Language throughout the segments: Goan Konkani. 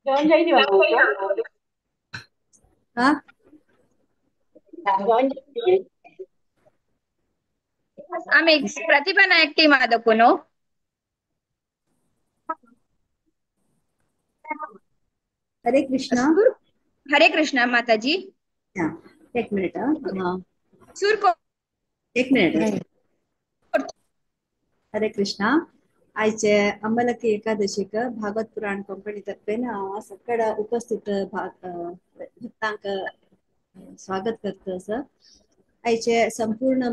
ಜಾಯಿನ್ ಹಾ आमी प्रतिभा नायक टीम आदकुनो. हरे कृष्णा. हरे कृष्णा माताजी. एक मिनिट सुर को एक मिनिट. हरे कृष्णा. आयचे अमलकी एकादशीक भागवत पुराण कंपनी तर्फेन सकड उपस्थित भक्तांक स्वागत करता सर. आयचे संपूर्ण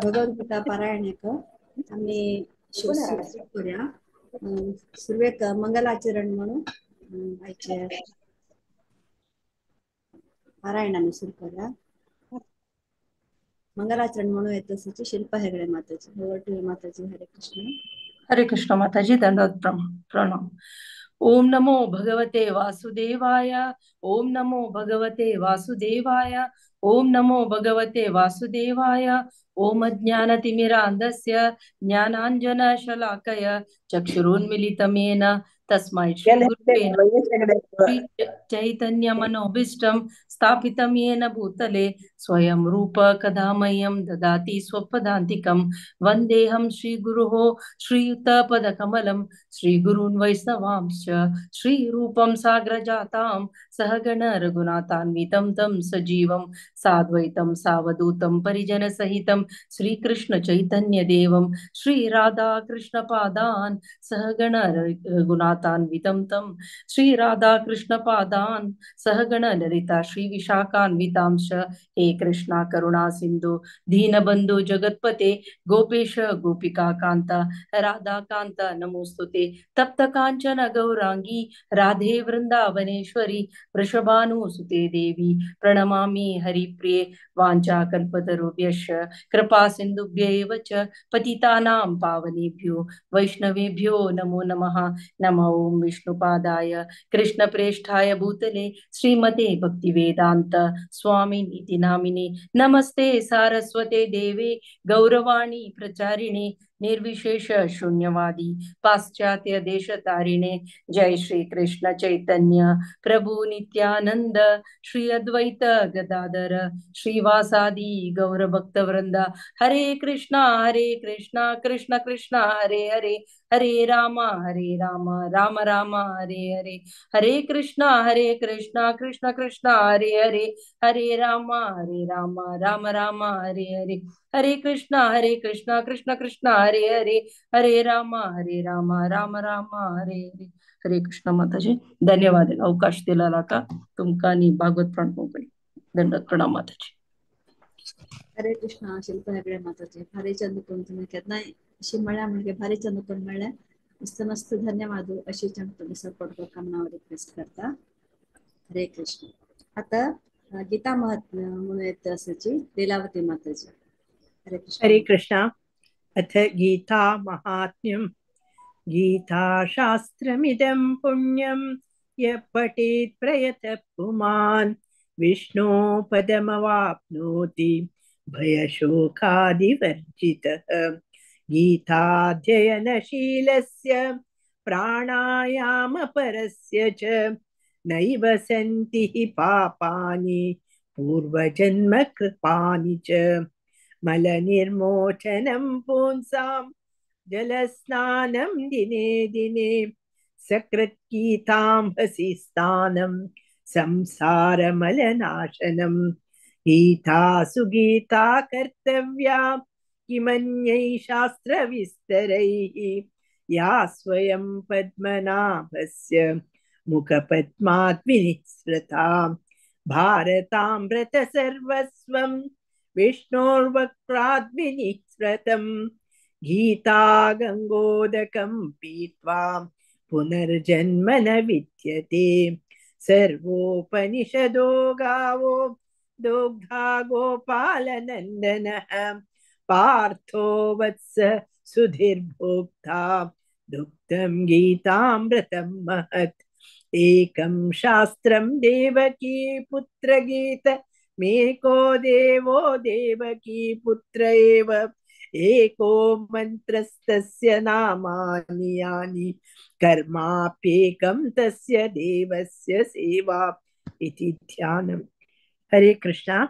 भगवद्गीता पारायणक आमी सुरू करूया. सुरवेक मंगलाचरण म्हणून आयचे पारायण आमी सुरू करूया. मंगलाचरण म्हणून येत आसाची शिल्पा हेगडे माताजी. ओवर टू माताजी. हरे कृष्ण. हरे कृष्ण माताजी. दंडवत प्रणाम. ओम नमो भगवते वासुदेवाय. ओम नमो भगवते वासुदेवाय. ओम नमो भगवते वासुदेवाय. ओम अज्ञानतिमिरान्धस्य ज्ञानाञ्जनशलाकय चक्षुरुन्मिलितमेन तस्मै श्री गुरुवे नमः. चैतन्य मनोभीष्टं स्थापितं येन भूतले स्वयं रूप कदा मह्यं ददाति स्वपदान्तिकं. वन्देऽहं श्रीगुरुः श्रीयुतपदकमलं श्रीगुरून् वैष्णवांश्च श्रीरूपं साग्रजातां सहगण रघुनाथान्वितं तं सजीवं साद्वैतं सावधूतं परिजनसहितं श्रीकृष्ण चैतन्य देवं श्रीराधाकृष्णपादान् सहगण रघुनाथान्वितं तं श्रीराधाकृष्णपादान् सहगण ललिता श्रीविशाखान्वितांश्च. हे कृष्णा करुणा सिंधु दीनबंधु जगत्पते गोपेश गोपिका कांत राधाकांत नमोस्तुते. तप्त कांचन गौरांगी राधे वृंदावनेश्वरी वृषभानुसुते देवी प्रणमामि हरिप्रिये. वाञ्छा कल्पतरुभ्यश्च कृपा सिन्धुभ्यैव च पतितानां पावनेभ्यो वैष्णवेभ्यो नमो नमः. नमो ॐ विष्णुपादाय कृष्णप्रेष्ठाय भूतले श्रीमते भक्तिवेदान्त स्वामिनिति नामिने. नमस्ते सारस्वते देवे गौरवाणी प्रचारिणे निर्विशेष शून्यवादी पाश्चात्य देशतारिणे. जय श्री कृष्ण चैतन्य प्रभु नित्यानंद श्री अद्वैत गदाधर श्रीवासादि गौर भक्त वृंद. हरे कृष्णा कृष्ण कृष्ण हरे हरे हरे राम राम राम हरे हरे. हरे कृष्णा कृष्ण कृष्ण हरे हरे हरे राम राम राम हरे हरे. हरे कृष्णा कृष्ण कृष्ण हरे हरे हरे राम राम राम हरे हरे. हरे कृष्ण माताजी. धन्यवाद अवकाश दिला का तुमका आणि भागवत पुराण कंपनी. दंडवत प्रणाम माताजी. हरे कृष्ण शिल्पा हेगडे माताजी. भारी चंद कोण तुम्ही केन्नाय अशी म्हळ्या म्हणजे भारी चंद कोण म्हळ्यार मस्त मस्त धन्यवाद. अशी तुम्ही सपोर्ट करता म्हणून हांव रिक्वेस्ट करता. हरे कृष्ण. आता गीता महात्म्य म्हणून येत आसाची लीलावती माताजी. हरे कृष्ण. हरे कृष्ण. अथ गीता महात्म्यं. गीताशास्त्रमिदं पुण्यं यः पठेत् प्रयतः पुमान् विष्णो पदमवाप्नोति भयशोकादिवर्जितः. गीताध्ययनशीलस्य प्राणायामपरस्य च नैव सन्ति हि पापानि पूर्वजन्मकृपाणि च. मलनिर्मोचनं पुंसां जलस्नानं दिने दिने सकृत्गीतां हसि स्थानं संसारमलनाशनं. गीता सुगीता कर्तव्या किमन्यै शास्त्रविस्तरैः या स्वयं पद्मनाभस्य मुखपद्मात् विनिःसृता. भारतामृतसर्वस्वं विष्णोर्वक्त्राद् विनिःसृतं. गीता गङ्गोदकं पीत्वा पुनर्जन्म न विद्यते. सर्वोपनिषदो गावो दोग्धा गोपालनन्दनः. पार्थो वत्स सुधीर्भोक्ता दुग्धं गीतामृतं महत्. एकं शास्त्रं देवकी पुत्रगीत मेको देवो देवकी पुत्र एव. एको मन्त्रस्तस्य नामानि यानि कर्माप्येकं तस्य देवस्य सेवा इति ध्यानम्. हरे कृष्ण.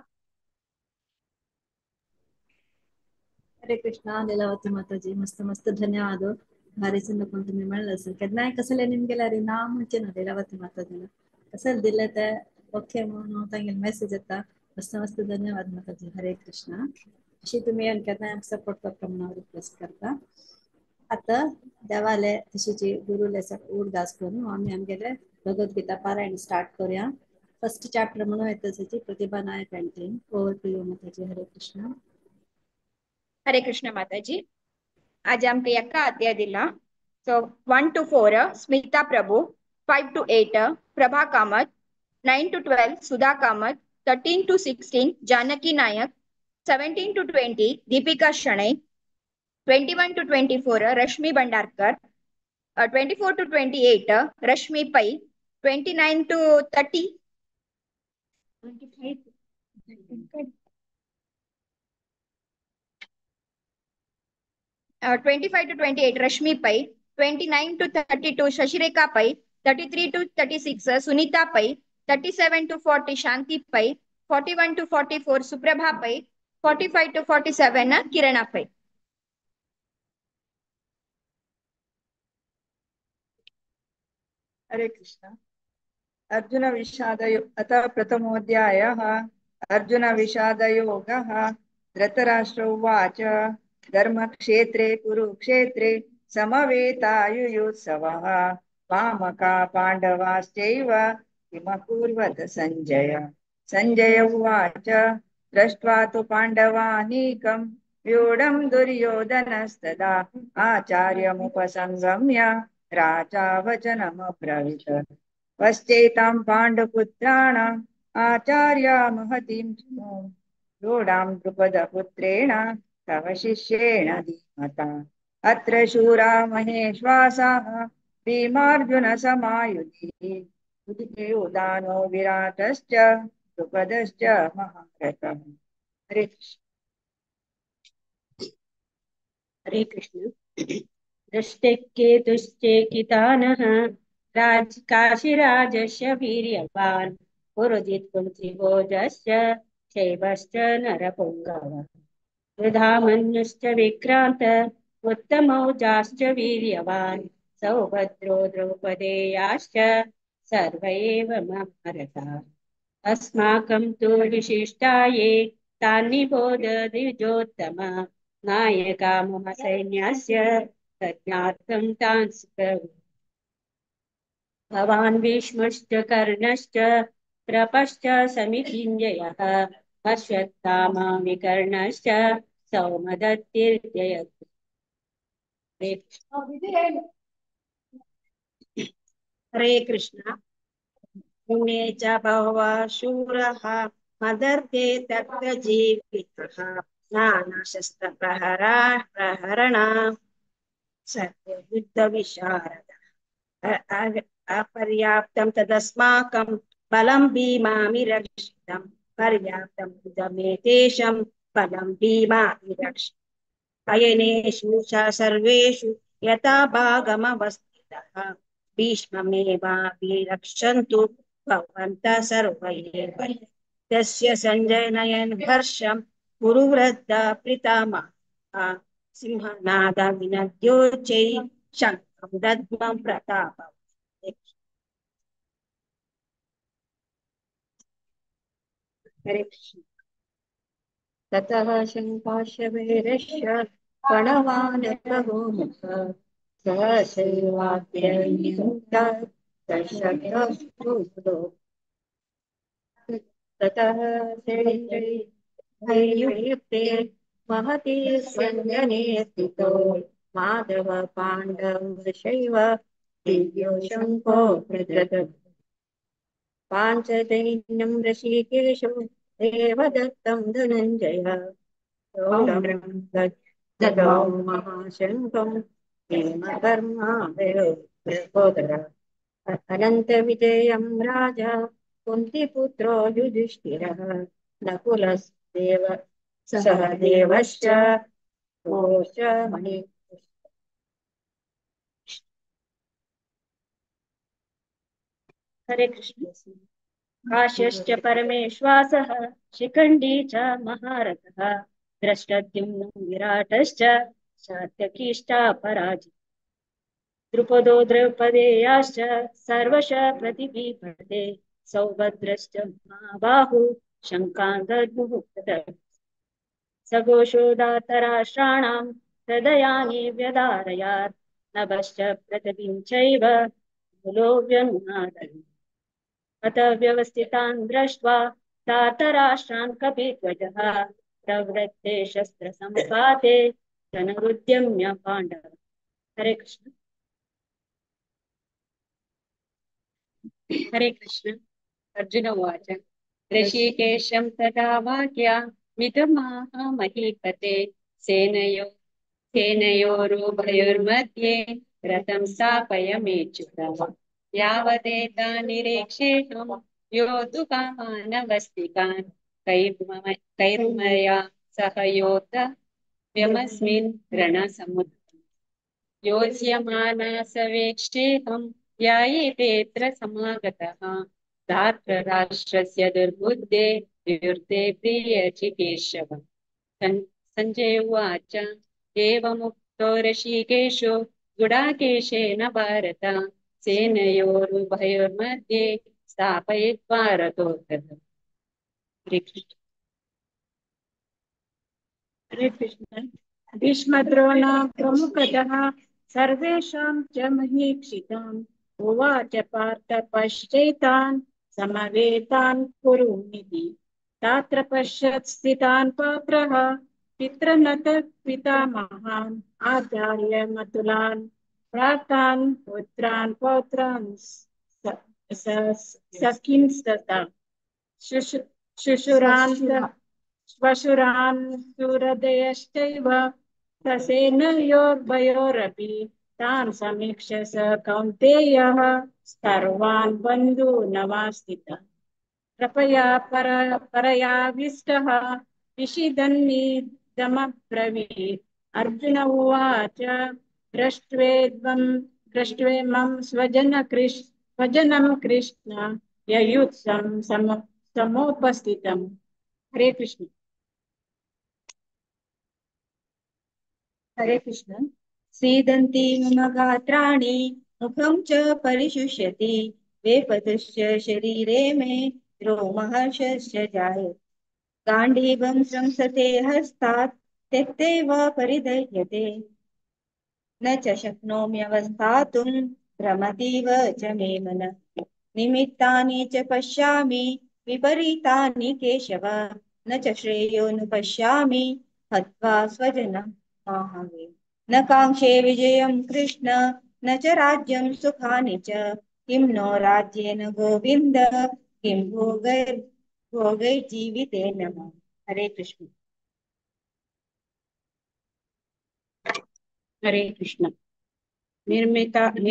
हरे कृष्ण. लीलावती माताजी, मस्त मस्त धन्यवाद. भारी चंद कोण तुम्ही म्हणलं असेल केन्नाय कसले निमगेला रे ना म्हणचे ना लीलावती माताजीला कसं दिले ते ओके म्हणून तांगेले मेसेज येता. मस्त मस्त धन्यवाद माताजी. हरे कृष्ण. अशी तुम्ही केन्नाय सपोर्ट करता म्हणून रिक्वेस्ट करता. आता देवाले तशीची गुरुले उडदास करून आम्ही आमगेले भगवद्गीता पारायण स्टार्ट करूया. फर्स्ट चॅप्टर म्हणून येतं Pratibha Nayak and team. Over to you Mataji. Hare Krishna. Hare Krishna Mataji. आज आमकां एका अध्याय दिला. So 1 to 4 Smita Prabhu, 5 to 8 Prabha Kamat, 9 to 12 Sudha Kamat, 13 to 16 Janaki Nayak, 17 to 20 Deepika Shenoy, 21 to 24 Rashmi Bhandarkar, 24 to 28 Rashmi Pai, 29 to 30 25 to 28 Rashmi Pai, 29 to 32 Shashirekha Pai, 33 to 36 Sunita Pai, 37 to 40 Shanti Pai, 41 to 44 Suprabha Pai, 45 to 47 Kirana Pai. Hare Krishna. Arjuna विषादयो अथ प्रथमोऽध्यायः. अर्जुन विषादयोगः. धृतराष्ट्र उवाच. धर्मक्षेत्रे कुरुक्षेत्रे समवेतायुयुत्सवः मामका पाण्डवाश्चैव किमकुर्वत सञ्जय. सञ्जय उवाच. दृष्ट्वा तु पाण्डवानीकं व्यूढं दुर्योधनस्तदा आचार्यमुपसंगम्य राजा वचनमब्रवीत्. पश्चेतां पाण्डुपुत्राणाम् आचार्या महतीं चमूं रूढां द्रुपदपुत्रेण तव शिष्येण धीमता. अत्र शूरा महेश्वासाः भीमार्जुनसमायुधि उदानो विराटश्च द्रुपदश्च महारथः. हरे कृष्ण. हरे कृष्ण. दृष्टिकेतुश्चेकितानः राज काशीराजस्य वीर्यवान् पुरुजित् कुन्तिभोजश्च शैवश्च नरपुङ्गवः युधामन्युश्च विक्रान्त उत्तमौजाश्च वीर्यवान् सौभद्रो द्रौपदेयाश्च सर्व एव महारथाः. अस्माकं तु विशिष्टाये तान्निबोध द्विजोत्तम नायका मम सैन्यस्य तज्ज्ञार्थं तान् सुप्रभु. भवान् भीष्मश्च कर्णश्च कृपश्च समितिञ्जयः अश्वत्थामा विकर्णश्च सौमदत्तिर्जयत्. हरे कृष्ण. पुण्ये च बहवः शूरः मदर्थे तप्तजीवितः नानाशस्त्रप्रहरा प्रहरणा सर्वयुद्धविशारदः. अपर्याप्तं तदस्माकं बलं भीमामि रक्षितं पर्याप्तं इदमेतेषां बलं भीमामि रक्षितम्. अयनेषु च सर्वेषु यथा भागमवस्थितः भीष्ममेवाभिरक्षन्तु भवन्तः सर्व एव. तस्य सञ्जनयन् हर्षं कुरुवृद्धा पितामहः सिंहनादविनद्योच्चैः शङ्खं दद्मं प्रतापम्. हरे कृष्ण. ततः शङ्काश्यवैरस्य प्रणवान् बभूमुख सहसैवाप्यन्यन्त ततः शैर्युक्ते महति स्यन्दने स्थितो माधव पाण्डवशैव दिव्यो शङ्को प्रददत्. पाञ्चजन्यं ऋषिकेशो देवदत्तं धनञ्जय ददौ महाशङ्खं भीमकर्मा वृकोदर. अनन्तविजयं राजा कुन्तीपुत्रो युधिष्ठिरः नकुलस्देव सहदेवश्च कोशमणि। हरे कृष्ण। काश्यश्च परमेश्वासः शिखण्डी च महारथः द्रष्टद्युम्नो विराटश्च सात्यकीष्टापराजितः द्रुपदो द्रौपदेयाश्च सर्वश प्रतिपीपते सौभद्रश्च महाबाहु शङ्कान् दद्मुः सघोषो दातराष्ट्राणां हृदयानि व्यदारयात् नभश्च पृथिवीं चैव मूलो व्यनुनादयन्। अत व्यवस्थितान् दृष्ट्वा धार्तराष्ट्रान् कपिध्वजः प्रवृत्ते शस्त्रसम्पाते धनुरुद्यम्य पाण्डव। हरे कृष्ण। हरे कृष्ण। अर्जुन उवाच ऋषिकेशं तदा वाक्या मितमाह महीपते सेनयो सेनयोरुभयोर्मध्ये रथं स्थापय मेच्युतः यावदेता निरीक्षेऽहं योद्धु कामानवस्थितान् कैर्मया सह योद्धव्यमस्मिन् रणसमुद्रम् योज्यमाना सवेक्षेऽहं यायेतेऽत्र समागतः धार्तराष्ट्रस्य दुर्बुद्धे युर्ते प्रियचिकीर्षव। सञ्जय उवाच एवमुक्तो ऋषिकेशो गुडाकेशेन भारत सेनयोरुभयोर्मध्ये स्थापयित्वा रथोद्धतः। हरे कृष्ण। हरे कृष्ण। भीष्मद्रोण प्रमुखतः सर्वेषां च महीक्षितान् उवाच पार्थ पश्चैतान् समवेतान् कुरुनिति तात्र पश्यत् स्थितान् पात्रः पितृनत पितामहान् आचार्य मतुलान् प्रातान् पुत्रान् पौत्रान् सखींस्तथा शुशुरान् श्वशुरान् सुहृदयश्चैव तसेनयोर्भयोरपि तान् समीक्ष्य स कौन्तेयः सर्वान् बन्धूनवास्थितः कृपया परयाविष्टः विषिदन्निदमब्रवीत्। अर्जुन उवाच दृष्ट्वेमं स्वजनं कृष्ण ययुत्सं समुपस्थितम्। हरे कृष्ण। हरे कृष्ण। सीदन्ति मम गात्राणि मुखं च परिशुष्यति वेपतश्च शरीरे मे रोमहर्षश्च जायते गाण्डीवं स्रंसते हस्तात् त्यक्तेव परिदह्यते न च शक्नोम्यवस्थातुं भ्रमतीव च मे मनः निमित्तानि च पश्यामि विपरीतानि केशव न च श्रेयोनुपश्यामि हत्वा स्वजनं माहवे। न काङ्क्षे विजयं कृष्ण न च राज्यं सुखानि च किं नो राज्येन गोविन्द किं भोगैर्जीवितेन माम्। हरे कृष्ण। हरे कृष्ण। निर्मितानि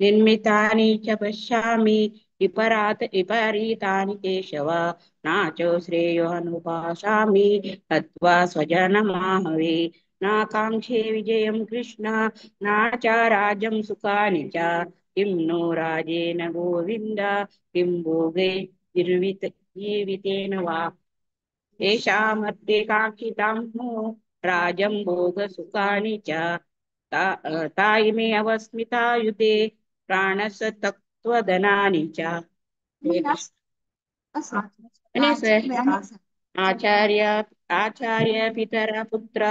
निर्मितानि च पश्यामि विपरीतानि केशव नाचो श्रेयो अनुपासामि हत्वा स्वजनमाहवे। नाकाङ्क्षे विजयं कृष्ण नाच राज्यं सुखानि च किं नो राजेन गोविन्द किं भोगे जीवितेन वा। येषामर्थे काङ्क्षितां नो राजं भोगसुखानि च तायिमे अवस्मितायुते प्राणसतत्त्वधनानि च। आचार्य आचार्य पितर पुत्र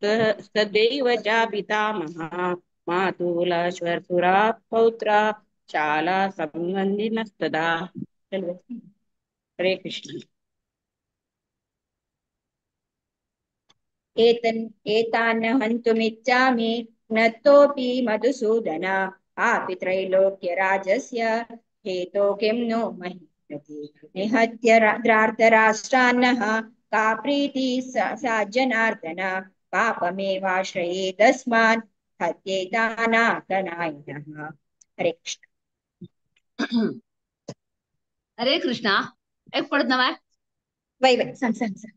सदैव च पितामह मातुल श्वसुरा पौत्र शाला संबंधिनस्तदा। हरे कृष्ण। एतान् हन्तुमिच्छामि नतोऽपि मधुसूदन आपि त्रैलोक्यराजस्य हेतो किं नो महीयते। निहत्य धार्तराष्ट्रान्नः का प्रीतिः सा जनार्दन पापमेवाश्रयेदस्मान् हत्येतानाकनायनः। हरे कृष्ण। हरे कृष्ण। एक पडत ना वै वै सांग सांग सांग।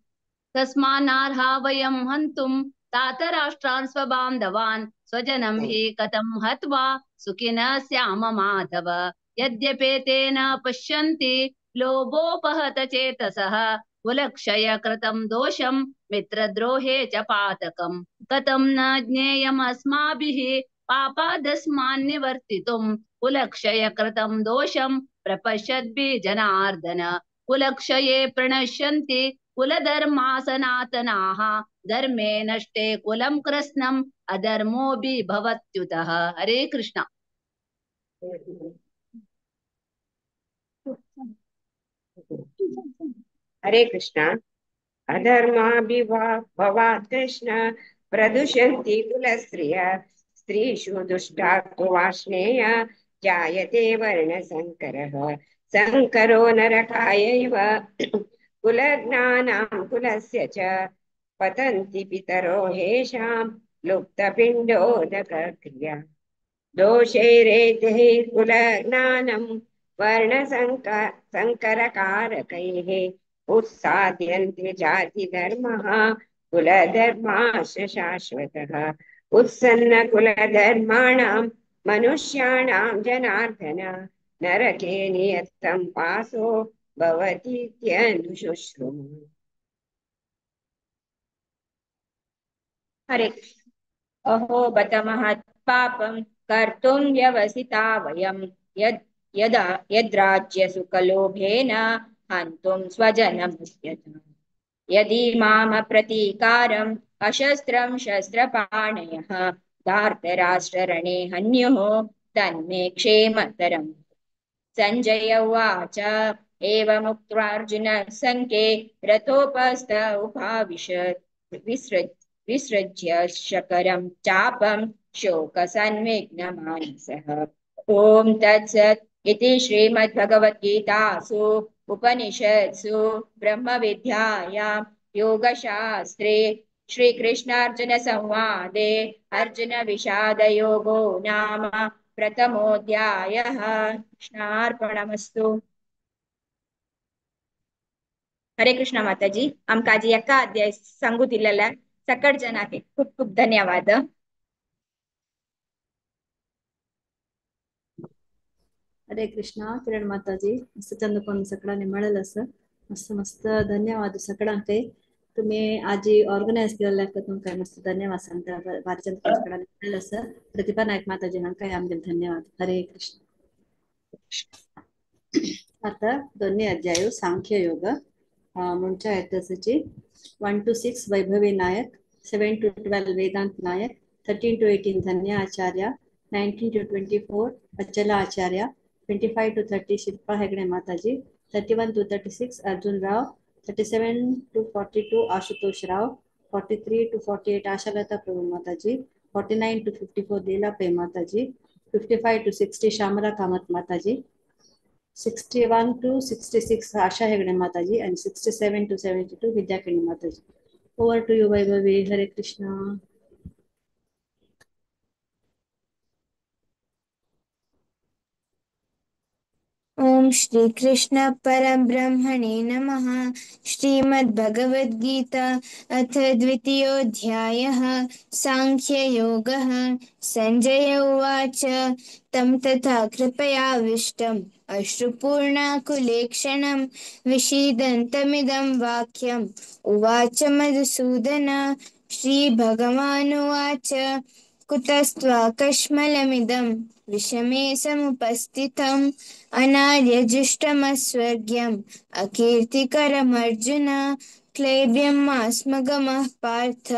तस्मान्नार्हा वयं हन्तुं तातराष्ट्रान् स्वबान्धवान् स्वजनं हि कथं हत्वा सुखिनः स्याम माधव। यद्यपेतेन पश्यन्ति लोभोपहत चेतसः कुलक्षय कृतं दोषं मित्रद्रोहे च पातकं। कथं न ज्ञेयमस्माभिः पापादस्मान्निवर्तितुं कुलक्षय कृतं दोषं प्रपश्यद्भिः जनार्दन। कुलक्षये प्रणश्यन्ति कुलधर्मा सनातनाः धर्मे नष्टे कुलं कृत्स्नम् अधर्मोऽपि भवत्युतः। हरे कृष्ण। हरे कृष्ण। अधर्माभिवा भवात् कृष्ण प्रदुषन्ति कुलस्त्रिय स्त्रीषु दुष्टा तु वाष्णेय जायते वर्णसंकरः। संकरो नरकायैव कुलज्ञानां कुलस्य च पतन्ति पितरो हेषां लुप्तपिण्डोदकक्रिया। दोषैरेतैः कुलज्ञानं वर्णसंकरकारकैः उत्साद्यन्ते जातिधर्मः कुलधर्माश्च शाश्वतः। उत्सन्नकुलधर्माणां मनुष्याणां जनार्दन नरके नियतं पासो भवतीत्यनुशुश्रुम। हरे। अहो बत महत् पापं कर्तुं व्यवसिता वयं यद् यदा यद्राज्यसुखलोभेन हन्तुं स्वजनमुद्यतम्। यदि मामप्रतीकारम् अशस्त्रं शस्त्रपाणयः धार्तराष्ट्ररणे हन्युः तन्मे क्षेमतरम्। सञ्जय उवाच एवमुक्त्वार्जुनः सङ्के रथोपस्थ उपाविशत् विसृज्य शकरं चापं शोकसन्विघ्नमानसः। ॐ तत्सत् इति श्रीमद्भगवद्गीतासु उपनिषत्सु ब्रह्मविद्यायां योगशास्त्रे श्रीकृष्णार्जुनसंवादे अर्जुनविषादयोगो नाम प्रथमोऽध्यायः। कृष्णार्पणमस्तु। हरे कृष्ण माताजी। आमकां आजी एका अध्याय सांगू दिलेला सकट जनाके खूप खूप धन्यवाद। हरे कृष्णा किरण माताजी, मस्त चंद कोण सगळ्यांनी मिळेल असं मस्त मस्त धन्यवाद सगळ्यांके। तुम्ही आजी ऑर्गनाइज केलेलं तुमका मस्त धन्यवाद सांगता। भारी चंद कोण सगळ्यांनी मिळेल असं। प्रतिभा नायक माताजी हांकां आमगे धन्यवाद। हरे कृष्ण। आता दोन्ही अध्याय सांख्य योग म्हणच्या येतची 1 to 6 Vaibhavi Nayak, 7 to 12 Vedant Nayak, 13 to 18 Dhanya Acharya, 19 to 24 Achala Acharya, 25 to 30 Shilpa Hegde Mataji, 31 to 36 Arjun Rao, 37 to 42 Ashutosh Rao, 43 to 48 Ashalata Prabhu Mataji, 49 to 54 Leela Pe Mataji, 55 to 60 Shamala Kamath Mataji, 61 to 66 Asha Hegde Mataji and 67 to 72 Vidya Kini Mataji. Over to you, Vaibhavi. Hare Krishna. Om Shri Krishna परब्रह्मणे नमः। श्रीमद्भगवद्गीता अथ द्वितीयोऽध्यायः सांख्ययोगः। सञ्जय उवाच तं तथा कृपयाविष्टम् अश्रुपूर्णाकुलेक्षणं विषीदन्तमिदं वाक्यम् उवाच मधुसूदन। श्रीभगवानुवाच कुतस्त्वाकश्मलमिदं विषमे समुपस्थितम् अनार्यजुष्टमस्वर्ग्यम् अकीर्तिकरमर्जुन। क्लैब्यं मास्मगमः पार्थ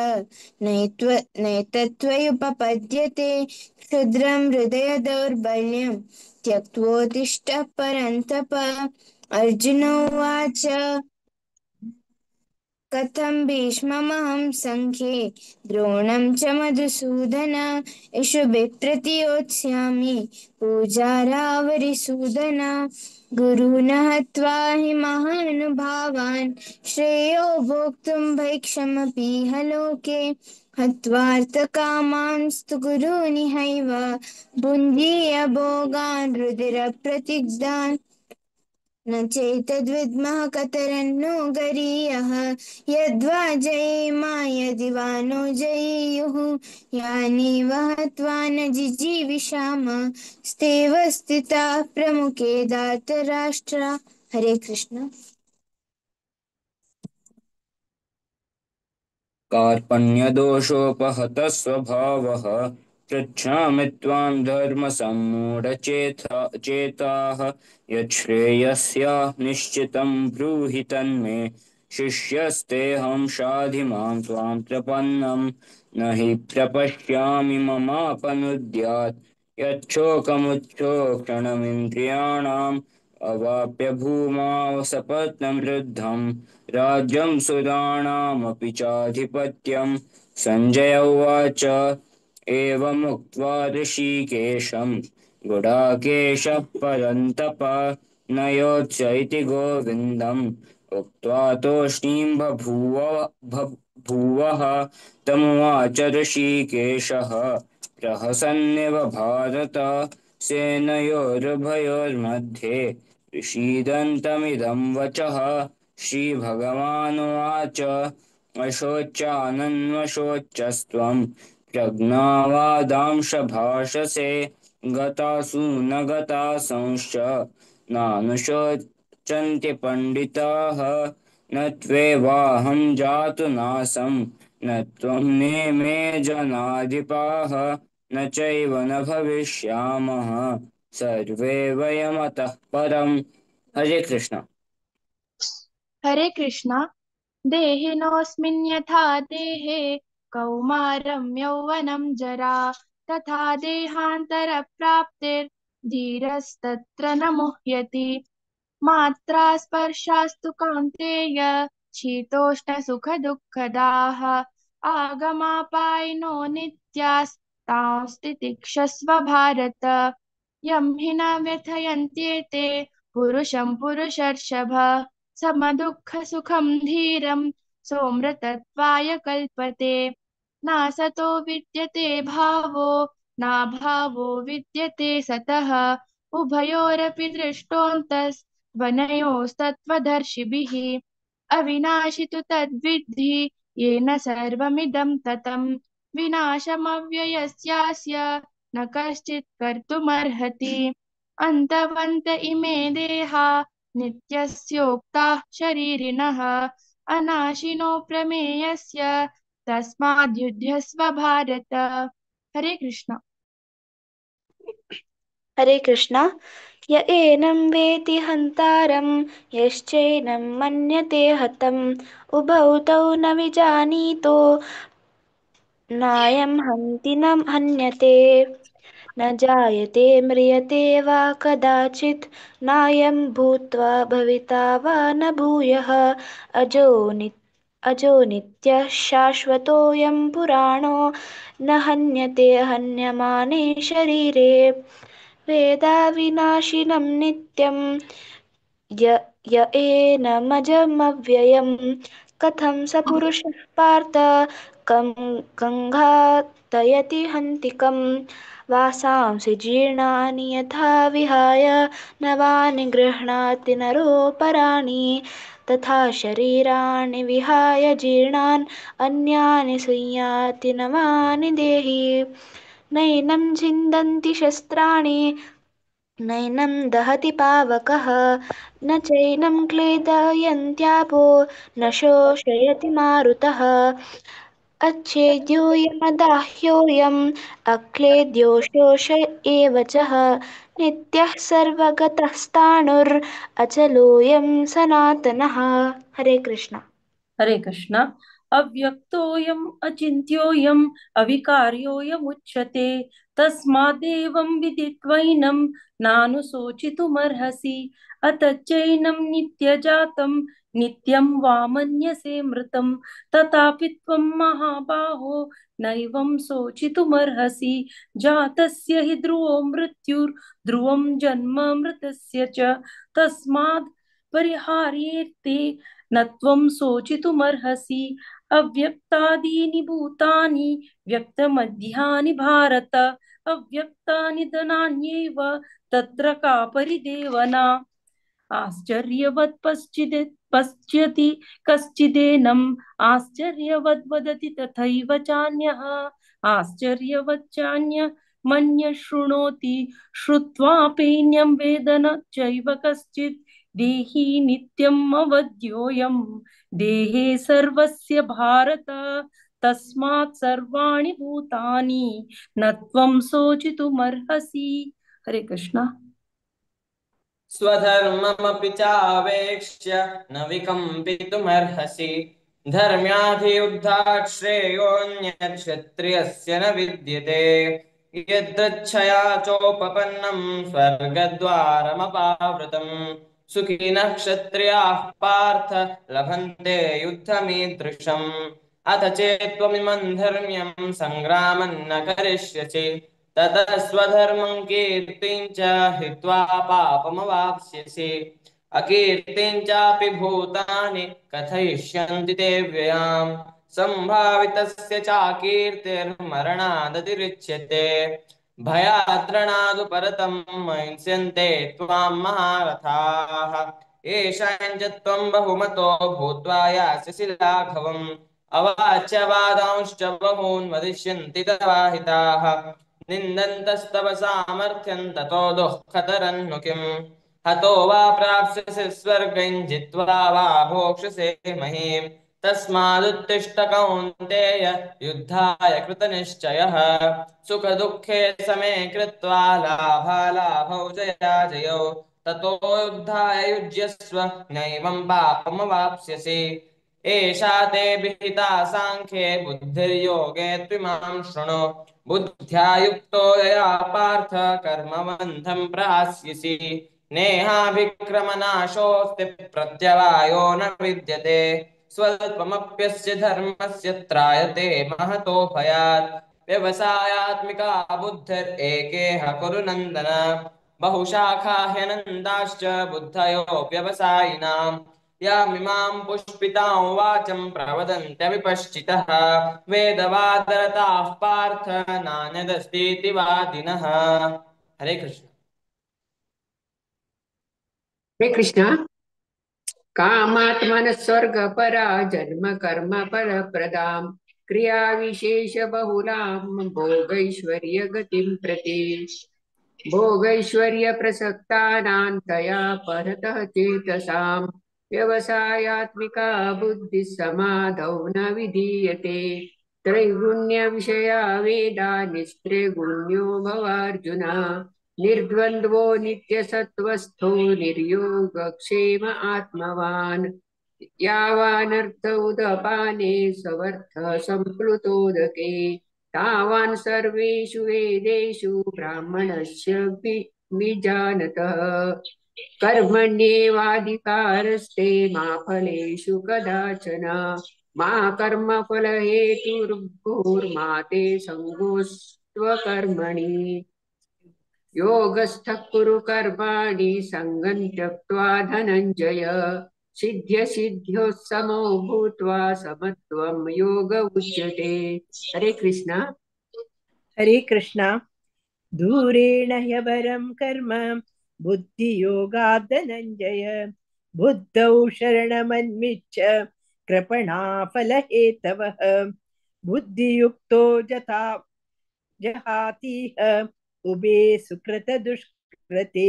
नैतत्त्वयुपपद्यते। क्षुद्रं हृदय दौर्बल्यं त्यक्त्वोत्तिष्ठ परन्तप। अर्जुन उवाच कथं भीष्ममहं सङ्ख्ये द्रोणं च मधुसूदन। इषुभिः प्रतियोत्स्यामि पूजारावरिसूदन। गुरून् हत्वा हि महानुभावान् श्रेयो भोक्तुं भैक्षमपीह लोके। हत्वार्थकामांस्तु गुरूनिहैव भुञ्जीय भोगान् रुधिरप्रतिग्धान्। न चैतद्विद्मः कतरन्नो गरीयः। यद्वा जयेमा यदि वा नो जयेयुः, यानेव हत्वा न जिजीविषाम स्तेव स्थिताः प्रमुखे धार्तराष्ट्रा। हरे कृष्ण। कार्पण्यदोषोपहतः स्वभावः पृच्छामि त्वां धर्मसम्मूढचेता चेताः यच्छ्रेयस्या निश्चितं ब्रूहि तन्मे। शिष्यस्तेऽहं शाधि मां त्वां प्रपन्नं, न हि प्रपश्यामि ममापनुद्यात्। यच्छोकमुच्छोक्षणमिन्द्रियाणाम् अवाप्य भूमाव सपत्नवृद्धं राज्यं सुराणामपि चाधिपत्यम्। सञ्जय उवाच, एवमुक्त्वा ऋषिकेशं गुडाकेशः परन्तप न योत्स्य इति गोविन्दम् उक्त्वा तूष्णीं बभूव भूवः। तमुवाच ऋषिकेशः प्रहसन्निव भारत सेनयोरुभयोर्मध्ये विषीदन्तमिदं वचः। श्रीभगवानुवाच, अशोच्यानन्वशोचस्त्वं प्रज्ञावादांश भाषसे, गतासु न गतासंश्च नानुशोचन्ति पण्डिताः। न त्वेवाहं जातु नासं न त्वं नेमे जनाधिपाः, न चैव न भविष्यामः सर्वे वयमतः परम्। हरे कृष्ण। हरे कृष्णा। देहिनोऽस्मिन् यथा देहे कौमारं यौवनं जरा, तथा देहान्तरप्राप्तिर्धीरस्तत्र न मुह्यति। मात्रा स्पर्शास्तु कौन्तेय शीतोष्णसुखदुःखदाः, आगमापायिनो नित्यास्तांस्तितिक्षस्व भारत। यं हि न व्यथयन्त्येते पुरुषं पुरुषर्षभ, समदुःखसुखं धीरं सोऽमृतत्वाय कल्पते। नासतो विद्यते भावो नाभावो विद्यते सतः, उभयोरपि दृष्टोऽन्तस्त्वनयोस्तत्त्वदर्शिभिः। अविनाशि तु तद्विद्धि येन सर्वमिदं ततं, विनाशमव्ययस्यास्य न कश्चित् कर्तुमर्हति। अन्तवन्त इमे देहा नित्यस्योक्ताः शरीरिणः, अनाशिनो प्रमेयस्य तस्माद्युध्यस्व भारत। हरे कृष्ण। हरे कृष्ण। य एनं वेति हन्तारं यश्चैनं मन्यते हतम्, उभौ तौ न विजानीतो नायं हन्ति न हन्यते। न जायते म्रियते वा कदाचित्, नायं भूत्वा भविता वा न भूयः। अजो नि अजो नित्यः शाश्वतोऽयं पुराणो, न हन्यते हन्यमाने शरीरे। वेदाविनाशिनं नित्यं य य एनमजमव्ययम्, कथं स पुरुषः पार्थ कं गङ्घातयति हन्तिकम्। वासांसि जीर्णानि यथा विहाय नवानि गृह्णाति नरोपराणि, तथा शरीराणि विहाय जीर्णान् अन्यानि संयाति नवानि देहि। नैनं छिन्दन्ति शस्त्राणि नैनं दहति पावकः, न चैनं क्लेदयन्त्यापो न शोषयति मारुतः। अच्छेद्योऽयमदाह्योऽयम् अक्लेद्यो शोष एव च, नित्यः सर्वगतस्ताणुरचलोऽयं सनातनः। हरे कृष्ण। हरे कृष्ण। अव्यक्तोऽयम् अचिन्त्योऽयम् अविकार्योऽयमुच्यते, तस्मादेवं विदित्वैनं नानुशोचितुमर्हसि। अतच्चैनं नित्यजातं नित्यं वा मन्यसे मृतं, तथापि त्वं महाबाहो नैवं शोचितुमर्हसि। जातस्य हि ध्रुवो मृत्युर्ध्रुवं जन्म मृतस्य च, तस्मात् परिहार्येते न त्वं शोचितुमर्हसि। अव्यक्तादीनि भूतानि व्यक्तमध्यानि भारत, अव्यक्तानि धनान्येव तत्र का परिदेवना। आश्चर्यवत् पश्यति कश्चिदेनम् आश्चर्यवद् वदति तथैव चान्यः आश्चर्यवच्चान्य मन्य शृणोति श्रुत्वापीन्यं वेद न चैव कश्चित्। देही नित्यम् अवध्योऽयं देहे सर्वस्य भारत तस्मात् सर्वाणि भूतानि न त्वं शोचितुमर्हसि। हरे कृष्णा। स्वधर्ममपि चावेक्ष्य न विकम्पितुमर्हसि धर्म्याधियुद्धात् श्रेयोऽन्यत् क्षत्रियस्य न विद्यते। यदृच्छया चोपपन्नं स्वर्गद्वारमपावृतम् सुखिनः क्षत्रियाः पार्थ लभन्ते युद्धमीदृशम्। अथ चेत्त्वमिमं धर्म्यं संग्रामं न करिष्यसि ततः स्वधर्मं कीर्तिं च हित्वा पापमवाप्स्यसि। अकीर्तिं चापि भूतानि कथयिष्यन्ति ते व्ययाम् संभावितस्य चाकीर्तिर्मरणादतिरिच्यते। भयाद्रणादुपरतं मयिष्यन्ते त्वां महारथाः येषां च त्वं बहुमतो भूत्वा यास्यसि लाघवम्। अवाच्यवादांश्च बहून् वदिष्यन्ति तवाहिताः निन्दन्तस्तव सामर्थ्यं ततो दुःखतरन्नु किम्। हतो वा प्राप्स्यसि स्वर्गं जित्वा वा भोक्ष्यसे महीम्। तस्मादुत्तिष्ठ कौन्तेय युद्धाय कृतनिश्चयः। सुखदुःखे समे कृत्वा लाभालाभौ जयाजयौ ततो युद्धाय युज्यस्व नैवं पापमवाप्स्यसि। एषा ते विहिता सांख्ये बुद्धिर्योगे त्विमां शृणु। बुद्ध्या युक्तो यया पार्थ कर्मबन्धं प्रहास्यसि। नेहाभिक्रमनाशोऽस्ति प्रत्यवायो न विद्यते। स्वल्पमप्यस्य धर्मस्य त्रायते महतो भयात्। व्यवसायात्मिका बुद्धिरेकेह कुरु नन्दन। बहुशाखा ह्यनन्दाश्च बुद्धयो व्यवसायिनाम्। यामिमां पुष्पितां वाचं प्रवदन्त्यविपश्चितः। वेदवादरताः पार्थ नान्यदस्तीति वादिनः। हरे कृष्ण। हरे कृष्ण। कामात्मनः स्वर्गपरा जन्म कर्म फलप्रदां क्रिया विशेष बहुलां भोगैश्वर्य गतिं प्रति भोगैश्वर्य प्रसक्तानां तया परतः चेतसां व्यवसायात्मिका बुद्धिः समाधौ न विधीयते। त्रैगुण्य विषया वेदा निस्त्रैगुण्यो भवार्जुन निर्द्वन्द्वो नित्यसत्त्वस्थो निर्योगक्षेम आत्मवान्। यावानर्थ उदपाने सवर्थ संप्लुतोदके तावान् सर्वेषु वेदेषु ब्राह्मणस्य विजानतः। कर्मण्येवाधिकारस्ते मा फलेषु कदाचन मा कर्मफलहेतुर्भूर्मा ते सङ्गोऽस्त्वकर्मणि। योगस्थः कुरु कर्माणि सङ्गं त्यक्त्वा धनञ्जय सिद्ध्यसिद्ध्योः समो भूत्वा समत्वं योग उच्यते। हरे कृष्णा। हरे कृष्णा। दूरेण ह्यवरं कर्म बुद्धियोगात् धनञ्जय बुद्धौ शरणमन्विच्छ कृपणाफलहेतवः। बुद्धियुक्तो जथा जहातीह उभे सुकृतदुष्कृते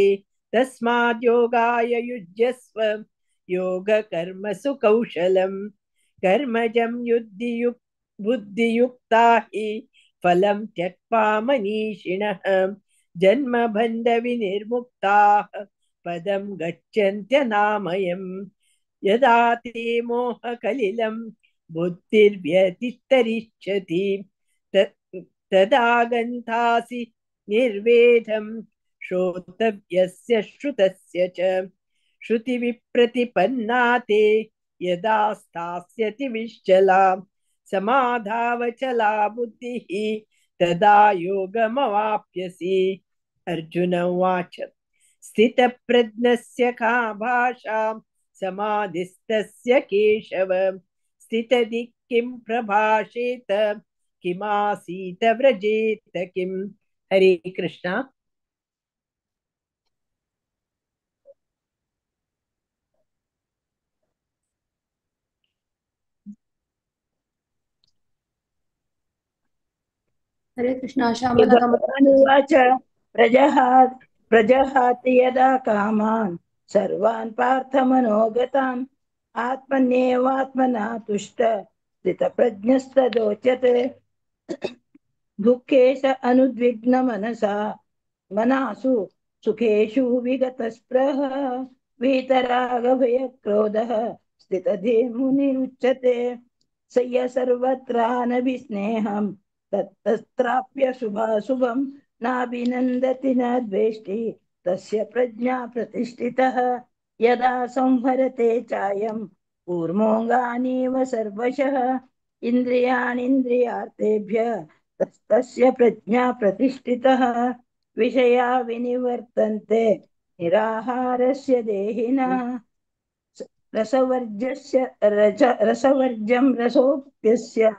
तस्माद् योगाय युज्यस्व योगकर्मसु कौशलम्। कर्मजं बुद्धियुक्ता हि फलं त्यक्त्वा मनीषिणः जन्मबन्धविनिर्मुक्ताः पदं गच्छन्त्यनामयम्। यदा ते मोहकलिलं बुद्धिर्व्यतितरिष्यति तदा गन्तासि निर्वेदं श्रोतव्यस्य श्रुतस्य च। श्रुतिविप्रतिपन्ना ते यदा स्थास्यति विश्चला समाधावचला बुद्धिः तदा योगमवाप्यसि। अर्जुन उवाच स्थितप्रज्ञस्य का भाषा समाधिस्थस्य केशव। स्थितधि किं प्रभाषेत किमासीत व्रजेत किम्। हरे कृष्णा। हरे कृष्ण. श्यामला भगवानुवाच प्रजहाति यदा कामान् सर्वान् पार्थ मनोगतान् आत्मन्येवात्मना तुष्ट स्थितप्रज्ञस्तदोच्यते. दुःखेश अनुद्विग्न मनसा मनासु सुखेषु विगतस्पृह वीतरागभयक्रोधः स्थितधीर्मुनिरुच्यते. स य सर्वत्रानभिस्नेहं तत्तत्राप्य शुभाशुभं नाभिनन्दति न द्वेष्टि तस्य प्रज्ञा प्रतिष्ठितः. यदा संहरते चायं कूर्मोऽङ्गानीव सर्वशः इन्द्रियाणीन्द्रियार्थेभ्य तस्य प्रज्ञा प्रतिष्ठितः. विषया विनिवर्तन्ते निराहारस्य देहिनः रसवर्जस्य रसवर्जं रसोऽप्यस्य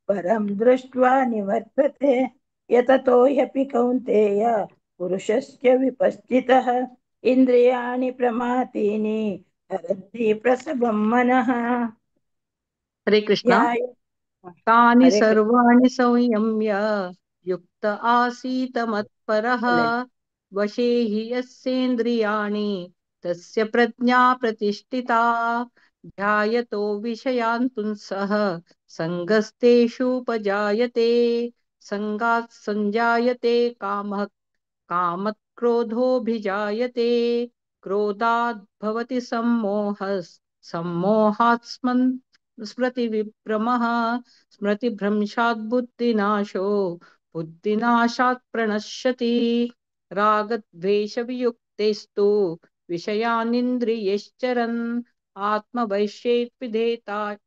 परं दृष्ट्वा निवर्तते. यततो ह्यपि कौन्तेय पुरुषस्य विपश्चितः इन्द्रियाणि प्रमातीनि हरन्ति प्रसभं मनः. हरे कृष्ण. तानि सर्वाणि संयम्य युक्त आसीत मत्परः वशे हि यस्येन्द्रियाणि तस्य प्रज्ञा प्रतिष्ठिता. ध्यायतो विषयान् पुंसः सङ्गस्तेषुपजायते सङ्गात् संजायते कामः कामत् क्रोधोऽभिजायते क्रोधात् भवति सम्मोहः सम्मोहात् स्मृतिविभ्रमः स्मृतिभ्रंशात् बुद्धिनाशो बुद्धिनाशात् प्रणश्यति. रागद्वेषवियुक्तेस्तु विषयानिन्द्रियैश्चरन् आत्मवैश्येत्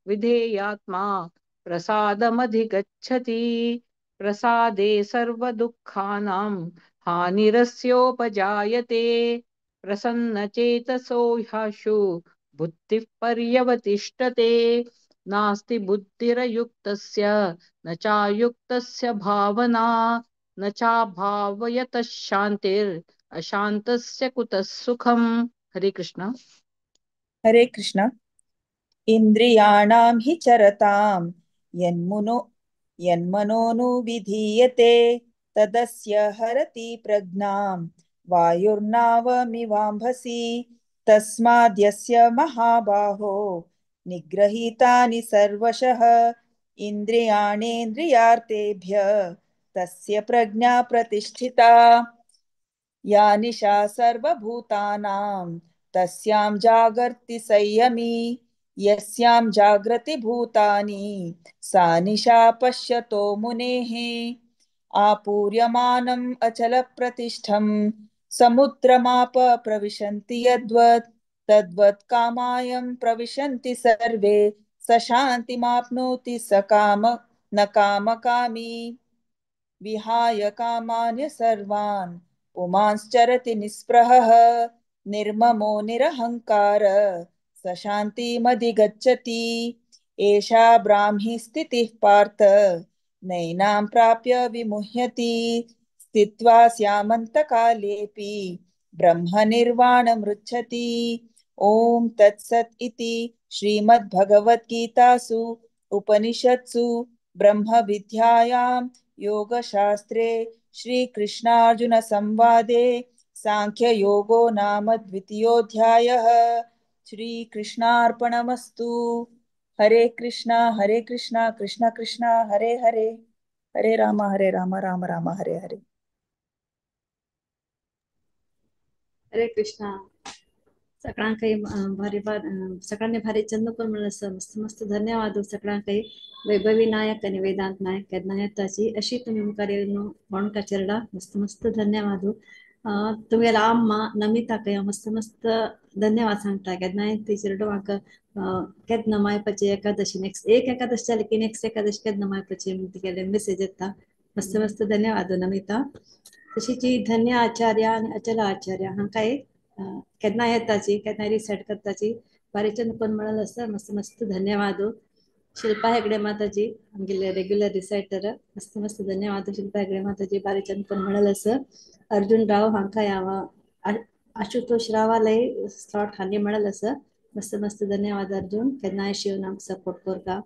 विधेयात्मा प्रसादमधिगच्छति. प्रसादे सर्वदुःखानां हानिरस्योपजायते. प्रसन्नचेतसो ह्याशु बुद्धिः पर्यवतिष्ठते. नास्ति बुद्धिरयुक्तस्य न चायुक्तस्य भावना न चाभावयतः शान्तिर् अशान्तस्य कुतः सुखम्. हरे कृष्ण. हरे कृष्ण. इन्द्रियाणां हि चरतां यन्मनोनुविधीयते तदस्य हरति प्रज्ञां वायुर्नावमिवाम्भसि. तस्माद्यस्य महाबाहो निग्रहीतानि सर्वशः इन्द्रियाणेन्द्रियार्थेभ्य तस्य प्रज्ञा प्रतिष्ठिता. या निशा सर्वभूतानां तस्यां जागर्ति संयमी यस्यां जाग्रति भूतानि सा निशा पश्यतो मुनेः. आपूर्यमानम् अचलप्रतिष्ठं समुद्रमाप प्रविशन्ति यद्वत् तद्वत् कामायं प्रविशन्ति सर्वे स शान्तिमाप्नोति स काम न कामकामी. विहाय कामान्य सर्वान् पुमांश्चरति निःस्पृहः निर्ममो निरहंकार स शान्तिमधिगच्छति. एषा ब्राह्मी स्थितिः पार्थ नैनां प्राप्य विमुह्यति. स्थित्वा स्यामन्तकालेऽपि ब्रह्मनिर्वाणमृच्छति. ॐ तत्सत् इति श्रीमद्भगवद्गीतासु उपनिषत्सु ब्रह्मविद्यायां योगशास्त्रे श्रीकृष्णार्जुनसंवादे सांख्ययोगो नाम द्वितीयोऽध्यायः. श्रीकृष्णार्पणमस्तु. हरे कृष्णा कृष्ण कृष्ण हरे हरे, हरे राम राम राम हरे हरे. हरे कृष्णा. सगळ्यांकाही भारी सगळ्यांनी भारी चंद पण म्हणलं. मस्त मस्त धन्यवाद सगळ्यांकाही. वैभवी नायक आणि वेदांत नायक केन्ना येताची अशी तुमी मुखार येवन म्हणून चेरडा मस्त मस्त धन्यवाद. तुमगेल्या अम्मा नमिताकय मस्त मस्त धन्यवाद सांगता. केन्नाय ती चेरडू म्हाका केन्ना मायपाची एकादशी नेक्स्ट एक एकादशी जाली की नेक्स्ट एकादशी केन्ना मायपाची तिगेले मेसेज येता. मस्त मस्त धन्यवाद नमिता. तशीच धन्य आचार्य आनी अचल आचार्य हांकां एक केन्ना येताची केन्ना रिसेट करताची बारीचें कोण म्हणल आसता. मस्त मस्त धन्यवाद. शिल्पा हेगडे माताजी आमगेले रेग्युलर रिसायटर मस्त मस्त धन्यवाद. शिल्पा हेगडे माताजी बारीचें कोण म्हणल आसा. अर्जुन राव हांकां हांव आशुतोष रावालय स्लॉट हाली म्हणल आसा. मस्त मस्त धन्यवाद अर्जुन केन्नाय येवन आमकां सपोर्ट करता.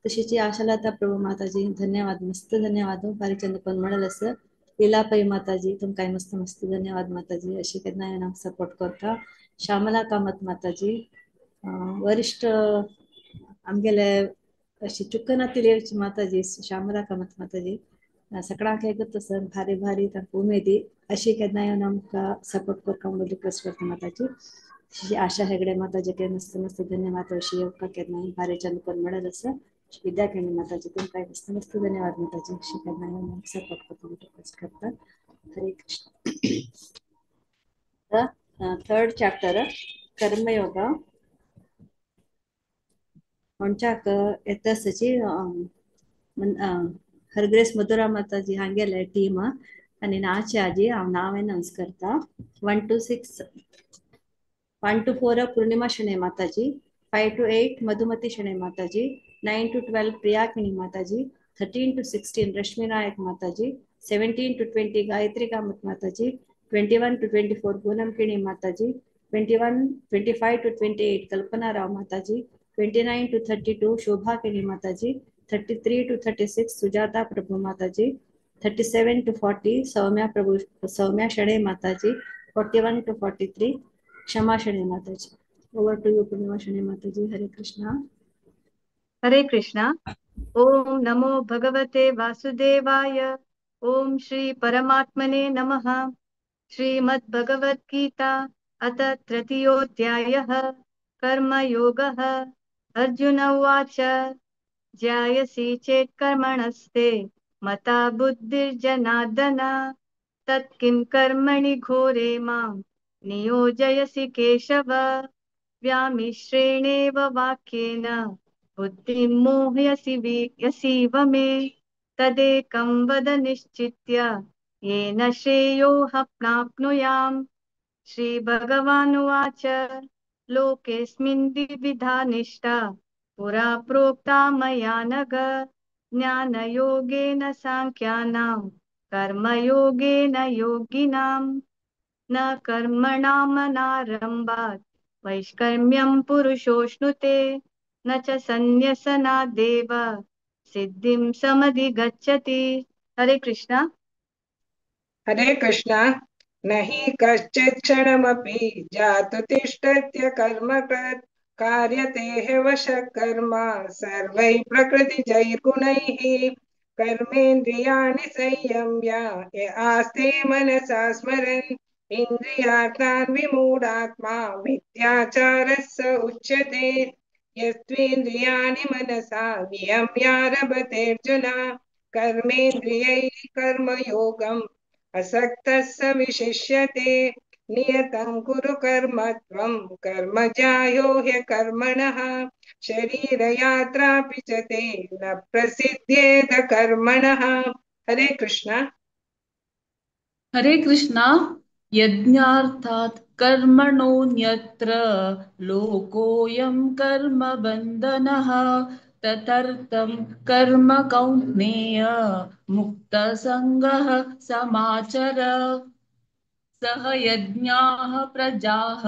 तशीच आशालता प्रभू माताजी धन्यवाद, मस्त धन्यवाद. भारी चंद कोण म्हणल आसा. लीला पै माताजी तुमकां मस्त मस्त धन्यवाद माताजी, अशी केन्नाय येवन आमकां सपोर्ट करता. श्यामला कामत माताजी, वरिष्ठ आमगेले अशी चुक्कनातील माताजी श्यामला कामत माताजी सगळ्यांक एकच आसा भारी भारी तांकां उमेदी अशी केन्ना येवन आमकां सपोर्ट करता म्हणून रिक्वेस्ट करता माताजी. तशी आशा हेगडे माताजी मस्त मस्त धन्यवाद, अशी येवपाक केन्नाय भारी चंद कोण म्हणल आसा. विद्या केणी माताजी तुमकां मस्त मस्त धन्यवाद माताजी, अशी केन्ना येवन आमकां सपोर्ट करता म्हणून रिक्वेस्ट करता. हरे कृष्ण. थर्ड चॅप्टर कर्मयोग. म्हणच्याक येता आसची हरग्रेस मधुरा माताजी हांगेले टीम आनी नाचे आजी हांव नांव अनावन्स करता. 1 to 6 1 to 4 Purnima Shenoy Mataji, 5 to 8 Madhumati Shenoy Mataji, 9 to 12 Priya Kini Mataji, 13 to 16 Rashmi Nayak Mataji, 17 to 20 Gayatri Kamath Mataji, 21 to 24 Poonam Kini Mataji, 25 to 28 Kalpana Rao Mataji, 29 to 32 Shobha Kini Mataji, 33 to 36 Sujata Prabhu Mataji, 37 to 40 Soumya Prabhu Soumya Shenoy Mataji, 41 to 43 Kshama Shenoy Mataji. Over to you Purnima Shenoy Mataji. Hare Krishna. Hare Krishna. Om नमो भगवते वासुदेवाय. ओम श्री परमात्मने नमः. श्रीमद् भगवद् गीता अथ तृतीयोऽध्यायः कर्मयोगः. अर्जुन उवाच ज्यायसि चेत् कर्मणस्ते मता बुद्धिर्जनार्दन तत् किं कर्मणि घोरे मां नियोजयसि केशव. व्यामिश्रेणेव वाक्येन बुद्धिं मोहयसि यसीव मे तदेकं वद निश्चित्य येन श्रेयोऽहं प्राप्नुयाम्. श्रीभगवानुवाच लोकेऽस्मिन् द्विविधा निष्ठा पुरा प्रोक्ता मया नघ ज्ञानयोगेन साङ्ख्यानां कर्मयोगेन योगिनां. न कर्मणामनारम्भात् वैष्कर्म्यं पुरुषोऽश्नुते न च सन्न्यसनादेव सिद्धिं समधिगच्छति. हरे कृष्णा. हरे कृष्णा. नहि कश्चित् क्षणमपि जातु तिष्ठत्य कर्मकृत् कार्यते ह्यवशः कर्म सर्वैः प्रकृतिजैर्गुणैः. कर्मेन्द्रियाणि संयम्य य आस्ते मनसा स्मरन् इन्द्रियार्थान् विमूढात्मा मिथ्याचारः स उच्यते. यस्त्वेन्द्रियाणि मनसा नियम्यारभतेऽर्जुन कर्मेन्द्रियैः कर्मयोगम् असक्तः स विशिष्यते. नियतं कुरु कर्म त्वं कर्म जायो ह्यकर्मणः शरीरयात्रापि च ते न प्रसिद्ध्येत कर्मणः. हरे कृष्णा. हरे कृष्णा. यज्ञार्थात् कर्मणोऽन्यत्र लोकोऽयं कर्मबन्धनः तदर्थं कर्म कौन्तेय मुक्तसङ्गः समाचर. सह यज्ञाः प्रजाः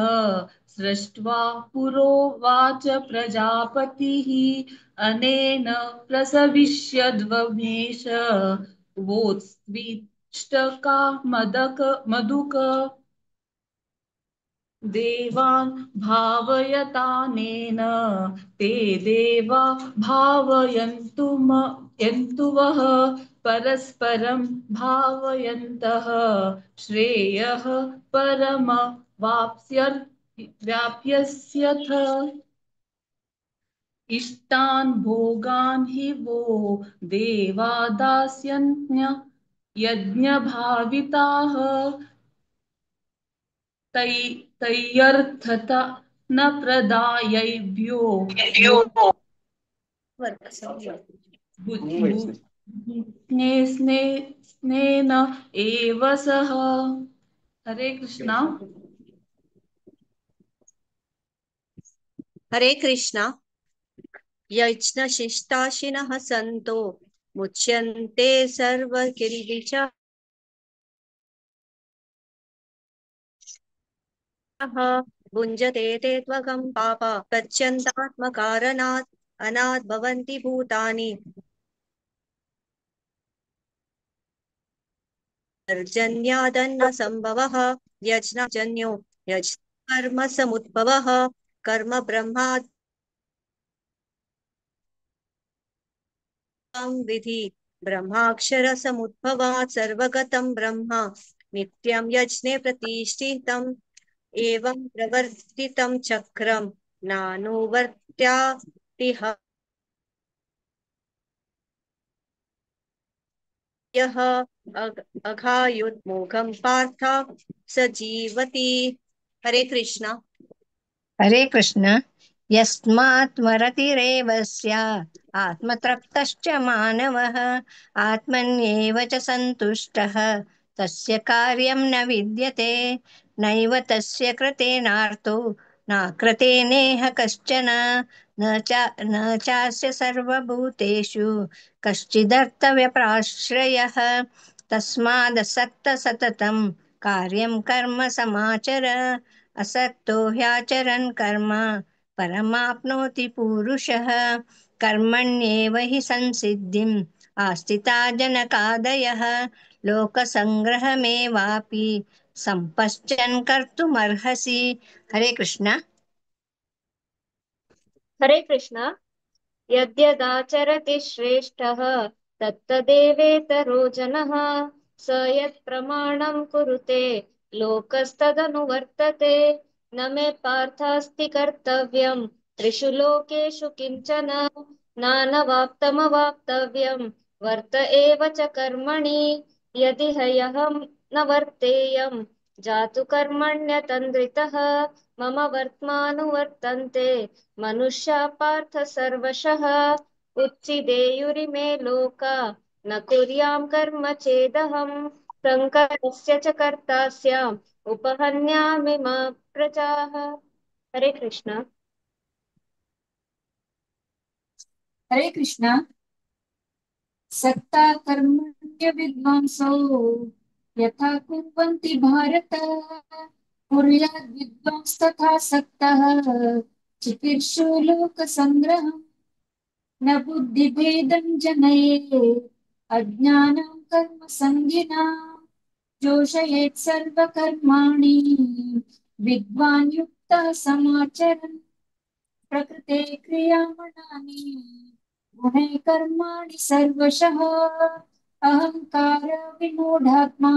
सृष्ट्वा पुरोवाच प्रजापतिः अनेन प्रसविष्यद्वमेष वोत्स्विष्टका मदक मधुक. देवान् भावयतानेन ते देवा भावयन्तु यन्तु वः परस्परं भावयन्तः श्रेयः परमवाप्स्यथ. इष्टान् भोगान् हि वो देवा दास्यन्त्य यज्ञभाविताः तय्यर्थता न प्रदायैभ्यो स्नेन एव सह. हरे कृष्णा. हरे कृष्णा. यज्ञशिष्टाशिनः सन्तो मुच्यन्ते सर्वकिल्बिषः भुञ्जते ते त्वगं पापा गच्छन्तात्मकारणात् अनाथ भवन्ति भूतानि पर्जन्यादन्न संभवः यज्ञजन्यो यज् कर्म समुद्भवः कर्म ब्रह्मा विधि ब्रह्माक्षर समुद्भवात् सर्वगतं ब्रह्म नित्यं यज्ञे प्रतिष्ठितम् एवं प्रवर्तितं चक्रं नानुवर्त्यातिह यः अघायुर्मोघं पार्थ स जीवति। हरे कृष्णा। हरे कृष्ण। यस्मात्मरतिरेव स्यात् आत्मतृप्तश्च मानवः आत्मन्येव च सन्तुष्टः तस्य कार्यं न विद्यते नैव तस्य कृतेनार्तो नाकृते नेह कश्चन न चास्य सर्वभूतेषु कश्चिदर्थव्यपाश्रयः तस्मादसक्त सततं कार्यं कर्म समाचर असक्तो ह्याचरन् कर्म परमाप्नोति पुरुषः कर्मण्येव हि संसिद्धिम् आस्थिता जनकादयः लोकसङ्ग्रहमेवापि सम्पश्चन् कर्तुमर्हसि। हरे कृष्ण। हरे कृष्ण। यद्यदाचरति श्रेष्ठः तत्तदेवेतरो जनः स यत्प्रमाणं कुरुते लोकस्तदनुवर्तते। न मे पार्थास्ति कर्तव्यं त्रिषु लोकेषु किंचन नानवाप्तमवाप्तव्यं वर्त एव च कर्मणि। यदि ह्यहं न वर्तेयं जातु कर्मण्यतन्द्रितः मम वर्त्मानुवर्तन्ते मनुष्या पार्थ सर्वशः। उच्छिदेयुरिमे लोका न कुर्यां कर्म चेदहं शङ्करस्य च कर्ता स्याम् उपहन्यामि मा प्रजाः। हरे कृष्ण। हरे कृष्ण। सत्ता कर्मण्य विद्वांसो यथा कुर्वन्ति भारत कुर्याद् विद्वांस्तथा सक्तः चिकीर्षु लोकसङ्ग्रहम्। न बुद्धिभेदं जनयेत् अज्ञानं कर्मसङ्गिनां जोषयेत् सर्वकर्माणि विद्वान् युक्तः समाचरन्। प्रकृते क्रियमाणानि गुणैः कर्माणि सर्वशः अहंकार विमूढात्मा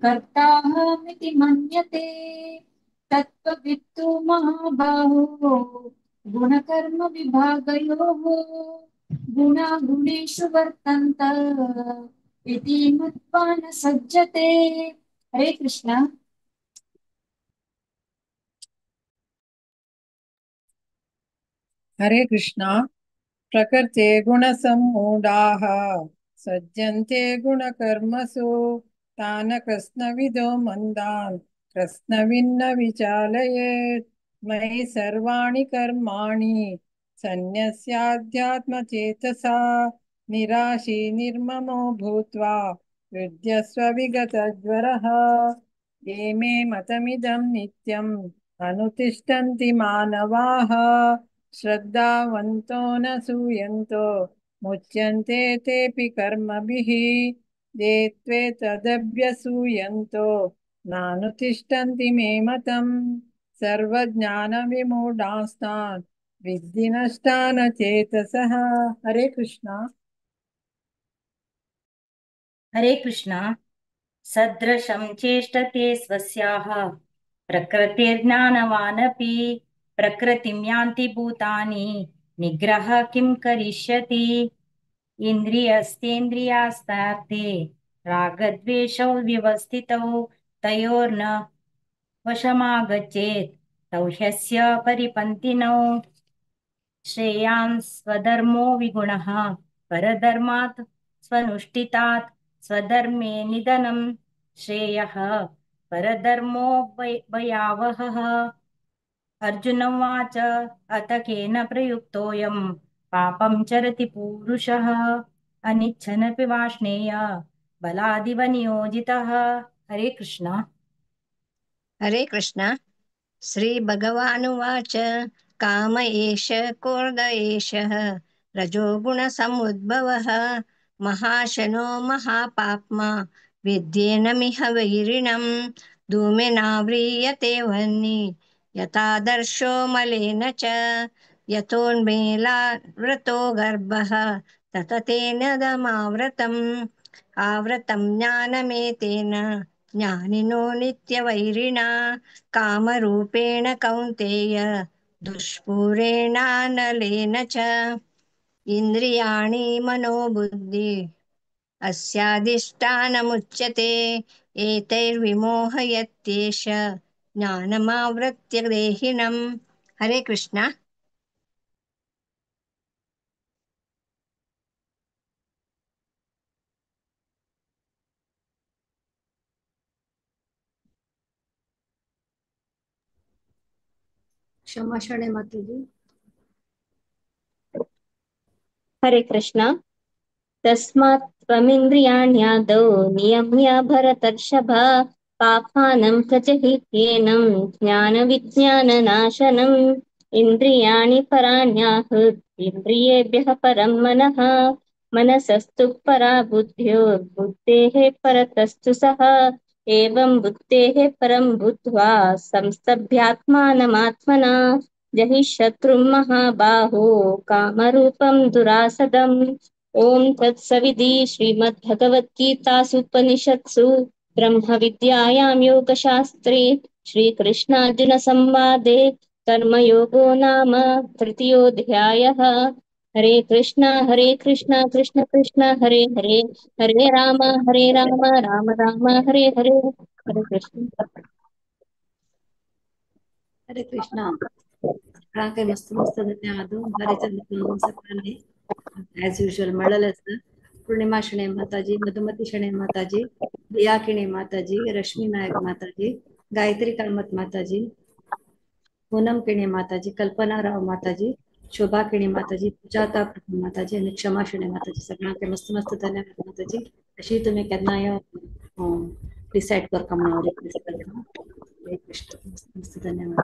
कर्ताहमिति मन्यते। तत्त्ववित्तु महाबाहो गुणकर्म विभागयोः गुणागुणेषु वर्तन्त इति मत्वा न सज्जते। हरे कृष्ण। हरे कृष्णा। प्रकृते गुणसम्मूढाः सज्जन्ते गुणकर्मसु तान् कृत्स्नविदो मन्दान् कृत्स्नविन्न विचालयेत्। मयि सर्वाणि कर्माणि सन्न्यस्याध्यात्मचेतसा निराशी निर्ममो भूत्वा युध्यस्व विगतज्वरः। ये मे मतमिदं नित्यम् अनुतिष्ठन्ति मानवाः श्रद्धावन्तो न सूयन्तो मुच्यन्ते तेऽपि कर्मभिः। ये त्वेतदभ्यसूयन्तो नानुतिष्ठन्ति मे मतम् सर्वज्ञानविमूढांस्तान् विद्धि नष्टान् चेतसः। हरे कृष्णा। हरे कृष्णा। सदृशं चेष्टते स्वस्याः प्रकृतिर्ज्ञानवानपि प्रकृतिं यान्ति भूतानि निग्रह किं करिष्यति। इन्द्रियस्तेन्द्रियास्तार्थे रागद्वेषौ व्यवस्थितौ तयोर्न वशमागच्छेत् तौ ह्यस्य परिपन्थिनौ। श्रेयान् स्वधर्मो विगुणः परधर्मात् स्वनुष्ठितात् स्वधर्मे निधनं श्रेयः परधर्मो भयावहः। अर्जुन उवाच अथ केन प्रयुक्तोऽयं पापं चरति पुरुषः अनिच्छनपि वाष्णेय बलादिव नियोजितः। हरे कृष्ण। हरे कृष्ण। श्रीभगवानुवाच काम एष क्रोध एषः रजोगुणसमुद्भवः महाशनो महापाप्मा विद्येनमिह वैरिणं धूमेनाव्रियते वह्नि यथादर्शो मलेन च यतोन्मेलाव्रतो गर्भः तत तेन दमाव्रतम् आवृतं ज्ञानमेतेन ज्ञानिनो नित्यवैरिणा कामरूपेण कौन्तेय दुष्पूरेणानलेन च इन्द्रियाणि मनोबुद्धि अस्याधिष्ठानमुच्यते एतैर्विमोहयत्येष ज्ञानमावृत्य देहिनम्। हरे कृष्णा। क्षमा शरणे माताजी। हरे कृष्णा। तस्मात् त्वमिन्द्रियाण्यादौ नियम्य भरतर्षभ पापानं प्रजहित्येनं ज्ञानविज्ञाननाशनम् इन्द्रियाणि पराण्याहुरिन्द्रियेभ्यः परं मनः मनसस्तु परा बुद्ध्योर्बुद्धेः परतस्तु सः एवं बुद्धेः परं बुद्ध्वा संस्तभ्यात्मानमात्मना जहि शत्रुं महाबाहो कामरूपं दुरासदम्। ॐ तत्सविधि श्रीमद्भगवद्गीतासूपनिषत्सु ब्रह्मविद्यायां योगशास्त्रे श्रीकृष्णार्जुनसंवादे कर्मयोगो नाम तृतीयोऽध्यायः। हरे कृष्णा कृष्ण कृष्ण हरे हरे हरे राम राम राम हरे हरे। हरे कृष्ण। हरे कृष्णा। सगळ्यांक मस्त मस्त धन्यवाद। बरें चंद्र सगळ्यांनी ॲज युजल मेळलेच। पूर्णिमा शणे माताजी, मधुमती शणे माताजी, रिया किणे माताजी, रश्मी नायक माताजी, गायत्री कामत माताजी, पूनम किणे माताजी, कल्पना राव माताजी, शोभा किणे माताजी, सुजाता प्रभू माताजी आणि क्षमा शणे माताजी सगळ्यांक मस्त मस्त धन्यवाद माताजी। अशी तुम्ही केन्नाय डिसायड करता म्हणून हांव रिक्वेस्ट करता। हरे कृष्ण। मस्त मस्त धन्यवाद।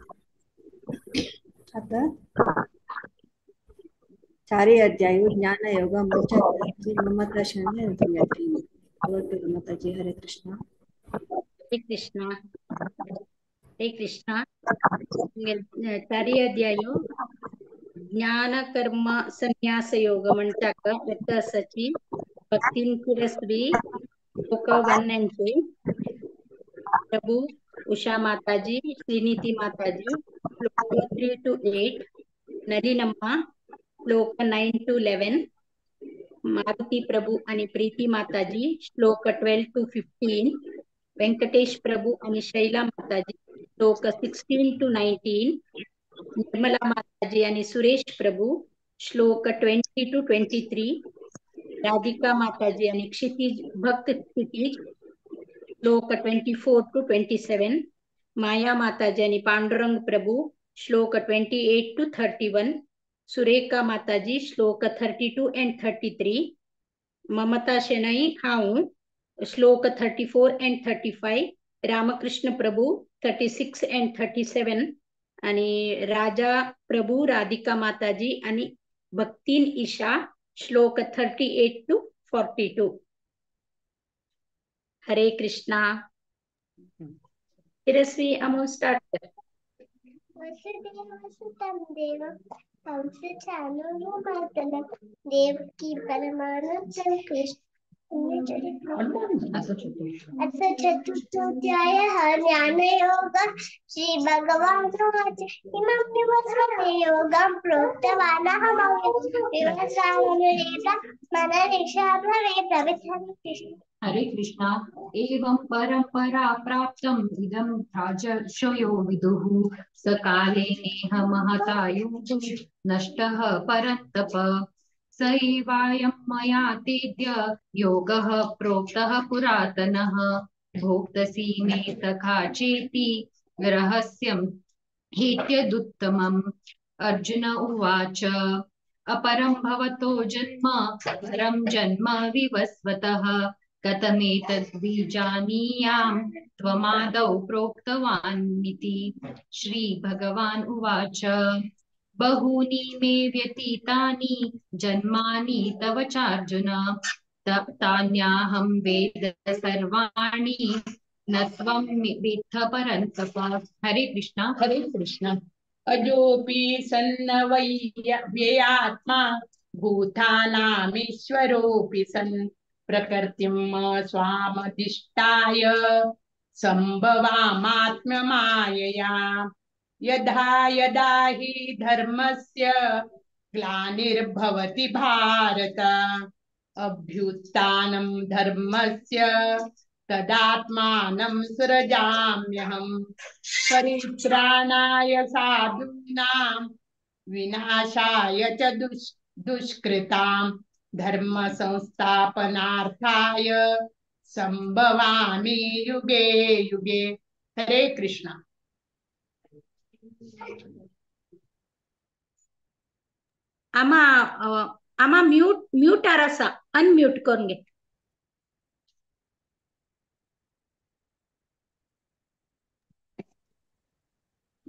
आता चारी अध्याय ज्ञान योग ममता शरणे माताजी। हरे कृष्णा। हरे कृष्णा। हरे कृष्णा। चारी अध्याय ज्ञान कर्म संन्यास योग म्हणटाक व्यत्यासाची भक्तीन Tirasvi shloka 1 and 2 Prabhu Usha Mataji Srinidhi Mataji shloka 3 to 8 Nalinamma shloka 9 to 11 Maruti Prabhu आणि प्रीती माताजी श्लोक 12 to 15 Venkatesh प्रभु आणि शैला माताजी श्लोक 16 to 19 Nirmala Mataji आणि सुरेश प्रभु श्लोक 20 to 23 Radhika Mataji आणि क्षितिज भक्त क्षितिज श्लोक 24 to 27 माया माताजी आणि पांडुरंग प्रभु श्लोक 28 to 31 Surekha Mataji shloka 32 and 33 Mamata Shenoy हांव श्लोक 34 and 35 Ramakrishna Prabhu 36 and 37 आणि राजा प्रभु राधिका माताजी आणि भक्तीन ईशा श्लोक 38 to 42। Hare Krishna. Tirasvi Amol start कर। वसुदेवसुतं देवं कंसचाणूरमर्दनं देवकी परमानन्दं कृष्ण। अथ चतुर्थोऽध्यायः ज्ञानयोगः। श्रीभगवानुवाच इमं विवस्वते योगं प्रोक्तवानहं विवस्वानुरेव मनऋषा भवेत्। कृष्ण। हरे कृष्णा। एवं परंपरा प्राप्तम् इदं राजर्षयो विदुः सकाले नेह महता योगो नष्टः परन्तप स एवायं मया तेद्य योगः प्रोक्तः पुरातनः भोक्तसि मे सखा चेति रहस्यं हेत्यदुत्तमम्। अर्जुन उवाच अपरं भवतो जन्म परं जन्म विवस्वतः कथमेतद्विजानीयां त्वमादौ प्रोक्तवानिति। श्रीभगवान् उवाच बहूनि मे व्यतीतानि जन्मानि तव चार्जुन तान्याहं वेद सर्वाणि न त्वं वेत्थ परन्तप। हरे कृष्णा। हरे कृष्ण। अजोऽपि सन्न वै व्ययात्मा भूतानामीश्वरोऽपि सन् प्रकृतिं स्वामधिष्ठाय संभवामात्म्यमायया। यदा यदा हि धर्मस्य ग्लानिर्भवति भारत अभ्युत्थानं धर्मस्य तदात्मानं सृजाम्यहम्। परित्राणाय साधूनां विनाशाय च दुष्कृतां धर्म संस्थापनार्थाय संभवामि युगे युगे। हरे कृष्णा। आमा आमा म्यूट म्यूटार आसा, अनम्यूट करून घे।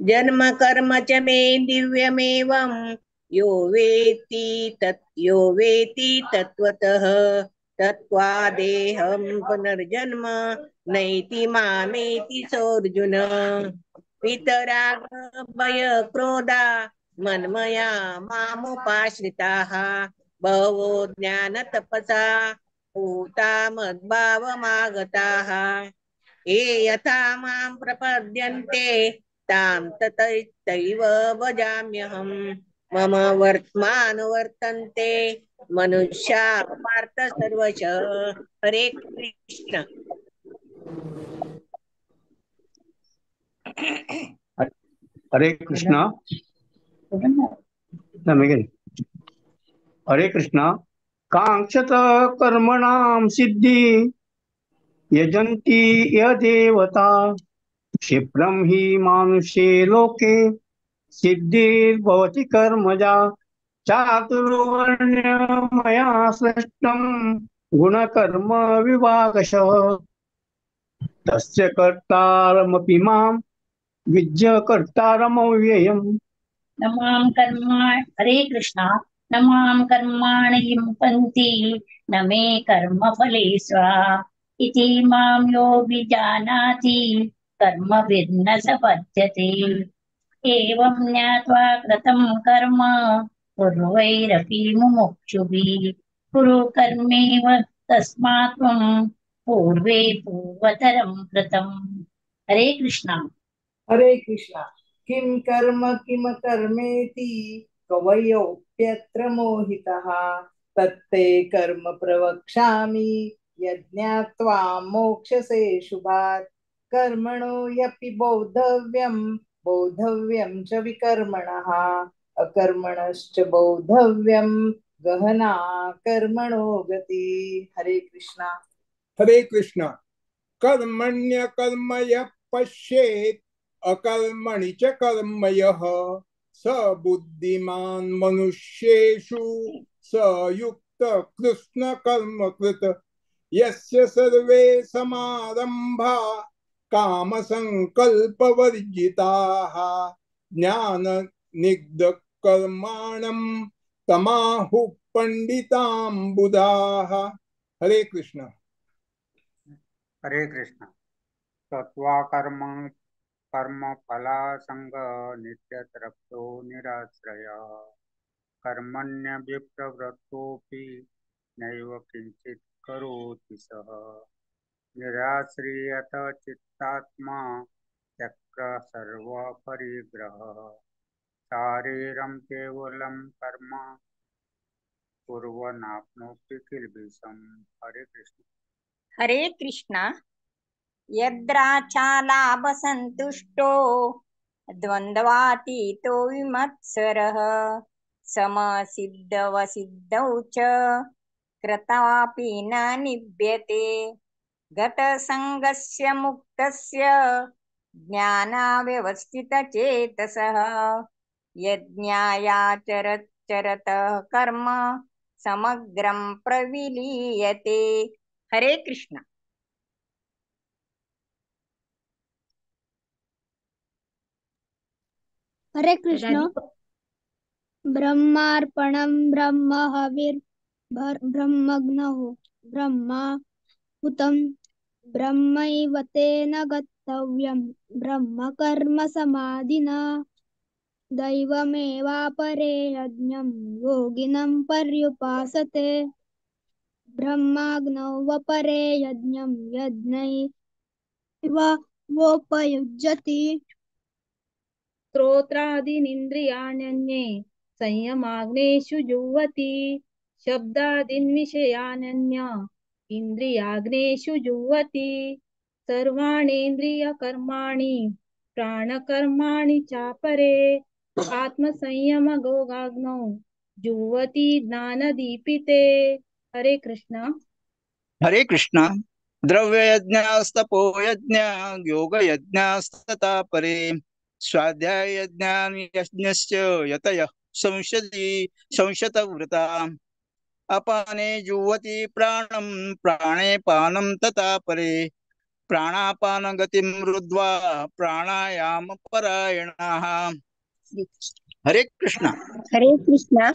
जन्म कर्म च मे दिव्यमेवं यो वेत्ति तत् यो वेत्ति तत्त्वतः तत्त्वादेहं पुनर्जन्म नैति मामेति सोऽर्जुन। वितराग भय क्रोधा मन्मया मामुपाश्रिताः बहवो ज्ञानतपसा पूता मद्भावमागताः। ये यथा मां प्रपद्यन्ते तां तथैव भजाम्यहम्। मम वर्त्मानुवर्तन्ते मनुष्या पार्थ सर्वशः। हरे कृष्ण। हरे कृष्ण। हरे कृष्ण। कांक्षत कर्मणां सिद्धि यजन्ति यदेवता क्षिप्रं हि मानुषे लोके सिद्धिर्भवति कर्मजा। चातुर्वर्ण्यमया सृष्टं गुणकर्म विभागशः तस्य कर्तारमपि मां विद्य कर्तारमव्ययम्। न मां कर्मा हरे कृष्णा। न मां कर्माणि लिम्पन्ति न मे कर्मफले स्वा इति मां यो विजानाति कर्मभिर्न स बध्यते। एवं ज्ञात्वा कृतं कर्म पूर्वैरपि मुमुक्षुभिः कुरु कर्मेव तस्मात् त्वं पूर्वे पूर्वतरं कृतम्। हरे कृष्णा। हरे कृष्णा। किं कर्म किम कर्मेति कवयोऽप्यत्र मोहितः तत्ते कर्म प्रवक्ष्यामि यज्ञात्वा मोक्षसे शुभात्। कर्मणो ह्यपि बोद्धव्यं बोद्धव्यं च विकर्मणः अकर्मणश्च बोद्धव्यं गहना कर्मणो गति। हरे कृष्णा। हरे कृष्णा। कर्मण्य कर्म यः पश्येत् अकर्मणि च कर्म यः स बुद्धिमान् मनुष्येषु स युक्त कृष्ण कर्म कृत। यस्य सर्वे समारंभा काम संकल्प वर्जिताः ज्ञान निग्ध कर्माणं तमाहु पंडितां बुधाः। हरे कृष्ण। हरे कृष्ण। तत्त्वा कर्म कर्म फलासंग नित्यतृप्तो निराश्रय कर्मण्य विप्रवृत्तोऽपि नैव किंचित् करोति सः। निराश्रियत चित्तात्मा त्यक्त सर्वपरिग्रहः शारीरं केवलं कर्म कुर्वन्नाप्नोति किल्बिषम्। हरे कृष्ण। हरे कृष्ण। यद्राचालाभसन्तुष्टो द्वन्द्वातीतो विमत्सरः समसिद्धवसिद्धौ च कृतापि न निभ्यते। गतसङ्गस्य मुक्तस्य ज्ञानाव्यवस्थितचेतसः यज्ञायाचरचरतः कर्म समग्रं प्रविलीयते। हरे कृष्ण. हरे कृष्ण. ब्रह्मार्पणं ब्रह्म हविर् ब्रह्मग्नौ ब्रह्माहुतं ब्रह्मैव तेन गन्तव्यं ब्रह्मकर्म समाधिना दैवमेवापरे यज्ञं योगिनं पर्युपासते ब्रह्माग्नौ वपरे यज्ञं यज्ञैव वोपयुज्यति. श्रोत्रादीनिन्द्रियाण्यन्ये संयमाग्नेषु जुह्वति शब्दादीन् विषयानन्य इन्द्रियाग्नेषु जुह्वति सर्वाणीन्द्रियकर्माणि प्राणकर्माणि चापरे आत्मसंयमगोगाग्नौ जुह्वति ज्ञानदीपिते. हरे कृष्ण. हरे कृष्ण. द्रव्ययज्ञास्तपो यज्ञ योगयज्ञास्तथा परे स्वाध्याययज्ञान यज्ञस्य यतयः संशति संशतव्रता अपाने जुह्वति प्राणं प्राणे पानं तथा परे प्राणापानगतिं रुद्ध्वा प्राणायाम परायणाः. हरे कृष्ण. हरे कृष्ण.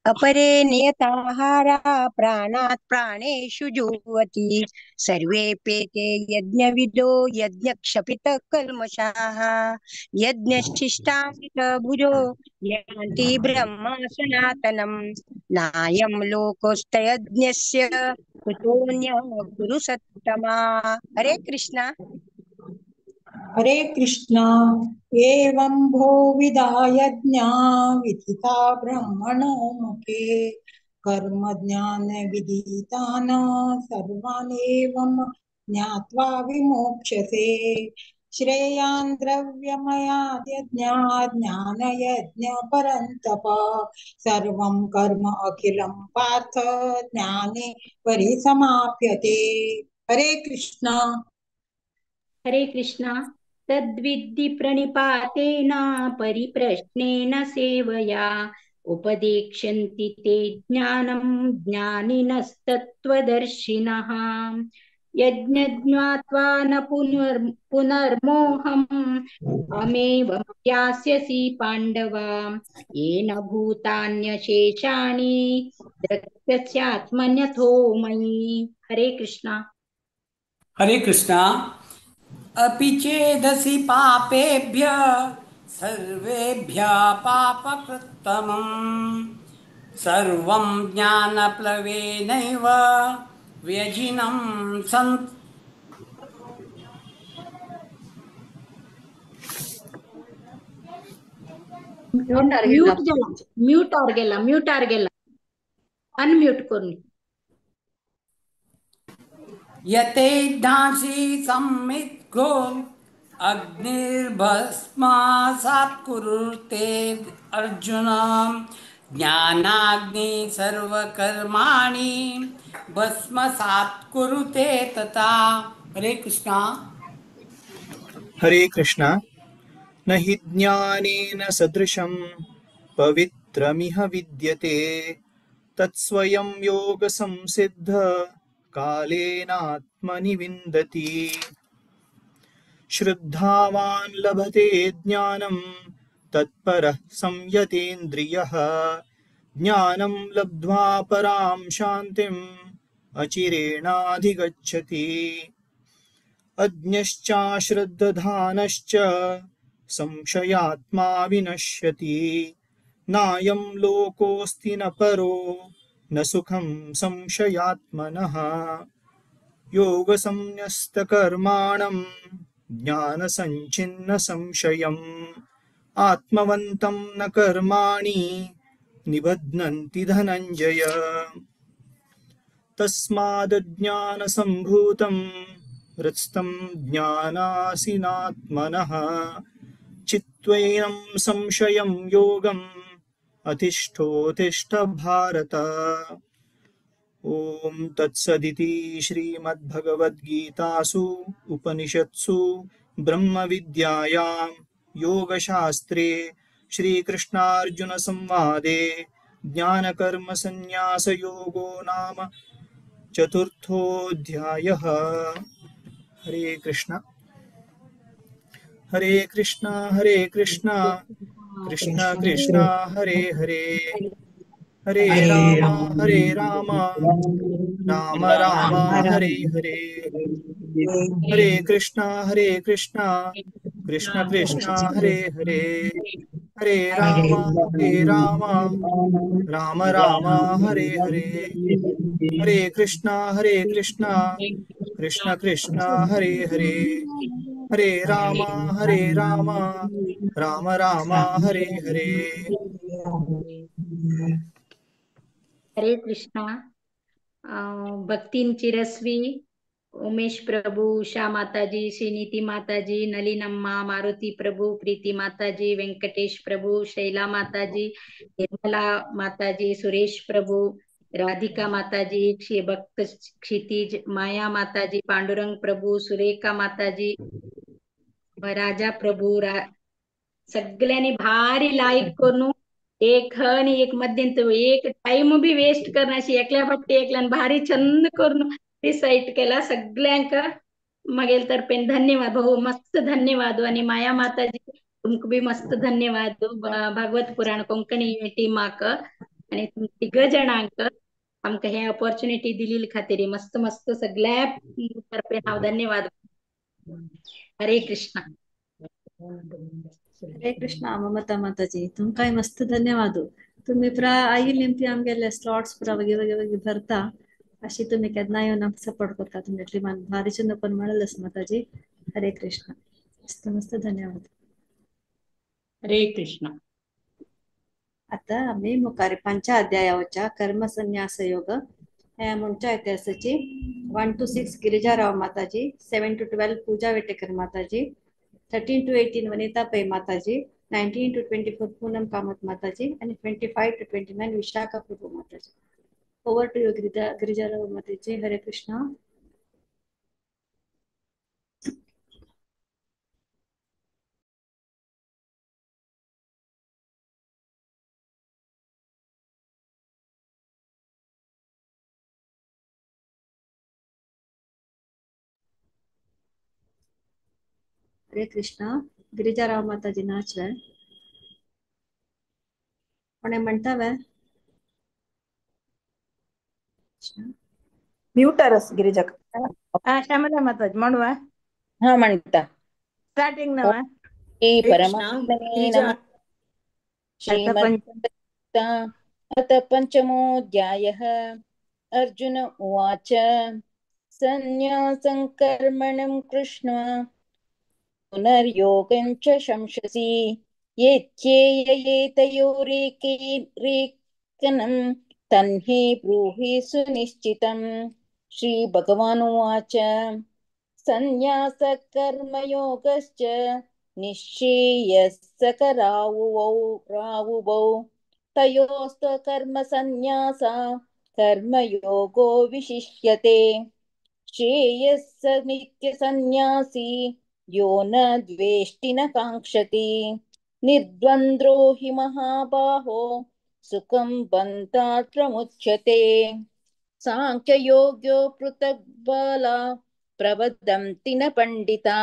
अपरे नियताहारा प्राणात् प्राणेषु जुह्वति सर्वे पेते यज्ञविदो यज्ञक्षपितकल्मषाः यज्ञशिष्टामृतभुजो यान्ति ब्रह्म सनातनम् नायं लोकोस्तयज्ञस्य कुतोऽन्यः कुरु सत्तमा. हरे कृष्ण. हरे कृष्ण. एवं भो विदा यज्ञा विदिता ब्रह्मणो मुखे कर्म ज्ञान विदितान सर्वान् एवं ज्ञात्वा विमोक्षसे श्रेयान् द्रव्यमयाद् यज्ञात् ज्ञानयज्ञ परन्तप सर्वं कर्म अखिलं पार्थ ज्ञाने परिसमाप्यते. हरे कृष्ण. हरे कृष्ण. तद्विद्धि प्रणिपातेन परिप्रश्नेन सेवया उपदेक्ष्यन्ति ते ज्ञानं ज्ञानिनस्तत्त्वदर्शिनः. यज्ञज्ञात्वा न पुनर्मोहम् अमेव यास्यसि पाण्डव येन भूतान्यशेषाणि द्रक्ष्यस्यात्मन्यथो मयि. हरे कृष्ण. हरे कृष्ण. अपि चेदसि पापेभ्य सर्वेभ्यः पापकृत्तमं सर्वं ज्ञानप्लवेनैव व्यजिनं सन् म्यूट जाला म्यूट आर गेला म्यूट आर गेला अनम्यूट करून. यतेधांसि संमिद्गो अग्निर्भस्मासात् कुरुते अर्जुन ज्ञानाग्नि सर्वकर्माणि भस्मसात् कुरुते तथा. हरे कृष्ण. हरे कृष्ण. न हि ज्ञानेन सदृशं पवित्रमिह विद्यते तत्स्वयं योगसंसिद्ध कालेनात्मनि विन्दति. श्रद्धावान् लभते ज्ञानं तत्परः संयतेन्द्रियः ज्ञानं लब्ध्वा परां शान्तिम् अचिरेणाधिगच्छति. अज्ञश्चाश्रद्दधानश्च संशयात्मा विनश्यति नायं लोकोऽस्ति न परो न सुखं संशयात्मनः. योगसंन्यस्तकर्माणं ज्ञानसञ्छिन्न संशयम् आत्मवन्तं न कर्माणि निबध्नन्ति धनञ्जय. तस्मादज्ञानसम्भूतं हृत्स्थं ज्ञानासीनात्मनः चित्त्वैनं संशयं योगम् अतिष्ठोतिष्ठ भारत. ॐ तत्सदिति श्रीमद्भगवद्गीतासु उपनिषत्सु ब्रह्मविद्यायां योगशास्त्रे श्रीकृष्णार्जुनसंवादे ज्ञानकर्मसन्न्यासयोगो नाम चतुर्थोऽध्यायः। हरे कृष्ण हरे कृष्ण हरे कृष्ण कृष्ण कृष्ण हरे हरे, हरे राम राम राम हरे हरे, हरे कृष्ण कृष्ण कृष्ण हरे हरे, हरे राम राम राम हरे हरे, हरे कृष्ण कृष्ण कृष्ण हरे हरे, हरे राम राम राम हरे हरे। हरे कृष्णा। भक्तिन चिरस्वी उमेश प्रभु, उषा माताजी, श्रीनीति माताजी, नलिनम्मा, मारुति प्रभु, प्रीति माताजी, वेंकटेश प्रभु, शैला माताजी, निर्मला माताजी, सुरेश प्रभु, राधिका माताजी, भक्त क्षितिज, माया माताजी, पांडुरंग प्रभु, सुरेखा माताजी, राजा प्रभु, सगळ्यांनी भारी लाईक करून एक आणि एक मध्यंत एक टाइम बी वेस्ट करनाशी एकल्या फाटी एकल्यान भारी छंद करून रिसाइट केला। सगळ्यांक मगेल तर्फेन धन्यवाद भाऊ, मस्त धन्यवाद। आणि माया माताजी तुमक बी मस्त धन्यवाद। भागवत पुराण कोंकणी टीमाक आणि तिघ जणांक आमकां हे ऑपॉर्च्युनिटी दिलेली खातीर मस्त मस्त सगळ्या तर्फेन हांव धन्यवाद। हरे कृष्णा। हरे कृष्णा। ममता माताजी तुमकांय मस्त धन्यवाद। तुम्ही प्रा आयिल्ली निमती आमगेले स्लॉट्स पुरा वगी वगी वगी भरता अशी तुम्ही केन्ना येवन आमकां सपोर्ट करता। तुमच्या टिमान भारी चंद पण म्हणलेस माताजी। हरे कृष्णा, मस्त मस्त धन्यवाद। हरे कृष्णा। आता आमी मुखार पंच अध्यायाच्या कर्म संन्यास योग हे म्हणच्या इतिहासाची 1 to 6 Girija Rao Mataji, 7 to 12 Pooja Vetekar Mataji, 13 to 18 Vanita Pai Mataji, 19 to 24 Poonam Kamat Mataji आणि 25 to 29 Vishakha Prabhu Mataji. Over to you Girija Rao Mataji. Hare Krishna. Hare Krishna. Girija Rao Mataji नाचवे कोणे म्हणटा वे म्यूटरस गिरिजा. श्यामला माताजी म्हणू हा म्हणता स्टार्टिंग नवा. परमात्मने नमः. श्रीमद्भगवद्गीता अथ पंचमोऽध्यायः. अर्जुन उवाच संन्यासं कर्मणं कृष्ण पुनर्योगं च शंससि येत्येयेतयोरेकनं तन्हि ब्रूहि सुनिश्चितं. श्री भगवानुवाच संन्यासकर्मयोगश्च निश्चेयस्सकरावुवौ रावुवौ तयोस्तु कर्मसंन्यासा कर्मयोगो विशिष्यते. श्रेयस्स नित्यसंन्यासी यो न द्वेष्टि न काङ्क्षति निर्द्वन्द्वो हि महाबाहो सुखं बन्धात् प्रमुच्यते. सांख्ययोग्यो पृथक् बला प्रवदन्ति न पण्डिता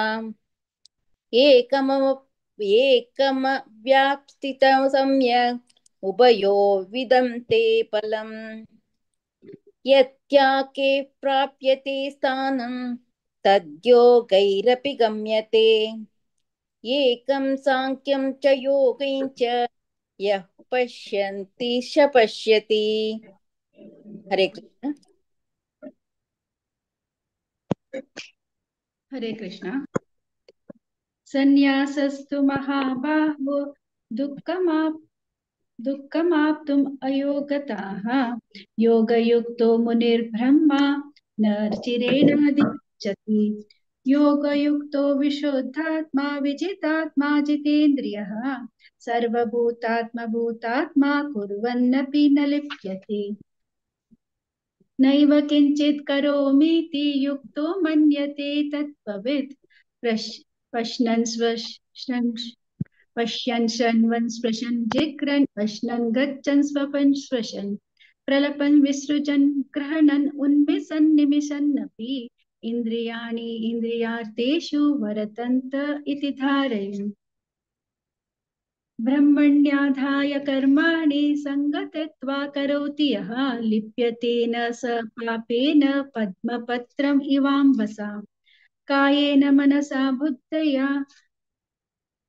एकमव्याप्स्थितं सम्यक् उभयो विदन्ते फलम्. यत्याके प्राप्यते स्थानं तद्योगैरपि गम्यते. एकं सांख्यं च योगं च यः पश्यन्ति स पश्यति. हरे कृष्ण. हरे कृष्ण. संन्यासस्तु महाबाहो दुःखमाप्तुम् अयोगताः योगयुक्तो मुनिर्ब्रह्मा न चिरेणाधिगच्छति. योगयुक्तो विशुद्धात्मा विजितात्मा जितेन्द्रियः सर्वभूतात्मभूतात्मा कुर्वन्नपि न लिप्यते. नैव किञ्चित् करोमीति युक्तो मन्यते तत्त्ववित् पश्यन् शृण्वन् स्पृशन् जिघ्रन् अश्नन् गच्छन् स्वपन् श्वसन् प्रलपन् विसृजन् ग्रहणन् उन्मिषन् निमिषन्नपि इन्द्रियाणि इन्द्रियार्थेषु वर्तन्त इति धारयन्। ब्रह्मण्याधाय कर्माणि सङ्गतत्वा करोति यः लिप्यते न स पापेन पद्मपत्रम् इवाम्बसा। कायेन मनसा बुद्धया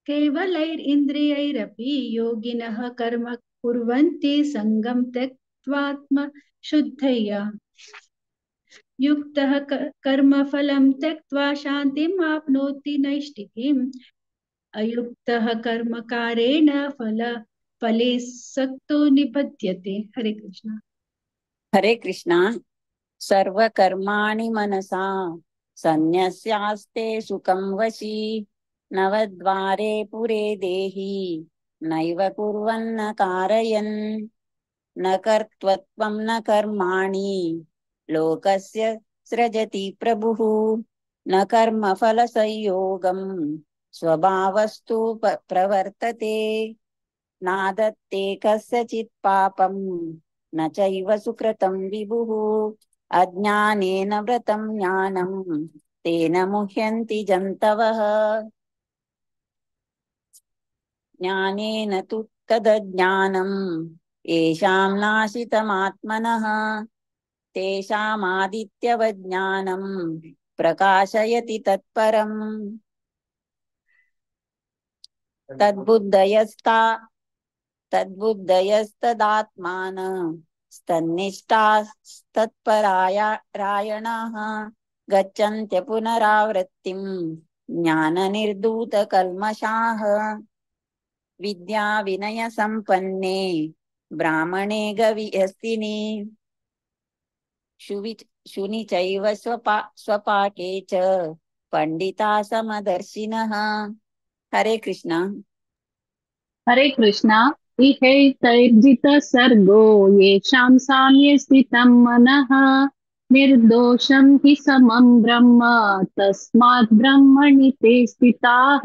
केवलैरिन्द्रियैरपि योगिनः कर्म कुर्वन्ति सङ्गं त्यक्त्वात्म शुद्धया। युक्तः कर्मफलं त्यक्त्वा शान्तिम् आप्नोति नैष्ठिकीम्। अयुक्तः कर्मकारेण फले सक्तो निबध्यते। हरे कृष्णा। हरे कृष्णा। सर्वकर्माणि मनसा सन्न्यस्यास्ते सुखं वशी नवद्वारे पुरे देहि नैव कुर्वन्न कारयन्। न कर्तृत्वं न कर्माणि लोकस्य सृजति प्रभुः न कर्मफलसंयोगं स्वभावस्तु प्रवर्तते। नादत्ते कस्यचित् पापं न चैव सुकृतं विभुः अज्ञानेन व्रतं ज्ञानं तेन मुह्यन्ति जन्तवः। ज्ञानेन तु तदज्ञानं येषां नाशितमात्मनः तेषामादित्यवज्ञानं प्रकाशयति तत्परम्। तद्बुद्धयस्तदात्मान स्तन्निष्ठास्तत्परायणाः गच्छन्त्य पुनरावृत्तिं ज्ञाननिर्धूतकल्मषाः। विद्या विनयसम्पन्ने ब्राह्मणे गविहस्तिनि शुनि चैव स्वपाके च पण्डिता समदर्शिनः। हरे कृष्णा। हरे कृष्णा। इहैतैर्जित सर्गो येषां साम्ये स्थितं मनः निर्दोषं हि समं ब्रह्म तस्मात् ब्रह्मणि ते स्थिताः।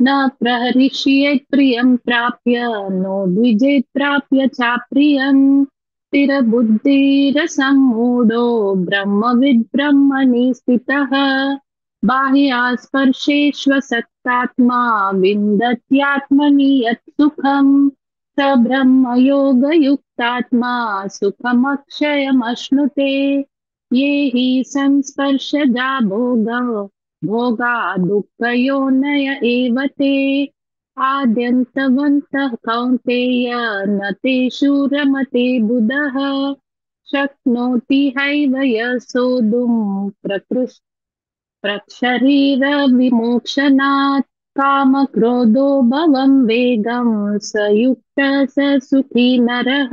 न प्रहरिष्येत् प्रियं प्राप्य नो द्विजेत् प्राप्य चाप्रियं स्थिरबुद्धिरसम्मूढो ब्रह्मविद् ब्रह्मणि स्थितः। बाह्यास्पर्शेष्वसक्तात्मा विन्दत्यात्मनि यत् सुखं स ब्रह्मयोगयुक्तात्मा सुखमक्षयमश्नुते। ये हि संस्पर्शजा भोगा दुःखयोनय एव ते आद्यन्तवन्तः कौन्तेय न तेषु रमते बुधः। शक्नोति हैव यः सोढुं प्रक्षरीरविमोक्षणात् कामक्रोधो भवं वेगं स युक्तः स सुखी नरः।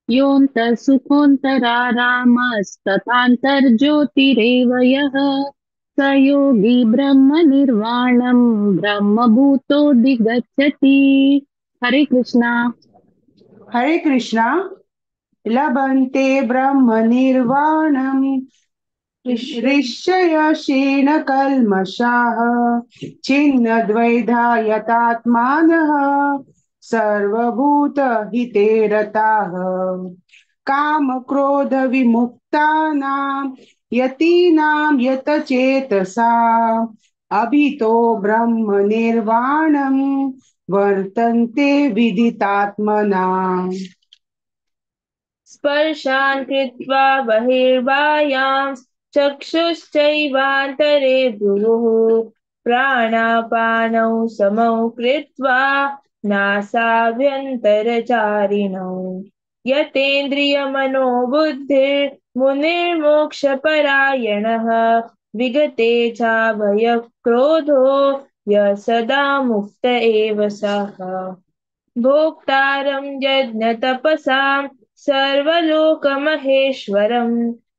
योऽन्तः सुखोऽन्तरारामस्तथान्तर्ज्योतिरेव यः स योगी ब्रह्मनिर्वाणं ब्रह्मभूतोऽधिगच्छति। हरे कृष्णा। हरे कृष्णा। लभन्ते ब्रह्मनिर्वाणं ऋषयक्षीणकल्मषाः छिन्नद्वैधायतात्मानः सर्वभूतहिते रताः। कामक्रोधविमुक्तानां यतीनां यतचेतसा अभितो ब्रह्मनिर्वाणं वर्तन्ते विदितात्मना। स्पर्शान् कृत्वा बहिर्बाह्यां चक्षुश्चैवान्तरे भ्रुवुः प्राणापानौ समौ कृत्वा नासाभ्यन्तरचारिणौ। यतेन्द्रियमनोबुद्धिर्मुनिर्मोक्षपरायणः विगते चाभयक्रोधो यः सदा मुक्त एव सः। भोक्तारं यज्ञतपसां सर्वलोकमहेश्वरं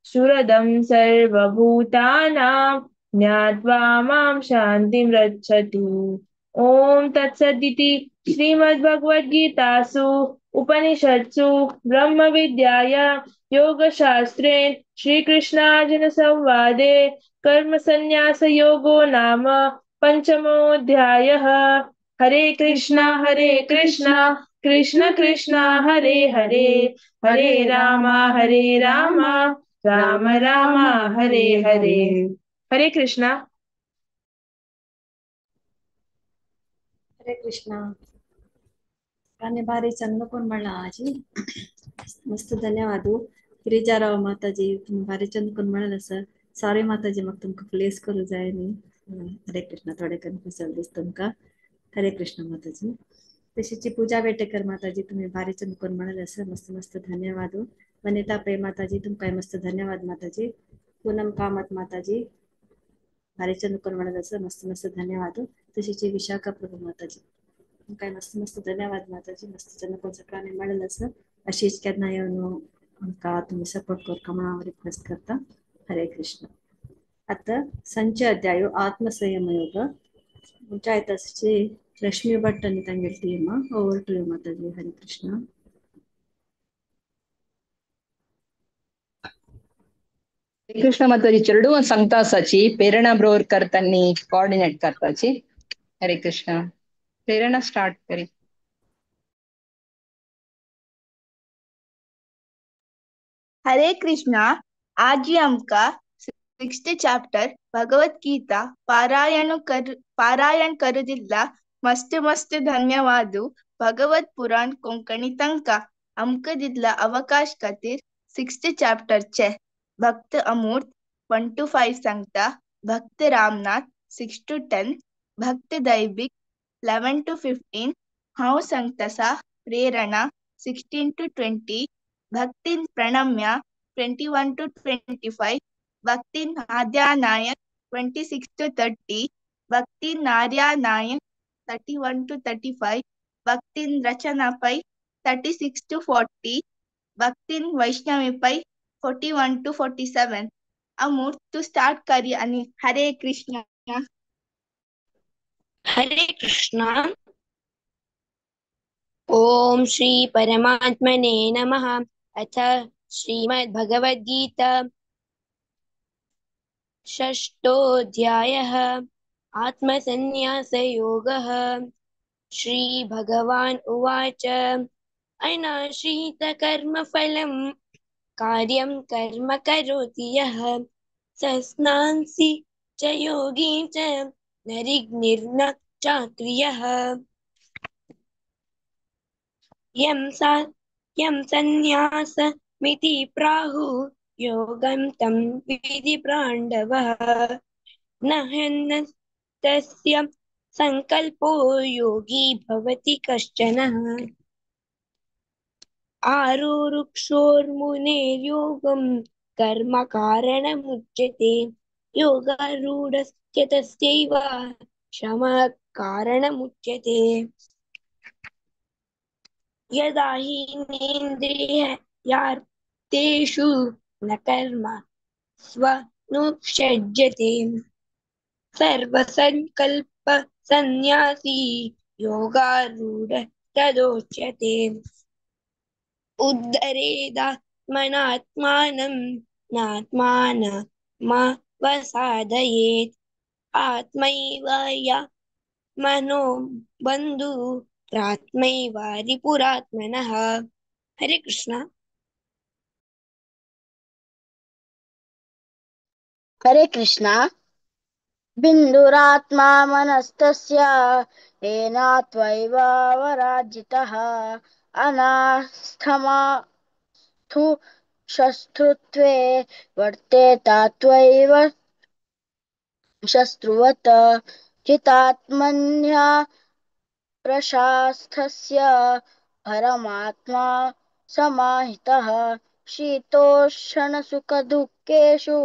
सुरदं सर्वभूतानां ज्ञात्वा मां शान्तिं रक्षति। ॐ तत्सदिति श्रीमद्भगवद्गीतासु उपनिषत्सु ब्रह्मविद्यायां योगशास्त्रे श्रीकृष्णार्जुनसंवादे कर्मसन्न्यासयोगो नाम पंचमोऽध्यायः। हरे कृष्णा हरे Krishna Krishna Krishna Hare Hare, Hare Rama Hare Rama Rama Rama Hare Hare. Hare Krishna. Hare Krishna. काने भारी चंद कोण म्हणला आजी, मस्त धन्यवाद. गिरिजाराव माताजी तुम्ही भारी चंद कोण म्हणाल सर. सॉरी माताजी, मग तुमका प्लेस करू जाय न्ही. हरे कृष्णा. थोडे कन्फ्युज दिस तुमका. हरे कृष्ण माताजी. तशीची पूजा बेटेकर माताजी तुम्ही भारी चंद कोण म्हणाल सर, मस्त मस्त धन्यवाद. वनिता प्रेम माताजी तुमका मस्त धन्यवाद माताजी. पूनम कामत माताजी भारी चंद कोण म्हणाल सर, मस्त मस्त धन्यवाद. तशीची विशाखा प्रभू माताजी काय मस्त मस्त धन्यवाद माताजी. मस्त चंद कोण सगळ्यांनी म्हणाल सर. अशीच केन्ना येवन आमकां तुमी सपोर्ट करता म्हणून हांव रिक्वेस्ट करता. हरे कृष्ण. आता संच अध्याय आत्मसंयम योग पंचायत लक्ष्मी भट आणि तांगेली team. Over to you Mataji. Hare Krishna. Hare Krishna Mataji. चेरडुवां सांगता आसाची प्रेरणा ब्रोरकर तांणी कोऑर्डिनेट करताची. हरे कृष्ण. प्रेरणा स्टार्ट करी. हरे कृष्णा. आज आमका 6th chapter Bhagavad Gita पारायण करुदिल्ला मस्त मस्त धन्यवाद. भगवत पुराण कोंकणी तांका आमकां दिल्ला अवकाश खातीर 6th चॅप्टरचे भक्त अमूर्त 1 to 5 सांगता, भक्त रामनाथ 6 to 10, भक्त दैविक 11 to 15, हांव सांगता प्रेरणा 16 to 20, भक्तीन प्रणम्या 21 to 25, भक्तीन Adya Naik 26 to 30, भक्तीन नार्या Naik 31 to 35, भक्तीन Rachana Pai 36 to 40, भक्तीन Vaishnavi Pai 41 to 47. Amur Tu start करी आणि हरे कृष्ण. हरे कृष्णा. ओम श्री परमात्मने नमः. अथ श्रीमद्भगवद्गीता षष्ठोऽध्यायः आत्मसन्न्यासयोगः. श्री भगवान् उवाच अनाश्रितकर्मफलं कार्यं कर्म करोति यः सस्नांसि च योगी च नरिग्निर्न चाक्रियः. यं सन्न्यासमिति प्राहु योगं तं विधि पाण्डवः. न ह्यन्यस्य संकल्पो योगी भवति कश्चनः. आरुरुक्षोर्मुनेर्योगं कर्म कारणमुच्यते. योगारूढस्य तस्यैव शमः कारणमुच्यते. यदा हि नेन्द्रियार्थेषु न कर्म स्वनुषज्यते. सर्वसंकल्प संन्यासी योगारूढ तदोच्यते. उद्धरेदात्मनात्मानं नात्मानमावसादयेत्. आत्मैव या मनो बन्धु प्रात्मैव रिपुरात्मनः. हरे कृष्णा. हरे कृष्णा. बिन्दुरात्मा मनस्तस्य येनात्वैव वराजितः. अनास्थमास्थु शस्त्रत्वे वर्तेतात्वैव शस्त्रुवत्. हितात्मन्या प्रशास्थस्य परमात्मा समाहितः. शीतोष्णसुखदुःखेषु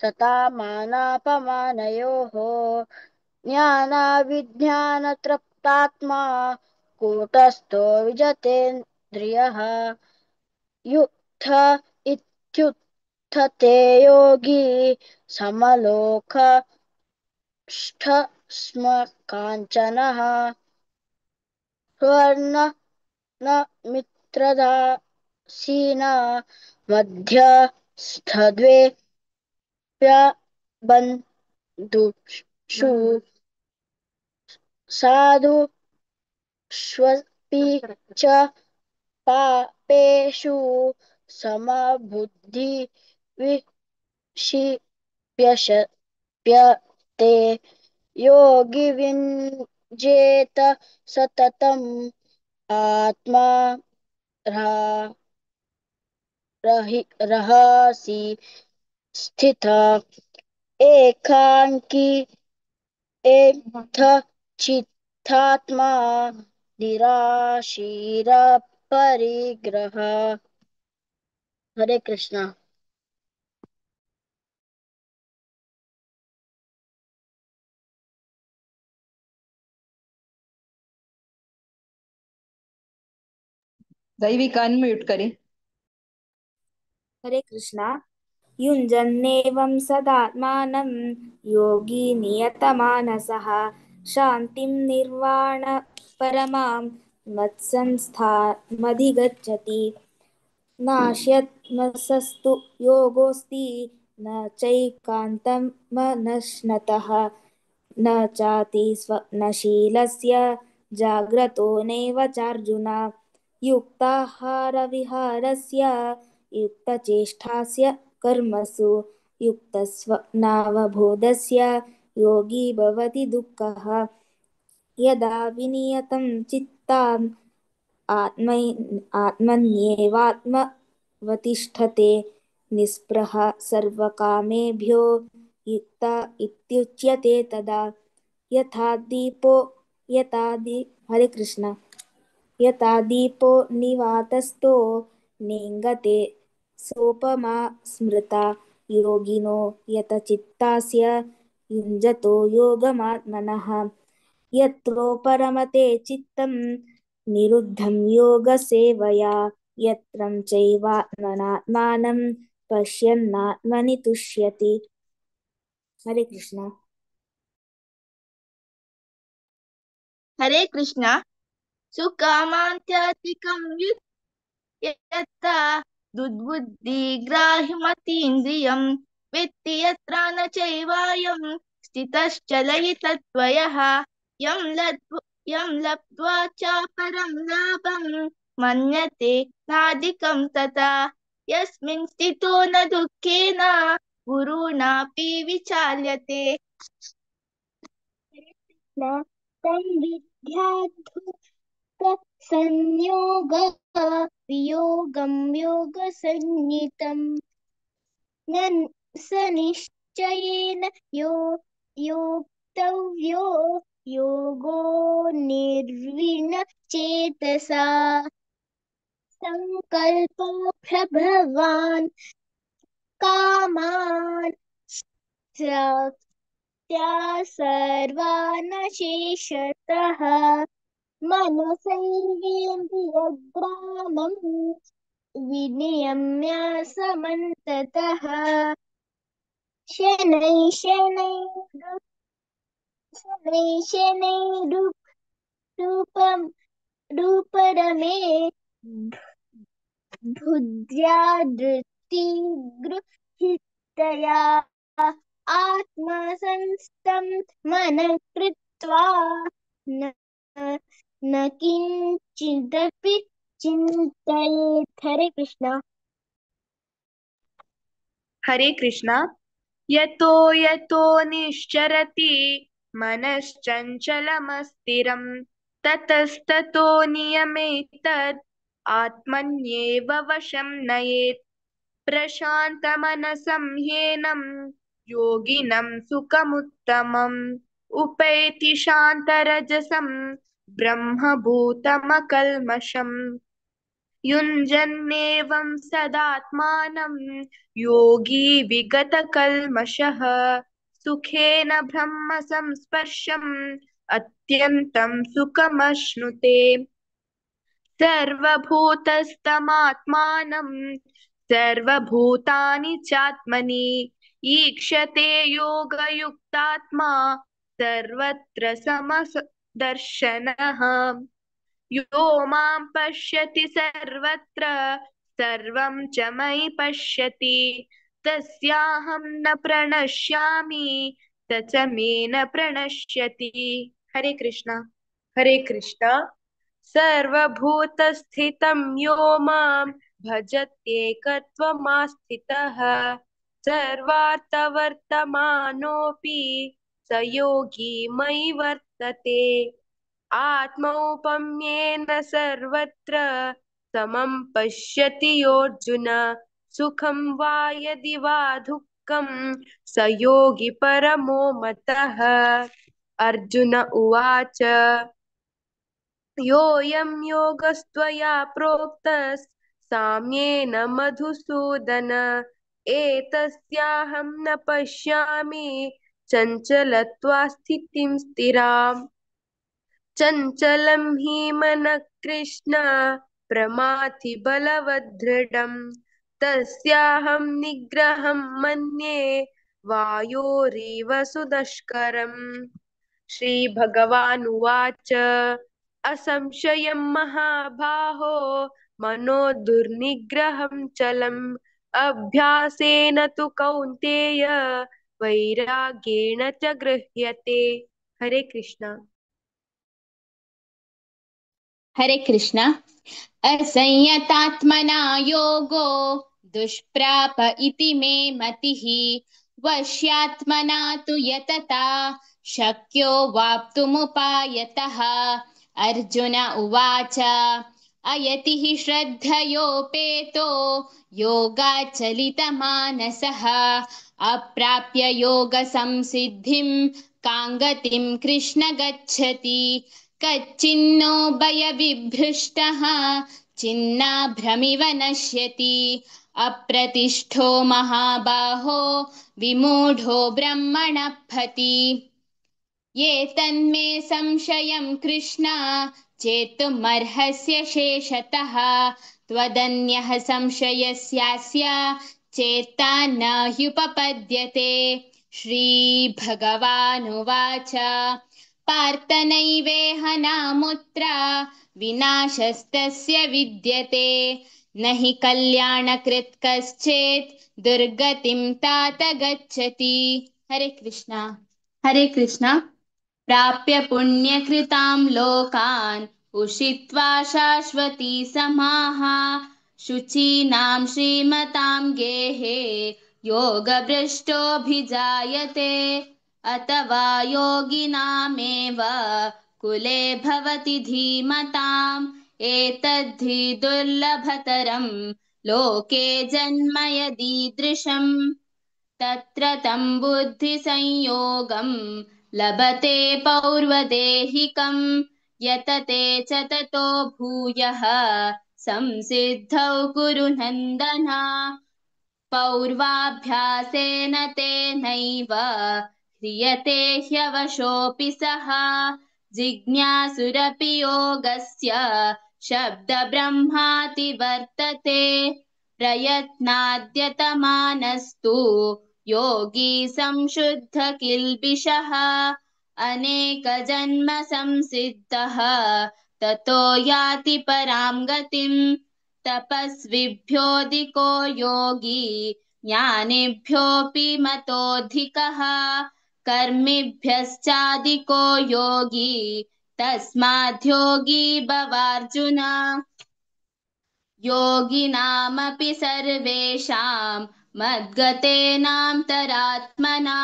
तथा मानापमानयोः. ज्ञानाविज्ञानतृप्तात्मा कूटस्थो विजतेन्द्रियः. युक्त इत्युक्तते योगी समलोक स्म काञ्चनः. स्वर्ण न मित्रदासीन मध्यस्थद्वे बन्धुषु साधु अपि च पापेषु समबुद्धि विक्षिप्यते। योगी विञ्जेत सततम् आत्मा रहसि स्थितः एकांकी चित्तात्मा निराशीर परिग्रह। हरे कृष्णा। दैविका अनम्यूट करी। हरे कृष्णा। युञ्जन्नेवं सदात्मानं योगी नियतमानसः शान्तिं निर्वाण परमां मत्संस्थामधिगच्छति। नाश्यत्मसस्तु योगोऽस्ति न चैकान्तमनश्नतः न चाति स्वप्नशीलस्य जाग्रतो नैव चार्जुन। युक्ताहारविहारस्य युक्तचेष्टास्य कर्मसु युक्तस्वप्नावबोधस्य योगी भवति दुःखः। यदा विनियतं चित्तम् आत्मन्येवात्मवतिष्ठते निःस्पृह सर्वकामेभ्यो युक्त इत्युच्यते तदा। यथा दीपो हरे कृष्ण। यथा दीपो निवातस्थो नेङ्गते सोपमा स्मृता योगिनो यतचित्तास्य युञ्जतो योगमात्मनः। यत्रो परमते चित्तं निरुद्धं योगसेवया यत्रं चैवात्मनात्मानं पश्यन्नात्मनि तुष्यति। हरे कृष्णा। हरे कृष्णा। सुकामान्त्यादिकं यत्ता दुर्बुद्धिग्राह्यमतीन्द्रियं वेत्ति यत्र न चैवायं स्थितश्चलयि तत्त्वयः। यं लब्ध्वा च परं लाभं मन्यते नाधिकं तथा। यस्मिन् स्थितो न दुःखेन गुरुणापि विचाल्यते। तं विद्याधुःख संयोग वियोगं योगसंज्ञितं न स निश्चयेन यो योक्तव्यो योगो निर्विण चेतसा। संकल्प प्रभवान् कामान् त्या सर्वान् शेषतः मनसैर्वेन्द्रियग्रामं विनियम्य समन्ततः। शनैः शनैः शनैः शनैः रूपं रूपरमे बुद्ध्या धृतिगृहीतया आत्मसंस्थं मनः कृत्वा न न किञ्चिदपि चिन्तयेत्। हरे कृष्णा। हरे कृष्णा। यतो यतो निश्चरति मनश्चञ्चलमस्थिरं ततस्ततो नियमेतत् आत्मन्येव वशं नयेत्। प्रशान्तमनसं ह्येनं योगिनं सुखमुत्तमम् उपैति शान्तरजसं ब्रह्मभूतमकल्मषम्। युञ्जन्नेवं सदात्मानं योगी विगतकल्मषः सुखेन ब्रह्म संस्पर्शम् अत्यन्तं सुखमश्नुते। सर्वभूतस्थमात्मानं सर्वभूतानि चात्मनि ईक्षते योगयुक्तात्मा सर्वत्र समदर्शनः। यो मां पश्यति सर्वत्र सर्वं च मयि पश्यति तस्याहं न प्रणश्यामि स च मे न प्रणश्यति। हरे कृष्णा। हरे कृष्णा। सर्वभूतस्थितं यो मां भजत्येकत्वमास्थितः सर्वार्थवर्तमानोऽपि स योगी मयि वर्तते। आत्मौपम्येन सर्वत्र समं पश्यति योऽर्जुन सुखं वा यदि वा दुःखं स योगी परमो मतः। अर्जुन उवाच योऽयं योगस्त्वया प्रोक्तः साम्येन मधुसूदन एतस्याहं न पश्यामि चञ्चलत्वा स्थितिं स्थिराम्। चञ्चलं हि मनः कृष्ण प्रमाथि बलवदृढं तस्याहं निग्रहं मन्ये वायोरिव सुदुष्करम्। श्री भगवानुवाच असंशयं महाबाहो मनो दुर्निग्रहं चलम् अभ्यासेन तु कौन्तेय वैराग्येण च गृह्यते। हरे कृष्णा। हरे कृष्णा। असंयतात्मना योगो दुष्प्राप इति मे मतिः वश्यात्मना तु यतता शक्यो वाप्तुमुपायतः। अर्जुन उवाच अयतिः श्रद्धयोपेतो योगाचलितमानसः अप्राप्य योगसंसिद्धिं कां गतिं कृष्ण गच्छति। कच्चिन्नो भयविभ्रष्टः छिन्नाभ्रमिव नश्यति अप्रतिष्ठो महाबाहो विमूढो ब्रह्मणः। ये तन्मे संशयं कृष्ण चेतुमर्हस्य शेषतः त्वदन्यः संशयस्यास्य चेता न ह्युपपद्यते। श्रीभगवानुवाच पार्थ नैवेह नामुत्र विनाशस्तस्य विद्यते न हि कल्याणकृत् कश्चित् दुर्गतिं तात गच्छति। हरे कृष्णा। हरे कृष्णा। प्राप्य पुण्यकृतां लोकान् उषित्वा शाश्वती समाः शुचीनां श्रीमतां गेहे योगभ्रष्टोऽभिजायते अथवा योगिनामेव कुले भवति धीमताम् एतद्धि दुर्लभतरं लोके जन्म यदीदृशम् तत्र तं बुद्धिसंयोगं लभते पौर्वदेहिकं यतते च ततो भूयः संसिद्धौ कुरु नन्दना। पौर्वाभ्यासेन तेनैव ह्रियते ह्यवशोऽपि सः जिज्ञासुरपि योगस्य शब्दब्रह्माति वर्तते। प्रयत्नाद्यतमानस्तु योगी संशुद्ध किल्बिषः अनेकजन्म संसिद्धः ततो याति परां गतिम्। तपस्विभ्योऽधिको योगी ज्ञानिभ्योऽपि मतोऽधिकः कर्मिभ्यश्चाधिको योगी तस्माद्योगी भवार्जुन। योगिनामपि सर्वेषां मद्गतेनान्तरात्मना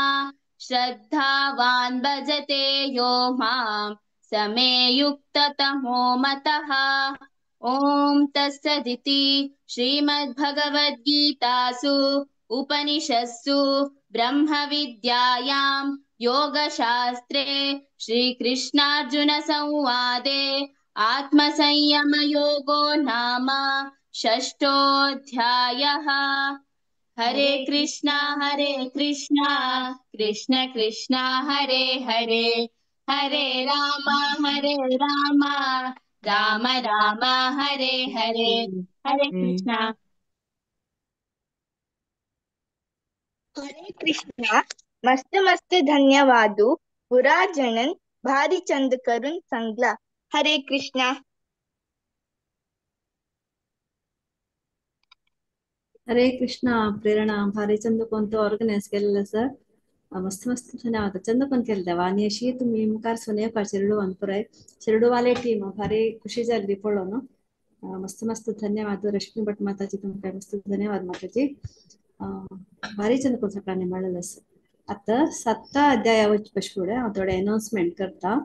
श्रद्धावान् भजते यो मां स मे युक्ततमो मतः। ॐ तत्सदिति श्रीमद्भगवद्गीतासु उपनिषत्सु ब्रह्मविद्यायां योगशास्त्रे श्रीकृष्णार्जुनसंवादे आत्मसंयमयोगो नाम षष्ठोऽध्यायः। हरे कृष्णा कृष्ण कृष्ण हरे हरे हरे राम राम राम हरे हरे। हरे कृष्णा। हरे कृष्णा। मस्त मस्त धन्यवाद पुरा जनन भारी चंद करुण संगला। हरे कृष्णा। हरे कृष्णा। प्रेरणा भारी चंद कोण ऑर्गनाइज केलेलं सर। मस्त मस्त धन्यवाद चंद पण केले देवा आनी अशी तुमी मुखार सून येवपा चेरडुवान पुराय चेरडुवाले टीम भारी खुशी जाल्ली पळोवन मस्त मस्त धन्यवाद रश्मी भट माताजी तुमकां मस्त धन्यवाद माताजी. भारी चंद कोण सकाळी मेळ्ळें आसा. आतां सातव्या अध्याया वचपा फुडें हांव थोडे अनाउन्समेंट करता.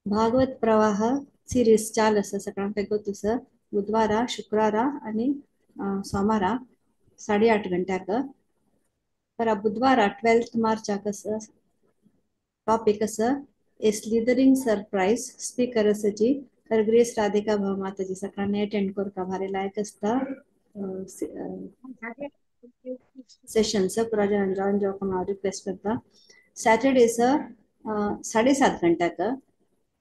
भागवत प्रवाह सिरीज चालू आसा सगळ्यांक गोत आसा. बुधवारा शुक्रारा आनी सोमारा 8:30 गंट्याक. पर बुधवारा 12 मार्चाक आसा. टॉपिक आसा ए स्लिदरिंग सरप्रायज. स्पीकर आसा तर ग्रेस राधिका भाव माताजी. सगळ्यांनी अटेंड करपा भारी लायक आसता सेशन्स. पुरा जाणांनी जॉईन जावपाक हांव रिक्वेस्ट करता. सॅटर्डे 7:30 गंट्याक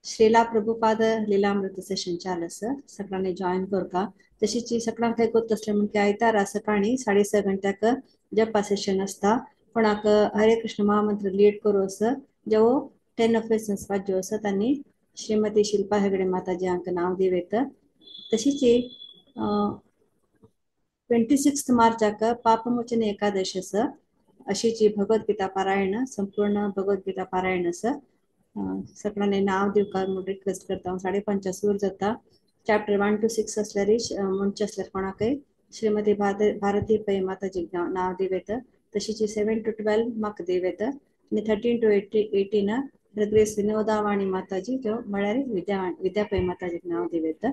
श्रीला प्रभुपाद लीलामृत सेशन चालू आसा. सगळ्यांनी जॉईन करपा. तशीच सगळ्यांक गोत आसलें म्हण की आयतारा सकाळी 6:30 गंट्याक जप्पा सेशन आसता. कोणाक हरे कृष्ण महामंत्र लीड करू आसा जेवो 10 ऑफेसन्स वाज्यो आसा तांणी श्रीमती शिल्पा हेगडे माताजी हांकां नांव दिवेत. तशीच 26 मार्चाक पापमोचन एकादशी आसा. अशीची भगवद्गीता पारायण संपूर्ण भगवद्गीता पारायण आसा. सगळ्यांनी नांव दिवपाक म्हूण रिक्वेस्ट करता. हांव 5:30 सुरू जाता. चॅप्टर 1 to 6 असल्यार म्हणचे असल्यार कोणाकय श्रीमती भारती पै माताजीक नांव दिवेत. तशीच 7 to 12 म्हाका दिवेत आनी 13 to 18 grace Vinodavani माताजी त्यो म्हळ्यार विद्या पै माताजीक नांव दिवेत.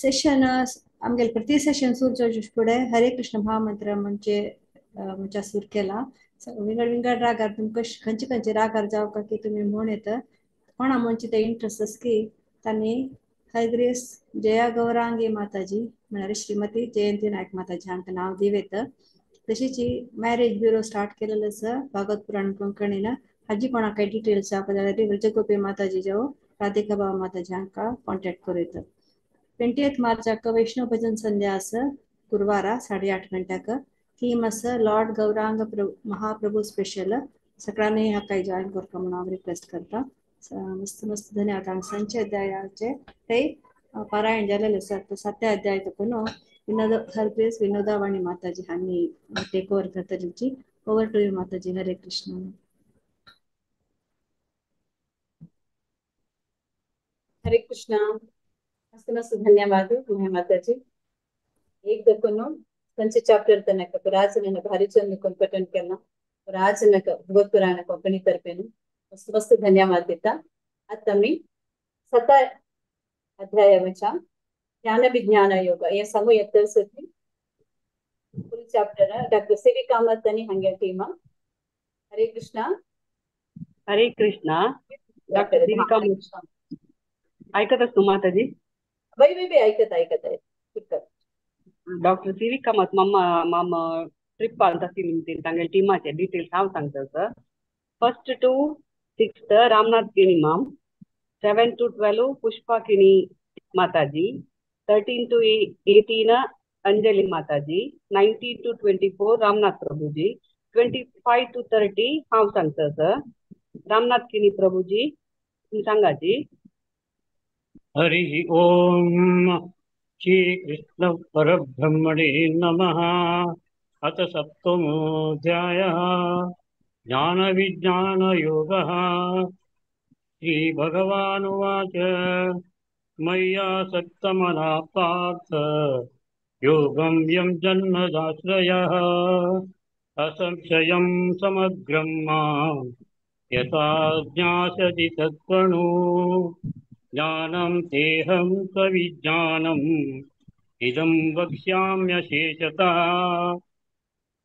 सेशन आमगेले प्रति सेशन सुरू जावचे फुडें हरे कृष्ण महामंत्र म्हणजे म्हणच्या सुरू केला. विंगड विंगड रागार तुमकां खंयचे खंयचे रागार जावका की तुमी म्हूण येता. कोणा म्हणचे ते इंट्रस्ट आसा की तांणी हरग्रेस जया गौरांगी माताजी म्हळ्यार श्रीमती जयंती नायक माताजी हांकां नांव दिवेत. तशीच मॅरेज ब्युरो स्टार्ट केलेलो आसा भागवत पुराण कोंकणीन. हाजी कोणाक डिटेल्स जावपा जाल्यार व्रजगोपी माताजी जावं राधिका बाबा माताजी हांकां कॉन्टेक्ट करूं येता. 28 मार्चाक वैष्णव भजन संध्या आसा गुरवारा 8:30 गंट्याक. थीम आसा लॉर्ड गौरांग महाप्रभू स्पेशल. सगळ्यांनी हाका जॉईन करपा म्हणून हांव रिक्वेस्ट करता. मस्त मस्त धन्यवाद. हांगा संचे अध्यायाचे ते पारायण जालेलें आसा. सातव्या अध्याय तकून विनोद हरग्रेस विनोदावाणी माताजी हांणी टेक ओवर करतली. Over to you Mataji. Hare Krishna. Hare Krishna. मस्त मस्त धन्यवाद माताजी. एक दकुनु कंचे ಚಾಪ್ಟರ್ ತನಕ ರಾಜನನ್ನ ಭಾರಿ ಚಂದ ಕೊಂಪಟನ್ಕೆಲ್ಲ ರಾಜನಕ ಭಗವತ್ ಪುರಾಣ ಕೊಂಕಣಿ ತರ್ಪೇನು ಮಸ್ತ್ ಮಸ್ತ್ ಧನ್ಯವಾದ ದಿता. आतां 7 अध्यायाच्या ज्ञान विज्ञान योग हे सांगू येता सती full chapter doctor C V Kamath आणि हांगे team. Hare Krishna. Hare Krishna. Doctor C V Kamath ऐकत असतो माताजी? बाई बाई बाई ऐकत ऐकत आहे. डॉक्टर सी व्ही कामत मामा मामा ट्रिप आलता निमतीन तांगेले टिमाचे डिटेल्स हांव सांगता sir. 1 to 6 Ramnath Keni ma'am, 7 to 12 Pushpa Keni Mataji, 13 to 18 Anjali Mataji, 19 to 24 Ramnath Prabhuji, 25 to 30 हांव सांगता सर. रामनाथ केणी प्रभुजी तुमी सांगाची. हरि ओम. श्री कृष्ण परब्रह्मणे नमः. अथ सप्तमोऽध्यायः ज्ञान विज्ञान योगः. श्री भगवानुवाच मय्यासक्तमना पार्थ योगं यं जन्मदाश्रयः असंशयं समग्रं मां यथा ज्ञास्यति तत्प्रणु. ज्ञानं तेहं सविज्ञानम् इदं वक्ष्याम्यशेषतः.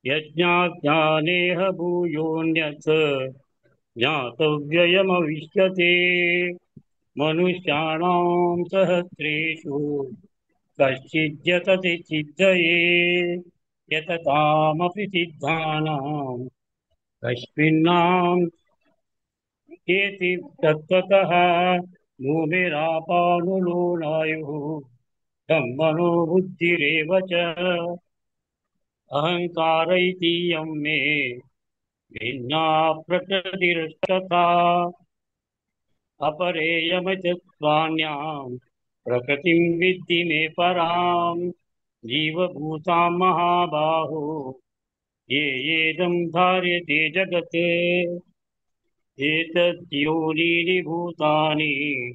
यज्ञाज्ञानेह भूयोऽन्यत् ज्ञातव्ययमविष्यते. मनुष्याणां सहस्रेषु कश्चिद्यतति सिद्धये यततामपि सिद्धानां कस्मिन्नां केति तत्त्वतः. भूमिरापानुलोनायुः मनो बुद्धिरेव च अहंकार इति यं मे भिन्ना प्रकृतिरस्तथा. अपरेयमचत्वान्यां प्रकृतिं विद्धि मे परां जीवभूतां महाबाहो ये येदं धार्यते जगत् एतद्योनीनि भूतानि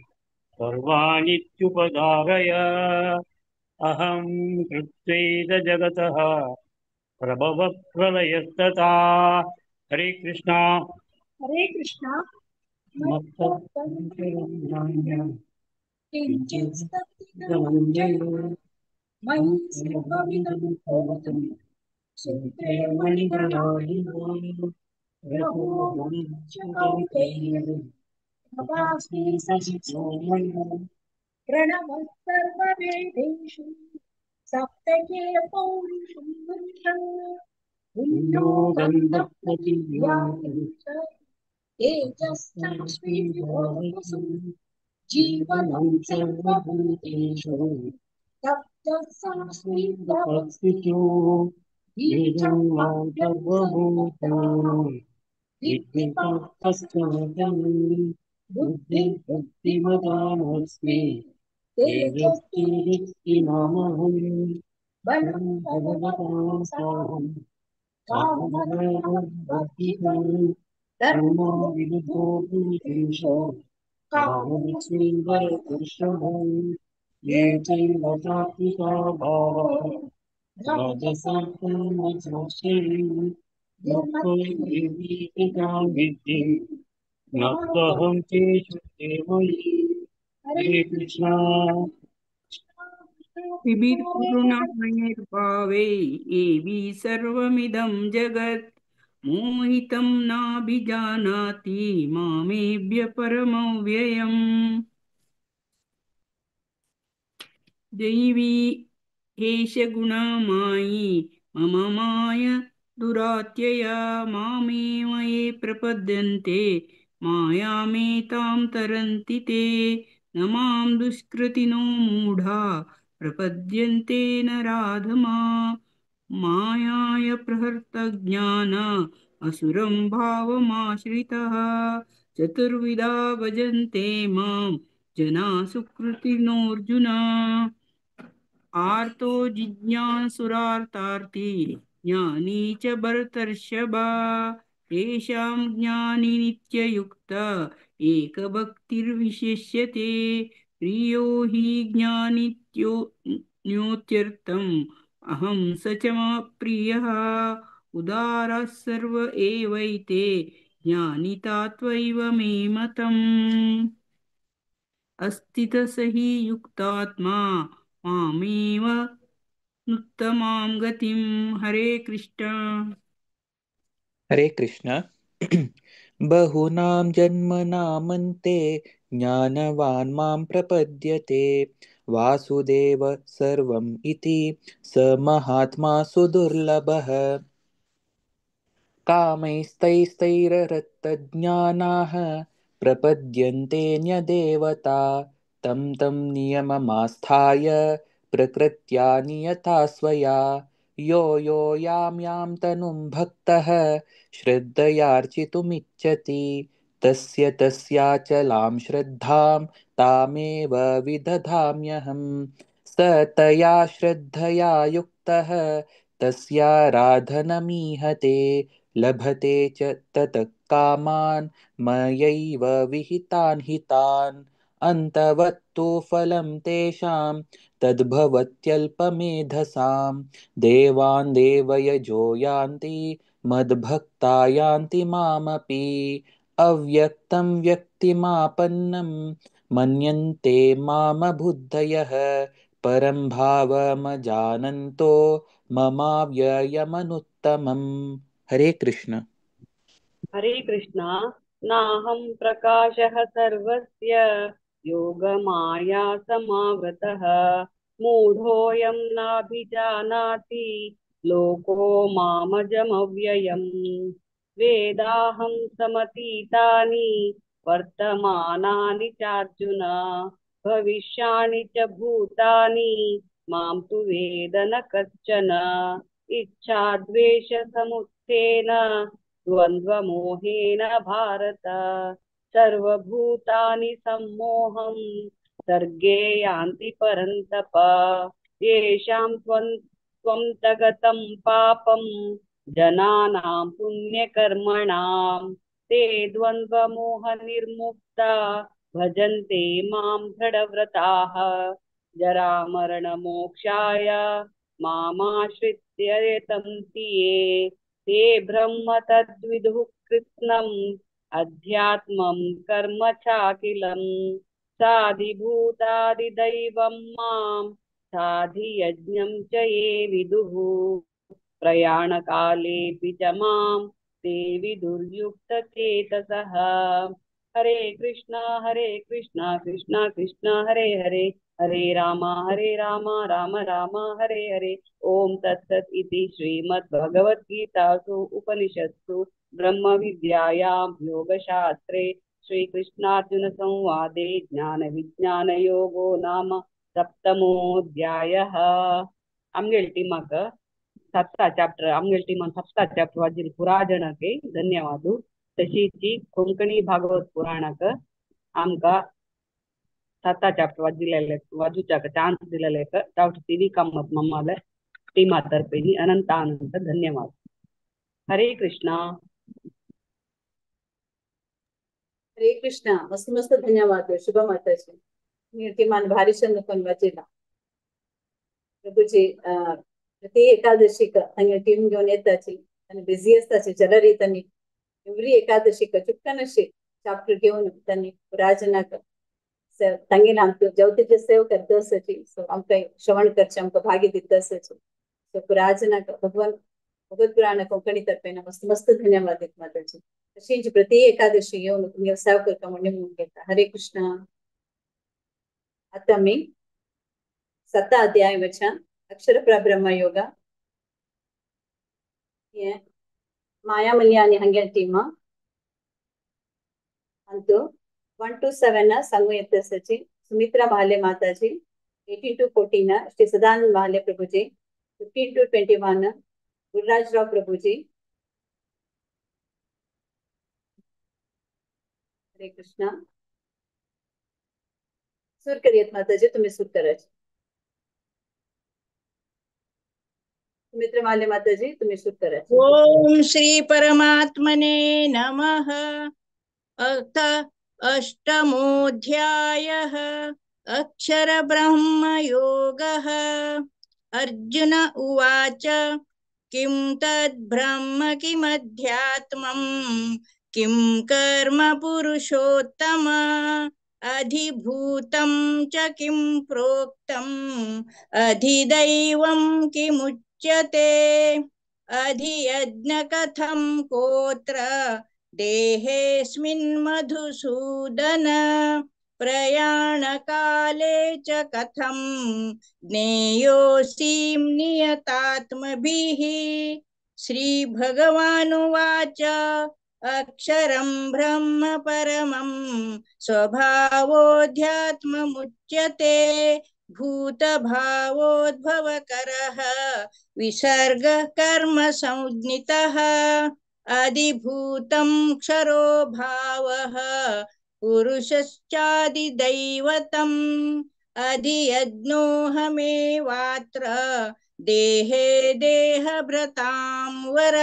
सर्वाणीत्युपधारय। अहं कृत्वैद जगतः प्रभवप्रलयस्तथा। हरे कृष्णा। हरे कृष्णा। मयि सर्वमिदं भवतु सूत्रे मणिगणानि प्रणवः सर्ववेदेषु सप्तके पौरुषं पुरुषं पुण्यो गन्धप्रतिव्यां तेजस्वी जीवनं सर्वभूतेषु तप्तसास्मि बीजं मां सर्वभूतानां विद्धि पार्थस्त्वमजं बुद्धिर्बुद्धिमतामस्मि तेजस्वीनामहं बलं भगवतां साहं कामनावर्धितं धर्मो विरुद्धो भूतेषु कामस्मि वरदर्शभं ये चैव सात्विका भावाः विद्धि न त्वहं तेषु देवयि। हरे कृष्णा। विभिर्करुणामयैर्भावै एवि सर्वमिदं जगत् मोहितं नाभिजानाति मामेभ्य परमव्ययम्। दैवी एष गुणमायी मम माय दुरात्यया मामेव ये प्रपद्यन्ते मायामेतां तरन्ति ते। न मां दुष्कृतिनो मूढा प्रपद्यन्ते नराधमा। मायाय प्रहर्तज्ञान असुरं भावमाश्रितः चतुर्विधा भजन्ते मां जना सुकृतिनोऽर्जुन। आर्तो जिज्ञासुरार्तार्ति ज्ञानी च भरतर्षभ तेषां ज्ञानी नित्ययुक्त एकभक्तिर्विशिष्यते। प्रियो हि ज्ञानित्यो न्योत्यर्थम् अहं स च मम प्रियः। उदाराः सर्व एवैते ज्ञानिता त्वैव मे मतम्। अस्तित स हि युक्तात्मा मामेव नुत्तमां गतिं। हरे कृष्ण। हरे कृष्ण। बहूनां जन्मनामन्ते ज्ञानवान् मां प्रपद्यते वासुदेव सर्वम् इति स महात्मा सुदुर्लभः। कामैस्तैस्तैररतज्ञानाः प्रपद्यन्ते न्यदेवता तं तं नियममास्थाय प्रकृत्या नियता स्वया। यो यो यां यां तनुं भक्तः श्रद्धयार्चितुमिच्छति तस्य तस्याचलां श्रद्धां तामेव विदधाम्यहम्। स तया श्रद्धया युक्तः तस्याराधनमीहते लभते च ततः कामान् मयैव विहितान् हितान्। अन्तवत्तु फलं तेषां तद्भवत्यल्पमेधसां। देवान् देवयजो यान्ति मद्भक्ता यान्ति मामपि। अव्यक्तं व्यक्तिमापन्नं मन्यन्ते मामबुद्धयः परं भावमजानन्तो ममाव्ययमनुत्तमम्। हरे कृष्ण। हरे कृष्ण। नाहं प्रकाशः सर्वस्य योगमाया समावृतः मूढोऽयं नाभिजानाति लोको मामजमव्ययम्। वेदाहं समतीतानि वर्तमानानि चार्जुन भविष्याणि च भूतानि मां तु वेद न कश्चन। इच्छाद्वेषसमुत्थेन द्वन्द्वमोहेन भारत सर्वभूतानि सम्मोहं सर्गे यान्ति परन्तप। येषां त्वं त्वं तगतं पापं जनानां पुण्यकर्मणां ते द्वन्द्वमोहनिर्मुक्ता भजन्ते मां दृढव्रताः। जरामरणमोक्षाय मामाश्रित्य यतन्ति ये ते ब्रह्म तद्विदुः कृत्स्नम् अध्यात्मं कर्म चाखिलं साधिभूतादिदैवं मां साधियज्ञं च ये विदुः। प्रयाणकालेऽपि च मां ते विदुर्युक्तचेतसः। हरे कृष्णा कृष्णा कृष्णा हरे हरे, हरे राम राम राम हरे हरे। ओम तत्सत् इति श्रीमद्भगवद्गीतासु उपनिषत्सु ब्रह्मविद्यायां योगशास्त्रे श्रीकृष्णार्जुन संवादे ज्ञानविज्ञानयोगो नाम सप्तमोऽध्यायः। आमगेल टीमाक सप्ता चॅप्टर आमगेल टीमान सप्ता चॅप्टर वाजिल पुराजणके धन्यवाद। तशीच कोंकणी भागवत पुराणाक आमकां साता चॅप्टर वाजिल्ले वाजुच्याक चान्स दिलेले डॉक्टर सी we Kamat मम्माले टीमा तर्फेनी अनंत अनंत धन्यवाद। हरे कृष्णा। हरे कृष्णा। मस्त मस्त धन्यवाद शुभ माताजी। टीमान भारी चंद वाचिला प्रभुजी प्रति एकादशीक तांगे टीम घेवन येताची आनी बिझी आसताची जाल्यार तांणी एवरी एकादशीक चुकतानाशी चॅप्टर घेवन तांणी पुराजनाक तांगेले आमकां जेवतेचे सेव करता आसाची। सो आमकां श्रवण करचें आमकां भाग्य दिता आसाची। सो पुराजनाक भगवान भगवत पुराण कोंकणी तर्फेन मस्त मस्त धन्यवाद दिता माताजी। तशीच प्रति एकादशी येवन तुमगे सेव करता म्हणून घेता। हरे कृष्णा। आतां आमी सता अध्याय वच्या अक्षर परब्रह्म योगा हे माया मली आनी हांगेल टीमा अंतु 1 to 7 सांगू येता आसाची। सुमित्रा महाले माताजी 18 to 14 Shri Sadanand Mahale Prabhuji 15 to 21 Gururaj Rao Prabhuji. Hare Krishna. सुर करियत माताजी, तुम्ही सुर करायचे। सुमित्रा महाले माताजी तुम्ही सुर करायचे। ओम श्री परमात्मने नमः। अथ अष्टमोऽध्यायः अक्षर ब्रह्म योगः। अर्जुन उवाच किं तद् ब्रह्म किमध्यात्मं किं कर्म पुरुषोत्तम अधिभूतं च किं प्रोक्तम् अधिदैवं किमुच्यते अधियज्ञ कथं कोत्र देहेऽस्मिन् मधुसूदन प्रयाणकाले च कथं ज्ञेयोऽसीं नियतात्मभिः। श्रीभगवानुवाच अक्षरं ब्रह्म परमं स्वभावोऽध्यात्ममुच्यते भूतभावोद्भवकरः विसर्गः कर्म संज्ञितः अधिभूतं क्षरो भावः पुरुषश्चादिदैवतम् अधियज्ञोऽहमेवात्र देहे देहभृतां वर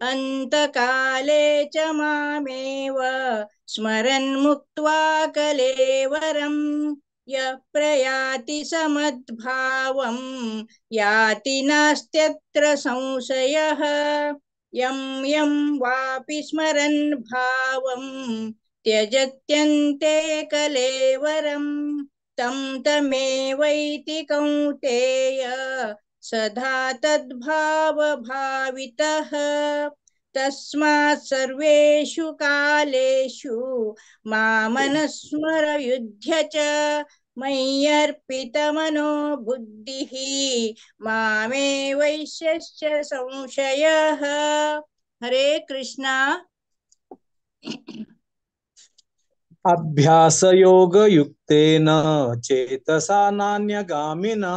अन्तकाले च मामेव स्मरन् मुक्त्वा कलेवरं यः प्रयाति समद्भावं याति नास्त्यत्र संशयः यं यं वापि स्मरन् भावं त्यजत्यन्ते कलेवरं तं तमेवैति कौन्तेय सदा तद्भावभावितः। तस्मात् सर्वेषु कालेषु मामनुस्मर युध्य च मय्यर्पितमनो बुद्धिः मामे वैश्यश्च संशयः। हरे कृष्णा। अभ्यासयोगयुक्तेन चेतसा नान्यगामिना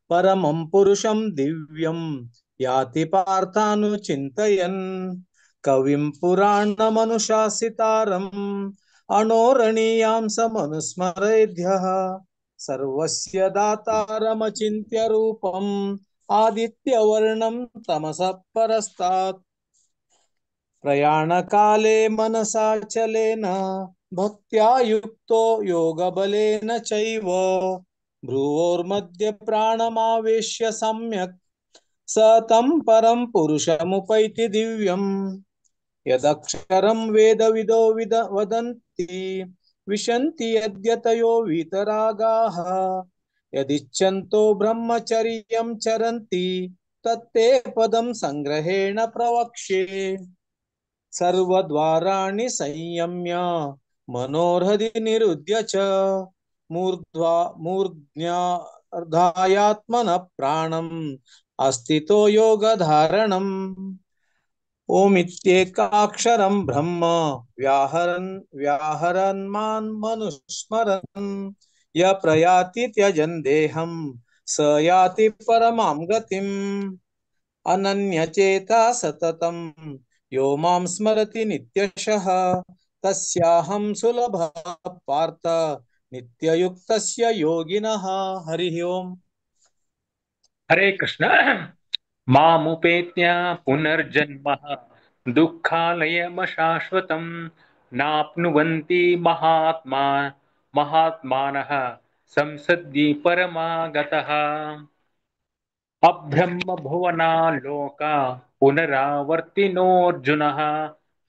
परमं पुरुषं दिव्यं याति पार्थानुचिन्तयन्। कविं पुराणमनुशासितारम् अणोरणीयां समनुस्मरेद्यः। सर्वस्य दातारमचिन्त्य रूपम् आदित्यवर्णं तमसः परस्तात्। प्रयाणकाले मनसा चलेन भक्त्या युक्तो योगबलेन चैव भ्रुवोर्मध्ये प्राणमावेश्य सम्यक् स तं परं पुरुषमुपैति दिव्यम्। यदक्षरं वेदविदो वदन्ति विशन्ति यद्यतयो वीतरागाः यदिच्छन्तो ब्रह्मचर्यं चरन्ति तत्ते पदं संग्रहेण प्रवक्ष्ये। सर्वद्वाराणि संयम्य मनोहृदि निरुध्य च मूर्ध्यार्धायात्मनः प्राणम् अस्तितो योगधारणम्। ओमित्येकाक्षरं ब्रह्म व्याहरन् व्याहरन्मान् मनुस्मरन् य प्रयाति त्यजन् देहं स याति परमां गतिम्। अनन्यचेता सततं यो मां स्मरति नित्यशः तस्याहं सुलभः पार्थ नित्ययुक्तस्य योगिनः। हरिः ओम्। हरे कृष्ण। मामुपेत्य पुनर्जन्मः दुःखालयमशाश्वतं नाप्नुवन्ति महात्मानः संसद्यि परमागतः। अब्रह्म भुवना लोका पुनरावर्तिनोऽर्जुनः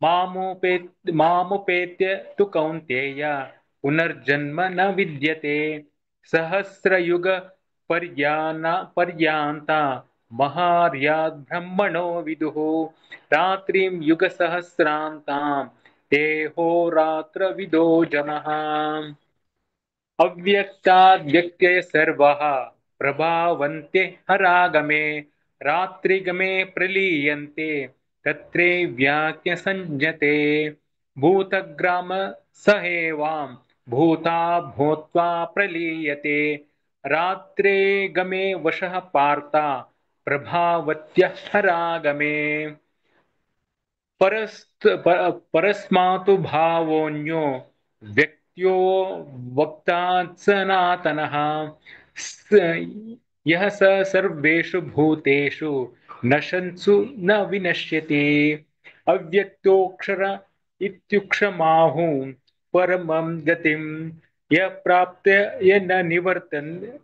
मामुपेत्य तु कौन्तेय पुनर्जन्म न विद्यते। सहस्रयुग पर्यान्ता महार्याद् ब्रह्मणो विदुः रात्रिं युगसहस्रान्तां तेहोरात्रविदो जनः। अव्यक्ताद्व्यक्तय सर्वः प्रभावन्ते हरागमे रात्रिगमे प्रलीयन्ते तत्रे व्याख्यसंज्ञते। भूतग्राम सहेवां भूता भूत्वा प्रलीयते रात्रे गमे वशः पार्ता प्रभावत्यः हरागमे। परस्मातु भावोऽन्यो व्यक्त्यो वक्तात् सनातनः यः स सर्वेषु भूतेषु नशंसु न विनश्यति। अव्यक्तोऽक्षर इत्युक्षमाहु परमं गतिं यः प्राप्य ये न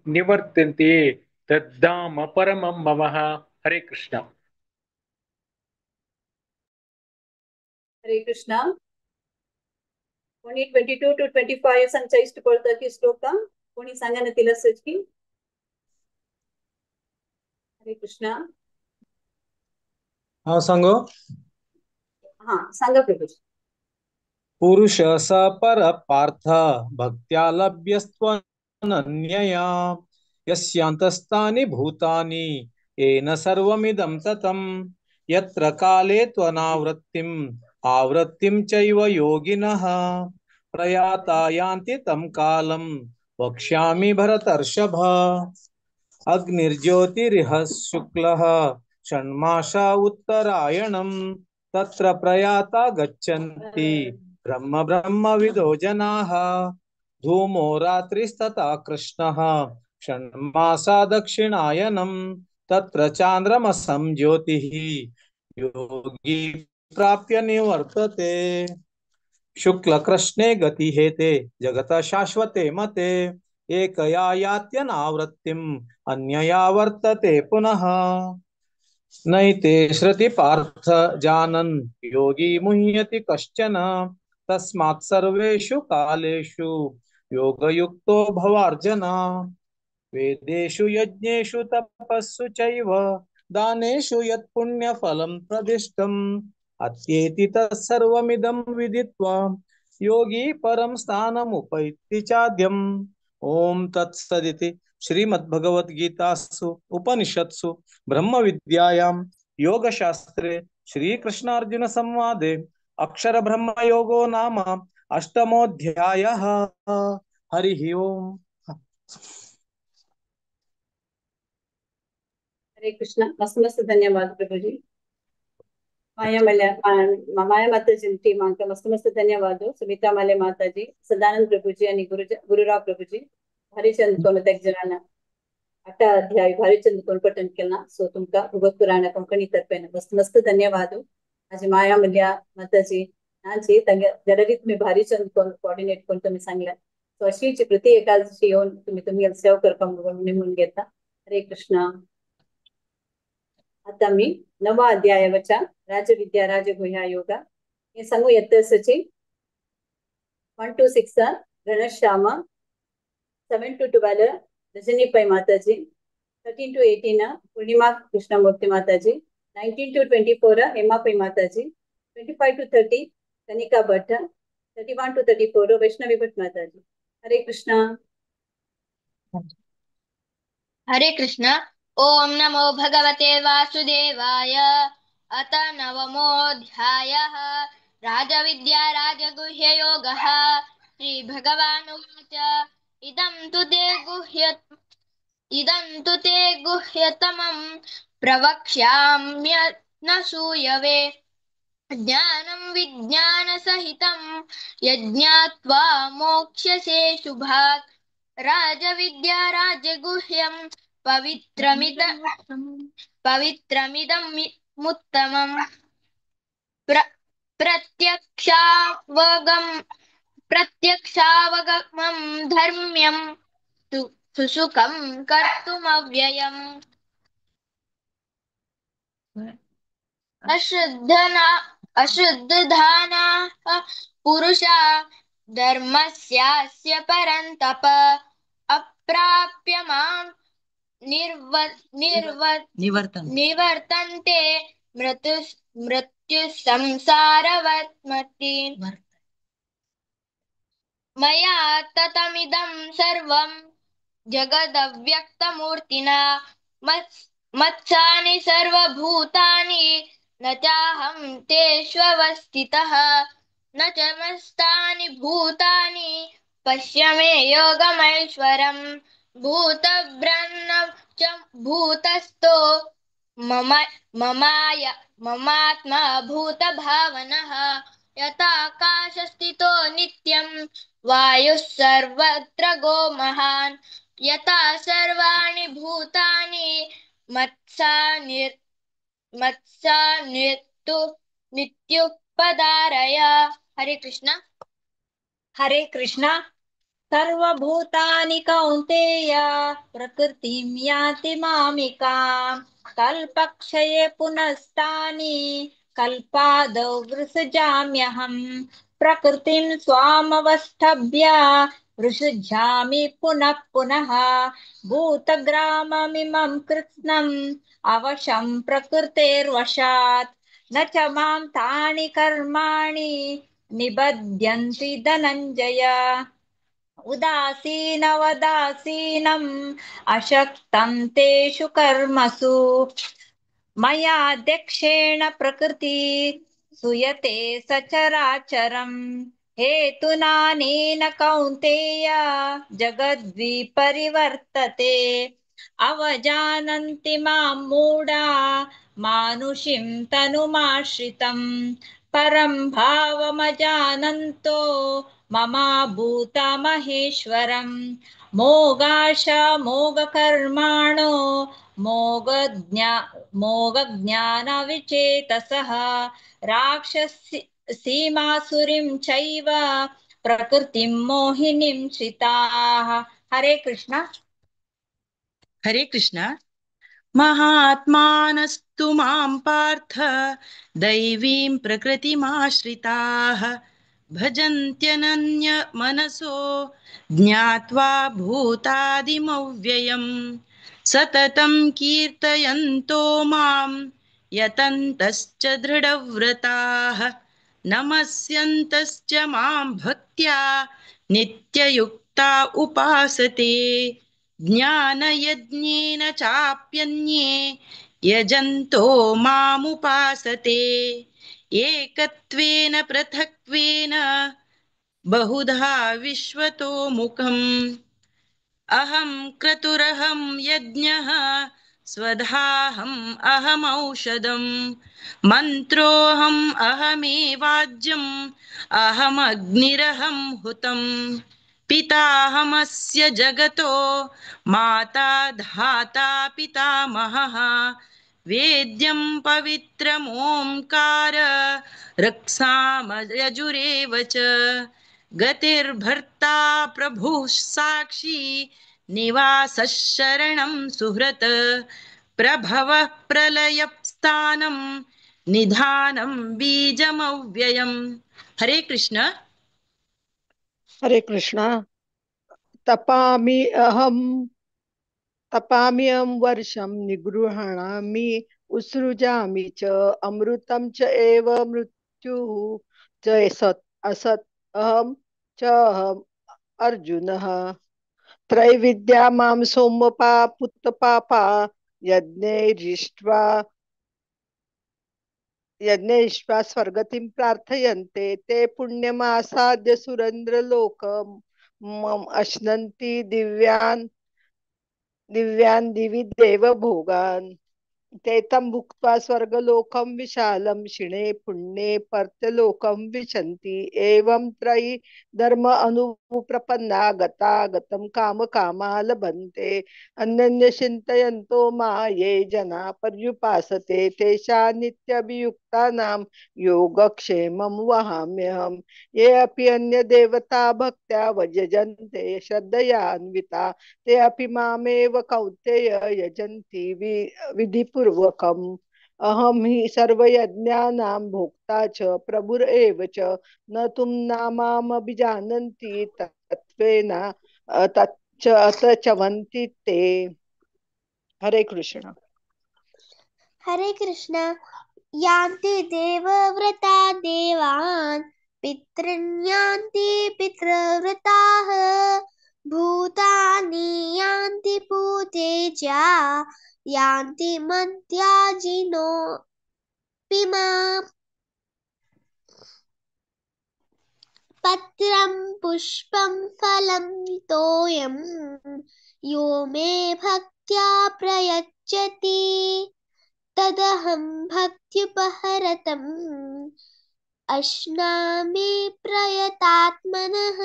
निवर्तन्ते तद्धाम परमं मम। हरे कृष्ण। हरे कृष्ण। कोणी 22 to 25 सांगच्या इष्ट पडता की श्लोक कोणी सांगा ना तिला सच की। हरे कृष्ण। हाँ सांगो। हाँ सांगा प्रभु। पुरुष स पर पार्थ भक्त्या लभ्यस्त्वनन्यया यस्यान्तस्तानि भूतानि येन सर्वमिदं ततं यत्र काले त्वनावृत्तिम् आवृत्तिं चैव योगिनः प्रयाता यान्ति तं कालं वक्ष्यामि भरतर्षभ। अग्निर्ज्योतिरिह शुक्लः षण्मासा उत्तरायणं तत्र प्रयाता गच्छन्ति ब्रह्म ब्रह्मविदो जनाः। धूमो रात्रिस्तथा कृष्णः षण्मासा दक्षिणायनं तत्र चान्द्रमसं ज्योतिः योगी प्राप्य निवर्तते। शुक्लकृष्णे गतिहेते जगत शाश्वते मते एकया यात्यनावृत्तिम् अन्यया वर्तते पुनः। नैते श्रुति पार्थ जानन् योगी मुह्यति कश्चन तस्मात् सर्वेषु कालेषु योगयुक्तो भवार्जुन। वेदेषु यज्ञेषु तपस्सु चैव दानेषु यत्पुण्यफलं प्रदिष्टम् अत्येति तत्सर्वमिदं विदित्वा योगी परं स्थानमुपैति चाद्यम्। ओम तत्सदिति श्रीमद्भगवद्गीतासु उपनिषत्सु ब्रह्मविद्यायां योगशास्त्रे श्रीकृष्णार्जुन संवादे अक्षर ब्रह्म योगो नाम अष्टमोऽध्यायः। हरिः ओम। हरे कृष्ण। मस्त मस्त धन्यवाद प्रभु जी। माया मल्य माया माताजी टीम मस्त मस्त धन्यवाद। सुमिता माले माताजी, सदानंद प्रभुजी आणि गुरुराव प्रभुजी, हरिचंद कोणत्या जणांना आठा अध्याय भारी चंद कोण पठन केला। सो तुमका भगवत पुराण कोंकणी तर्फेन मस्त मस्त धन्यवाद। आज माया मल्या माताजी नाची तांगे गॅलरी तुम्ही भारी चंद कोण कोऑर्डिनेट कोण तुम्ही सांगला। सो अशीच प्रति एकादशी येवन तुम्ही तुमगे सेवा करपाक म्हणून घेता। हरे कृष्णा। आता मी नवा अध्यायावच्या राजविद्या राजगुह्या योगा हे सांगू येतसची 1 to 6 Ghanshyam, 7 to 12 Rajani Pai Mataji, 13 to 18 Purnima Krishnamurthy Mataji, 19 to 24 Hema Pai Mataji, 25 to 30 Kanika Bhatt, 31 to 34 Vaishnavi Bhatt Mataji. Hare Krishna. Hare Krishna. Om नमो भगवते वासुदेवाय। अत नवमोऽध्यायः राजविद्या राजगुह्ययोगः। श्री भगवानुवाच। इदं तु ते गुह्यतमं प्रवक्ष्याम्यनसूयवे। ज्ञानं विज्ञानसहितं यज्ञात्वा मोक्ष्यसे शुभात्। राजविद्या राजगुह्यं पवित्रमिदमुत्तमम् प्रत्यक्षावगमं धर्म्यं सुसुखं कर्तुमव्ययम्। अश्रद्धानाः पुरुषा धर्मस्यास्य परन्तप अप्राप्य मां निवर्तन्ते मृत्युसंसारवत्मति। मया ततमिदं सर्वं जगदव्यक्तमूर्तिना मत्सानि सर्वभूतानि न चाहं तेष्वस्थितः न च मस्तानि भूतानि पश्य मे योगमैश्वरम्। भूतभ्रन्न च भूतस्थो ममात्मा भूतभावनः। यथाकाशस्थितो नित्यं वायुः सर्वत्र गो महान्। यथा सर्वाणि भूतानि मत्सानित्युपधारय। हरे कृष्णा। हरे कृष्णा। सर्वभूतानि कौन्तेय प्रकृतिं याति मामिकां। कल्पक्षये पुनस्तानि कल्पादौ विसृजाम्यहम्। प्रकृतिं स्वामवस्थभ्य विसृजामि पुनः पुनः। भूतग्राममिमं कृत्स्नम् अवशं प्रकृतेर्वशात्। न च मां तानि कर्माणि निबध्यन्ति धनञ्जय। उदासीनवदासीनम् अशक्तं तेषु कर्मसु। मयाध्यक्षेण प्रकृति सुयते सचराचरम्। हेतुनानेन कौन्तेय जगद्विपरिवर्तते। अवजानन्ति मां मूढा मानुषीं तनुमाश्रितं। परं भावमजानन्तो ममा भूतमहेश्वरम्। मोगाशा मोघकर्माणो मोघज्ञानविचेतसः। राक्षसीमासुरीं चैव प्रकृतिं मोहिनीं श्रिताः। हरे कृष्णा। हरे कृष्णा। महात्मानस्तु मां पार्थ दैवीं प्रकृतिमाश्रिताः। भजन्त्यनन्य मनसो ज्ञात्वा भूतादिमव्ययम्। सततं कीर्तयन्तो मां यतन्तश्च दृढव्रताः। नमस्यन्तश्च मां भक्त्या नित्ययुक्ता उपासते। ज्ञानयज्ञेन चाप्यन्ये यजन्तो मामुपासते। एकत्वेन पृथक्त्वेन बहुधा विश्वतो मुखम्। अहं क्रतुरहं यज्ञः स्वधाहम् अहमौषधम्। मन्त्रोऽहम् अहमेवाज्यम् अहमग्निरहं हुतम्। पिताहमस्य जगतो माता धाता पितामहः। वेद्यं पवित्रमोंकार रक्षामयजुरेव च। गतिर्भर्ता प्रभुः साक्षी निवासः शरणं सुहृत्। प्रभवः प्रलयस्थानं निधानं बीजमव्ययम्। हरे कृष्ण। हरे कृष्ण। तपामि अहं वर्षं निगृह्णामि उत्सृजामि च अमृतं च एव मृत्युः च सत् असत् अहं च अहम् अर्जुनः। त्रैविद्या मां सोमपा पुत्तपापा यज्ञैरिष्ट्वा स्वर्गतिं प्रार्थयन्ते ते पुण्यमासाद्य सुरेन्द्रलोकं मम अश्नन्ति दिव्यान् दिव्यान् दिवि देवभोगान्। ते तं भुक्त्वा स्वर्गलोकं विशालं क्षीणे पुण्ये पर्त्यलोकं विशन्ति। एवं त्रयी धर्म अनुप्रपन्ना गता गतं काम कामा लभन्ते। अन्यन्यचिन्तयन्तो मा ये जना पर्युपासते तेषां नित्यभियुक्तानां योगक्षेमं वहाम्यहम्। ये अपि अन्यदेवता भक्त्या वजन्ते श्रद्धया अन्विता ते अपि मामेव कौन्तेय यजन्ति विधिपूर्वकम्। अहं हि सर्वयज्ञानां भोक्ता च प्रभुरेव च न तुम नामामभिजानन्ति तत्त्वेन तच्च अतचवन्ति ते। हरे कृष्ण। हरे कृष्ण। यान्ति देवव्रता देवान् पितॄन् यान्ति पितृव्रताः। भूतानि यान्ति भूतेजा यान्ति मद्याजिनोऽपि माम्। पत्रं पुष्पं फलं तोयं यो मे भक्त्या प्रयच्छति तदहं भक्त्युपहरतम् अश्नामि प्रयतात्मनः।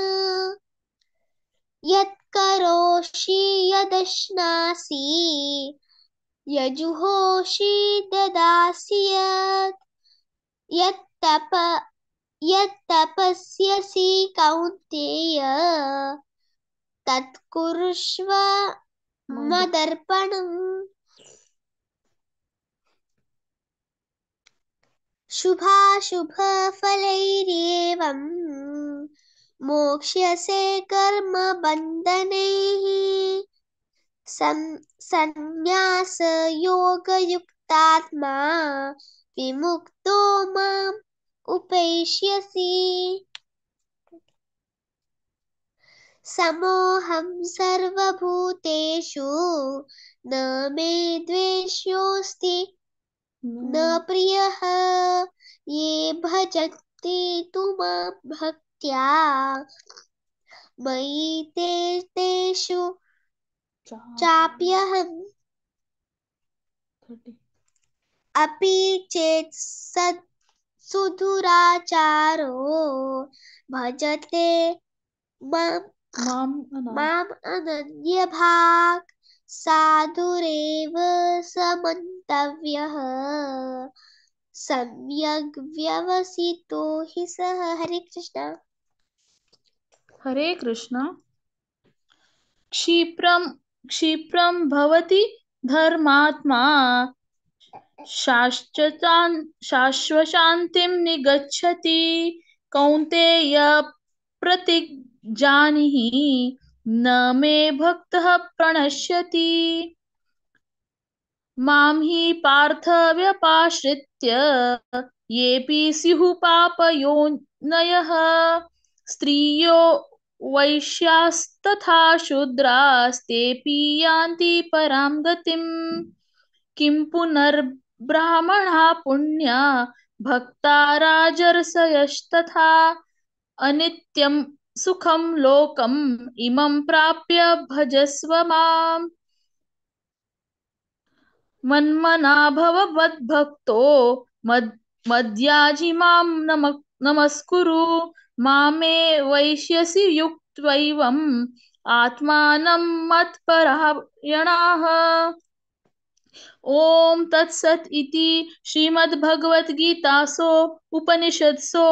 यत्करोषि यदश्नासि यजुहोषि ददासि यत् यत्तप यत्तपस्यसि कौन्तेय तत्कुरुष्व मदर्पणम्। शुभाशुभफलैरेवं मोक्ष्यसे कर्मबन्धनैः। सन्न्यासयोगयुक्तात्मा विमुक्तो माम् उपैष्यसि। समोऽहं सर्वभूतेषु न मे द्वेष्योऽस्ति न प्रियः। ये भजन्ति तु मां भक्त्या मयि ते तेषु चाप्यहम्। अपि चेत् सुदुराचारो भजते माम् अनन्यभाक् साधुरेव समन्तव्यः सम्यग् व्यवसितो हि सः। हरे कृष्ण। हरे कृष्ण। क्षिप्रं क्षिप्रं भवति धर्मात्मा शाश्वशान्तिं निगच्छति। कौन्तेय प्रतिजानीहि न मे भक्तः प्रणश्यति। मां हि पार्थ व्यपाश्रित्य येऽपि स्युः पापयोनयः स्त्रियो वैश्यास्तथा शूद्रास्तेऽपि यान्ति परां गतिम्। किं पुनर्ब्राह्मणा पुण्या भक्ता राजर्षयस्तथा अनित्यं सुखं लोकम् इमं प्राप्य भजस्व माम्। मन्मना भव मद्भक्तो मद्याजी मां नमस्कुरु मामे वैश्यसि त्वैवम् आत्मानं मत्परायणाः। ॐ तत्सत् इति श्रीमद्भगवद्गीतासु उपनिषत्सु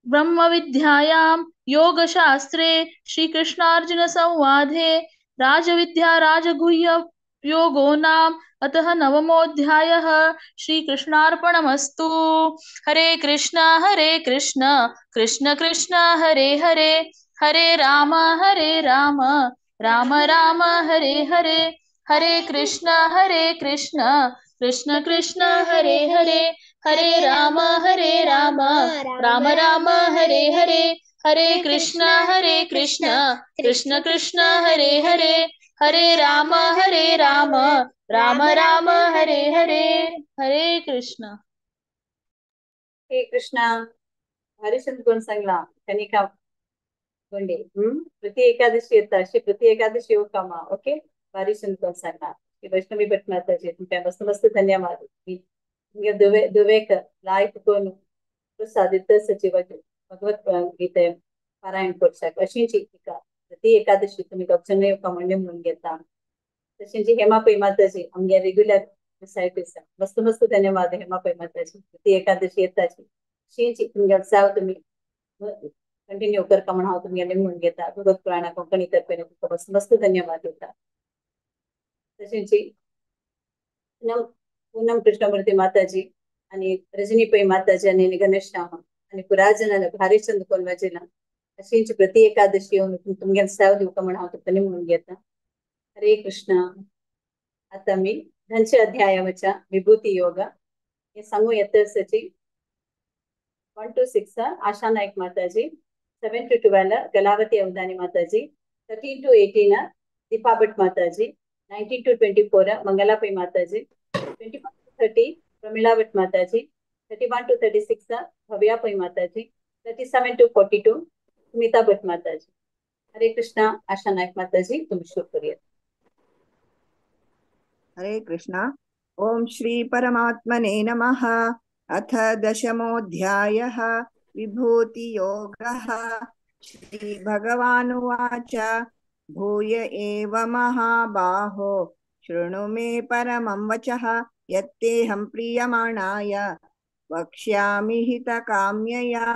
ब्रह्मविद्यायां योगशास्त्रे श्रीकृष्णार्जुनसंवादे राजविद्या राजगुह्य योगो नाम अतः नवमोऽध्यायः। श्रीकृष्णार्पणमस्तु। हरे कृष्ण कृष्ण कृष्ण हरे हरे, हरे राम राम राम हरे हरे, हरे कृष्ण कृष्ण कृष्ण हरे हरे, हरे राम राम राम हरे हरे, हरे कृष्ण कृष्ण कृष्ण हरे हरे, हरे राम राम राम हरे हरे। हरे कृष्ण। हे कृष्ण। हरिचंद कोण सांगला कनिका गोंडे प्रति एकादशी येता अशी प्रति एकादशी येऊ कामा। ओके, हरिचंद कोण सांगला वैष्णवी भट माताजी तुमका मस्त मस्त धन्यवाद। तुमगे दुवेक लायक कोण प्रसादित सचिवाचे भगवत गीते पारायण करशाक अशीच टिका प्रति एकादशी तुम्ही गपचन येवका म्हणून म्हणून घेता। तशेंच हेमा पै माताजी आमगे रेग्युलर सायट आसा, मस्त मस्त धन्यवाद हेमा पै माताजी प्रति एकादशी येताची अशीच तुमगे उत्साह तुम्ही कंटिन्यू करका म्हण हांव तुमगेले म्हणून घेता। भगवत पुराणा कोंकणी तर्फेन तुमकां मस्त मस्त धन्यवाद दिता। तशेंच पूनम कृष्णमूर्ती माताजी आणि रजनी पै माताजी आणि गणेश राम आणि पुराजनाला भारीचंद कोलवाजीला अशीच प्रति एकादशी येवन तुमगेले सेवा दिवका म्हण हांव तुमकां म्हणून घेता। हरे कृष्ण। आता मी धनचे अध्यायाच्या विभूती योग हे सांगू येतची 1 to 6 Asha Naik Mataji, 7 to 12 Kalavati Avadhani Mataji, 13 to 18 Deepa Bhat Mataji, 19 to 24 Mangala Pai Mataji, 25 to 30 Pramila Bhat Mataji, 31 to 36 Bhavya Pai Mataji, 37 to 42 Smita Bhat Mataji. Hare Krishna. Asha Naik Mataji तुम्ही सुरू करूया। हरे कृष्णा। ओम श्री परमात्मने नमः। अथ दशमोऽध्यायः विभूतियोगः। श्री भगवानुवाच भूय एव महाबाहो शृणु मे परमं वचः यत्तेऽहं प्रीयमाणाय वक्ष्यामि हितकाम्यया।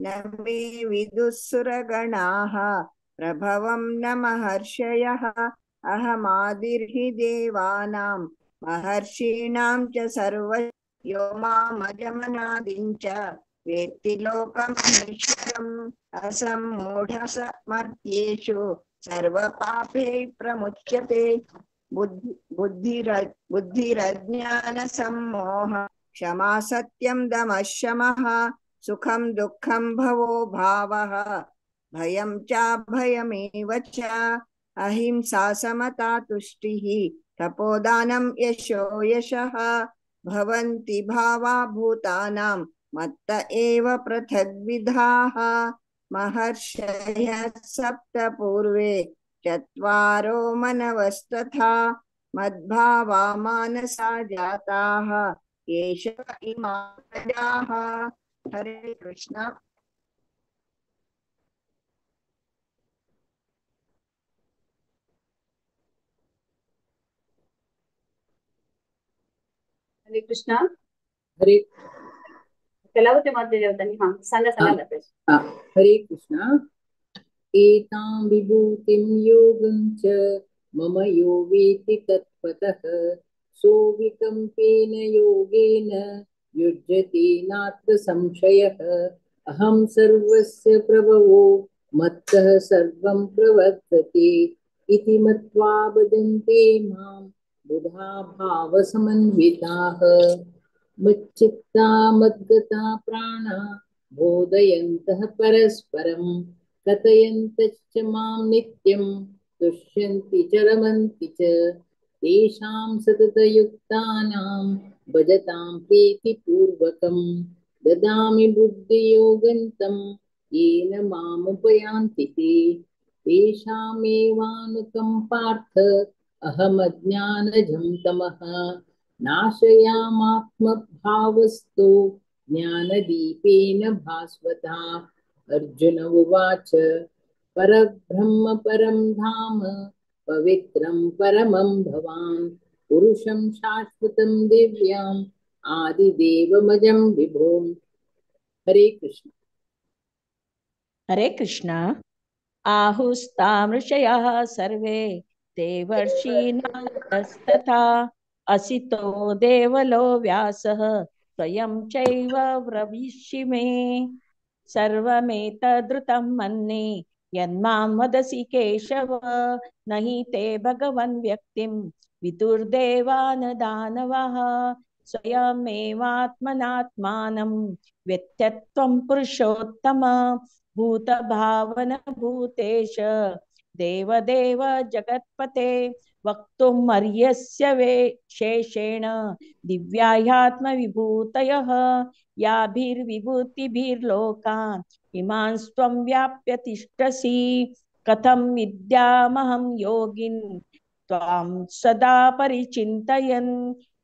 न मे विदुःसुरगणाः प्रभवं न महर्षयः अहमादिर्हि देवानां महर्षीणां च सर्व यो मामजमनादिं च वेत्ति लोकमहेश्वरम् असम्मूढसमर्त्येषु सर्वपापैः प्रमुच्यते। बुद्धिरज्ञानसम्मोह क्षमा सत्यं दमः शमः सुखं दुःखं भवो भावः भयं चाभयमेव च अहिंसा समता तुष्टिः तपोदानं यशो यशः भवन्ति भावा भूतानां मत्त एव पृथग्विधाः। महर्षयः सप्त पूर्वे चत्वारो मनवस्तथा मद्भावा मानसा जाताः येष इमा प्रजाः। हरे कृष्ण। हरे कृष्ण। हरे कलावती माताजी होता हा सांगा सांगा माताजी। हरे कृष्ण। एतां विभूतिं योगं च मम यो वेत्ति तत्त्वतः सोऽविकम्पेन योगेन युज्यते नात्र संशयः। अहं सर्वस्य प्रभवो मत्तः सर्वं प्रवर्तते इति मत्वा भजन्ते मां बुधा भावसमन्विताः। मच्चित्ता मद्गता प्राणा बोधयन्तः परस्परं कथयन्तश्च मां नित्यं तुष्यन्ति च रमन्ति च। तेषां सततयुक्तानां भजतां प्रीतिपूर्वकं ददामि बुद्धियोगन्तं येन मामुपयान्ति ते। तेषामेवानुकम्पार्थ अहमज्ञानजं तमः नाशयामात्मभावस्तु ज्ञानदीपेन भास्वता। अर्जुन उवाच परब्रह्म परं धाम पवित्रं परमं भवान् पुरुषं शाश्वतं दिव्यम् आदिदेवमजं विभुम्। हरे कृष्ण। हरे कृष्ण। आहुस्तामृषयः सर्वे देवर्षीणास्तथा असितो देवलो व्यासः स्वयं चैव ब्रवीषि मे। सर्वमेतद्रुतं मन्ये यन्मां वदसि केशव न हि ते भगवन् व्यक्तिं विदुर्देवान दानवः। स्वयमेवात्मनात्मानं व्यत्यत्वं पुरुषोत्तम भूतभावन भूतेश देवदेव जगत्पते। वक्तुमर्यस्य वे शेषेण दिव्याह्यात्मविभूतयः याभिर्विभूतिभिर्लोकान् इमांस्त्वं व्याप्य तिष्ठसि। कथं विद्यामहं योगिन् त्वां सदा परिचिन्तयन्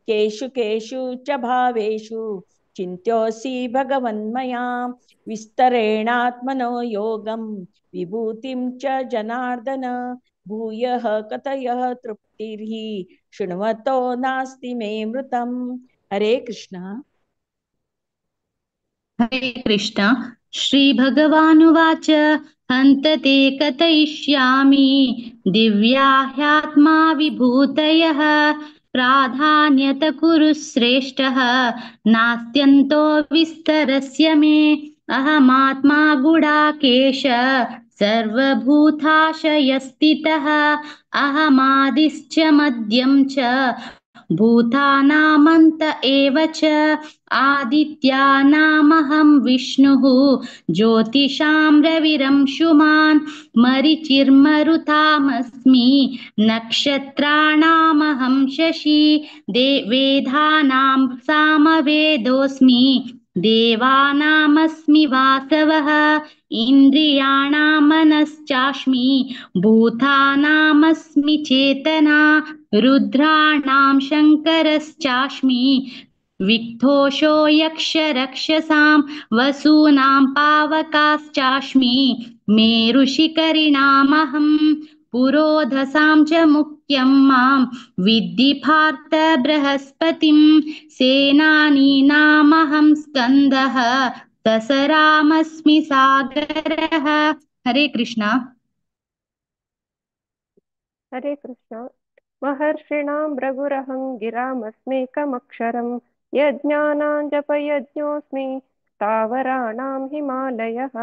केषु केषु च भावेषु चिन्त्योऽसि भगवन्मया। विस्तरेणात्मनो योगं विभूतिं च जनार्दन भूयः कथयः तृप्तिर्हि शृण्वतो नास्ति मे मृतम्। हरे कृष्ण। हरे कृष्ण। श्री भगवानुवाच हन्त ते कथयिष्यामि दिव्या ह्यात्मा विभूतयः प्राधान्यत कुरु श्रेष्ठः नास्त्यन्तो विस्तरस्य मे। अहमात्मा गुडाकेश सर्वभूताशयस्थितः अहमादिश्च मध्यं च भूतानामन्त एव च। आदित्यानामहं विष्णुः ज्योतिषां रविरंशुमान् मरीचिर्मरुतामस्मि नक्षत्राणामहं शशि वेदानां सामवेदोऽस्मि देवानामस्मि वासवः इन्द्रियाणां मनश्चास्मि भूतानामस्मि चेतना रुद्राणां शङ्करश्चास्मि विक्थोषो यक्षरक्षसां वसूनां पावकाश्चास्मि मेरुशिखरिणामहं पुरोधसां च मुख्यं मां विद्धि पार्थ बृहस्पतिं सेनानीनामहं स्कन्दः दसरामस्मि सागरः। हरे कृष्णा। हरे कृष्ण। महर्षिणां भृगुरहं गिरामस्मेकमक्षरं यज्ञानां जपयज्ञोऽस्मि स्थावराणां हिमालयः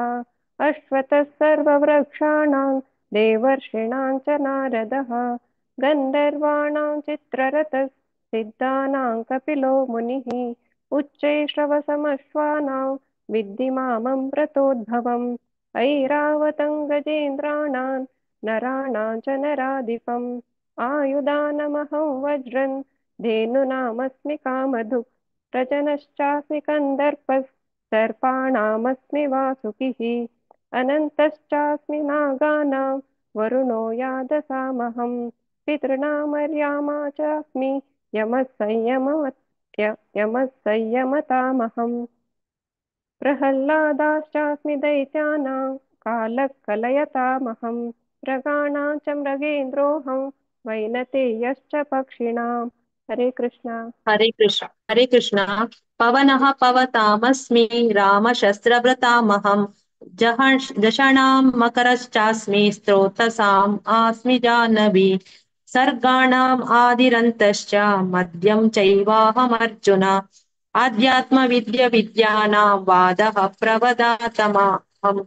अश्वतः सर्ववृक्षाणां देवर्षिणां च नारदः गन्धर्वाणां चित्ररथः सिद्धानां कपिलो मुनिः उच्चैश्रवसमश्वानां विद्धि मामं व्रतोद्भवम् ऐरावतं गजेन्द्राणां नराणां च नराधिपम् आयुधानमहं वज्रं धेनुनामस्मि कामधुक् रजनश्चास्मि कन्दर्पः सर्पाणामस्मि वासुकिः अनन्तश्चास्मि नागानां वरुणो यादसामहं पितॄणामर्यामा चास्मि यमः संयमतामहं प्रह्लादाश्चास्मि दैत्यानां कालः कलयतामहं मृगाणां च मृगेन्द्रोऽहं वैनतेयश्च पक्षिणां। हरे कृष्णा। हरे कृष्ण। हरे कृष्ण। पवनः पवतामस्मि रामशस्त्रभृतामहं जषणां मकरश्चास्मि स्रोतसाम् आस्मि जाह्नवी सर्गाणाम् आदिरन्तश्च मध्यं चैवाहमर्जुन आध्यात्मविद्य विद्यानां वादः प्रवदातमाहम्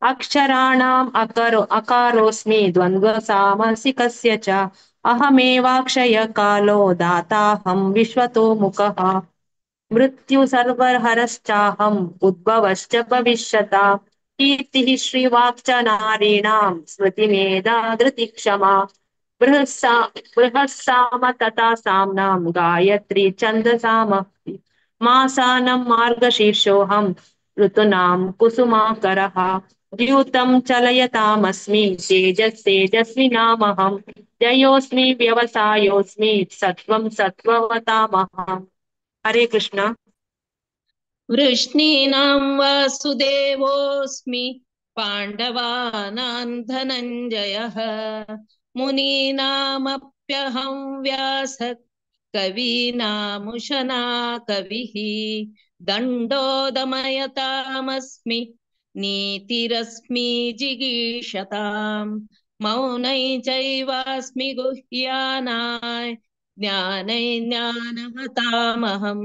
अक्षराणाम् अकारोऽस्मि द्वन्द्वसामसिकस्य च अहमेवाक्षयकालो दाताहं विश्वतो मुखः मृत्यु सर्वहरश्चाहम् उद्भवश्च भविष्यता कीर्तिः श्रीवाक्च नारीणां स्मृतिमेधा धृतिक्षमा बृहस्साम तथा साम्नां गायत्री छन्दसाम मासानं मार्गशीर्षोऽहं ऋतूनां कुसुमाकरः द्यूतं चलयतामस्मि तेजस्तेजस्विनामहं जयोऽस्मि व्यवसायोऽस्मि सत्त्वं सत्त्ववतामहम्। हरे कृष्ण। वृष्णीनां वासुदेवोऽस्मि पाण्डवानां धनञ्जयः। मुनीनामप्यहं व्यासः कवीनामुशना कविः। दण्डो दमयतामस्मि नीतिरस्मि जिगीषताम्। मौनै चैवास्मि गुह्यानाय ज्ञानै ज्ञानवतामहम्।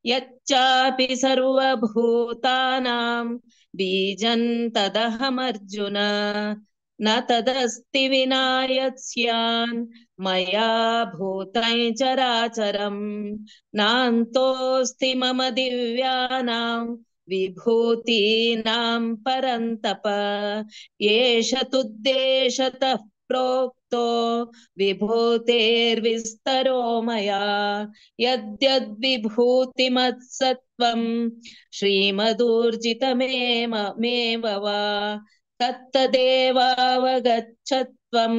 यच्चापि सर्वभूतानां बीजं तदहमर्जुन। न तदस्ति विना यत् स्यान् मया भूतं चराचरं। नान्तोऽस्ति मम दिव्यानां विभूतीनां परन्तप। एष तुद्देशतः प्रोक्तो विभूतेर्विस्तरो मया। यद्यद्विभूतिमत्सत्त्वं श्रीमदूर्जितमेव वा तत्तदेवावगच्छत्वं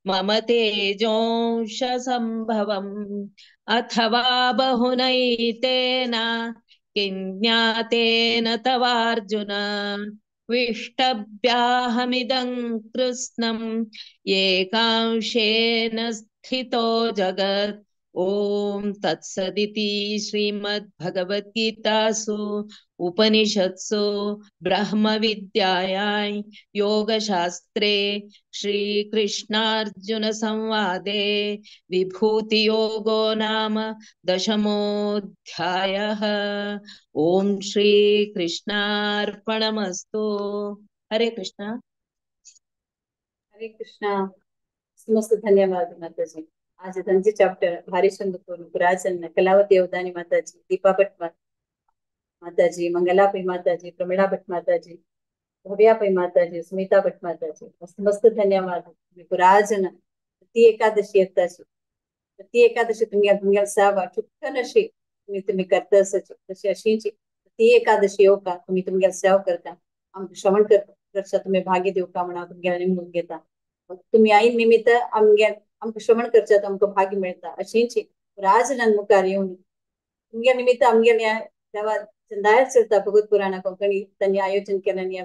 मम तेजोंश संभवम्। अथवा बहुनैतेन किं ज्ञातेन तवार्जुन। विष्टभ्याहमिदं कृत्स्नं एकांशेन स्थितो जगत्। ॐ तत्सदिति श्रीमद्भगवद्गीतासु उपनिषत्सु ब्रह्मविद्यायां योगशास्त्रे श्रीकृष्णार्जुन संवादे विभूतियोगो नाम दशमोऽध्यायः। ॐ श्रीकृष्णार्पणमस्तु। हरे कृष्णा। हरे कृष्णा। मस्त धन्यवाद माताजी। आज त्यांचे चॅप्टर भारी राजन कलावती अवधानी माताजी, दीपा भट माताजी, मंगलापै माताजी, प्रमिळा भट माताजी, भव्यापै माताजी, सुमिता भट माताजी, मस्त मस्त धन्यवाद। राजन ती एकादशी येताची ती एकादशी तुम्ही तुमच्या सेवा चुकनशी तुम्ही तुम्ही करता तशी अशीची ती एकादशी येऊ का तुम्ही तुमच्या सेवा करता आमकां श्रवण करता तुम्ही भाग्य देऊ का म्हणा तुमच्या निमून घेता तुम्ही आई निमित्त आमगे आमकां श्रवण करच्यात आमकां भाग्य मेळता अशींची राजनन मुखार येवन तुमगे निमित्त आमगेल्या देवा चंदायर चलता भगवत पुराणा कोंकणी तांणी आयोजन केलें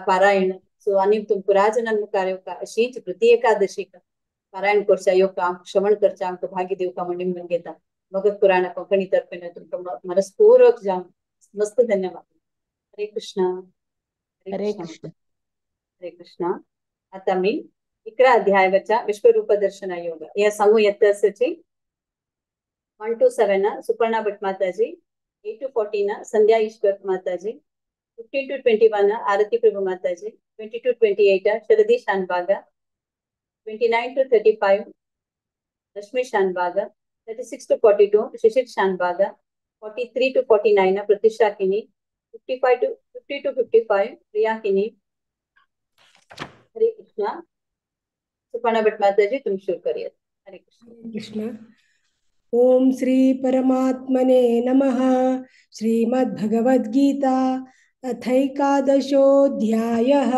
पारायण सो आनी तुमकां राजनन मुखार येवका अशींच प्रति एकादशी पारायण करच्या येवका आमकां श्रवण करच्या आमकां भाग्य दिवका म्हण निमून घेता भगवत पुराणा कोंकणी तर्फेन तुमकां मनस्पूर्वक जावन मस्त धन्यवाद। हरे कृष्णा। हरे कृष्ण। हरे कृष्णा। आता मी 11 अध्यायाच्या विश्वरूप दर्शन योग या सांगू येत 1 to 7 Suparna Bhat Mataji, 8 to 14 Sandhya Ishwar Mataji, 15 to 21 Arati Prabhu Mataji, 20 to 28 Sharadi Shanbaga, 29 to 35 Rashmi Shanbaga, 36 to 42 Shishir Shanbaga, 43 to 49 Pratisha Kini, 50 to 55 Priya Kini. Hare Krishna. Suparna Bhat Mataji तुम शुरू करिए। हरे कृष्ण। कृष्ण। ओम श्री परमात्मने नमः। श्रीमद्भगवद्गीता अथैकादशोऽध्यायः।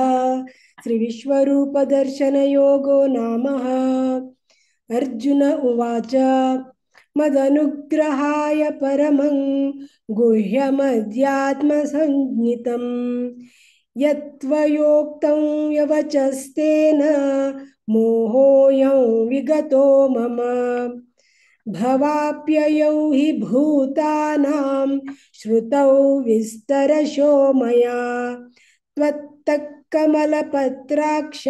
श्री विश्वरूप दर्शन योगो नाम। अर्जुन उवाच मदनुग्रहाय परमं गुह्यमध्यात्मसंज्ञितं यत्त्वयोक्तं यवचस्तेन मोहोऽयं विगतो मम। भवाप्ययौ हि भूतानां श्रुतौ विस्तरशो मया त्वत्तः कमलपत्राक्ष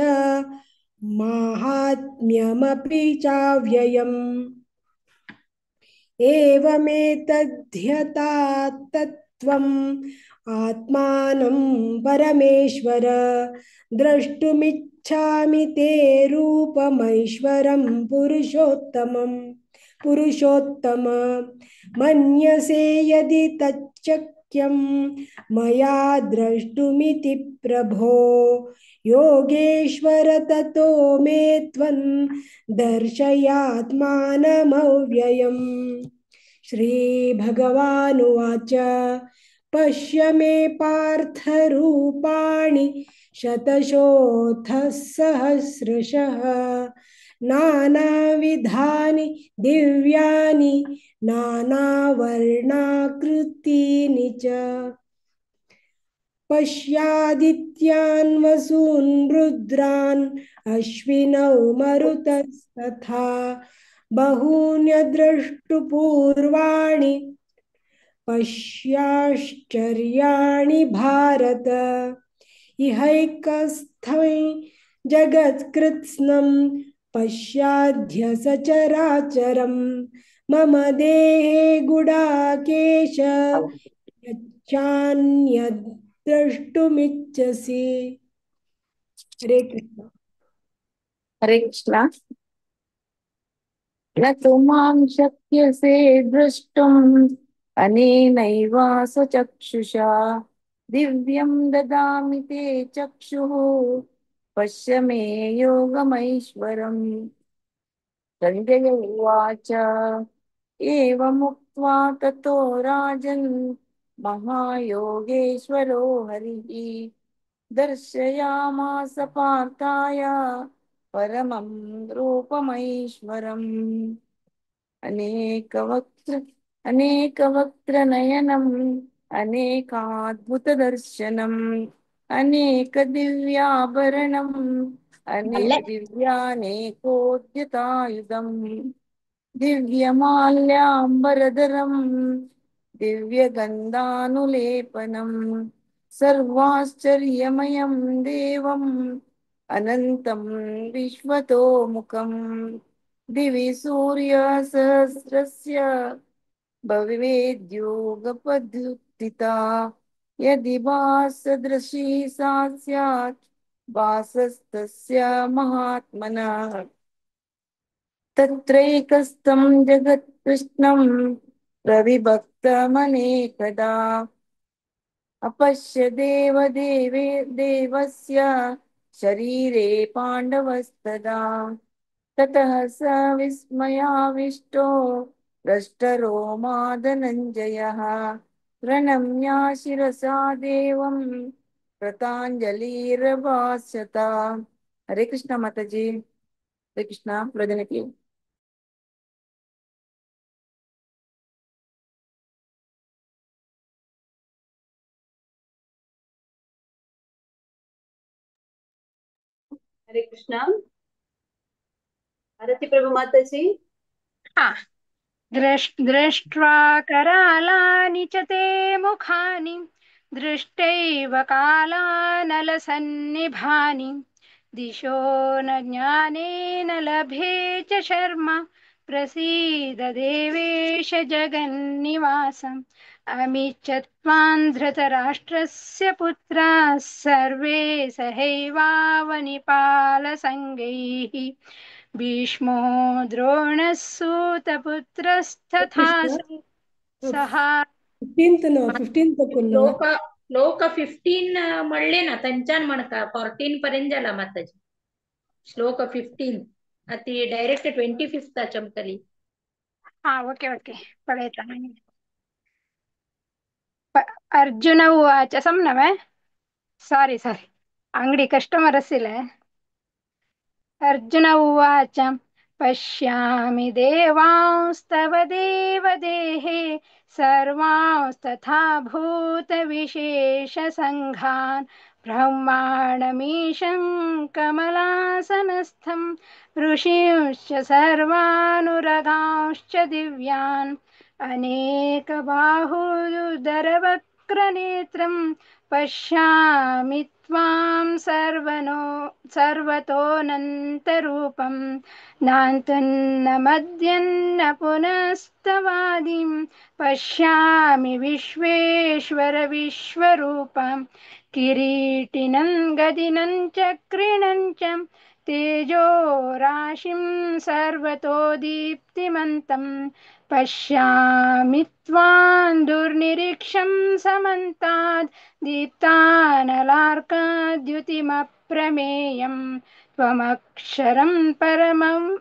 माहात्म्यमपि चाव्ययम्। एवमेतद्ध्यता तत्त्वम् आत्मानं परमेश्वर द्रष्टुमिच्छामि ते रूपमैश्वरं पुरुषोत्तमं पुरुषोत्तम। मन्यसे यदि तच्चक्यं मया द्रष्टुमिति प्रभो योगेश्वर ततो मे त्वं दर्शयात्मानमव्ययम्। श्रीभगवानुवाच पश्य मे पार्थरूपाणि शतशोऽथ सहस्रशः नानाविधानि दिव्यानि नानावर्णाकृतीनि च। पश्यादित्यान् वसून् रुद्रान् अश्विनौ मरुतस्तथा बहून्यद्रष्टुपूर्वाणि पश्याश्चर्याणि भारत। इहैकस्थं जगत्कृत्स्नं पश्याद्य सचराचरं मम देहे गुडाकेश यच्चान्यद्द्रष्टुमिच्छसि। हरे कृष्ण। हरे कृष्णा। न तु मां शक्यसे द्रष्टुम् अनेनैव स्वचक्षुषा दिव्यं ददामि ते चक्षुः पश्य मे योगमैश्वरम्। सञ्जय उवाच एवमुक्त्वा ततो राजन् महायोगेश्वरो हरिः दर्शयामास पार्थाय परमं रूपमैश्वरम्। अनेकवक्त्र अनेकवक्त्रनयनम् अनेकाद्भुतदर्शनम् अनेकदिव्याभरणम् दिव्यानेकोद्यतायुधम् दिव्यमाल्याम्बरधरम् दिव्यगन्धानुलेपनम् सर्वाश्चर्यमयं देवम् अनन्तं विश्वतोमुखम् दिवि सूर्यसहस्रस्य भवेद्योगपद्युक्तिता यदि भासदृशी सा स्यात् भासस्तस्य महात्मनः। तत्रैकस्थं जगत्कृष्णं प्रविभक्तमनेकदा अपश्य देवदेवे देवस्य शरीरे पाण्डवस्तदा। ततः स विस्मयाविष्टो भ्रष्टरोमा धनञ्जयः प्रणम्य शिरसा देवं कृताञ्जलिरभास्यत। हरे कृष्ण माताजी। हरे कृष्णा प्रजनकी। हरे कृष्णा। भारती प्रभु माता जी। हा, दृष्ट्वा करालानि च ते मुखानि दृष्टैव कालानलसन्निभानि दिशो न ज्ञानेन लभे च शर्म प्रसीद देवेश जगन्निवासम्। अमि च त्वां धृतराष्ट्रस्य पुत्राः सर्वे सहैवावनिपालसङ्गैः भीष्मो द्रोणः सूतपुत्रस्तथा सहा। 15th no, 15th Kunno. श्लोक श्लोक 15 म्हणले ना थंयच्यान म्हणका 14 पर्यंत जाला माताजी। श्लोक 15 ती डायरेक्ट 25th चमकली। हा, ओके ओके पळयता। अर्जुन उवाच समनवे सॉरी सॉरी अंगडी कस्टमर आशिल्ले। अर्जुन उवाच पश्यामि देवांस्तव देवदेहे सर्वांस्तथा भूतविशेषसङ्घान् ब्रह्माणमीशं कमलासनस्थं ऋषींश्च सर्वानुरगांश्च दिव्यान् अनेकबाहुदरवक्रनेत्रं पश्यामि त्वां सर्वतोऽनन्तरूपं नान्तन्न मद्यन्न पुनस्तवादिं पश्यामि विश्वेश्वर विश्वरूपं किरीटिनं गदिनं चक्रिणं च तेजोराशिं सर्वतो दीप्तिमन्तं पश्यामि त्वां दुर्निरीक्षं समन्ताद् दीप्तानलार्कद्युतिमप्रमेयं त्वमक्षरं परमं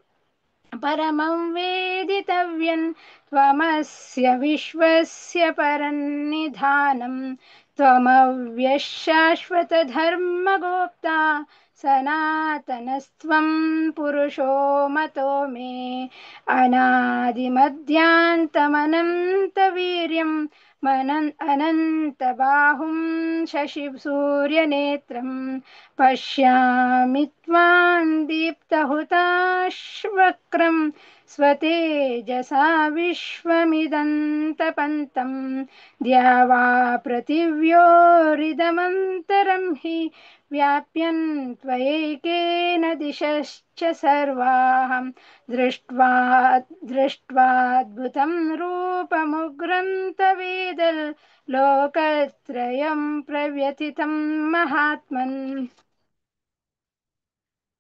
परमं वेदितव्यं त्वमस्य विश्वस्य परन्निधानं त्वमव्यशाश्वतधर्मगोप्ता सनातनस्त्वं पुरुषो मतो मे। अनादिमध्यान्तमनन्तवीर्यं अनन्तबाहुं शशिसूर्यनेत्रं पश्यामि त्वां दीप्तहुताश्वक्रं स्वतेजसा विश्वमिदन्तपन्तं द्यावा पृथिव्योरिदमन्तरं हि व्याप्यन् त्वयैकेन दिशश्च सर्वाः। दृष्ट्वा दृष्ट्वाद्भुतं रूपमुग्रं तवेदल् लोकत्रयं प्रव्यथितं महात्मन्।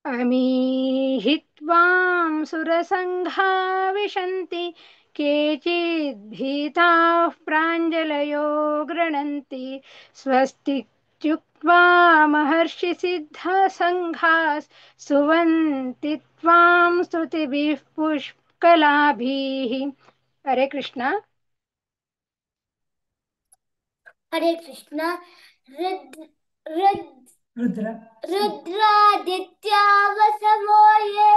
अमीहि त्वां सुरसङ्घा विशन्ति केचिद्भीताः प्राञ्जलयो गृह्णन्ति। स्वस्तीत्युक्त्वा महर्षिसिद्धसङ्घाः स्तुवन्ति त्वां स्तुतिभिः पुष्कलाभिः। हरे कृष्ण। हरे कृष्ण। रुद्र रुद्र रुद्र रुद्रादित्या वसवो ये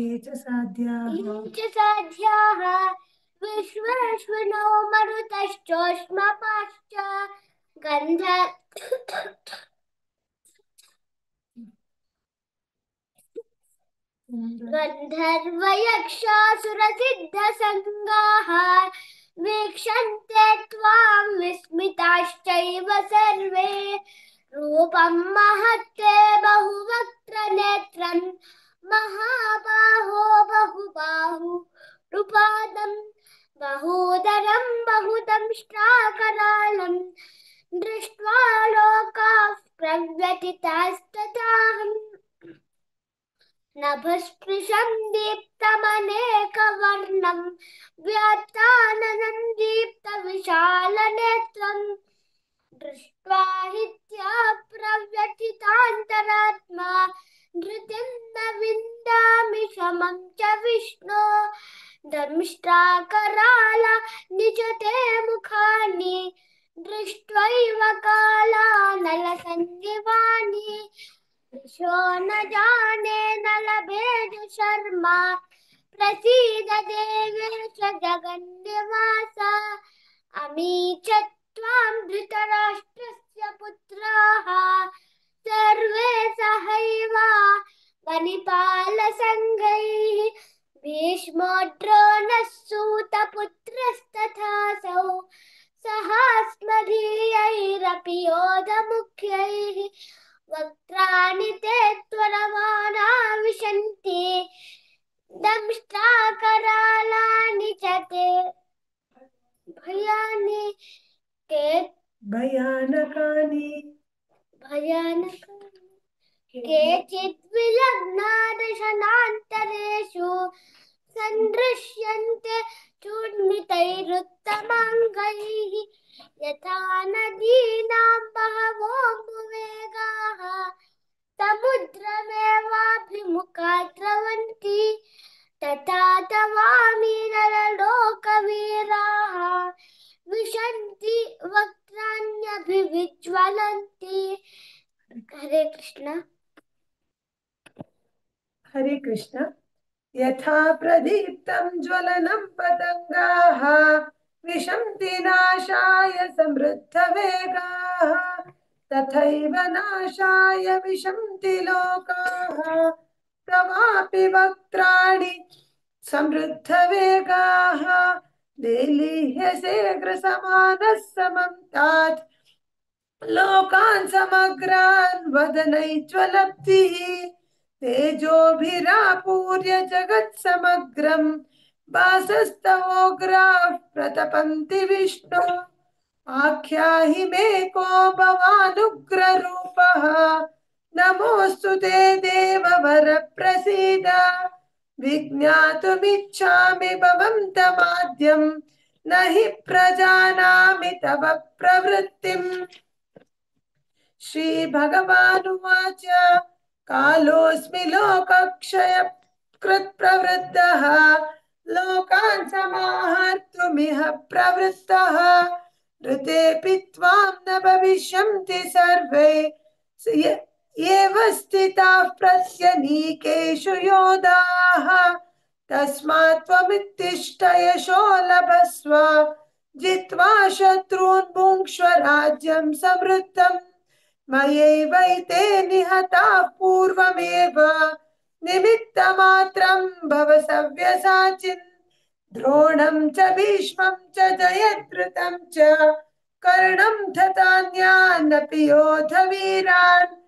ये च साध्याः ये च साध्याः विश्वेश्विनो मरुतश्चोष्मपाश्च गन्ध गन्धर्वयक्षासुरसिद्धसङ्गाः वीक्षन्ते त्वां विस्मिताश्चैव सर्वे। रूपं महत्ते बहुवक्त्रनेत्रं महाबाहो बहुबाहु रुपादं बहूदरं बहुदंष्ट्राकरालं दृष्ट्वा लोकाः प्रव्यथितास्तथाहम्। नभस्पृशं दीप्तमनेकवर्णं व्यात्ताननं दीप्तविशालनेत्रं दृष्ट्वा हित्या प्रव्यथितान्तरात्मा धृतिं न विन्दामि शमं च विष्णो। दंष्ट्राकराला निजते मुखानि दृष्ट्वैव कालानलसञ्जीवानि। दिशो न जाने न लभेज शर्मा प्रसीद देवेश जगन्निवास। अमी च त्वां धृतराष्ट्रस्य पुत्राः सर्वे सहैव वनिपालसङ्घैः। भीष्मो द्रोणः सूतपुत्रस्तथासौ सहास्मदीयैरपि योधमुख्यैः। वक्त्राणि ते त्वरमाणा विशन्ति दंष्ट्राकरालानि च ते भयानि के भयानकानि भयानकानि केचिद्विलग्नादशनान्तरेषु सन्दृश्यन्ते चूर्णितैरुत्तमाङ्गैः। यथा नदीनां बहवोऽम्बुवेगाः समुद्रमेवाभिमुखा द्रवन्ति तथा तवामि नरलोकवीराः विशन्ति वक्त्राण्यभिविज्वलन्ति। हरे कृष्ण। हरे कृष्ण। यथा प्रदीप्तं ज्वलनं पतङ्गाः विशन्ति नाशाय समृद्धवेगाः तथैव नाशाय विशन्ति लोकाः तवापि वक्त्राणि समृद्धवेगाः लेलीह्यसे ग्रसमानः समन्तात् लोकान् समग्रान् वदनैज्वलब्धिः तेजोभिरापूर्य जगत्समग्रं वासस्तवोग्राः प्रतपन्ति विष्णु। आख्याहि मे को भवानुग्ररूपः नमोऽस्तु ते देववर प्रसीद। विज्ञातुमिच्छामि भवन्तमाद्यं न हि प्रजानामि तव प्रवृत्तिम्। श्रीभगवानुवाच कालोऽस्मि लोकक्षयकृत् प्रवृत्तः लोकान् समाहर्तुमिह प्रवृत्तः। ऋतेऽपि त्वां न भविष्यन्ति सर्वे एव स्थिताः प्रत्यनीकेषु योधाः। तस्मात् त्वमुत्तिष्ठ यशो लभस्व, जित्वा शत्रून् भुङ्क्ष्व राज्यं समृद्धम्। मयैवैते निहताः पूर्वमेव, निमित्तमात्रं भव सव्यसाचिन्। द्रोणं च भीष्मं च जयद्रथं च कर्णं तथान्यानपि योधवीरान्।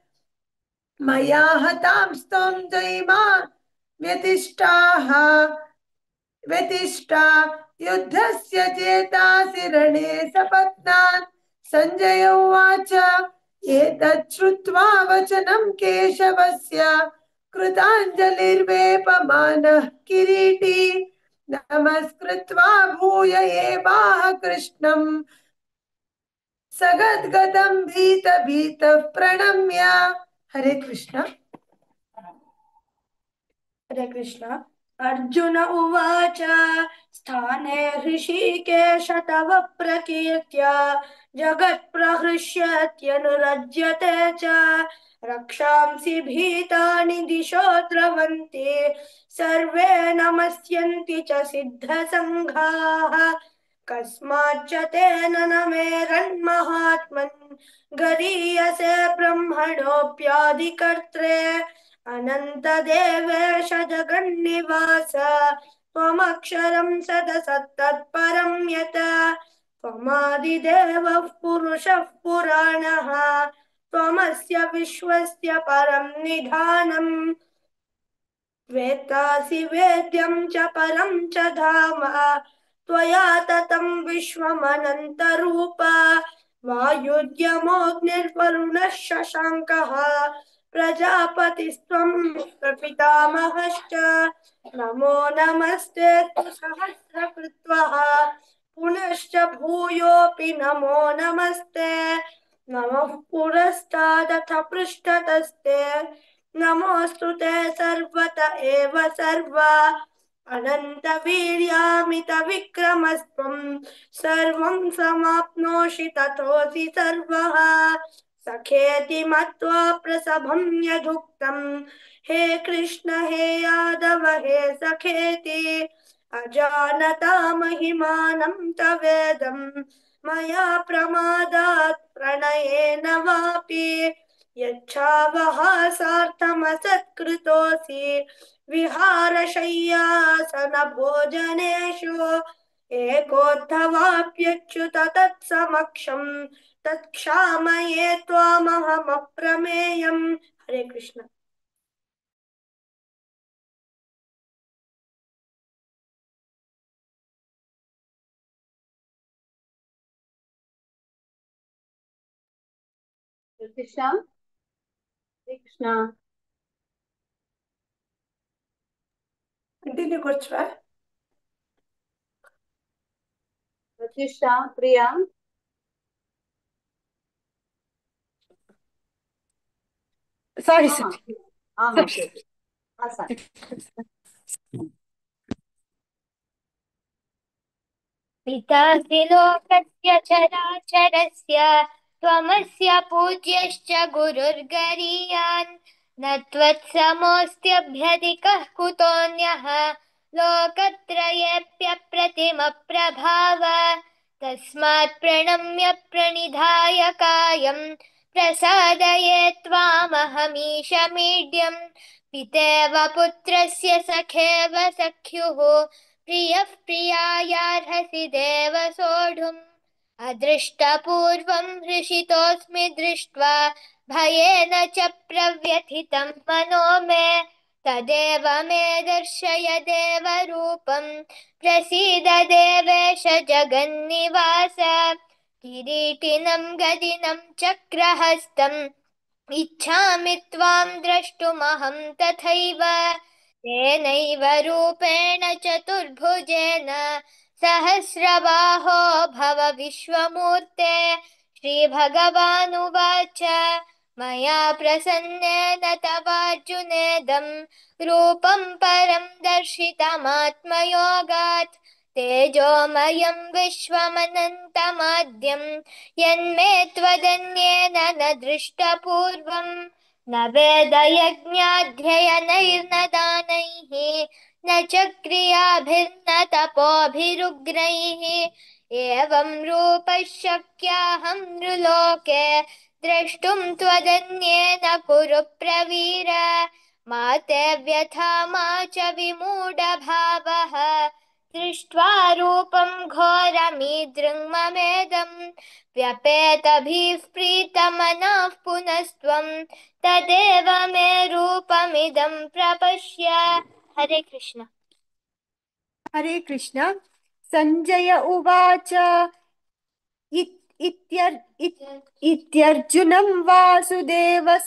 मया हतांस्त्वं जयिमा व्यतिष्ठाः व्यतिष्ठा युद्धस्य चेतासि रणे सपत्नान्। सञ्जय उवाच, एतत् श्रुत्वा वचनं केशवस्य कृताञ्जलिर्वेपमानः किरीटी। नमस्कृत्वा भूय एवाह कृष्णं सगद्गदं भीत भीतः प्रणम्य। हरे कृष्ण। हरे कृष्ण। अर्जुन उवाच, स्थाने हृषीकेश तव प्रकीर्त्या जगत्प्रहृष्यत्यनुरज्यते च। रक्षांसि भीतानि दिशो द्रवन्ति, सर्वे नमस्यन्ति च सिद्धसङ्घाः। कस्माच्च तेन न मेरन्महात्मन् गरीयसे ब्रह्मणोऽप्यादिकर्त्रे। अनन्तदेवेश जगन्निवास त्वमक्षरं सदसत्तत्परं यत। त्वमादिदेवः पुरुषः पुराणः, त्वमस्य विश्वस्य परं निधानम्। वेत्तासि वेद्यं च परं च धाम, त्वया ततं विश्वमनन्तरूप। वायुर्यमोऽग्निर्वरुणः शशाङ्कः, प्रजापतिस्त्वं प्रपितामहश्च। नमो नमस्ते सहस्रकृत्वः, पुनश्च भूयोऽपि नमो नमस्ते। नमः पुरस्तादथ पृष्ठतस्ते, नमोऽस्तु ते सर्वत एव सर्व। अनन्तवीर्यामितविक्रमस्त्वं सर्वं समाप्नोषि ततोऽसि सर्वः। सखेति मत्वा प्रसभं यदुक्तं, हे कृष्ण हे यादव हे सखेति। अजानता महिमानं तवेदं मया प्रमादात् प्रणयेन वापि। यच्छावः सार्थमसत्कृतोऽसि विहारशय्यासनभोजनेषु। एकोत्थवाप्यच्युत तत्समक्षं तत्क्षामये त्वामहमप्रमेयम्। हरे Krishna. Krishna, Hare Krishna. Continue করছো। Pratyusha, Priya. Sorry sorry. Okay. Sorry. पितासि लोकस्य चराचरस्य त्वमस्य पूज्यश्च गुरुर्गरीयान्। न त्वत्समोऽस्त्यभ्यधिकः कुतोऽन्यः लोकत्रयेऽप्यप्रतिमप्रभाव। तस्मात् प्रणम्य प्रणिधाय कायं प्रसादये त्वामहमीशमीड्यं। पितेव पुत्रस्य सखेव सख्युः प्रियः प्रियायार्हसि देव सोढुम्। अदृष्टपूर्वं हृषितोऽस्मि दृष्ट्वा भयेन च प्रव्यथितं मनो मे। तदेव मे दर्शय देवरूपं प्रसीद देवेश जगन्निवास। किरीटिनं गदिनं चक्रहस्तम् इच्छामि त्वां द्रष्टुमहं तथैव। तेनैव रूपेण चतुर्भुजेन सहस्रबाहो भव विश्वमूर्ते। श्रीभगवानुवाच, मया प्रसन्नेन तवार्जुनेदं रूपं परं दर्शितमात्मयोगात्। तेजोमयं विश्वमनन्तमाद्यं यन्मे त्वदन्येन न दृष्टपूर्वम्। न वेदयज्ञाध्ययनैर्न दानैः न च क्रियाभिर्न तपोभिरुग्रैः। एवं रूपः शक्याहं नृलोके द्रष्टुं त्वदन्येन कुरु प्रवीर। मा ते व्यथा मा च विमूढभावः दृष्ट्वा रूपं घोरमीदृङ्ममेदं व्यपेतभिः प्रीतमनाः पुनस्त्वं तदेव मे रूपमिदं प्रपश्य। हरे कृष्ण। हरे कृष्ण। सञ्जय उवाच इत्यर्जुनं वासुदेवस्ततोक्त्वा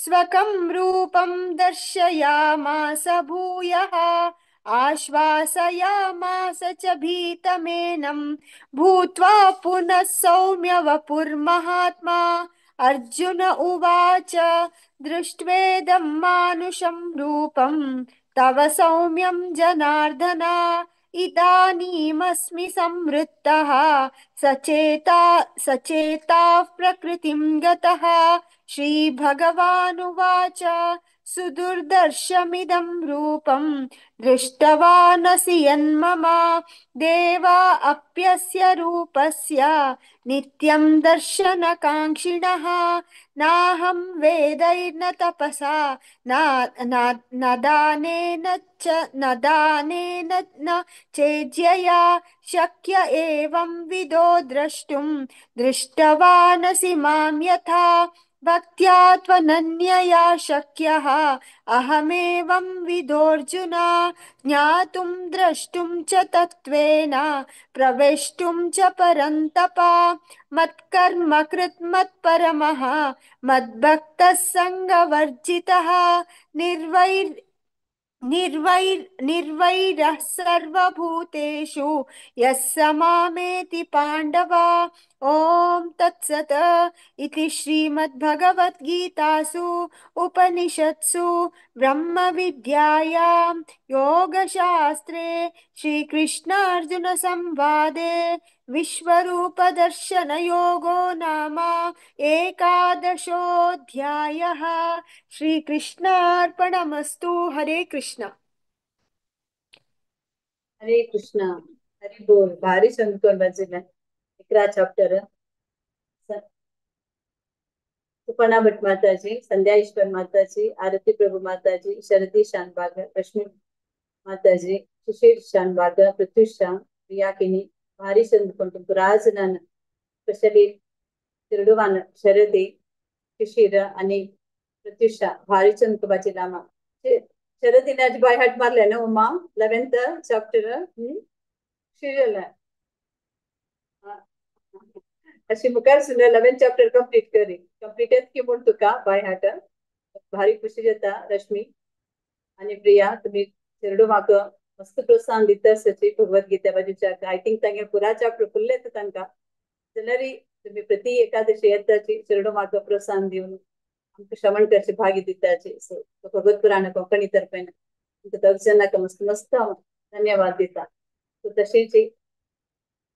स्वकं रूपं दर्शयामास भूयः आश्वासयामास च भीतमेनं भूत्वा पुनः सौम्य वपुर्महात्मा। अर्जुन उवाच दृष्ट्वेदं मानुषं रूपं तव सौम्यं जनार्दन इदानीमस्मि संवृत्तः सचेताः प्रकृतिं गतः। श्रीभगवानुवाच सुदुर्दर्शमिदं रूपं दृष्टवानसि यन्मम देवा अप्यस्य रूपस्य नित्यं दर्शनकाङ्क्षिणः। नाहं वेदैर्न तपसा न दानेन च न दानेन न चेज्यया शक्य एवं विदो द्रष्टुं दृष्टवानसि मां यथा। भक्त्या त्वनन्यया शक्यः अहमेवं विदोऽर्जुन ज्ञातुं द्रष्टुं च तत्त्वेन प्रवेष्टुं च परन्तप। मत्कर्म कृत् मत्परमः मद्भक्तः सङ्गवर्जितः निर्वैरः सर्वभूतेषु यः स मामेति पाण्डव। ॐ तत्सत् इति श्रीमद्भगवद्गीतासु उपनिषत्सु ब्रह्मविद्यायां योगशास्त्रे श्रीकृष्णार्जुनसंवादे विश्वरूपदर्शनयोगो नाम एकादशोऽध्यायः। श्रीकृष्णार्पणमस्तु। हरे कृष्ण। हरे कृष्ण। हरे बोल। भारी संतोन बाजूला 11 चॅप्टर। सुपर्णा भट्ट माताजी, संध्या ईश्वर माताजी, आरती प्रभु माताजी, शरदी शानबाग, रश्मी माताजी, सुशील शानबाग, पृथ्वी शाम, प्रियाकिनी भारी चंदकोण राजनान स्पेशली तिरडुवान शरदी शिशिर आणि प्रत्युषा भारी चंदकुबाची लामा शरदीने आज बाय हार्ट मारले ना उमा 11th chapter शिरला अशी मुखार सुन 11th chapter complete करी कंप्लीट की म्हूण तुका बाय हार्ट भारी खुशी जाता। रश्मी आणि प्रिया तुम्ही चेरडू म्हाका मस्त प्रोत्साहन दिता सची भगवद्गीता बाजूच्या I think तांगे पुरा चॅप्टर फुल्ल येता तांकां जाल्यार तुम्ही प्रति एकादशी येताची चेरडू म्हाका प्रोत्साहन दिवन आमकां श्रवण करचे भाग्य दिताची। सो भगवत पुराण कोंकणी तर्फेन तुमकां दोग जाणांक मस्त मस्त धन्यवाद दिता। सो तशेंच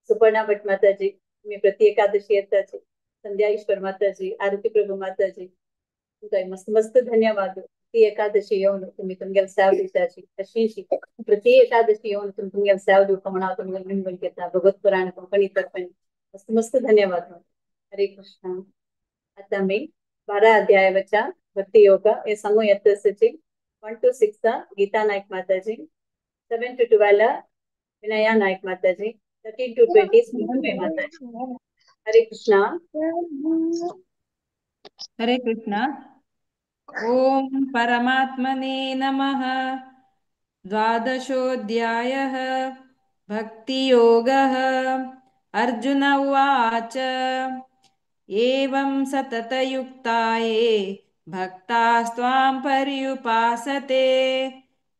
सुपर्णा भट माताजी तुम्ही प्रति एकादशी येताची, संध्या ईश्वर माताजी, आरती प्रभू माताजी तुमकां मस्त मस्त धन्यवाद। ती एकादशी येवन तुम्ही तुमगेले सेवा दिताची अशी प्रति एकादशी येवन तुमी तुमगेले सेवा दिवपा म्हूण हांव तुमगेले विनवण करता। भगवत पुराण कोंकणी तर्फेन मस्त मस्त धन्यवाद। हरे कृष्ण। आतां आमी 12 अध्यायाच्या भक्ती योग हे सांगू येता 1 to 6 Gita Naik Mataji, 7 to 12 Vinaya Naik Mataji, 13 to 20 Smriti Mataji. Hare Krishna. Hare Krishna. Om परमात्मने नमः। द्वादशोऽध्यायः भक्तियोगः। अर्जुन उवाच एवं सततयुक्ताये भक्तास्त्वां पर्युपासते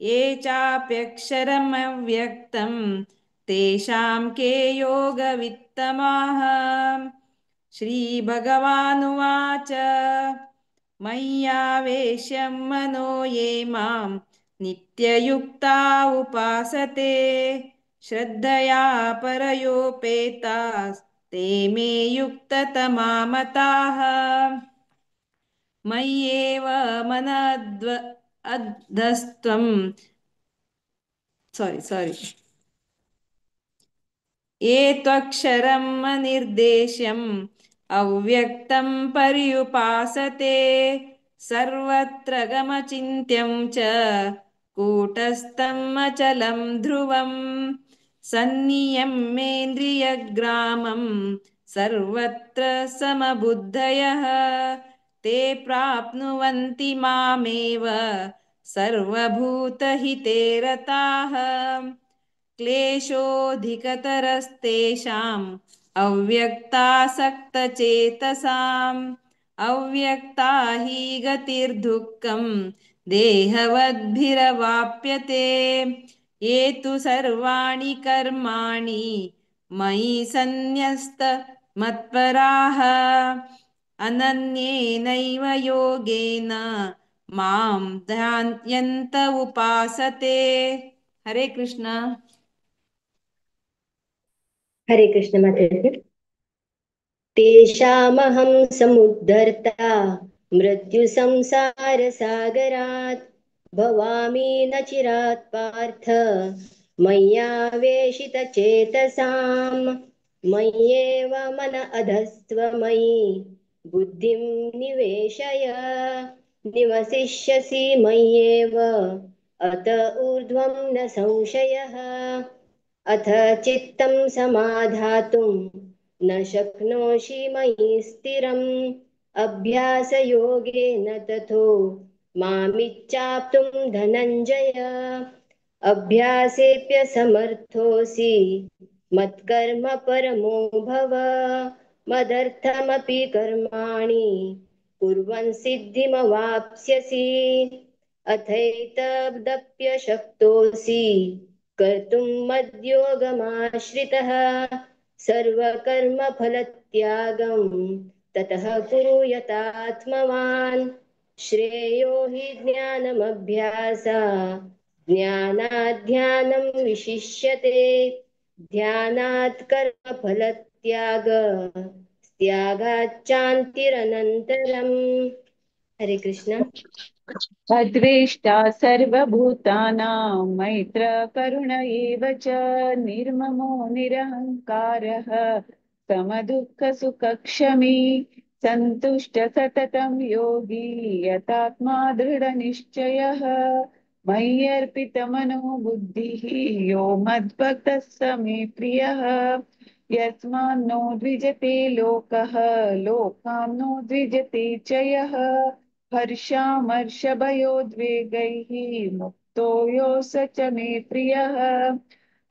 ये चाप्यक्षरमव्यक्तं तेषां के योगवित्तमाः। श्रीभगवानुवाच मय्यावेश्यं मनो ये मां नित्ययुक्ता उपासते श्रद्धया परयोपेतास्ते मे युक्ततमा मताः। मय्येव मनद्व अधस्त्वं सारी सारी ये त्वक्षरम् अनिर्देश्यम् अव्यक्तं पर्युपासते सर्वत्र गमचिन्त्यं च कूटस्थम् अचलं ध्रुवम् सन्नियम्येन्द्रियग्रामं सर्वत्र समबुद्धयः ते प्राप्नुवन्ति मामेव सर्वभूतहिते रताः। क्लेशोऽधिकतरस्तेषाम् अव्यक्तासक्तचेतसाम् अव्यक्ता हि गतिर्दुःखं देहवद्भिरवाप्यते। ये तु सर्वाणि कर्माणि मयि सन्न्यस्त मत्पराः अनन्येनैव योगेन मां ध्यायन्त उपासते। हरे कृष्णा। हरे कृष्ण माताजी। तेषामहं समुद्धर्ता मृत्युसंसारसागरात् भवामि न चिरात् पार्थ मय्यावेशितचेतसाम् मय्येव मन अधस्त्व मयि बुद्धिं निवेशय निवसिष्यसि मय्येव अत ऊर्ध्वं न संशयः। अथ चित्तं समाधातुं न शक्नोषि मयि स्थिरम् अभ्यासयोगेन तथो मामिच्छाप्तुं धनञ्जय। अभ्यासेऽप्यसमर्थोऽसि मत्कर्म परमो भव मदर्थमपि कर्माणि कुर्वन् सिद्धिमवाप्स्यसि। अथैतदप्यशक्तोऽसि कर्तुं मद्योगमाश्रितः सर्वकर्मफलत्यागं ततः कुरु यतात्मवान्। श्रेयो हि ज्ञानमभ्यासा ज्ञानाध्यानं विशिष्यते ध्यानात् कर्मफलत्याग त्यागाच्चान्तिरनन्तरम्। हरे कृष्ण। अद्वेष्टा सर्वभूतानां मैत्र करुण एव च निर्ममो निरहङ्कारः समदुःखसुखक्षमी सन्तुष्ट सततं योगी यतात्मा दृढनिश्चयः मय्यर्पितमनो बुद्धिः यो मद्भक्तः स मे प्रियः। यस्मान्नो द्विजते लोकः लोकान्नो द्विजते च यः हर्षामर्षभयोद्वेगैः मुक्तो यो स च मे प्रियः।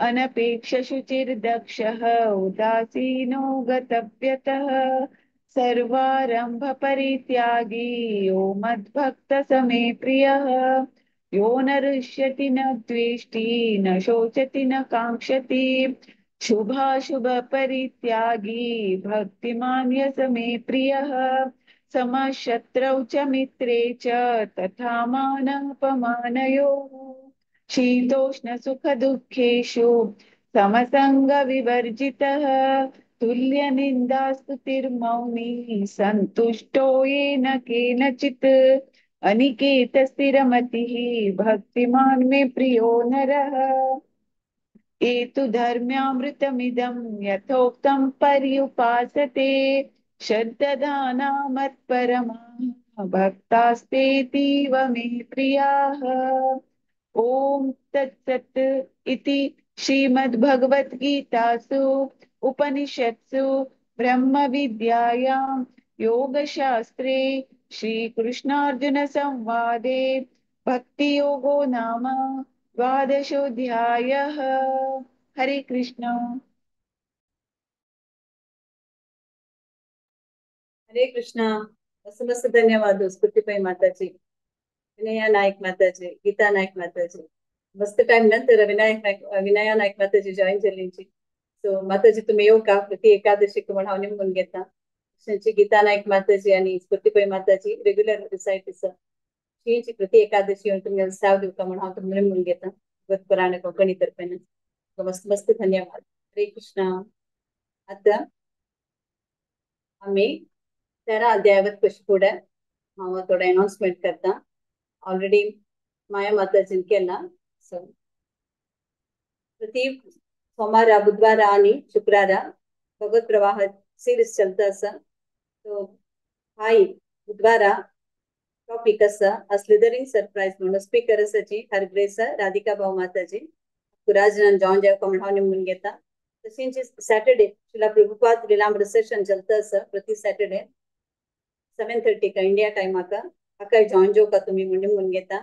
अनपेक्षशुचिर्दक्षः उदासीनो गतव्यतः सर्वारम्भपरित्यागी यो मद्भक्तः स मे प्रियः। यो न रुष्यति न द्वेष्टि न शोचति न काङ्क्षति शुभाशुभपरित्यागी भक्तिमान् यः स मे प्रियः। समशत्रौ च मित्रे च तथा मानापमानयोः शीतोष्णसुखदुःखेषु समसङ्गविवर्जितः तुल्यनिन्दास्तुतिर्मौनी सन्तुष्टो येन केनचित् अनिकेतस्थिरमतिः भक्तिमान् मे प्रियो नरः। एतु धर्म्यामृतमिदं यथोक्तं पर्युपासते श्रद्दधाना मत्परमाः भक्तास्तेतीव मे प्रियाः। ॐ तत्सत् इति श्रीमद्भगवद्गीतासु उपनिषत्सु ब्रह्मविद्यायां योगशास्त्रे श्रीकृष्णार्जुनसंवादे भक्तियोगो नाम द्वादशोऽध्यायः। हरे कृष्ण। हरे कृष्णा। मस्त मस्त धन्यवाद स्फूर्तिपै माताजी, विनया नायक माताजी, गीता नायक माताजी। मस्त टाइम नंतर विनया नायक माताजी जॉईन जाल्ली। सो माताजी तुम्ही येऊ का प्रति एकादशी म्हण हांव निमगून घेता। गीता नायक माताजी आणि स्फूर्तिपै माताजी रेग्युलर रिसायट आसा। प्रति एकादशी येवन तुमगे साव दिवका म्हण हांव तुमकां निमगून घेता भगवत कोंकणी तर्फेन। मस्त मस्त धन्यवाद। हरे कृष्णा। आता आम्ही 13 अध्यायावत कशी फुडें हांव थोडो अनाउन्समेंट करता. ऑलरेडी माया माताजीन केला. सो प्रति सोमारा, बुधवारा आणि शुक्रारा भगवत प्रवाह सिरीज चलता आसा. सो हाय बुधवारा टॉपिक आसा स्लिदरिंग सरप्राईज म्हणून. स्पीकर आसाची हरग्रेस राधिका भाऊ माताजी. राजनान जॉन जेव म्हण हांव निमून घेता. तशींच सॅटर्डे शिला प्रभुपाद लीलामृत सेशन चलता आसा प्रति सॅटर्डे 7:30 का इंडिया टायमाका. हाका जॉईन जेवका तुमी म्हण निमून घेता.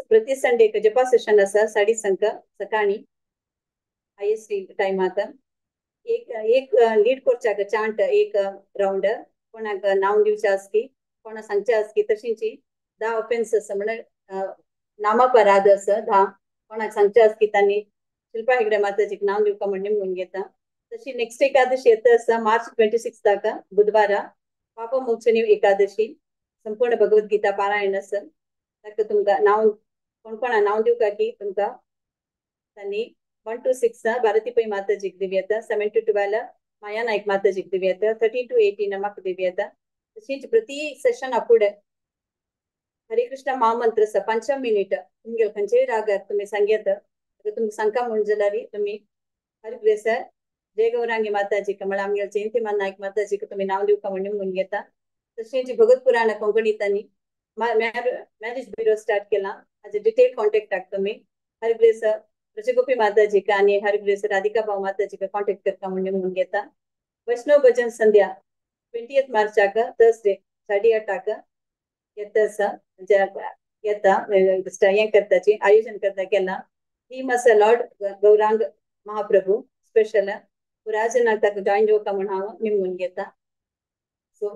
प्रति संडे जपा सेशन आसा 6:30 सकाळी IST टायमाक. एक एक लीड करच्याक चांट एक रावंड कोणाक नांव दिवचें आसकी, कोणा सांगचें आसकी. तशींची 10 ऑफेन्स आसा म्हणल्यार नामापराध आसा 10. कोणाक सांगचें आसकी तांणी शिल्पा हेगडे माताजीक नांव दिवका म्हण निमून घेता. तशी नेक्स्ट एकादशी येता आसा मार्च 26 बुधवारा पापमोचनी एकादशी संपूर्ण भगवद्गीता पारायण आसा. ताका तुमकां नांव कोण कोणा नांव दिवका की तुमकां तांणी 1 to 6 Bharati Pai माताजीक दिवयता, 7 to 12 Maya Naik माताजीक दिवयता, 13 to 18 म्हाका दिवयता. तशीच प्रति सेशन फुडें हरे कृष्ण महामंत्र आसा 5 मिनिट तुमगेले खंयचेय रागार तुमी सांगयता. तुमकां सांगका म्हूण जाल्यार तुमी हरिग्रेस जय गौरांगी माताजीक म्हळ्यार आमगेले जयंतीमान नायक माताजीक तुमी नांव दिवका म्हण निमून घेता. तशेंच भगवत पुराण कोंकणीतांनी मॅरेज ब्युरो स्टार्ट केला. हाजे डिटेल कॉन्टेक्टाक तुमी हरिग्रेस रजगोपी माताजीक आणि हरिग्रेस राधिका भाऊ माताजीक कॉन्टेक्ट करता म्हण निमून घेता. वैष्णव भजन संध्या 20 मार्चाक थर्सडे 8:30 येता आसा. येता हें करताची आयोजन करता केला. थीम आसा लॉर्ड गौरांग महाप्रभू स्पेशल. पुराजनाक ताका जॉईन जेवका म्हण हांव निमून घेता. So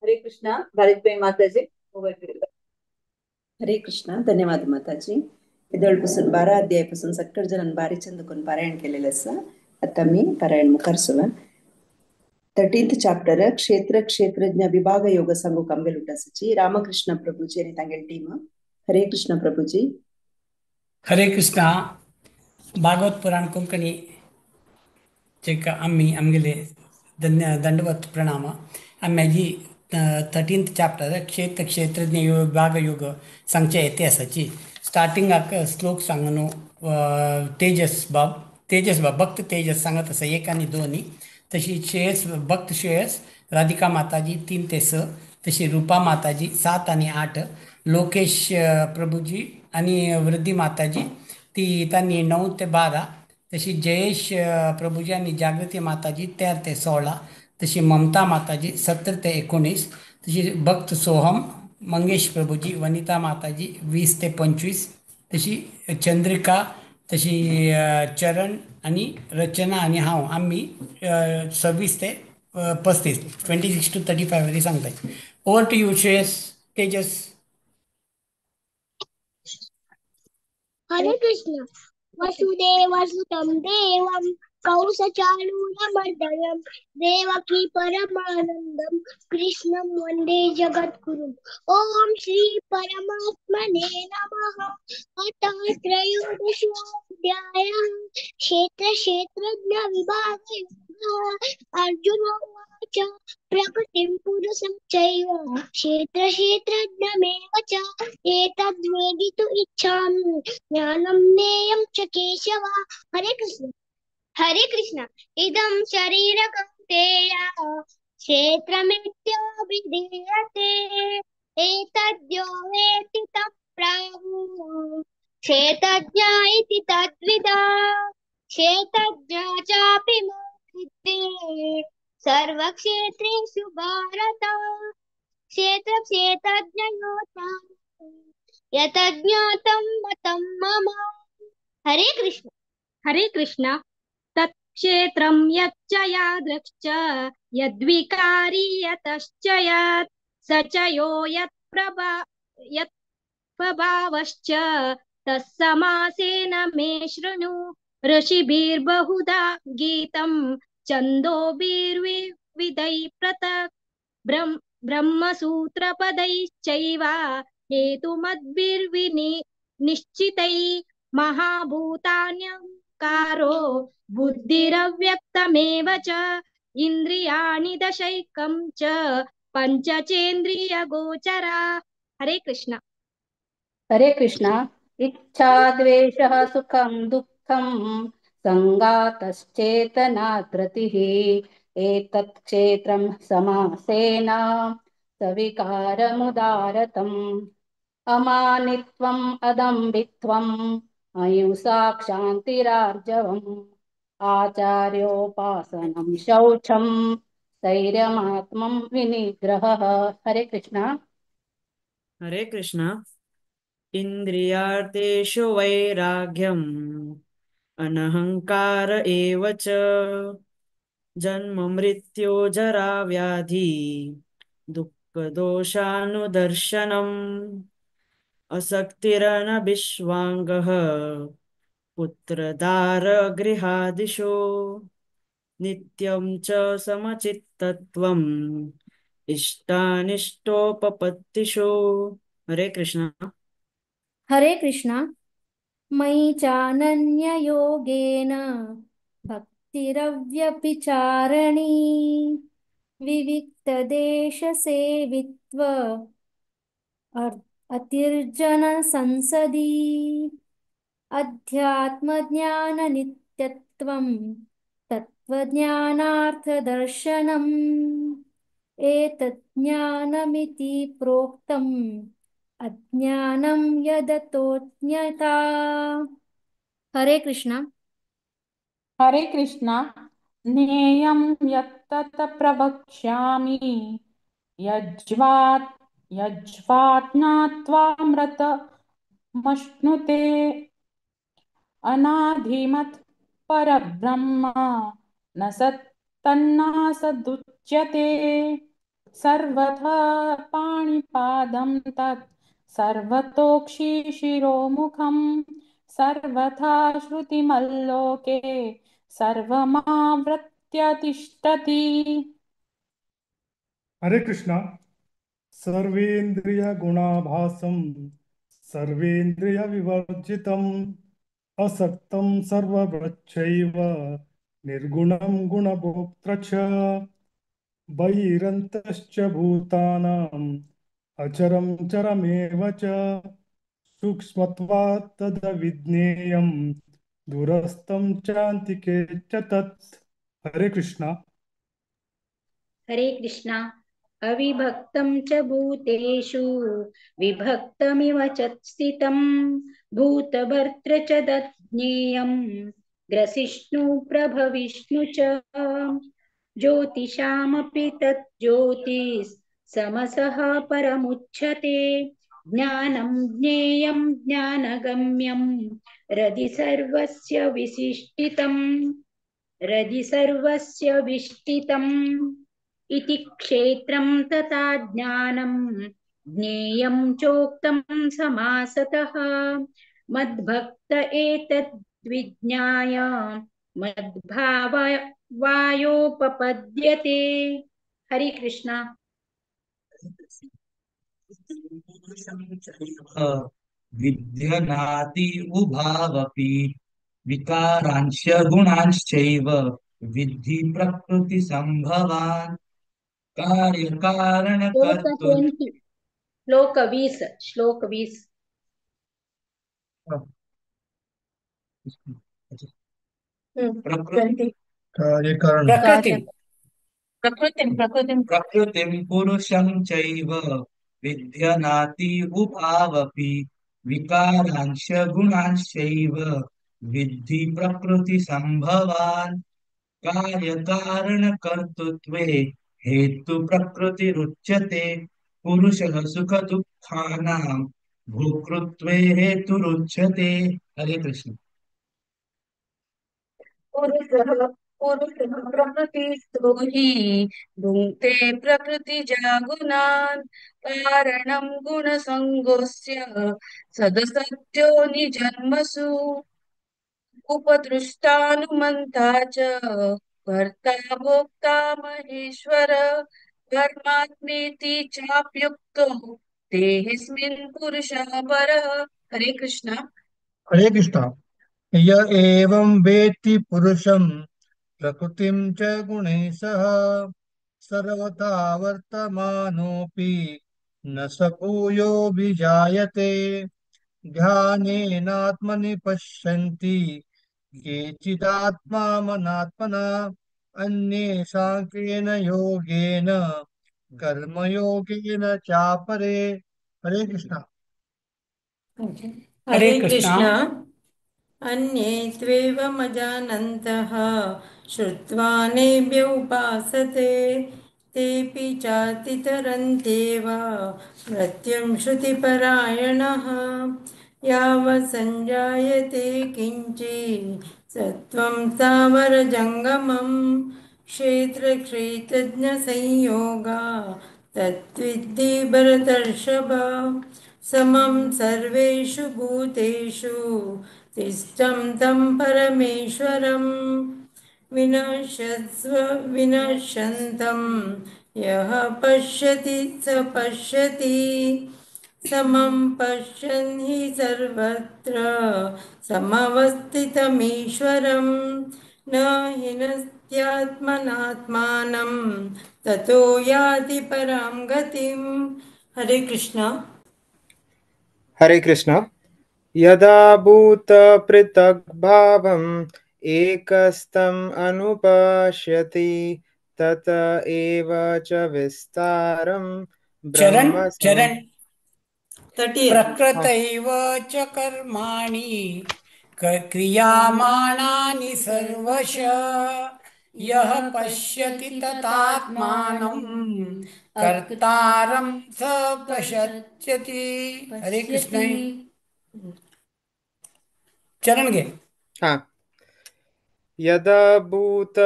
Hare Krishna. Bharat Pai Mataji over to you. Hare Krishna. धन्यवाद माताजी. येदोळ पासून 12 अध्याय पासून सक्कड जणांनी बारी चंद करून पारायण केलेलं आसा. आता मी पारायण मुखार सुवा. 13th chapter क्षेत्र क्षेत्रज्ञ विभाग योग सांगूक आमगेल उठासाची रामकृष्ण प्रभूजी आणि तांगेल टीम. हरे कृष्ण प्रभूजी. हरे कृष्णा. भागवत पुराण कोंकणी जेका आम्ही आमगेले धन्य दंडवत प्रणाम. आमी जी 13th chapter क्षेत्र क्षेत्रज्ञ विभाग योग सांगचे येते आसाची. स्टार्टिंगाक श्लोक सांगून तेजस बाब, तेजस बाब भक्त तेजस सांगत आसा 1 आणि 2. तशी श्रेयस भक्त श्रेयस राधिका माताजी 3 ते 6, तशी रूपा माताजी 7 आणि 8, लोकेश प्रभूजी आणि वृद्धी माताजी ती तांणी 9 ते 12, तशी जयेश प्रभूजी आणि जागृती माताजी 13 ते 16, तशी ममता माताजी 17 ते 19, तशी भक्त सोहम मंगेश प्रभूजी वनिता माताजी 20 ते 25, तशी चंद्रिका, तशी चरण आणि रचना आणि हांव आमी 26 ते 35 26 to 35 वरी सांगता. Over to you Shreyas Tejas. Hare Krishna. वसुदेवसुतं देवं कौसचाणूरमर्दनं देवकी परमानन्दं कृष्णं वन्दे जगद्गुरुम्. ॐ श्री परमात्मने नमः. अथ त्रयोदशोऽध्यायः क्षेत्र क्षेत्रज्ञ विभागयोगः. अर्जुन उवाच प्रकृतिं पुरुषं चैव क्षेत्र क्षेत्रज्ञमेव च एतद्वेदितु इच्छामि ज्ञानं ज्ञेयं च केशव. हरे कृष्ण. हरे कृष्ण. इदं शरीरकं तेय क्षेत्रमित्योऽभिधीयते एतद्यो वेत्ति तं प्राहुः क्षेत्रज्ञ इति तद्विदा क्षेत्रज्ञ चापि मोक्षिते सर्वक्षेत्रेषु भारत क्षेत्र क्षेत्रज्ञयोः यतज्ञातं मतं मम. हरे कृष्ण. हरे कृष्ण. तत्क्षेत्रं यच्च यादृक् यद्विकारी यतश्च यत् स च यो यत्प्रभावश्च तत्समासेन मे शृणु. ऋषिभिर्बहुधा गीतं छन्दोभिर्विविधैः पृथक् ब्रह्मसूत्रपदैश्चैव हेतुमद्भिर्विनिश्चितैः महाभूतान्यहङ्कारो बुद्धिरव्यक्तमेव च इन्द्रियाणि दशैकं च पञ्चचेन्द्रियगोचरा। हरे कृष्ण। हरे कृष्ण। इच्छा द्वेषः सुखं दुःखं सङ्गातश्चेतना धृतिः एतत् क्षेत्रं समासेन सविकारमुदारतम्। अमानित्वम् अदम्भित्वम् अहिंसा क्षान्तिरार्जवम् आचार्योपासनं शौचं स्थैर्यमात्मं विनिग्रहः। हरे कृष्ण। हरे कृष्ण। इन्द्रियार्थेषु वैराग्यम् अनहंकार एव च जन्म मृत्यु जरा व्याधि दुःखदोषानुदर्शनम् असक्तिरनभिष्वाङ्गः पुत्रदारगृहादिषु नित्यं च समचित्तत्वम् इष्टानिष्टोपपत्तिषु। हरे कृष्ण। हरे कृष्ण। मयि चानन्ययोगेन भक्तिरव्यभिचारिणी विविक्तदेशसेवित्व अतिर्जनसंसदि अध्यात्मज्ञाननित्यत्वं तत्त्वज्ञानार्थदर्शनम् एतत् ज्ञानमिति प्रोक्तम् अज्ञानं यदतोऽज्ञता। हरे कृष्ण। हरे कृष्ण। ज्ञेयं यत्तत् प्रवक्ष्यामि यज्वात् यज्वाज्ञात्वामृतमश्नुते अनाधिमत् परब्रह्म न सत्तन्नासदुच्यते सर्वथा पाणिपादं तत् सर्वतोक्षिशिरोमुखं सर्वथा श्रुतिमल्लोके सर्वमावृत्य तिष्ठति। हरे कृष्णा। सर्वेन्द्रिय गुणाभासं सर्वेन्द्रिय विवर्जितम् असक्तं सर्वभृच्छैव निर्गुणं गुणभोक्तृ च बहिरन्तश्च भूतानाम् अचरं चरमेव च सूक्ष्मत्वात् तदविज्ञेयं दूरस्थं चान्तिके च तत्। हरे कृष्णा। हरे कृष्णा। अविभक्तं च भूतेषु विभक्तमिव च स्थितं भूतभर्तृ च तज्ज्ञेयं ग्रसिष्णु प्रभविष्णु च ज्योतिषामपि तत् ज्योतिस्समसः परमुच्यते ज्ञानं ज्ञेयं ज्ञानगम्यं हृदि सर्वस्य विशिष्टितं हृदि सर्वस्य विष्टितम् इति क्षेत्रं तथा ज्ञानं ज्ञेयं चोक्तं समासतः मद्भक्त एतद्विज्ञाय मद्भावायोपपद्यते। हरे कृष्णा। विद्यनाति उभावपि विकारांश्च गुणांश्चैव विद्धि प्रकृति संभवान् कार्य कारण कर्तृ श्लोक 20, श्लोक 20। प्रकृति कार्य कारण प्रकृति प्रकृतिं प्रकृतिं प्रकृतिं पुरुषं चैव विद्यनाति उभावपि विकारांश गुणांश्चैव विद्धि प्रकृति संभवान् कार्य कारण कर्तृत्वे हेतु प्रकृतिरुच्यते पुरुषः सुख दुःखानां भोक्तृत्वे हेतुरुच्यते। हरे कृष्ण। पुरुषः पुरुषः प्रकृतिस्थो हि भुङ्क्ते प्रकृतिजागुणान् कारणं गुणसङ्गोऽस्य सदसत्यो निजन्मसु उपदृष्टानुमन्ता च भर्ता भोक्ता महेश्वर परमात्मेति चाप्युक्तो देहेऽस्मिन् पुरुषः परः। हरे कृष्ण। हरे कृष्ण। य एवं वेत्ति पुरुषं प्रकृतिं च गुणैः सह सर्वथा वर्तमानोऽपि न स भूयोऽभिजायते। ध्यानेनात्मनि पश्यन्ति केचिदात्मामनात्मना अन्ये सांख्येन योगेन कर्मयोगेन चापरे। हरे कृष्णा। हरे हरे कृष्णा। कृष्ण। अन्ये त्वेवमजानन्तः श्रुत्वा नेभ्य उपासते तेऽपि चातितरन्त्येव मृत्युं श्रुतिपरायणः। यावत् सञ्जायते किञ्चित् सत्त्वं स्थावरजङ्गमं क्षेत्रक्षेत्रज्ञसंयोगा तद्विद्धि भरतर्षभ। समं सर्वेषु भूतेषु तिष्ठं तं परमेश्वरं विनश्यस्व विनश्यन्तं यः पश्यति स पश्यति। समं पश्यन् हि सर्वत्र समवस्थितमीश्वरं न हिनस्त्यात्मनात्मानं ततो याति परां गतिम्। हरे कृष्ण। हरे कृष्ण। यदा भूतपृथग्भावम् एकस्थम् अनुपश्यति तत एव च विस्तारं चरण ब्रह्म चरण 30. प्रकृतैव च कर्माणि क्रियमाणानि सर्वश यः पश्यति तथात्मानं कर्तारं स पश्यति। हरे कृष्ण। चरण गे। हाँ, यदा भूत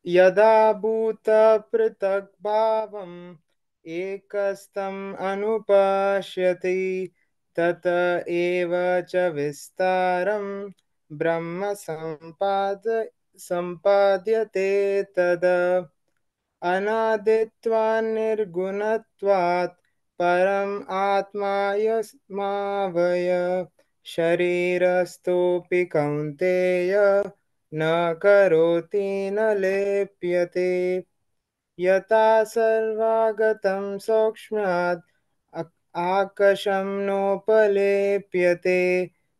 यदा भूतपृथग्भावम् एकस्थम् अनुपश्यति तत एव च विस्तारं ब्रह्म सम्पाद्यते तद। अनादित्वान् निर्गुणत्वात् परम् आत्मायमावय शरीरस्थोऽपि कौन्तेय न करोति न लिप्यते। यथा सर्वागतं सौक्ष्म्यात् आकाशं नोपलेप्यते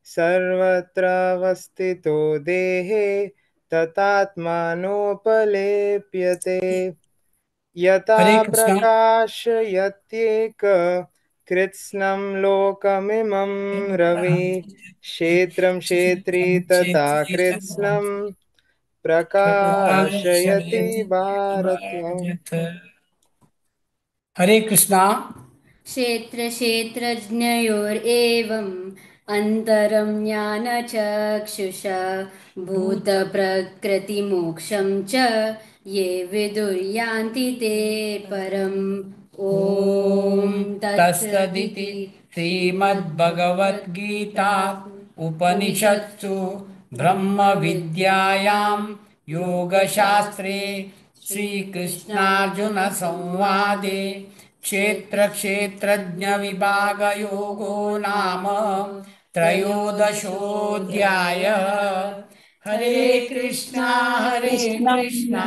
सर्वत्रावस्थितो देहे तथात्मानोपलेप्यते। यथा हरे कृष्ण। प्रकाशयत्येक कृत्स्नं लोकमिमं रवि क्षेत्रं क्षेत्री तथा कृत्स्नं प्रकाशयति भारत। हरे कृष्णा। क्षेत्र क्षेत्रज्ञयोरेवम् अन्तरं ज्ञानचक्षुषा भूतप्रकृतिमोक्षं च ये विदुर्यान्ति ते परम्। ॐ तत्सदिति तत्सदिति श्रीमद्भगवद्गीता उपनिषत्सु ब्रह्मविद्यायां योगशास्त्रे श्रीकृष्णार्जुनसंवादे क्षेत्रक्षेत्रज्ञविभागयोगो नाम त्रयोदशोऽध्यायः। हरे कृष्णा हरे कृष्णा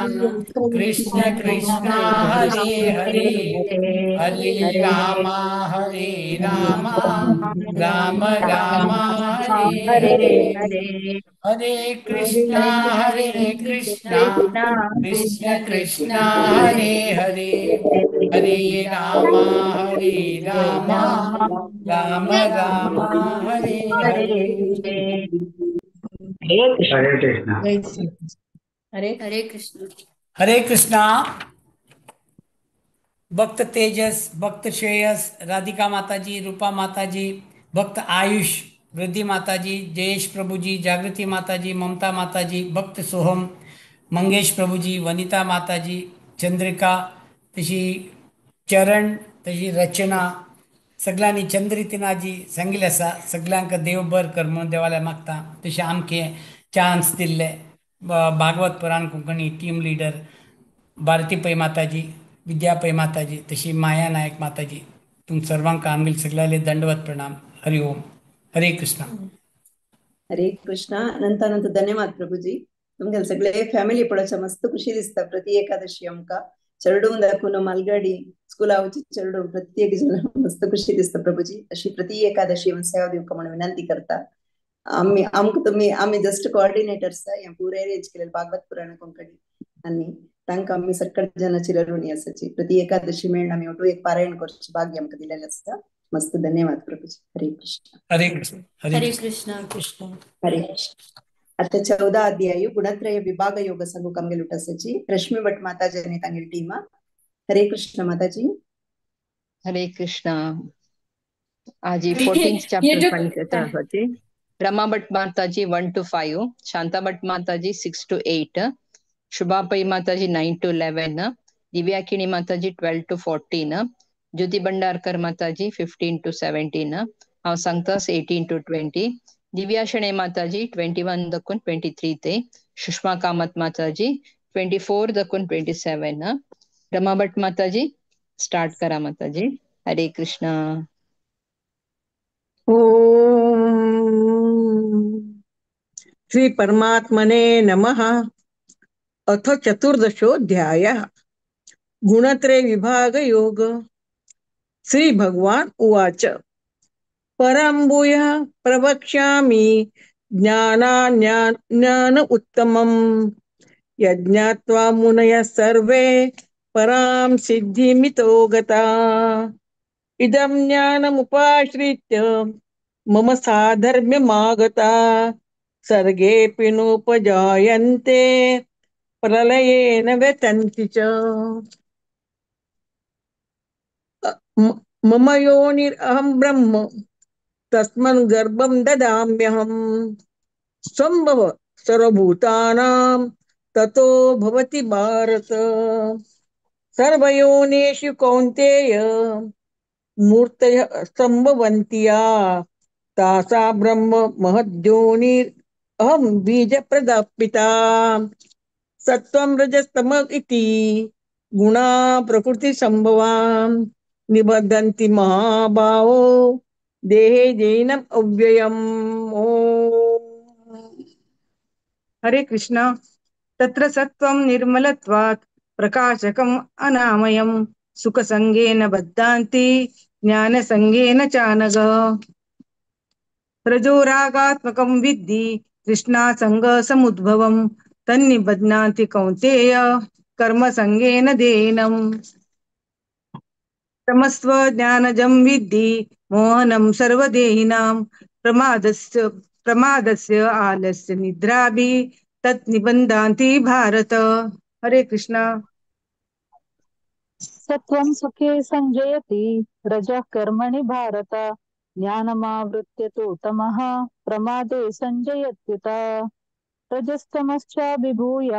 कृष्ण कृष्ण हरे हरे हरे राम राम राम हरे हरे हरे कृष्णा कृष्ण कृष्ण हरे हरे हरे राम राम राम हरे हरे। हरे कृष्णा। हरे हरे कृष्ण। हरे कृष्णा। भक्त तेजस, भक्त श्रेयस, राधिका माताजी, रूपा माताजी, भक्त आयुष, वृद्धि माताजी, जयेश प्रभुजी, जागृति माताजी, ममता माताजी, भक्त सोहम, मंगेश प्रभुजी, वनिता माताजी, चंद्रिका, तशी चरण, तशी रचना, सगळ्यांनी चंद्रितिनाजी सांगिल्लें आसा। सगळ्यांक देव बर कर म्हणून देवाल्या मागता। तशें आमकां चान्स दिल्ले भागवत पुराण कोंकणी टीम लिडर भारती पै माताजी, विद्या पै माताजी, तशी माया नायक माताजी, तुम सर्वांक आमगेले सगळ्यांले दंडवत प्रणाम। हरि ओम। हरे कृष्णा। हरे कृष्णा। अनंत अनंत धन्यवाद प्रभुजी। तुमगेले सगळे फॅमिली पळोवच्या मस्त खुशी दिसता प्रति एकादशी आमकां। चेरडू दाखोवन मालगाडी स्कुला वची चेरडू प्रत्येक जण मस्त खुशी दिसता प्रभुजी. अशी प्रति एकादशी येवन सेवा दिवका म्हणून विनंती करता. आम्ही आमकां तुमी आमी जस्ट कोऑर्डिनेटर्स हें पुराय अरेंज केलें भागवत पुराण कोंकणी आनी तांकां आमी सकट जनाची ऋणी आसाची. प्रति एकादशी मेळून आमी ओटू एक पारायण करचें भाग्य आमकां दिलेलें आसता. मस्त धन्यवाद प्रभुजी. हरे कृष्ण. हरे कृष्ण. हरे कृष्ण. कृष्ण हरे कृष्ण. आता 14 अध्याय गुणत्रय विभाग योग सांगूक आमगेले उठासाची रश्मी भट माताजी आनी तांगेली टीम. हरे कृष्ण माताजी. हरे कृष्ण. आज 14th chapter पंचते. Rama Bhat Mataji 1 to 5, Shanta Bhat Mataji 6 to 8, Shubha Pai Mataji 9 to 11, Divyakini Mataji 12 to 14, Jyoti Bhandarkar Mataji 15 to 17, हांव सांगतास 18 to 20, Divya Shenoy Mataji 21 दखून 23 ते, सुषमा कामत माताजी 24 दखून 27. रमा भट माताजी स्टार्ट करा माताजी. हरे कृष्ण. ओम श्री परमात्मने नमः. अथ चतुर्दशोऽध्यायः. गुणत्रय विभाग योग. श्री भगवान उवाच. परं भूयः प्रवक्ष्यामि ज्ञानाज्ञान ज्ञान उत्तमम् यज्ञात्वा मुनयः सर्वे परां सिद्धिमितो गता. इदं ज्ञानमुपाश्रित्य मम साधर्म्यमागता. सर्गेऽपि नोपजायन्ते प्रलयेन व्यतन्ति च. मम योनिरहं ब्रह्म तस्मन् गर्भं ददाम्यहम्. सम्भव सर्वभूतानां ततो भवति भारत. सर्वयोनिषु कौन्तेय मूर्तयः सम्भवन्ति या तासा ब्रह्म महद्योनिरहं बीजप्रदापिता. सत्त्वं रजस्तम इति गुणा प्रकृतिसम्भवान् निबध्नन्ति महाबाहो देहे जैनम् अव्ययम्. ओम हरे कृष्ण. तत्र सत्त्वं निर्मलत्वात् प्रकाशकम् अनामयम् सुखसंगेन बध्नान्ति ज्ञानसंगेन चानघ. रजोरागात्मकं विद्धि तृष्णासंगसमुद्भवं तन्निबध्नान्ति कौन्तेय कर्मसंगेन देनम्. तमस्व ज्ञानजं विद्धि मोहनं सर्वदेहिनां प्रमादस्य प्रमादस्य आलस्य निद्राभि तत् निबध्नान्ति भारत. हरे कृष्ण. सत्वं सुखे संजयति रजः कर्मणि भारत. ज्ञानमावृत्य तु तमः प्रमादे संजयत्युत. रजस्तमश्चाभिभूय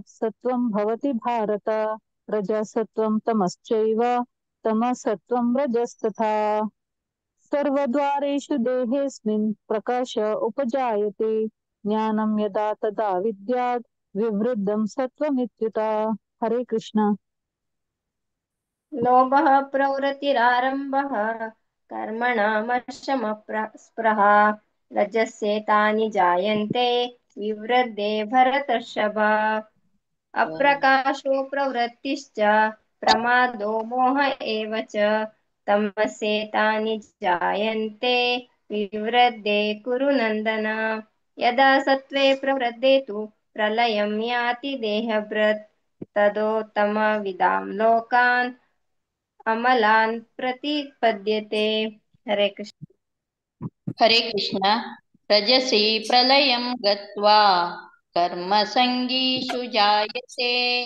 सत्वं भवति भारत. रजसत्वं तमश्चैव तमसत्वं रजस्तथा. सर्वद्वारेषु देहेऽस्मिन् प्रकाश उपजायते. ज्ञानं यदा तदा विद्याद् विवृद्धं सत्त्वमित्युत. हरे कृष्ण. लोभः प्रवृत्तिरारम्भः कर्मणामशमस्पृहा रजस्येतानि जायन्ते विवृद्धे भरतर्षभ. अप्रकाशो प्रवृत्तिश्च प्रमादो मोह एव च तमसेतानि जायन्ते विवृद्धे कुरु नन्दन. यदा सत्त्वे प्रवृद्धे तु प्रलयं याति देहभृत् तदोत्तमविदां लोकान् अमलान् प्रतिपद्यते. हरे कृष्ण. हरे कृष्ण. रजसि प्रलयं गत्वा कर्मसङ्गीषु जायते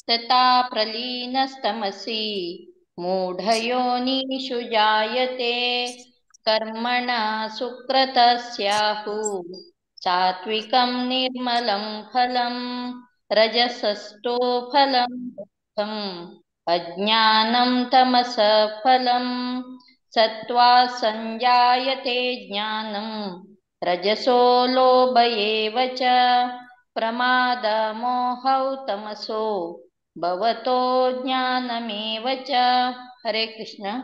तथा प्रलीनस्तमसि मूढयोनिषु जायते. कर्मणा सुकृतस्याहु सात्विकं निर्मलं फलं रजसस्तो फलं दुःखम् अज्ञानं तमसः फलं. सत्त्वा संजायते ज्ञानं रजसो लोभ एव च प्रमादमोहौ तमसो भवतो ज्ञानमेव च. हरे कृष्ण.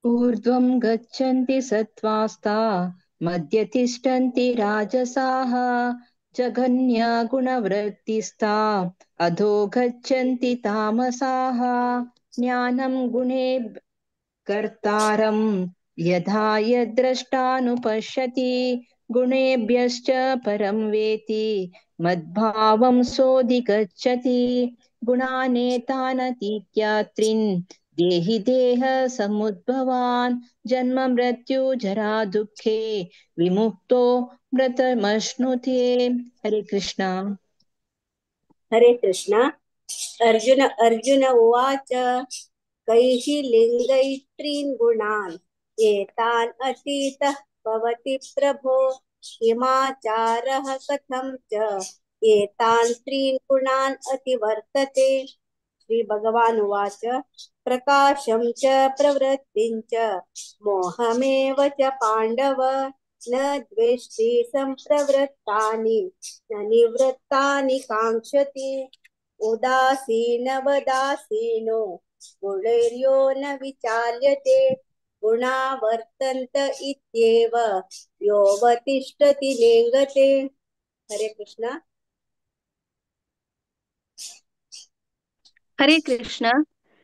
ऊर्ध्वं गच्छन्ति सत्त्वास्ता मध्ये तिष्ठन्ति राजसाः जघन्य गुणवृत्तिस्था अधो गच्छन्ति तामसाः। ज्ञानं गुणे कर्तारं यथा यद्द्रष्टानुपश्यति गुणेभ्यश्च परं वेति मद्भावं सोऽधिगच्छति। गुणानेतानतीत्यात्रिन् देहि देह समुद्भवान् जन्म मृत्यु जरा दुःखे विमुक्तो मृतमश्नुते। हरे कृष्णा। हरे कृष्णा। अर्जुन अर्जुन उवाच कैः लिङ्गैस्त्रीन् गुणान् एतान् अतीतः भवति प्रभो किमाचारः कथं च एतान् त्रीन् गुणान् अतिवर्तते। श्री भगवान् उवाच प्रकाशं च प्रवृत्तिं च मोहमेव च पाण्डव न द्वेष्टि सम्प्रवृत्तानि न निवृत्तानि काङ्क्षति। उदासीनवदासीनो गुणैर्यो न विचाल्यते गुणा वर्तन्त इत्येव योऽवतिष्ठति नेङ्गते। हरे कृष्णा। हरे कृष्ण।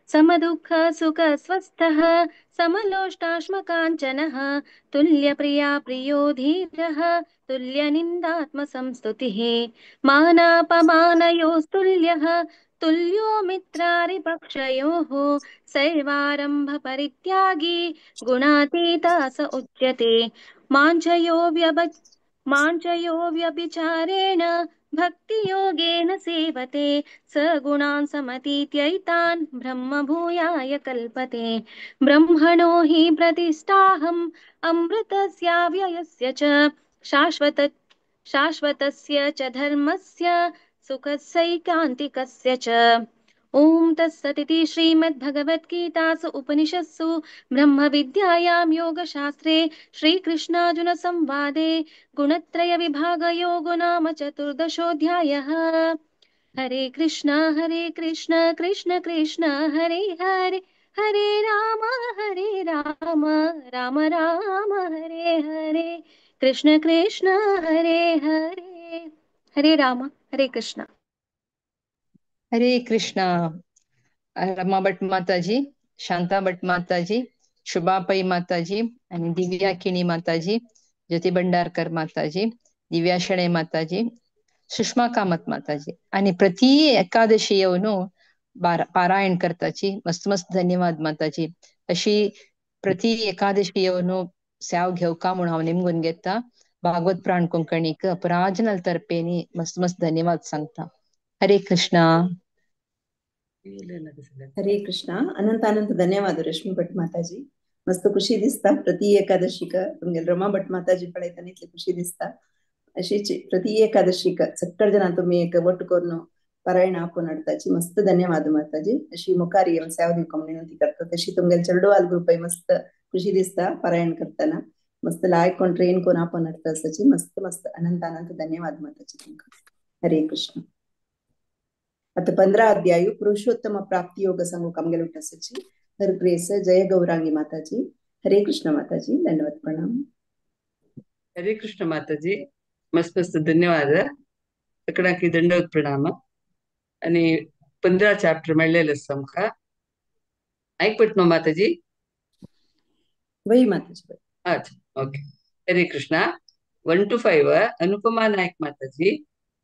समदुःख सुख स्वस्थः समलोष्टाश्मकाञ्चनः तुल्यप्रिया प्रियो धीरः तुल्यनिन्दात्मसंस्तुतिः मानापमानयोस्तुल्यः तुल्यो मित्रारिपक्षयोः सर्वारम्भ परित्यागी गुणातीता स उच्यते। माञ्चयो व्यभिचारेण भक्तियोगेन सेवते स गुणान् समतीत्यैतान् ब्रह्मभूयाय कल्पते। ब्रह्मणो हि प्रतिष्ठाहम् अमृतस्याव्ययस्य च शाश्वतस्य च धर्मस्य सुखस्यैकान्तिकस्य च। ॐ तत्सदिति श्रीमद्भगवद्गीतासु उपनिषत्सु ब्रह्मविद्यायां योगशास्त्रे श्रीकृष्णार्जुनसंवादे गुणत्रयविभागयोगो नाम चतुर्दशोऽध्यायः। हरे कृष्णा कृष्ण कृष्ण हरे हरे हरे राम राम राम हरे हरे कृष्ण कृष्ण हरे हरे हरे राम हरे कृष्ण। हरे कृष्णा। रमा भट माताजी, शांता भट माताजी, शुभा पै माताजी आणि दिव्या किणी माताजी, ज्योती भंडारकर माताजी, दिव्या शेणे माताजी, सुषमा कामत माताजी आणि प्रति एकादशी येऊन पारायण करताची मस्त मस्त धन्यवाद माताजी। अशी प्रति एकादशी येऊन स्याव घेवका म्हणून हांव निमगून घेता। भागवत प्राण कोंकणीक अपराजनल तर्पेनी मस्त मस्त धन्यवाद सांगता। हरे कृष्णा। हरे कृष्णा। अनंत अनंत धन्यवाद रश्मी भट माताजी। मस्त खुशी दिसता प्रति एकादशीक तुमगेले रमा भट माताजी पळयतना इतली खुशी दिसता। अशीच प्रति एकादशीक सक्कड जणां तुमी एक ಒಟ್ಟು करून पारायण आपोवन हाडताची मस्त धन्यवाद माताजी। अशी मुखार येवन सेवा दिवंक म्हूण विनंती करता। तशी तुमगेले चेडवाल ग्रुपय मस्त खुशी दिसता पारायण करतना मस्त लायक कोण ट्रेन कोण आपोवन हाडता आसाची मस्त मस्त अनंत अनंत धन्यवाद माताजी तुमकां। हरे कृष्ण। आता 15 अध्याय पुरुषोत्तम प्राप्ति योग सांगूक आमगेले उठासाची हर ग्रेस जय गौरांगी माताजी। हरे कृष्ण माताजी, धन्यवाद प्रणाम। हरे कृष्ण माताजी, मस्त मस्त धन्यवाद। तकडाकी दंडवत प्रणाम। आणि 15 चॅप्टर मेळ्ळेले आसा आमकां। ऐकपट न्हू माताजी? वही माताजी। अच्छा, okay. Hare Krishna. 1 to 5 Anupama Naik Mataji,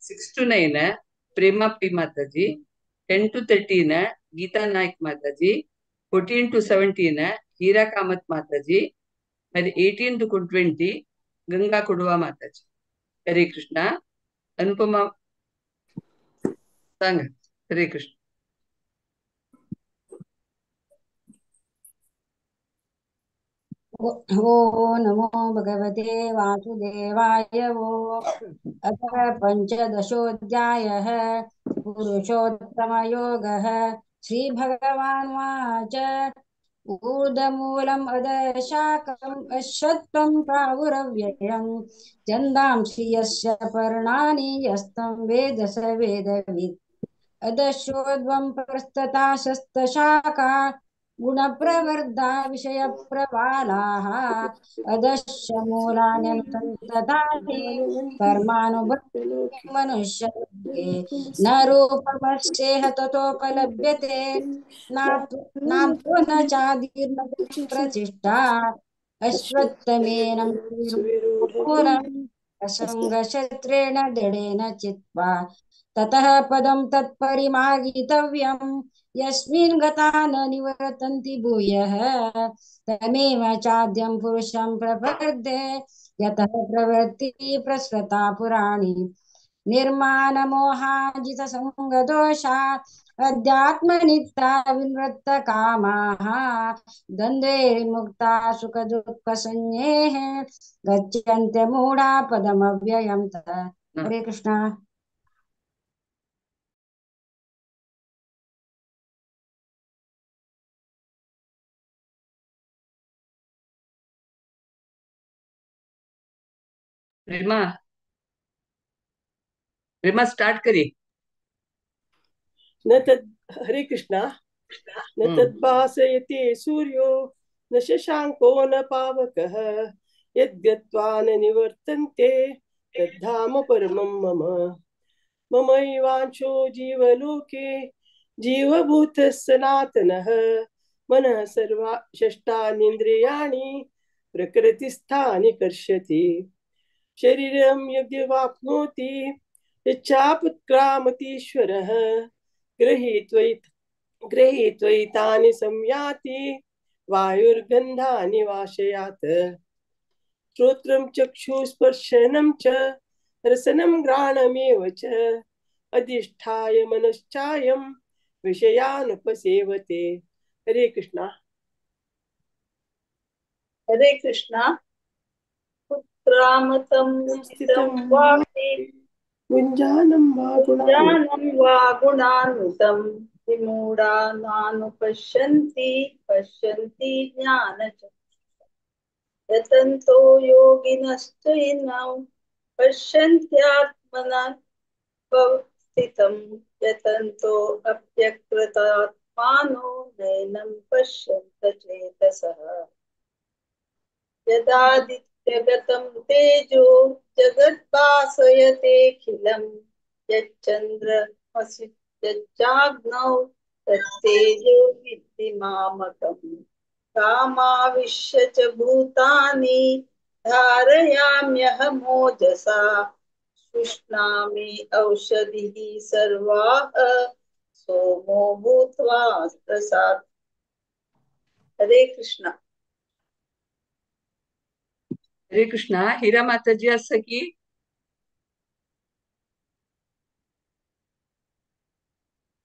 6 to 9 Prema P Mataji, 10 to 13 Geeta Naik Mataji, 14 to 17 Heera Kamath Mataji, and 18 to 20 Ganga Kodava Mataji. Hare Krishna. Anupama सांग। हरे कृष्ण। ओ नमो भगवते वासुदेवाय वो। अथ पंचदशोऽध्यायः पुरुषोत्तमयोगः। श्री भगवानुवाच ऊर्ध्वमूलम् अधशाकम् अश्वत्थं प्राहुरव्ययं छन्दांसि यस्य पर्णानि यस्तं वेद स वेदवित्। अधशोध्वं प्रस्तता शस्तशाखा गुणप्रवर्धा विषयप्रबालाः अदश्य मूलान्यनुसन्ततानि कर्मानुबन्धे मनुष्यलोके न रूपमस्येह ततोपलभ्यते नान्तो न चादिर्न प्रतिष्ठा अश्वत्थमेनं असङ्गशस्त्रेण दृढेन चित्वा ततः पदं तत्परिमार्गितव्यं यस्मिन् गता न निवर्तन्ति भूयः तमेव चाद्यं पुरुषं प्रपद्ये यतः प्रवृत्तिः प्रसृता पुराणी निर्माणमोहाजितसङ्गदोषा अध्यात्मनित्या विनिवृत्तकामाः द्वन्द्वैर्मुक्ता सुखदुःखसंज्ञैः गच्छन्ते मूढा पदमव्ययं तत्। हरे कृष्णा। प्रेमा, प्रेमा स्टार्ट करी। न तद् हरे कृष्णा। न तद्भासयते सूर्यो न शशाङ्को न पावकः यद्गत्वा न निवर्तन्ते तद्धाम परमं मम। ममैवांशो जीवलोके जीवभूतः सनातनः मनः सर्वा षष्ठानीन्द्रियाणि प्रकृतिस्थानि कर्षति। शरीरं यद्यवाप्नोति यच्चापत्क्रामतीश्वरः गृहीत्वैतानि संयाति वायुर्गन्धानि वाशयात्। श्रोत्रं चक्षुस्पर्शनं च रसनं घ्राणमेव च अधिष्ठाय मनश्चायं विषयानुपसेवते। हरे कृष्णा। हरे कृष्णा। पुत्रामतं स्थितं वापि गुञ्जानं वा गुणान्वितं विमूढा नानुपश्यन्ति पश्यन्ति ज्ञानचक्षुषा यतन्तो योगिनश्चैनं पश्यन्त्यात्मना स्थितं यतन्तो अप्यकृतात्मानो नैनं पश्यन्त चेतसः। यदादित्यगतं तेजो जगद्भासयतेऽखिलं यच्चन्द्रमसि यच्चाग्नौ तत्तेजो विद्धि मामकम्। कामाविश्य च भूतानि धारयाम्यहमोजसा शुष्णामि औषधिः सर्वाः सोमो भूत्वा प्रसाद। हरे कृष्णा। हरे कृष्णा। हीरा माताजी आसा की?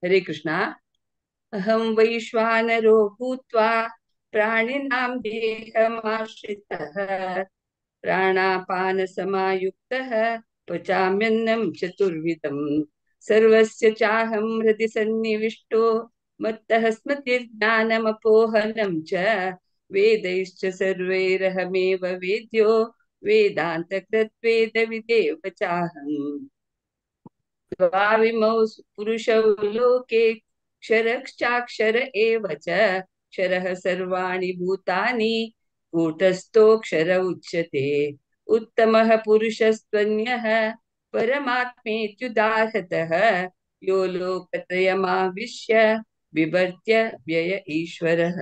हरे कृष्णा। अहं वैश्वानरो भूत्वा प्राणिनां देहमाश्रितः प्राणापानसमायुक्तः पचाम्यन्नं चतुर्विधं सर्वस्य चाहं हृदि सन्निविष्टो मत्तः स्मृतिर्ज्ञानमपोहनं च वेदैश्च सर्वैरहमेव वेद्यो वेदान्तकृत्वेदविदेव चाहम्। द्वाविमौ पुरुषौ लोके क्षरश्चाक्षर एव च क्षरः सर्वाणि भूतानि कूटस्थोऽक्षर उच्यते। उत्तमः पुरुषस्त्वन्यः परमात्मेत्युदाहृतः यो लोकत्रयमाविश्य बिभर्त्य व्यय ईश्वरः।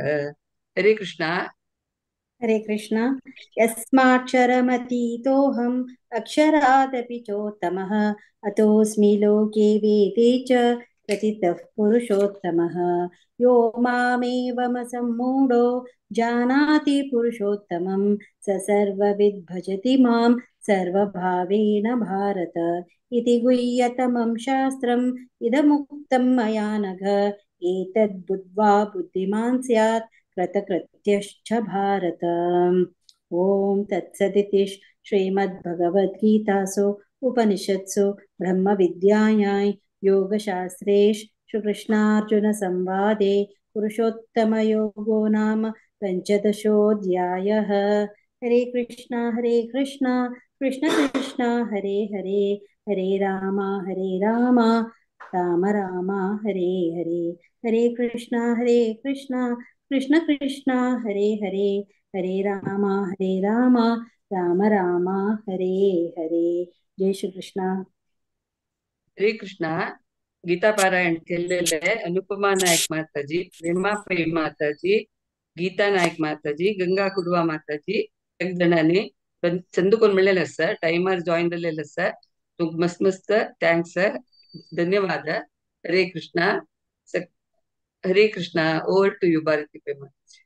हरे कृष्णा। हरे कृष्णा। यस्माक्षरमतीतोऽहम् अक्षरादपि चोत्तमः अतोऽस्मि लोके वेदे च प्रतितः पुरुषोत्तमः। यो मामेवमसम्मूढो जानाति पुरुषोत्तमं स सर्वविद् भजति मां सर्वभावेन भारत। इति गुह्यतमं शास्त्रम् इदमुक्तं मया नघ एतद् बुद्ध्वा बुद्धिमान् स्यात् कृतकृत्यश्च भारत। ॐ तत्सदिति श्रीमद्भगवद्गीतासु उपनिषत्सु ब्रह्मविद्यायां योगशास्त्रे श्रीकृष्णार्जुनसंवादे पुरुषोत्तमयोगो नाम पञ्चदशोऽध्यायः। हरे कृष्णा कृष्ण कृष्ण हरे हरे, हरे राम राम राम हरे हरे, हरे कृष्णा कृष्ण कृष्ण कृष्ण हरे हरे, हरे राम राम राम हरे हरे। जय श्री कृष्ण। हरे कृष्णा। गीता पारायण केलेले अनुपमा नायक माताजी, प्रेमा पै माताजी, गीता नायक माताजी, गंगा कुडवा माताजी, एक जणांनी चंद कोण मिळेल आसा, टाइमार जॉईन जाल्लेले आसा। तुमकां मस्त मस्त thanks, धन्यवाद। Hare Krishna. Hare Krishna. Over to you Bharati Pai Mataji.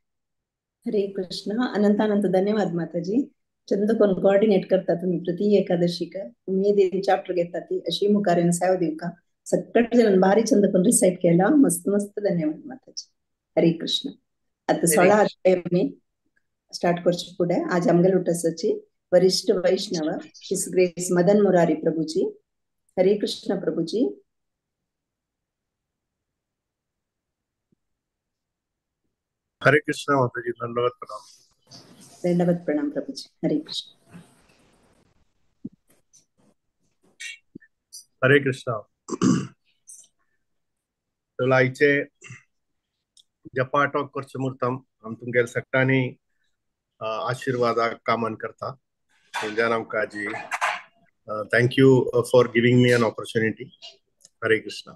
Hare Krishna. अनंत अनंत धन्यवाद माताजी। चंद कोण कोऑर्डिनेट करता तुम्ही प्रति एकादशीक उमेदीन चॅप्टर घेता ती अशी मुखार येवन सेवा दिवका सगळे जण भारी चंद कोण रिसाइट केला। मस्त मस्त धन्यवाद माताजी। हरे कृष्ण। आता हरे 16 कृष्ण। अध्याय आमी स्टार्ट करचे फुडें आज आमगेले उठासाची वरिष्ठ वैष्णव his grace Madan Murari Prabhuji. Hare Krishna Prabhuji. Hare Krishna Mataji, धन्यवाद प्रणाम। दंडवत प्रणाम प्रभुजी। हरे कृष्ण। हरे कृष्ण। तो आयचे जपा टॉक करचे मुर्तम आम तुमगेले सगळ्यांनी आशीर्वादाक कामन करता। तेंच्यान आमकां आजी thank you for giving me an opportunity. Hare Krishna.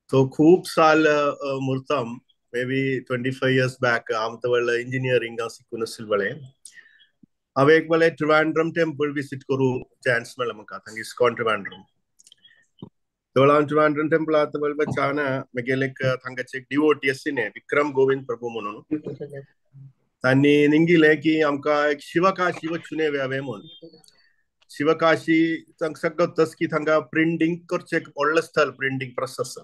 तो खूब साल मुर्तम maybe 25 years back आमकां व्हडलो इंजिनियरिंग शिकून आशिल्ले हांवें एक वेळे त्रिवांड्रम टेम्पल विजीट करूं चान्स मेळ्ळो म्हाका थंय इस्कॉन त्रिवांड्रम। तो हांव त्रिवांड्रम टेम्पलात वचान म्हगेले एक थांगाचे एक डिवोटी आशिल्ले विक्रम गोविंद प्रभू म्हणून, तांणी निंगिलें की आमकां एक शिवकाशी वचून येवया म्हूण। शिवकाशी तांकां सगळं की थांगा प्रिंटींग करचें एक व्हडलें स्थल, प्रिंटींग प्रेस आसा।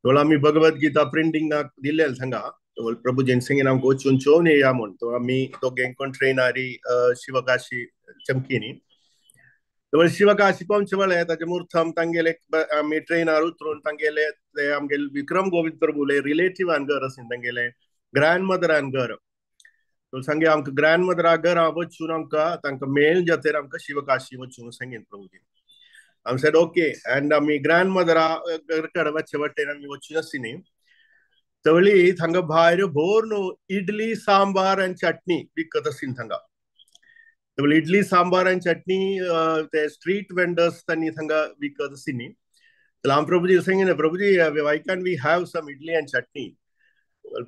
तो आमी भगवद गीता प्रिंटिंगाक दिलें थांगा। तो प्रभुजीन संगीन आमकां वचून चोवन येया म्हूण। तो आमी दोगेंक ट्रेनारी शिवकाशी चमकीनी। तो शिवकाशी पावचे वेळे ताजे मुर्थम तांगेले आमी ट्रेनार उतरून तांगेले ते आमगेले विक्रम गोविंद प्रभुले रिलेटिवान घर आसा तांगेले ग्रँड मदरान घर। तो सांगे आमकां ग्रँड मदरा घरा वचून आमकां तांकां मेळून जातेर आमकां शिवकाशी वचून सांगीन प्रभुजी। आमी सेड ओके एंड आमी ग्रँड मदरा घर वचचे वाटेन आमी वचून आशिल्ली तवळी थांगा भायर भोर न्हू इडली सांबार आनी चटणी विकत आशिल्ली थांगा। तवळी इडली सांबार आनी चटणी ते स्ट्रीट वेंडर्स तांणी थांगा विकत आशिल्ली। जाल्यार हांव प्रभुजी सांगिल्लें, Prabhuji why can we have some idli and chutney?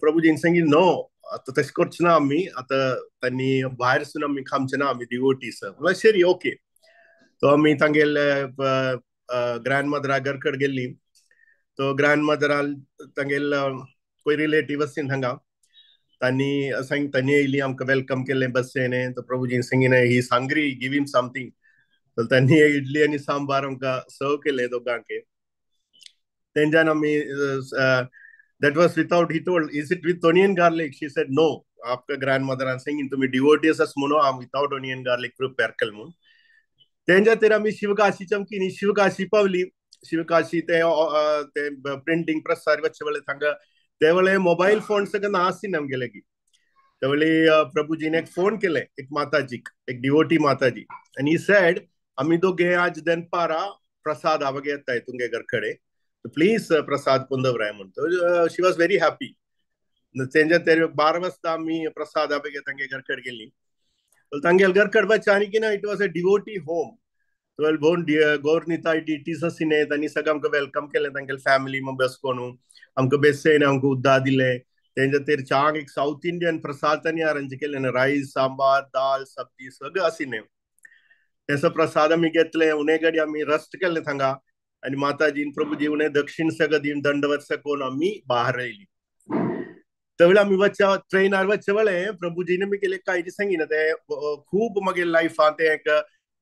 प्रभुजीन सांगिल्लें नो, आतां तशें करचे ना आमी, आतां तांणी भायर सून आमी खामचे ना, आमी डिवोटीस। म्हणल्यार शरी ओके। तो आमी तांगेले ग्रँड मदरा घर कडेन गेल्ली। तो ग्रँड मदरा तांगेले कोय रिलेटीव आशिल्ले थांगा, तांणी सांग तांणी येयली आमकां welcome केलें बसयेन। तो प्रभुजीन सांगिल्लें he is hungry, give him something. तर तांणी इडली आनी सांबार आमकां सर्व केलें दोगांक। तेंच्यान आमी that was without, he told is it with onion garlic? She said no, आपका ग्रँड मदरान सांगिल्लें तुमी डिवोटी आसात म्हणून हांव विथआउट ओनियन गार्लिक प्रिपेर केलें म्हूण। तेंच्या खातीर आमी शिवकाशी चमकीनी शिवकाशी पावली। शिवकाशी ते ते प्रिंटींग प्रेसार वचचे वेळे थांगा ते वेळे मोबायल फोन सगळं ना आशिल्ले आमगेले की। ते वेळी प्रभुजीन एक फोन केले एक माताजीक, एक डिवोटी माताजी, आनी he said आमी दोगे आज दनपारा प्रसाद हांव घेताय तुमगे घर कडेन, प्लीज प्रसाद कोण दवराय म्हूण। She was very happy. तेंच्या ते 12 वाजता आमी प्रसाद हांव तांगे घर कडेन गेली। तांगेले घर कडेन वचचे आनी कितें it was a devotee home. तो भोवन गौर निताय डिटीज आशिल्ले तांणी सगळें आमकां welcome केलें तांगेले फॅमिली मेंबर्स कोणू आमकां बेसयन आमकां उद्दा दिलें। तेंच्या तेर चांग एक सावथ इंडियन प्रसाद तांणी अरेंज केलें, रायस सांबार दाल सब्जी सगळें आशिल्लें। तेसो प्रसाद आमी घेतले, उणे घडी आमी रस्ट केलें थांगा आनी माताजीन प्रभुजी उणे दक्षिण सगळं दिवन दंडवत करून आमी बाहेर येयली। तवळे आमी वचच्या ट्रेनार वचचे वेळे प्रभुजीन मी केले कांय सांगिना ते खूब मागीर लायफान ते एक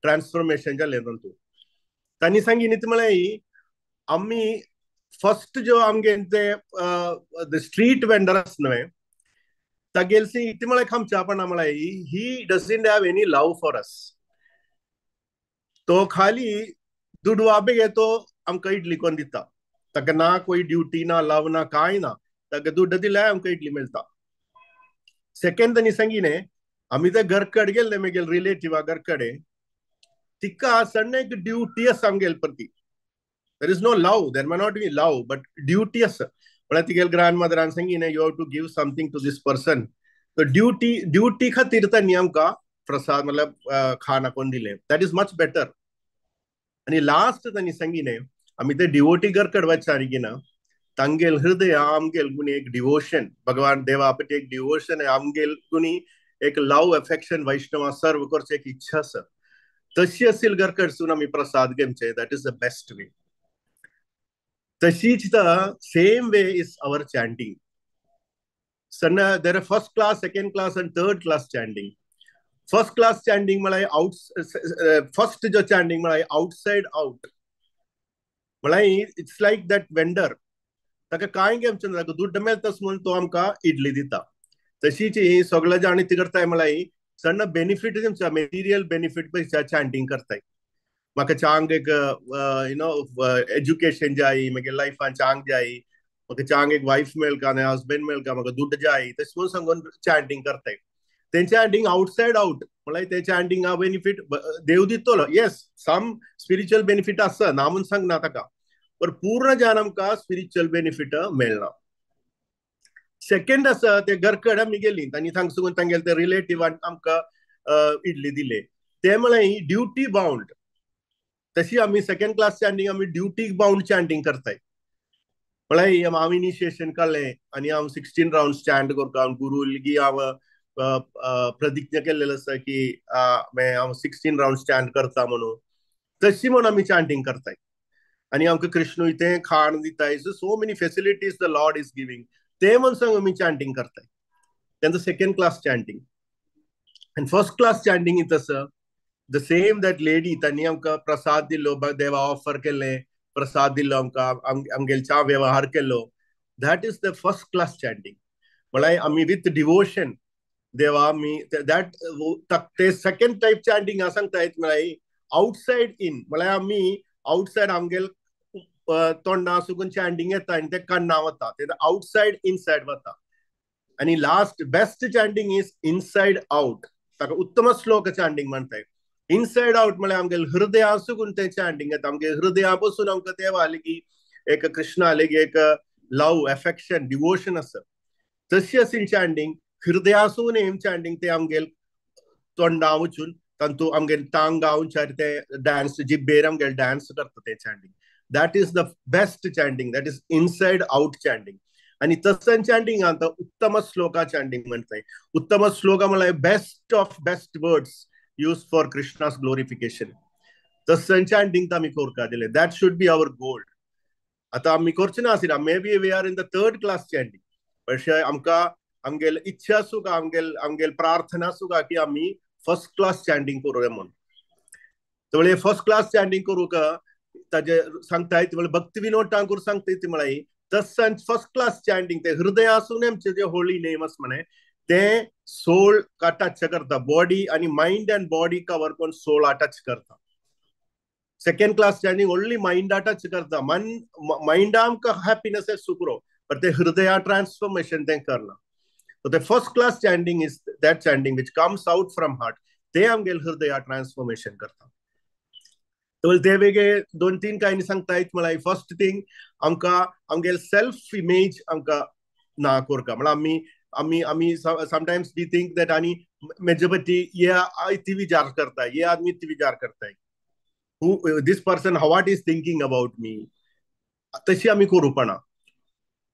ट्रान्सफॉर्मेशन जालें तातूंत। तांणी सांगिल्लें ती म्हळ्यार आमी फर्स्ट जो आमगे ते स्ट्रीट वेंडर आसा न्हय तागेले ती म्हळ्यार खामच्यापणा म्हळ्यार he doesn't have any love for us. तो खाली दुडवा बेगे तो आमकां इडली कोन्न दिता, ताका ना कोय ड्युटी ना लव ना कांय ना, ताका दुड्ड दिल्यार आमकां इडली मेळटा। सेकेंड तांणी सांगिल्लें आमी ते घर कडेन गेल्ले मागीर रिलेटिवा घर कडेन, तिका सण्ण एक ड्युटी आसा आमगेले प्रती. There is no love, there may not be love, but duty आसा. म्हळ्यार तिगेले ग्रांड मदरान सांगिलें, you have to give something to this person. तर ड्युटी ड्युटी खातीर तांणी आमकां प्रसाद म्हळ्यार खाण कोण दिलें, that is much better. आनी लास्ट तांणी सांगिलें, आमी ते डिवोटी घरकड वचचारी ना, तांगेल हृदय आमगेल गुणी एक डिवोशन, भगवान देवा पटी एक डिवोशन, आमगेल गुणी एक लव एफेक्शन, वैष्णवा सर्व करचे एक इच्छा आसा, तशी असेल घरकडसून आमी प्रसाद घेवचे, that is the best way. तशीच the same way is our chanting. सण्ण there are first class, second class and third class chanting. First class chanting म्हळ्यार आउट, फर्स्ट जो चॅन्टिंग म्हळ्यार आउटसायड आउट, म्हळ्यार it's like that vendor, ताका कांय घेवचें ना, ताका दुड्ड मेळटाच म्हणून तो आमकां इडली दिता. तशीच ही सगळे जाण ती करताय म्हळ्यार सण्ण बेनिफीट तुमच्या मेटिरियल बेनिफीट पळय चॅन्टिंग करताय. म्हाका चांग एक you know education जाय, मागीर लायफान चांग जाय, म्हाका चांग एक वायफ मेळका, हजबंड मेळका, म्हाका दुड्ड जाय, तशें म्हणून सांगून चॅन्टिंग करताय. तेंचे चॅन्टिंग आउटसायड आउट म्हळ्यार ते चॅन्टिंग बेनिफीट देव दितलो, येस सम स्पिरिच्युअल बेनिफीट आसा ना म्हणून सांगना ताका, पण पूर्ण ज्यान आमकां स्पिरिच्युअल बेनिफीट मेळना. सेकंड आसा ते घरकड आमी गेली तांणी थांगसून तांगेले ते रिलेटिवान आमकां इडली दिले, ते म्हळ्यार ड्युटी बाउंड. तशी आमी सेकंड क्लास चॅन्टिंग आमी ड्युटी बाउंड चॅन्टिंग करताय. म्हळ्यार हांव इनिशिएशन काडलें आनी हांव 16 राउंड चॅन्ट करता, गुरू गी हांव प्रतिज्ञा केल्लें आसा की हांव 16 राउंड चॅन्ट करता म्हणून, तशी म्हणून आमी चॅन्टिंग करताय. आनी आमकां कृष्णूय तें खाण दिताय, so many facilities the lord is giving, ते म्हणून सांग आमी चॅन्टिंग करताय. तेंचो सेकंड क्लास चॅन्टिंग. आनी फर्स्ट क्लास चॅन्टिंग तसं the same that lady तांणी आमकां प्रसाद दिलो, देवा ऑफर केलें, प्रसाद दिलो आमकां, आमगेले च्या वेव्हार केलो, that is the first class chanting. म्हळ्यार आमी विथ डिवोशन देवा आमी that ते सेकंड टायप चॅन्टिंग सांगता म्हळ्यार आउटसायड इन, म्हळ्यार आमी आउटसायड आमगेले तोंडा सुकून चॅन्टिंग येता आनी ते कन्ना वता, ते आउटसायड इनसायड वता. आनी last best chanting is inside out, ताका उत्तम श्लोक चॅन्टिंग म्हणटाय. इनसायड आउट म्हळ्यार आमगेले हृदया सुकून ते चॅन्टिंग येता, आमगे हृदया पसून आमकां देवा आले एक कृष्णा आले एक लव एफेक्शन डिवोशन आसा, तशी असेल चॅन्टिंग हृदयासून एम चॅन्टिंग ते आमगेले तोंडा वचून तांतू आमगेले टांगा उंचार ते डान्स जिब्बेर आमगेले डान्स करता ते chanting. That is the best chanting, that is inside out chanting. आनी तसं चॅन्टिंग आतां उत्तम श्लोका चॅन्टिंग म्हणटाय. उत्तम श्लोका म्हळ्यार best of best words use for Krishna's glorification. तसं चॅन्टिंग आमी करता दिलें, that should be our goal. आतां आमी करचे ना आशिल्ले, may be we are in the third class chanting, अशें आमकां आमगेले इच्छा सुका, आमगेले आमगेले प्रार्थना सुका की आमी फर्स्ट क्लास चॅन्टिंग करूया म्हणून. तर फर्स्ट क्लास चॅन्टिंग करूंक ताजे सांगताय ती म्हळ्यार भक्ती विनोद ठाकूर सांगताय ती म्हळ्यार तसं फर्स्ट क्लास चॅन्टिंग ते हृदयासून आमचे जे होली नेम आसा म्हणे ते सोल टच करता, बॉडी आनी मायंड अँड बॉडी कवर करून सोल टच करता. Second class chanting only mind touch करता, मन मायंडा आमकां हॅपीनेस सुकरो, पण ते हृदया ट्रान्सफॉर्मेशन तें करना. So the first class chanting is that chanting which comes out from heart, ते आमगेले हृदया ट्रान्सफॉर्मेशन करता. तर ते वेगळे दोन तीन कांय सांगता म्हळ्यार फर्स्ट थिंग आमकां आमगेले सेल्फ इमेज आमकां ना करता, म्हळ्यार आमी आमी आमी समटायम्स we think that आनी मेजे पटी ये ती विचार करता, ये आदमी ती विचार करताय, who this person what is thinking about me, तशी आमी करूपणा.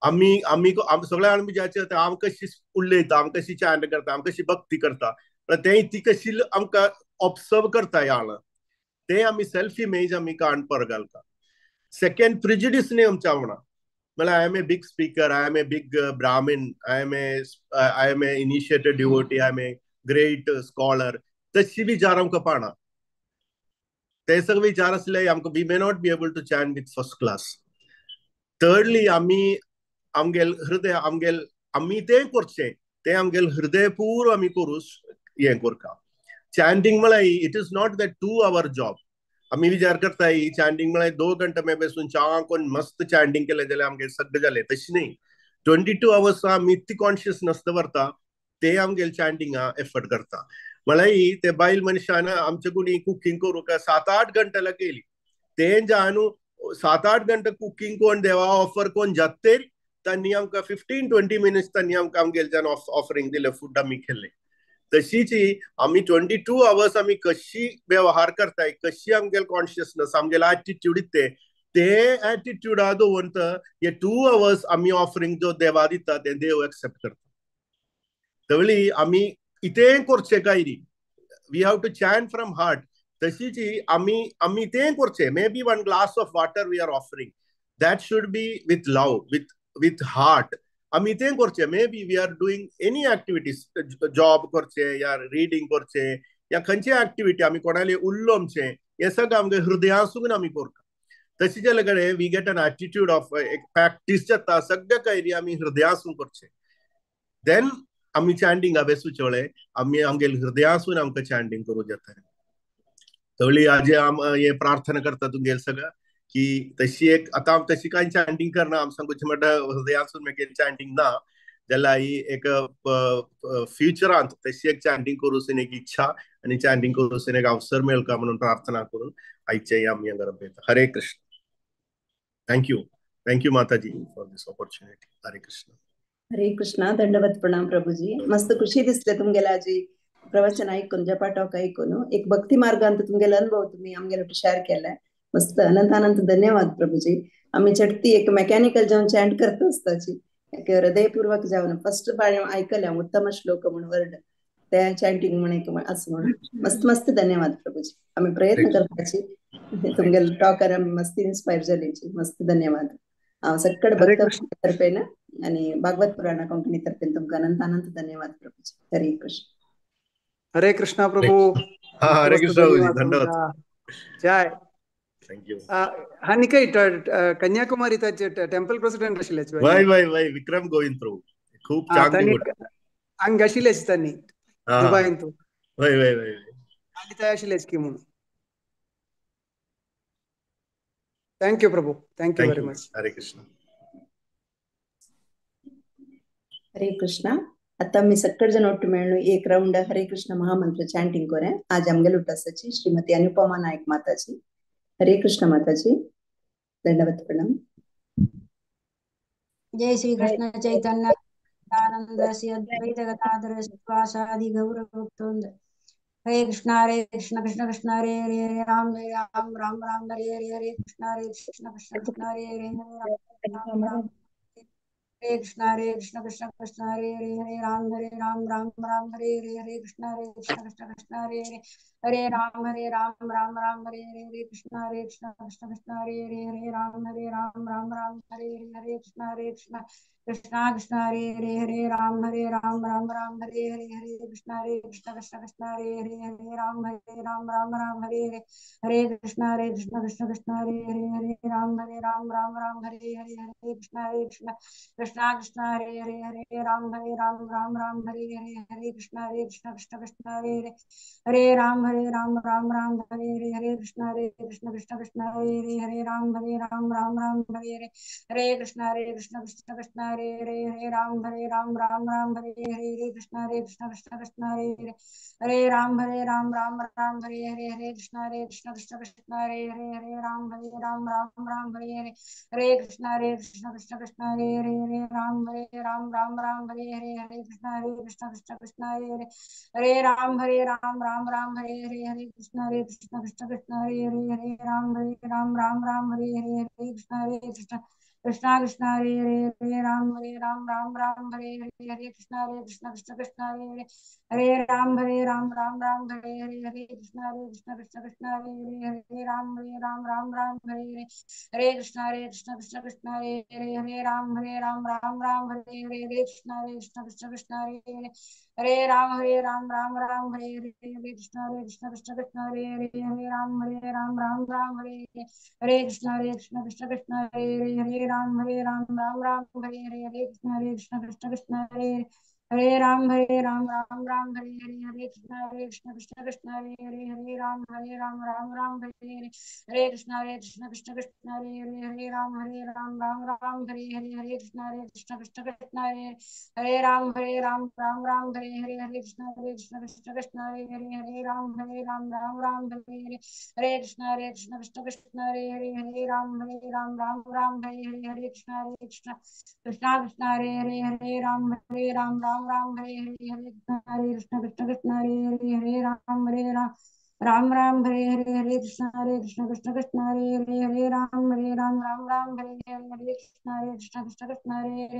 आमी आमी सगळ्या आमी ज्याचे आम कशी उलयता, आम कशी चॅन्ट करता, आम कशी भक्ती करता, ते ती कशी आमकां ऑब्सर्व करता ह्या, ते आमी सेल्फ इमेज आमी काण पर घालता. सेकंड प्रिजुडीस न्ही आमच्या म्हणा, म्हळ्यार I am a big speaker, I am a big Brahmin, I am a initiated devotee, I am a great scholar, तशी विचार आमकां पाना. ते सगळे विचार आसले आमकां we may not be able to chant with first class. Thirdly आमी आमगेल हृदय आमगेल आमी तें करचें तें आमगेल हृदयपूर्व आमी करूं हें करता. चॅन्टिंग म्हळ्यार it is not that 2 hour job. आमी विचार करता चॅन्टिंग म्हळ्यार 2 घंटे मे बसून चा कोण मस्त चॅन्टिंग केलें जाल्यार आमगेल सगळें जालें, तशें न्ही. 22 आवर्स आमी इतली कॉन्शियसनस दवरता ते आमगेल चॅन्टिंगा एफर्ट करता. म्हळ्यार ते बायल मनशान आमचे कोणी कुकींग करूंक 7-8 घंटे लागेली, ते जाणू 7-8 घंटे कुकींग कोण देवा ऑफर कोण जातेर तांणी आमकां 15-20 मिनिट्स तांणी आमकां आमगेल्यान ऑफरिंग दिलें, फूड आमी केलें. तशीच आमी 22 आवर्स आमी कशी व्यवहार करताय, कशी आमगेले कॉन्शियसनस, आमगेले एटिट्यूड ते ते एटिट्यूडा दवरून हे 2 आवर्स आमी ऑफरिंग जो देवा दिता ते देव एक्सेप्ट करता. तवळी आमी इतें करचें काय न्ही, we have to chant from heart. तशीच आमी आमी तें करचें, maybe 1 glass of water we are offering, that should be with love, with heart. आमी तें करचें, maybe we are doing any activities, job करचें या रिडींग करचें या खंयची एक्टिविटी आमी कोणाले उल्लोवचें, हें सगळें आमगे हृदयासून आमी करता. तशें जाल्या कडेन we get an attitude of एक प्रॅक्टीस जाता, सगळें कांय आमी हृदयासून करचें. देन आमी चांटिंग अभ्यासूचे आमी आमगेले हृदयासून आमकां चांटिंग करूं जाता. तवळी आजे आम हे प्रार्थना करता तुमगेले सगळं की तशी एक आतां तशी कांय चांटिंग करना, आम सांगूचें म्हणटा हृदयासून मागीर चांटिंग ना जाल्यार ही एक फ्युचरांत तशी एक चांटिंग करूं एक इच्छा आनी चांटिंग करूं एक अवसर मेळका म्हणून प्रार्थना करून आयचे आमी हांगा रपयता. Hare Krishna. Thank you, thank you Mataji for this opportunity. Hare Krishna. Hare Krishna. दंडवत प्रणाम प्रभुजी. मस्त खुशी दिसले तुमगेले आजी प्रवचन ऐकून, जपा टॉक ऐकून. एक भक्ती मार्गांत तुमगेले अनुभव तुम्ही आमगेले शेअर केलाय, मस्त अनंत अनंत धन्यवाद प्रभुजी. आम्ही चडती एक मेकॅनिकल जावन चॅन्ट करता आसताची, एक हृदयपूर्वक जावन फर्स्ट ऐकल्या उत्तम श्लोक म्हणून वर्ड त्या चॅन्टिंग म्हण एक असं म्हणून मस्त मस्त धन्यवाद प्रभुजी. आम्ही प्रयत्न करपाची तुमगेले टॉकर आमी मस्त इन्स्पायर जालीची, मस्त धन्यवाद. हांव सक्कड भक्त तर्फेन आणि भागवत पुराणा कोंकणी तर्फेन तुमकां अनंत अनंत धन्यवाद प्रभुजी. हरे कृष्ण. हरे कृष्णा प्रभु. हरे कृष्ण, धन्यवाद. जय. Thank you. हा निकय कन्याकुमारी टेम्पल प्रेसिडेंट आशिल्ले वय वय वय विक्रम गोविंद प्रभू, खूप चांगली हांगा आशिल्लेच तांणी दुबायन तू वय वय वय आनी थंय आशिल्लेच की म्हणून. Thank you Prabhu, thank you very much. Hare Krishna. Hare Krishna. आता मी सक्कड जण ಒಟ್ಟು मेळून एक राउंड हरे कृष्ण महामंत्र चॅन्टिंग करूया. आज आमगेले उठासाची श्रीमती अनुपमा नायक माताजी. हरे कृष्ण माताजी, दंडवत प्रणाम. जय श्री कृष्ण चैतन्य आनंद श्री अद्वैत गदाधर श्रीवासादि गौर भक्तवृंद. हरे कृष्णा हरे कृष्ण कृष्ण कृष्ण हरे हरे, हरे राम हरे राम राम राम हरे हरे, हरे कृष्णा हरे कृष्ण कृष्ण कृष्ण हरे हरे, हरे राम राम हरे कृष्णा हरे कृष्ण कृष्ण कृष्ण हरे हरे, हरे राम राम राम हरे हरे, हरे कृष्णा हरे कृष्ण कृष्ण कृष्ण हरे हरे, हरे राम राम राम हरे हरे, हरे कृष्णा हरे कृष्ण कृष्ण कृष्ण हरे हरे, हरे राम राम राम हरे हरे, हरे कृष्णा हरे कृष्ण कृष्णा कृष्ण हरे हरे, हरे राम राम राम हरे हरे, हरे कृष्णा हरे कृष्ण कृष्ण कृष्ण हरे हरे, हरे राम राम राम हरे हरे, हरे कृष्णा हरे कृष्ण कृष्ण कृष्ण हरे हरे, हरे राम राम राम हरे हरे, हरे कृष्णा हरे कृष्ण कृष्णा कृष्ण हरे हरे, हरे राम राम राम हरे हरे, हरे कृष्णा हरे कृष्ण कृष्ण कृष्ण हरे हरे, हरे राम राम राम हरे हरे, हरे कृष्णा हरे कृष्ण कृष्ण कृष्ण हरे हरे, हरे राम राम राम हरे हरे, हरे कृष्णा हरे कृष्ण कृष्ण कृष्ण हरे हरे, हरे राम राम राम हरे हरे, हरे कृष्णा हरे कृष्ण कृष्ण कृष्ण हरे हरे, हरे राम राम राम हरे हरे, हरे कृष्णा हरे कृष्ण कृष्ण कृष्ण हरे हरे, हरे राम राम राम हरे हरे, हरे कृष्णा हरे कृष्ण कृष्ण कृष्ण हरे हरे, हरे राम राम राम हरे हरे, हरे कृष्णा हरे कृष्ण कृष्ण कृष्ण हरे हरे, हरे राम राम राम हरे हरे, हरे कृष्णा हरे कृष्ण कृष्ण कृष्ण हरे हरे, हरे राम राम राम हरे हरे, हरे कृष्णा हरे कृष्ण कृष्णा कृष्ण हरे हरे, हरे राम राम राम हरे हरे, हरे कृष्णा हरे कृष्ण कृष्ण कृष्ण हरे हरे, हरे राम राम राम हरे हरे, हरे कृष्णा हरे कृष्ण कृष्ण कृष्ण हरे हरे, हरे राम राम राम हरे हरे, हरे कृष्णा हरे कृष्ण कृष्ण कृष्ण हरे हरे, हरे राम राम राम हरे हरे, हरे कृष्णा हरे कृष्ण कृष्ण कृष्ण हरे हरे, हरे राम राम राम हरे हरे, हरे कृष्णा हरे कृष्ण कृष्ण कृष्ण हरे हरे, हरे राम राम राम हरे हरे, हरे कृष्णा हरे कृष्ण कृष्ण कृष्ण हरे हरे, हरे राम राम राम हरे हरे, हरे कृष्णा हरे कृष्ण कृष्ण कृष्ण हरे हरे, हरे राम राम राम हरे हरे, हरे कृष्णा कृष्ण कृष्ण हरे हरे, हरे राम राम राम हरे हरे, हरे कृष्णा कृष्ण कृष्ण हरे हरे, हरे राम राम राम हरे हरे, हरे कृष्णा कृष्ण कृष्ण हरे हरे, हरे राम राम राम हरे हरे, हरे कृष्णा कृष्ण कृष्ण हरे हरे, हरे राम राम राम हरे हरे, हरे कृष्णा कृष्ण कृष्ण हरे हरे, हरे राम राम राम हरे हरे, हरे कृष्णा कृष्णा कृष्ण हरे हरे, हरे राम राम राम हरे हरे, हरे कृष्णा कृष्ण कृष्ण हरे हरे, हरे राम राम राम हरे हरे, हरे कृष्णा कृष्ण कृष्ण हरे हरे, हरे राम राम राम हरे हरे, हरे कृष्णा कृष्ण कृष्ण हरे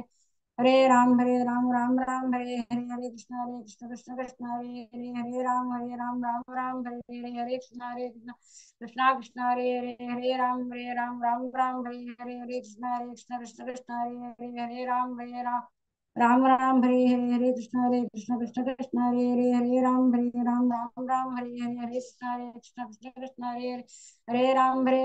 हरे, हरे राम राम राम हरे हरे, हरे कृष्णा कृष्ण कृष्ण हरे हरे, हरे राम राम राम हरे हरे, हरे कृष्णा कृष्णा कृष्ण हरे हरे, हरे राम राम राम हरे हरे, हरे कृष्णा कृष्ण कृष्ण हरे हरे, हरे राम राम राम हरे हरे, हरे कृष्णा कृष्ण कृष्ण हरे हरे, हरे राम राम राम हरे हरे, हरे कृष्णा कृष्ण कृष्ण हरे हरे, हरे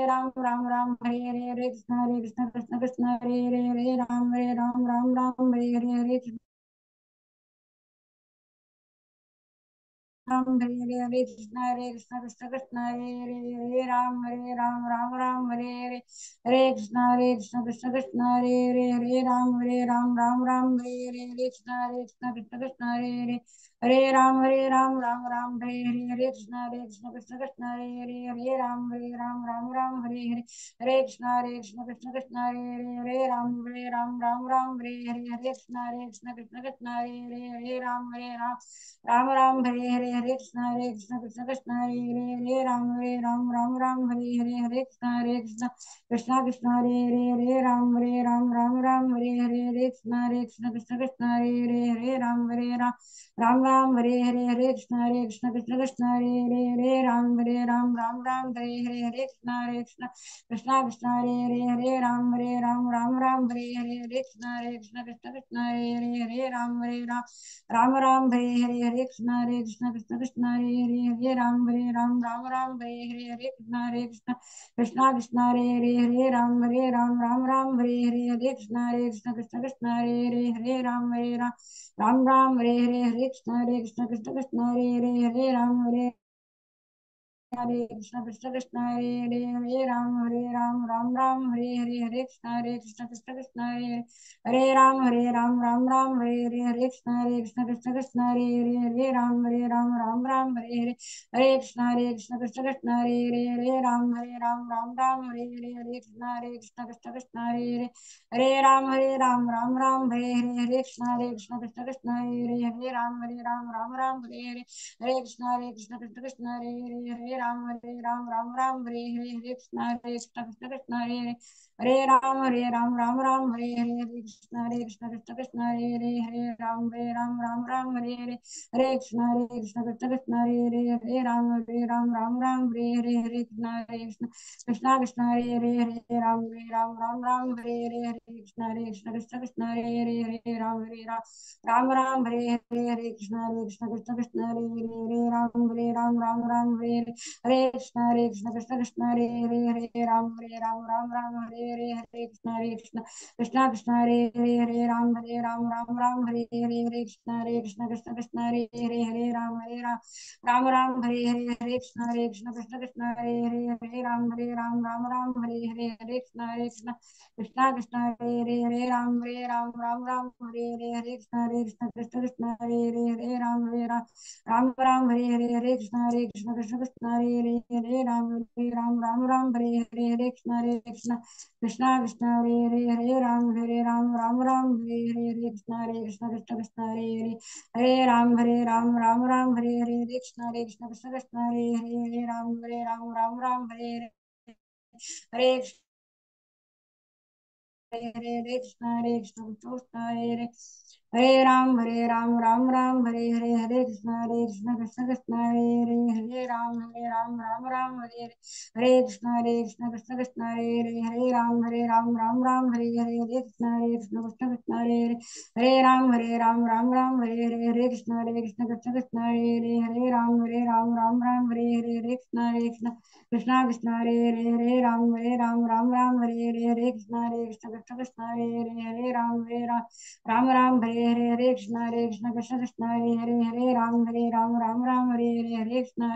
राम राम राम हरे हरे, हरे कृष्णा कृष्ण कृष्ण हरे हरे, हरे राम राम राम हरे हरे, हरे राम हरे हरे, हरे कृष्णा कृष्ण कृष्ण हरे हरे, हरे राम राम राम हरे हरे, हरे कृष्णा कृष्ण कृष्ण हरे हरे, हरे राम राम राम हरे हरे, हरे कृष्णा कृष्ण कृष्ण हरे हरे, हरे राम राम राम हरे हरे, हरे कृष्णा कृष्ण कृष्ण हरे हरे, हरे राम राम राम हरे हरे, हरे कृष्णा कृष्ण कृष्ण हरे हरे, हरे राम राम राम हरे हरे, हरे कृष्णा कृष्ण कृष्ण हरे हरे, हरे राम राम राम हरे हरे, हरे कृष्णा कृष्ण कृष्ण हरे हरे, हरे राम राम राम हरे हरे, हरे कृष्णा कृष्ण कृष्ण हरे हरे, हरे राम राम राम हरे हरे, हरे कृष्णा कृष्ण कृष्ण हरे हरे, हरे राम राम राम हरे हरे, हरे कृष्णा कृष्ण कृष्ण हरे हरे, हरे राम राम राम हरे हरे, हरे कृष्णा कृष्ण कृष्ण हरे हरे, हरे राम राम राम हरे हरे, हरे कृष्णा कृष्ण कृष्ण हरे हरे, हरे राम राम राम हरे हरे, हरे कृष्णा कृष्ण कृष्ण हरे हरे, हरे राम राम राम हरे हरे, हरे कृष्णा कृष्ण कृष्ण हरे हरे, हरे राम राम राम हरे हरे, हरे कृष्णा कृष्ण कृष्ण हरे हरे, हरे राम राम राम हरे हरे, हरे कृष्णा कृष्ण कृष्ण हरे हरे, हरे राम हरे हरे कृष्ण कृष्ण कृष्ण हरे हरे, हरे राम राम राम हरे हरे, हरे कृष्णा कृष्ण कृष्ण हरे हरे, हरे राम राम राम हरे हरे, हरे कृष्णा कृष्ण कृष्ण हरे हरे, हरे राम राम राम हरे हरे, हरे कृष्णा कृष्ण कृष्ण हरे हरे, हरे राम राम राम हरे हरे, हरे कृष्णा कृष्ण कृष्ण हरे हरे, हरे राम राम राम हरे हरे, हरे कृष्णा कृष्ण कृष्ण हरे हरे, हरे राम राम राम हरे हरे, हरे कृष्णा कृष्ण कृष्ण हरे हरे, हरे राम राम राम हरे हरे, हरे कृष्णा कृष्ण कृष्ण हरे हरे, हरे राम राम राम हरे हरे, हरे कृष्णा कृष्ण कृष्ण हरे हरे, हरे राम राम राम हरे हरे, हरे कृष्णा कृष्ण कृष्ण हरे हरे, हरे राम राम राम हरे हरे, हरे कृष्णा कृष्ण कृष्ण हरे हरे, हरे राम राम राम हरे हरे, हरे कृष्णा कृष्ण कृष्ण हरे हरे, हरे राम राम राम हरे हरे, हरे कृष्णा कृष्ण कृष्ण हरे हरे, हरे राम राम राम हरे हरे, हरे कृष्णा कृष्ण कृष्ण हरे हरे, हरे राम राम राम हरे हरे, हरे कृष्णा कृष्ण कृष्ण हरे हरे, हरे राम राम राम हरे हरे, हरे कृष्णा कृष्ण कृष्ण हरे हरे, हरे राम राम राम हरे हरे, हरे कृष्णा कृष्ण कृष्ण हरे हरे, हरे राम राम राम हरे हरे, हरे कृष्णा कृष्ण कृष्ण हरे हरे, हरे राम राम राम हरे हरे, हरे कृष्णा कृष्ण कृष्ण हरे हरे, हरे राम राम राम हरे हरे, हरे कृष्णा कृष्ण कृष्ण हरे हरे, हरे राम राम राम हरे हरे, हरे कृष्णा कृष्ण कृष्ण हरे हरे, हरे राम राम राम हरे हरे, हरे कृष्णा कृष्ण कृष्ण हरे हरे, हरे राम राम राम हरे हरे, हरे कृष्णा कृष्ण कृष्ण हरे हरे, हरे राम राम राम हरे हरे, हरे हरे हरे कृष्णा कृष्ण हरे हरे, हरे राम राम राम हरे हरे, हरे कृष्णा कृष्ण कृष्ण हरे हरे, हरे राम राम राम हरे हरे, हरे कृष्णा कृष्ण कृष्ण हरे हरे, हरे राम राम राम हरे हरे, हरे कृष्णा कृष्ण कृष्ण हरे हरे, हरे राम राम राम हरे हरे, हरे कृष्णा कृष्ण कृष्ण हरे हरे, हरे राम राम राम हरे हरे, हरे कृष्णा कृष्ण कृष्ण हरे हरे, हरे राम राम राम हरे हरे, हरे कृष्णा कृष्ण कृष्ण हरे हरे, हरे राम राम राम हरे हरे हरे कृष्ण कृष्ण कृष्ण हरे हरे हरे राम राम राम हरे हरे हरे कृष्ण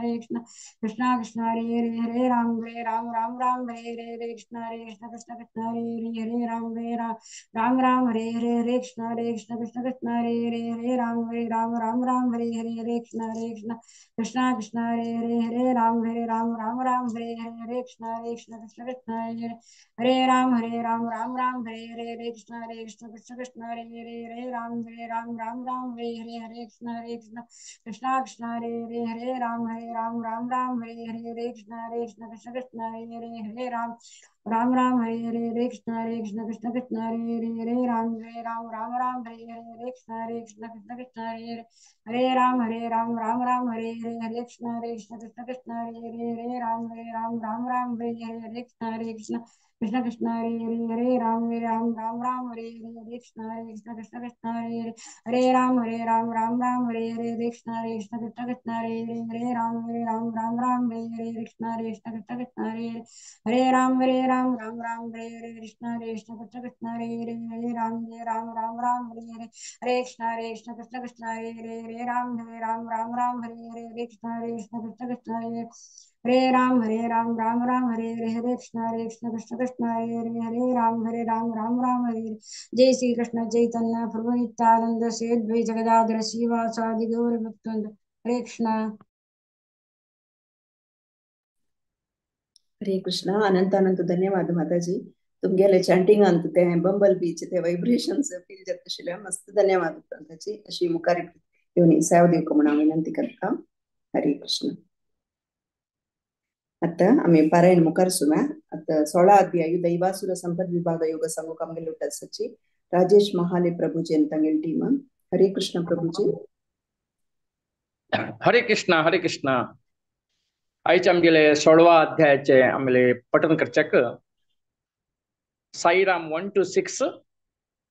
कृष्ण कृष्ण हरे हरे हरे राम राम राम हरे हरे हरे कृष्ण कृष्ण कृष्ण हरे हरे हरे राम राम राम हरे हरे हरे कृष्ण कृष्ण कृष्ण हरे हरे हरे राम राम राम हरे हरे हरे कृष्ण कृष्ण कृष्ण हरे हरे हरे राम राम राम हरे हरे हरे कृष्ण कृष्ण कृष्ण हरे हरे हरे राम राम राम हरे हरे हरे कृष्ण कृष्ण कृष्ण हरे हरे हरे राम राम राम हरे हरे हरे कृष्ण कृष्ण कृष्ण हरे हरे हरे राम राम राम हरे हरे हरे कृष्ण कृष्ण कृष्ण हरे हरे हरे राम राम राम हरे हरे हरे कृष्ण कृष्ण कृष्ण हरे हरे हरे राम राम राम हरे हरे हरे कृष्ण कृष्ण कृष्ण हरे हरे हरे राम राम राम हरे हरे हरे कृष्ण कृष्ण कृष्ण हरे हरे हरे राम राम राम हरे हरे हरे कृष्ण कृष्ण कृष्ण हरे हरे हरे राम राम राम हरे हरे हरे कृष्ण कृष्ण कृष्ण हरे हरे हरे राम राम राम हरे हरे हरे कृष्ण कृष्ण कृष्ण हरे हरे हरे राम राम राम हरे हरे कृष्ण कृष्ण कृष्ण हरे हरे हरे राम राम राम हरे हरे कृष्ण कृष्ण कृष्ण हरे हरे हरे राम राम राम हरे हरे हरे कृष्ण कृष्ण कृष्ण हरे हरे हरे राम राम राम हरे हरे हरे कृष्ण कृष्ण कृष्ण हरे हरे राम राम राम हरे हरे हरे कृष्ण कृष्ण कृष्ण हरे हरे हरे राम राम राम हरे हरे। जय श्री कृष्ण चैतन्य प्रभु नित्यानंद श्री अद्वैत गदाधर श्रीवासादि गौर भक्तवृंद। हरे कृष्ण। हरे कृष्ण। अनंत अनंत धन्यवाद माताजी। तुमगेले चॅन्टिंग अंत ते बंबल बीच ते वायब्रेशन्स फील जाता मस्त धन्यवाद माताजी। अशी मुखार येवन सेवा दिवंक म्हणून हांव विनंती करता। हरे कृष्ण। आता आम्ही पारायण मुखार सुम्या आता 16 अध्याय दैवासुर संपद विभाग योग सांगूक आमगेले उठाची राजेश महाले प्रभुजी आणि तांगेली टीम। हरे कृष्ण प्रभुजी। हरे कृष्ण हरे कृष्ण। आयचे आमगेले 16 अध्यायाचे आमगेले पठन करच्याक Sairam 1 to 6,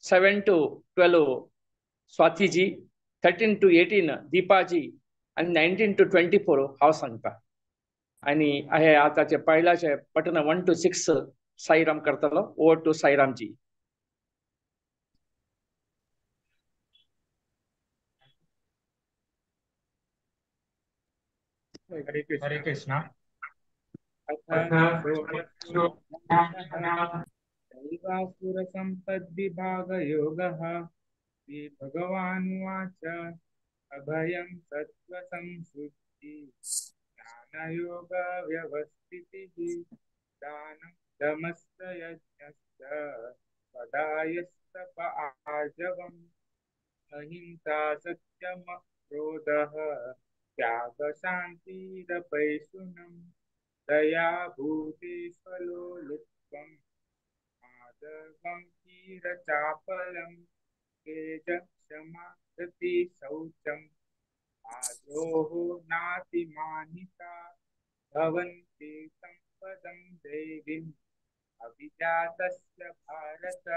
7 to 12 Swatiji, 13 to 18 Deepaji आनी 19 to 24 हांव सांगता। आनी हे आताचे पहिलाचे पठन 1 to 6 Sairam करतलो। ओवर टू साईरामजी। हरे कृष्णा। दैवासुर संपद्विभाग योगः श्री भगवानुवाच अभयं सत्व संशुद्धि ज्ञानयोग व्यवस्थितिः दानं दमश्च यज्ञश्च पदायस्तप आर्जवम् अहिंसा सत्यम क्रोधः त्याग शांतिरपैशुनम् दया भूतेष्वलोलुप्त्वम् माधवं क्षीरचापलं तेज क्षमा धृति शौचं आद्रोहो नातिमानिता भवन्ति संपदं देवीम् अभिजातस्य भारत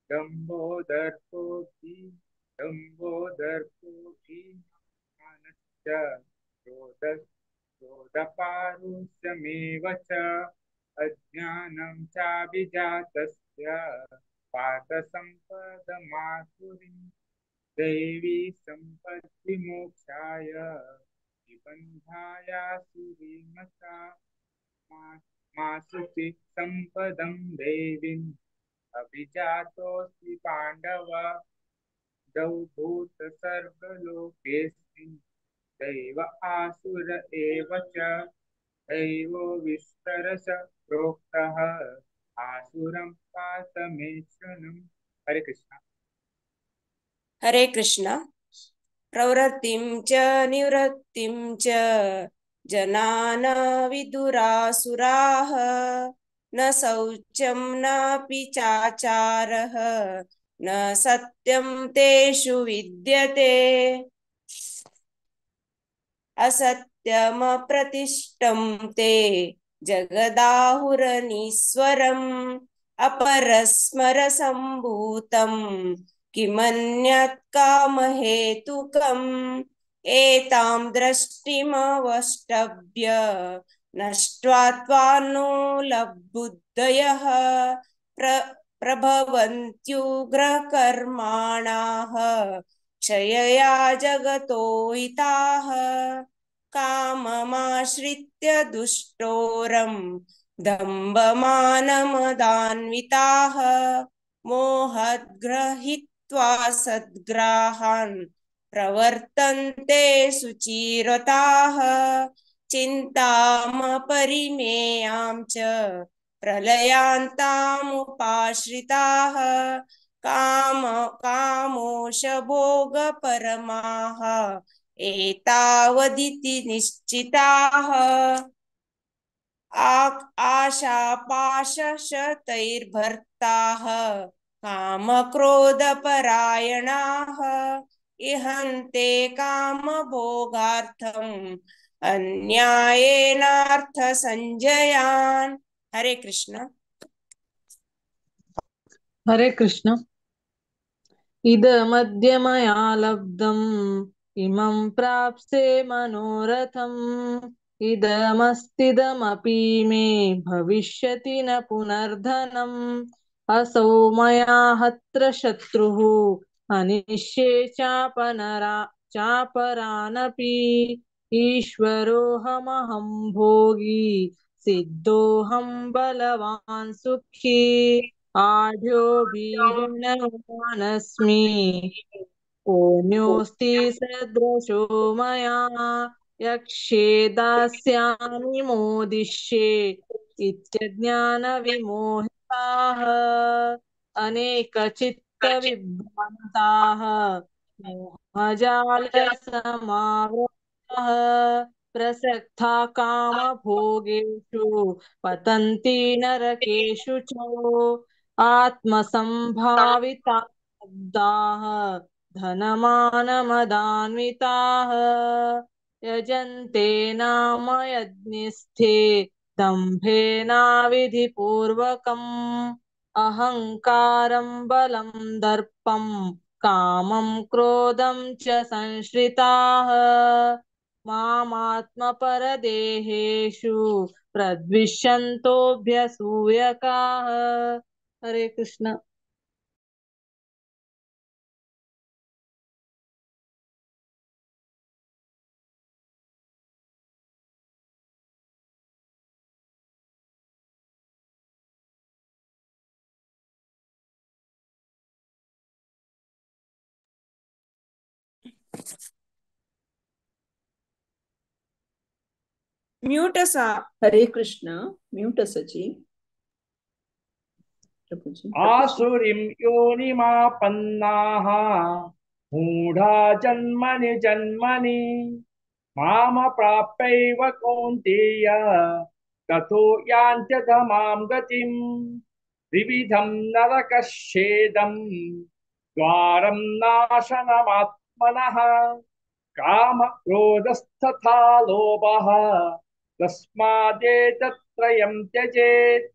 दम्भो दर्पो भीमानश्च क्रोधपारुष्यमेव च अज्ञानं चाभिजातस्य पातसम्पदमासुरीं दैवी सम्पद्विमोक्षाय निबन्धायासुरीमता मासुचि सम्पदं देवीम् अभिजातोऽसि पाण्डव दौभूतसर्गलोकेऽस्मिन् दैव आसुर एव च दैवो विस्तरश प्रोक्तः आसुरं पात मे शृणु। हरे कृष्ण। हरे कृष्ण। प्रवृत्तिं च निवृत्तिं च जनान विदुरासुराः न शौचं नापि चाचारः न सत्यं तेषु विद्यते। असत्यमप्रतिष्ठं ते जगदाहुरनीश्वरम् अपरस्मरसम्भूतं किमन्यत् कामहेतुकम् एतां दृष्टिमवष्टभ्य नष्ट्वा त्वानुलब्धुदयः प्रभवन्त्युग्रकर्माणाः क्षयया जगतो हिताः। काममाश्रित्य दुष्टोरं दम्भमानमदान्विताः मोहद्ग्रहीत्वा सद्ग्राहान् प्रवर्तन्ते सुचिरताः। चिन्तामपरिमेयां च प्रलयान्तामुपाश्रिताः काम कामोषभोगपरमाः एतावदिति निश्चिताः। आशापाशशतैर्भर्ताः कामक्रोधपरायणाः इहन्ते कामभोगार्थम् अन्यायेनार्थसञ्जयान्। हरे कृष्ण। हरे कृष्ण। इदमद्य मया लब्धम् इमं प्राप्स्ये मनोरथम् इदमस्तिदमपि मे भविष्यति न पुनर्धनम् असौ मया हत्र शत्रुः हनिष्ये चापरानपि ईश्वरोऽहमहं भोगी सिद्धोऽहं बलवान् सुखी आढ्योऽभिगुणवानस्मि कोऽन्योऽस्ति सदृशो मया यक्ष्ये दास्यामि मोदिष्ये इत्यज्ञानविमोहिताः अनेकचित्तविभ्रान्ताः मोहजालसमावृताः प्रसक्ता कामभोगेषु पतन्ति नरकेषु च आत्मसंभाविताः धनमानमदान्विताः यजन्ते नाम यज्ञस्थे दम्भेनाविधिपूर्वकम् अहंकारं बलं दर्पं कामं क्रोधं च संश्रिताः मामात्मपरदेहेषु प्रद्विषन्तोऽभ्यसूयकाः। हरे कृष्ण। म्यूट असा। हरे कृष्ण। म्यूट असाची प्रभुजी। आसुरीं योनिमापन्नाः मूढा जन्मनि जन्मनि माम प्राप्यैव कौन्तेय ततो यान्त्यधमां गतिं। त्रिविधं नरकच्छेदं द्वारं नाशनमात्मनः काम क्रोधस्तथा लोभः तस्मादेतत्त्रयं त्यजेत्।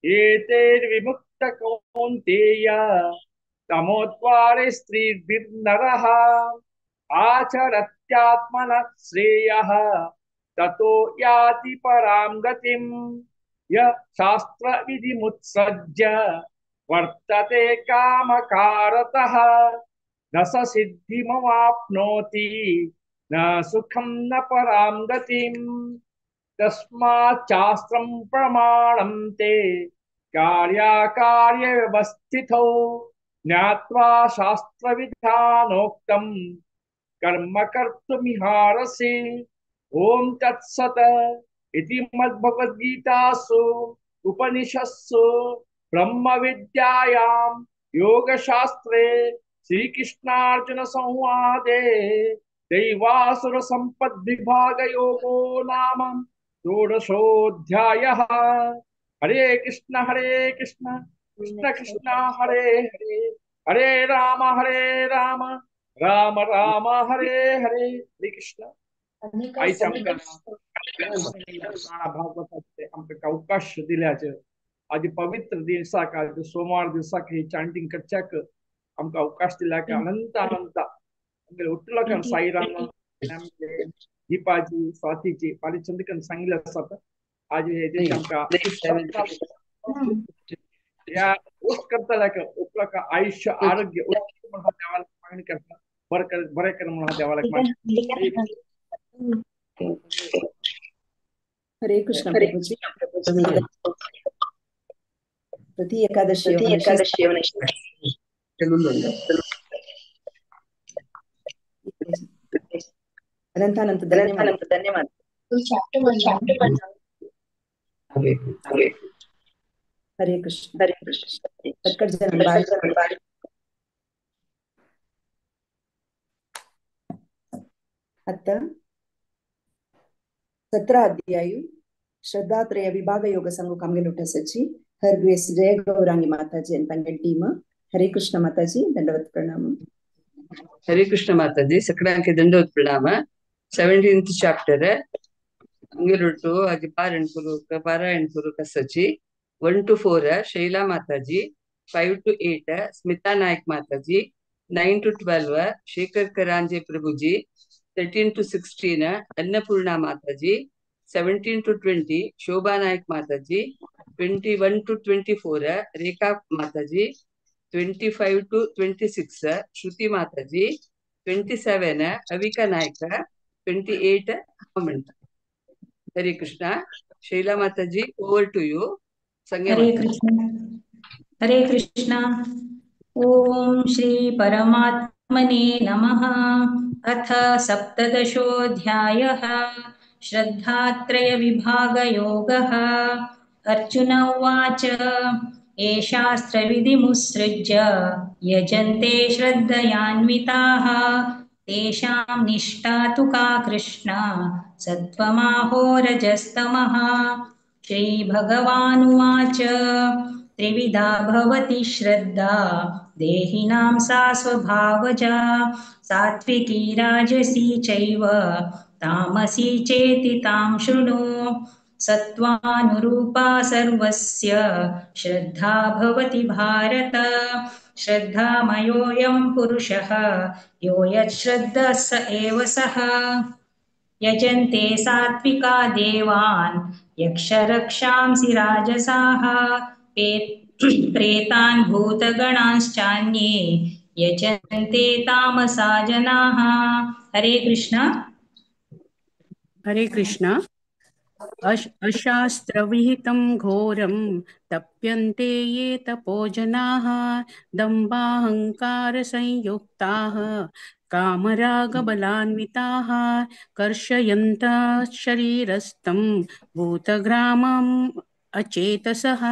एतैर्विमुक्त कौन्तेय तमोद्वारे स्त्रीभिर्नरः आचरत्यात्मनः श्रेयः ततो याति परां गतिं। यः शास्त्रविधिमुत्सृज्य वर्तते कामकारतः न स सिद्धिमवाप्नोति न सुखं न परां गतिम्। तस्माच्चास्त्रं प्रमाणं ते कार्याकार्यव्यवस्थितौ ज्ञात्वा शास्त्रविधानोक्तं कर्म कर्तुमिहारसि। ॐ तत्सत् इति मद्भगवद्गीतासु उपनिषत्सु ब्रह्मविद्यायां योगशास्त्रे श्रीकृष्णार्जुन संवादे दैवासुर संपद्विभागयोगो नाम षोडशोऽध्यायः। हरे कृष्ण कृष्ण कृष्ण हरे हरे हरे राम राम राम हरे हरे। हरे कृष्ण। आयज आमकां भागवताचे आमकां अवकाश दिल्याचे आज पवित्र दिवसाक आज सोमवार दिवसाक ही चांटिंग करच्याक आमकां अवकाश दिल्याक अनंत अनंत आमगेले उठलो साईराम दीपाजी स्वातीजी पालिचंद्रकन सांगिल्लें आसात. आज हे आमकां ह्या होस्ट करतल्याक उपलक आयुष्य आरोग्य म्हणून देवाला मागणी करता, बरें कर बरें कर म्हणून देवाला मागणी. हरे कृष्ण प्रभुजी. प्रति एकादशी अनंतानंत धन्यवाद. धन्यवाद. हरे कृष्ण. हरे कृष्ण. जन आता 17 अध्यायु श्रद्धात्रय विभाग योग सांगू कामगे लोटसाची हर ग्रेस जय गौरांगी माताजी आणि तांगे टीम. हरे कृष्ण माताजी, दंडवत प्रणाम. हरे कृष्ण माताजी, सगळ्यांके दंडवत प्रणाम. 17th chapter अंगेलೊಟ್ಟು ಅದು ಪಾರಾಯಣ ಪೂರ್ವಕ ಸಚಿ 1 to 4 Shaila Mataji, 5 to 8 Smita Naik Mataji, 9 to 12 Shekhar Karanje Prabhuji, 13 to 16 Annapurna Mataji, 17 to 20 Shobha Naik Mataji, 21 to 24 Rekha Mataji, 25 to 26 Shruti Mataji, 27 Avika Naik, 28 Hamanta. Hare Krishna. Shaila Mataji, over to you. Hare Krishna. Hare Krishna. Om Shri परमात्मने नमः. अथ सप्तदशोऽध्यायः श्रद्धात्रय विभागयोगः. अर्जुन उवाच, ये शास्त्रविधिमुत्सृज्य यजन्ते श्रद्धयान्विताः तेषां निष्ठा तु का कृष्ण सत्त्वमाहो रजस्तमः. श्रीभगवानुवाच, त्रिविधा भवति श्रद्धा देहिनां सा स्वभावजा सात्विकी राजसी चैव तामसी चेति तां शृणु. सत्त्वानुरूपा सर्वस्य श्रद्धा भवति भारत. श्रद्धामयोऽयं पुरुषः यो यच्छ्रद्धः स एव सः. यजन्ते सात्विका देवान् यक्षरक्षांसि राजसाः प्रेतान् भूतगणांश्चान्ये यजन्ते तामसा जनाः. हरे कृष्ण. हरे कृष्ण. अशास्त्रविहितं घोरं तप्यन्ते ये तपोजनाः दम्भाहङ्कारसंयुक्ताः कामरागबलान्विताः कर्षयन्तः शरीरस्थं भूतग्रामम् अचेतसः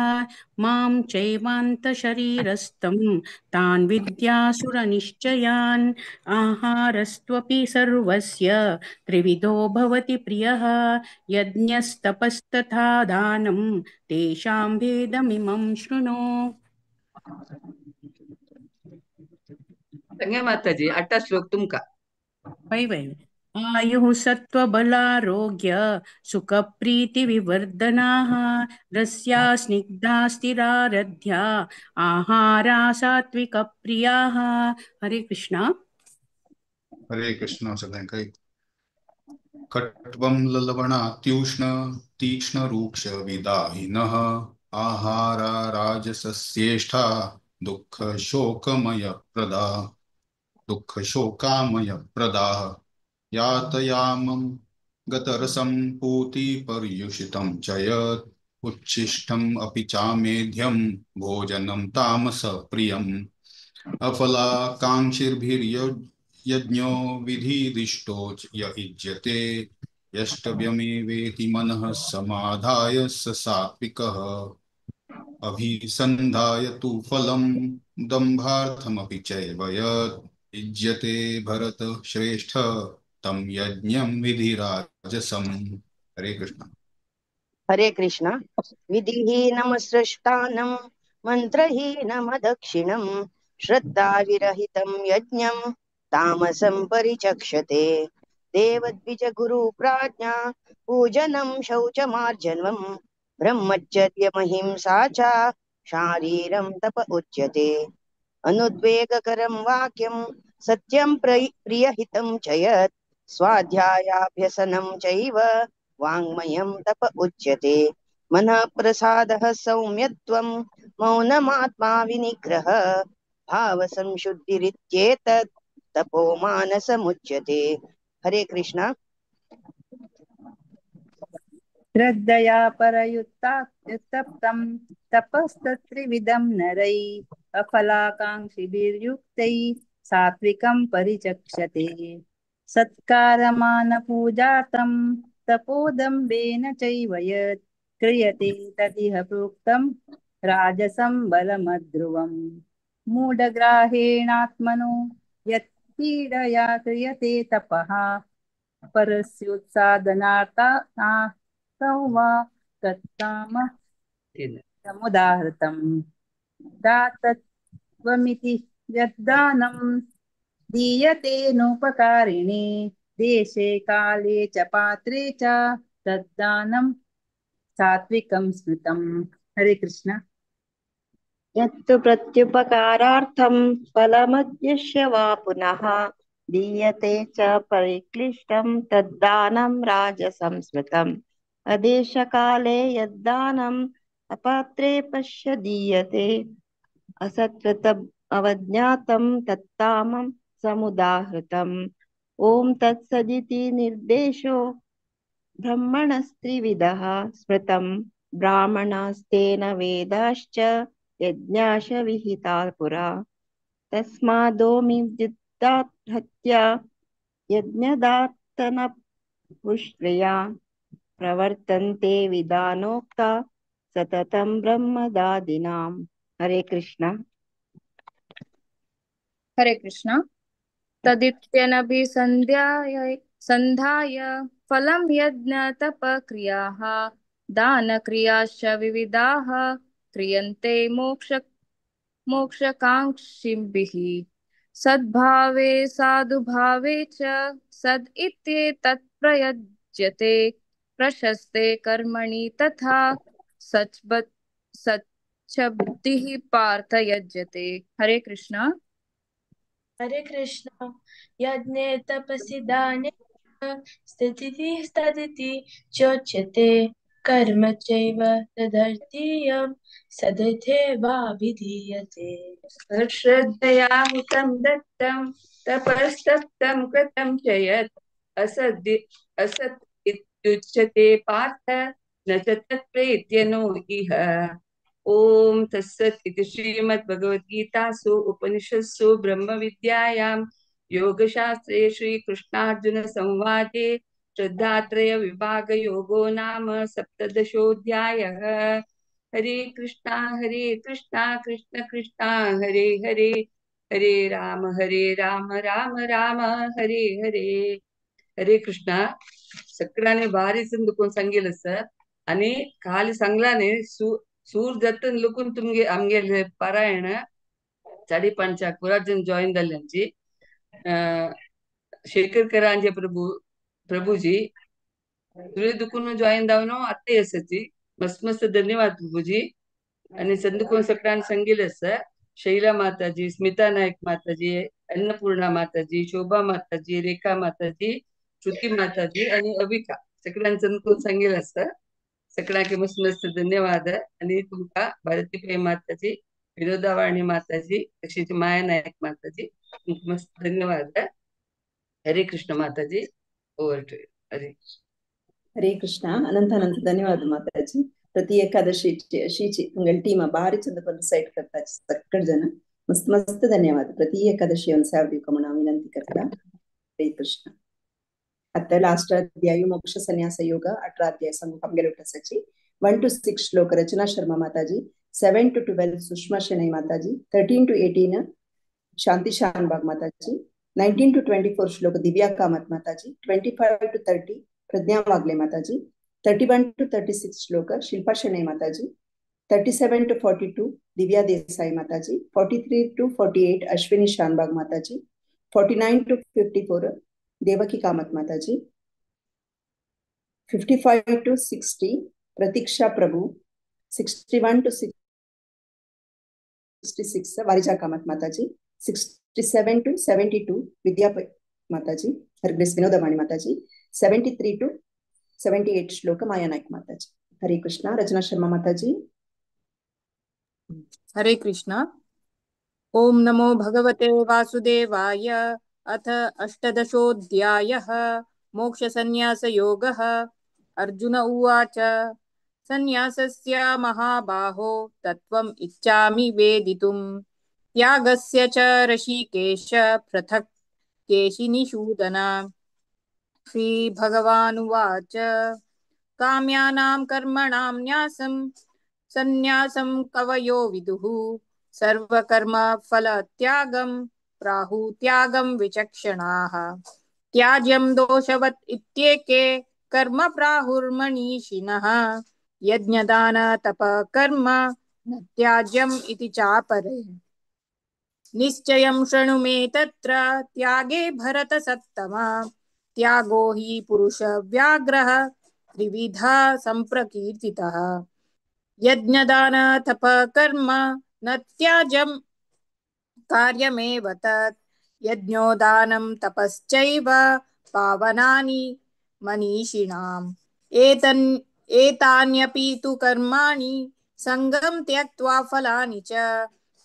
मां चैवान्तशरीरस्थं तान् विद्यासुरनिश्चयान्. आहारस्त्वपि सर्वस्य त्रिविधो भवति प्रियः यज्ञस्तपस्तथा दानं तेषां भेदमिमं शृणु. संज्ञा माताजी, 8 श्लोक तुमका. वै वै. आयुः सत्त्वबलारोग्य सुखप्रीतिविवर्धनाः रस्या स्निग्धा स्थिरा रध्या आहारा सात्विकप्रियाः. हरे कृष्ण. हरे कृष्ण. सगळ्यांका खट्वं ललवणात्युष्ण तीक्ष्ण रूक्ष विदाहिनः आहारा राजसस्येष्ठा दुःख शोकमय प्रदा दुःख शोकामय प्रदाः यातयामं गतरसं पूतिपर्युषितं च यत् उच्छिष्टम् अपि चामेध्यं भोजनं तामसप्रियम् अफलाकाङ्क्षिभिर्यज्ञो विधिदिष्टो य इज्यते यष्टव्यमेवेति मनः समाधाय स सात्विकः. अभिसन्धाय तु फलं दम्भार्थमपि चैव यत् इज्यते भरत श्रेष्ठ तं यज्ञं विधिराजसं. हरे कृष्ण. हरे कृष्ण. विधिहीनमसृष्टानं मन्त्रहीनमदक्षिणं श्रद्धाविरहितं यज्ञं तामसं परिचक्षते. देवद्विजगुरुप्राज्ञा पूजनं शौचमार्जनं ब्रह्मचर्यमहिंसा च शारीरं तप उच्यते. अनुद्वेगकरं वाक्यं सत्यं प्रियहितं च यत् स्वाध्यायाभ्यसनं चैव वाङ्मयं तप उच्यते. मनः प्रसादः सौम्यत्वं मौनमात्मा विनिग्रह भावसंशुद्धिरित्येतत् तपो मानसमुच्यते। हरे कृष्णा। श्रद्धया परयुक्तप्तं तपस्तत्त्रिविधं नरैः अफलाकाङ्क्षिभिर्युक्तैः सात्विकं परिचक्षते। सत्कारमानपूजार्थं तपोदम्भेन चैव यत् क्रियते तदिह प्रोक्तं राजसं बलमध्रुवम्। मूढग्राहेणात्मनो यत् पीडया क्रियते तपः परस्योत्सादनार्थार्थं वा तत्तामः समुदाहृतम्। दातत्वमिति यद्दानं दीयते नोपकारिणे देशे काले च पात्रे च तद्दानं सात्विकं स्मृतम्। हरे कृष्ण। यत्तु प्रत्युपकारार्थं फलमुद्दिश्य वा पुनः दीयते च परिक्लिष्टं तद्दानं राजसं स्मृतम्। अदेशकाले यद्दानम् अपात्रे पश्य दीयते असत्कृतम् अवज्ञातं तत्तामं समुदाहृतम्। ॐ तत्सदिति निर्देशो ब्रह्मणस्त्रिविधः स्मृतं ब्राह्मणास्तेन वेदाश्च यज्ञाश विहिता पुरा। तस्मादोमिद्युक्ताहत्या यज्ञदातनपुष्ट्रिया प्रवर्तन्ते विधानोक्ता सततं ब्रह्मदादिनाम्। हरे कृष्ण। हरे कृष्ण। तदित्यनभिसन्ध्याय सन्धाय फलं यज्ञतपक्रियाः दानक्रियाश्च विविधाः क्रियन्ते मोक्षकाङ्क्षिभिः। सद्भावे साधुभावे च सद् इत्येतत् प्रयुज्यते प्रशस्ते कर्मणि तथा सच्छब्दिः पार्थ यज्यते। हरे कृष्ण। हरे कृष्ण। यज्ञे तपसि दाने स्थितिः तदिति चोच्यते कर्म चैव तदर्थीयं सदथेवाभिधीयते। श्रद्धया हुतं दत्तं तपस्तप्तं कृतं च यत् असत् इत्युच्यते पार्थ न च तत्प्रेत्य नो इह। ॐ तत्सत् इति श्रीमद्भगवद्गीतासु उपनिषत्सु ब्रह्मविद्यायां योगशास्त्रे श्रीकृष्णार्जुनसंवादे श्रद्धात्रय विभागयोगो नाम सप्तदशोऽध्यायः। हरे कृष्णा कृष्ण कृष्णा हरे हरे, हरे राम राम राम हरे हरे। हरे कृष्णा। सगळ्यांनी भारी दुखून सांगितलं सर आणि खाली सांगलाने सूर जातन लुकून तुमगे आमगेले पारायण 5:30 पुरा जन जॉईन जाल्ल्यांची शेखर करांजे प्रभुजी तुळे दुखून जॉईन जावन आतां आसाची मस्त मस्त धन्यवाद प्रभुजी। आणि संदुकून सगळ्यांनी सांगितलं सर शैला माताजी, स्मिता नायक माताजी, अन्नपूर्णा माताजी, शोभा माताजी, रेखा माताजी, श्रुती माताजी आणि अविका सगळ्यांनी संदुकून सांगितलं सर। सगळ्यांके मस्त मस्त धन्यवाद। आणि तुमका भारती प्रेम माताजी, विनोदावाणी माताजी, तशीच माया नायक माताजी तुमका मस्त धन्यवाद। Hare Krishna Mataji, over to you. Hare Hare Krishna. अनंत अनंत धन्यवाद माताजी। प्रति एकादशीची अशीची तुमगेले टीम भारी चंद पण सैट करता सगळे जण मस्त मस्त धन्यवाद। प्रति एकादशी येवन सेवा दिवका म्हणून हांव विनंती करता। हरे कृष्ण। आता लास्ट अध्याय मोक्ष संन्यास योग 18 अध्याय सांगू आमगेले उठासाची 1 to 6 श्लोक रचना शर्मा माताजी, 7 to 12 Sushma Shenoy Mataji, 13 to 18 Shanti Shanbhag Mataji, 19 to 24 श्लोक दिव्या कामत माताजी, 25 to 30 Pragya Wagle Mataji, 31 to 36 श्लोक शिल्पा शेणै माताजी, 37 to 42 Divya Desai Mataji, 43 to 48 Ashwini Shanbhag Mataji, 49 to 54 Devaki Kamat Mataji, 55 to 60 Pratiksha Prabhu, 61 to 66 Varija Kamat Mataji, 67 to 72 Vidya Mataji, Her Grace Vinodavani Mataji, 73 to 78 श्लोक माया नायक माताजी। हरे कृष्णा। रचना शर्मा माताजी। हरे कृष्णा। ॐ नमो भगवते वासुदेवाय। अथ अष्टदशोऽध्यायः मोक्षसंन्यासयोगः। अर्जुन उवाच, संन्यासस्य महाबाहो तत्त्वम् इच्छामि वेदितुम्, त्यागस्य च ऋषिकेश पृथक् केशिनिषूदन। श्रीभगवानुवाच, काम्यानां कर्मणां न्यासं संन्यासं कवयो विदुः, सर्वकर्मफलत्यागं प्राहुत्यागं विचक्षणाः। त्याज्यं दोषवत् इत्येके कर्म प्राहुर्मनीषिणः, यज्ञदान तप कर्म न त्याज्यम् इति चापरे। निश्चयं शृणु मे तत्र त्यागे भरतसत्तम, त्यागो हि पुरुषव्याघ्रः त्रिविधा सम्प्रकीर्तितः। यज्ञदान तप कर्म न त्याज्यं कार्यमेव तत्, यज्ञोदानं तपश्चैव पावनानि मनीषिणाम्। एतान्यपि तु कर्माणि सङ्गं त्यक्त्वा फलानि च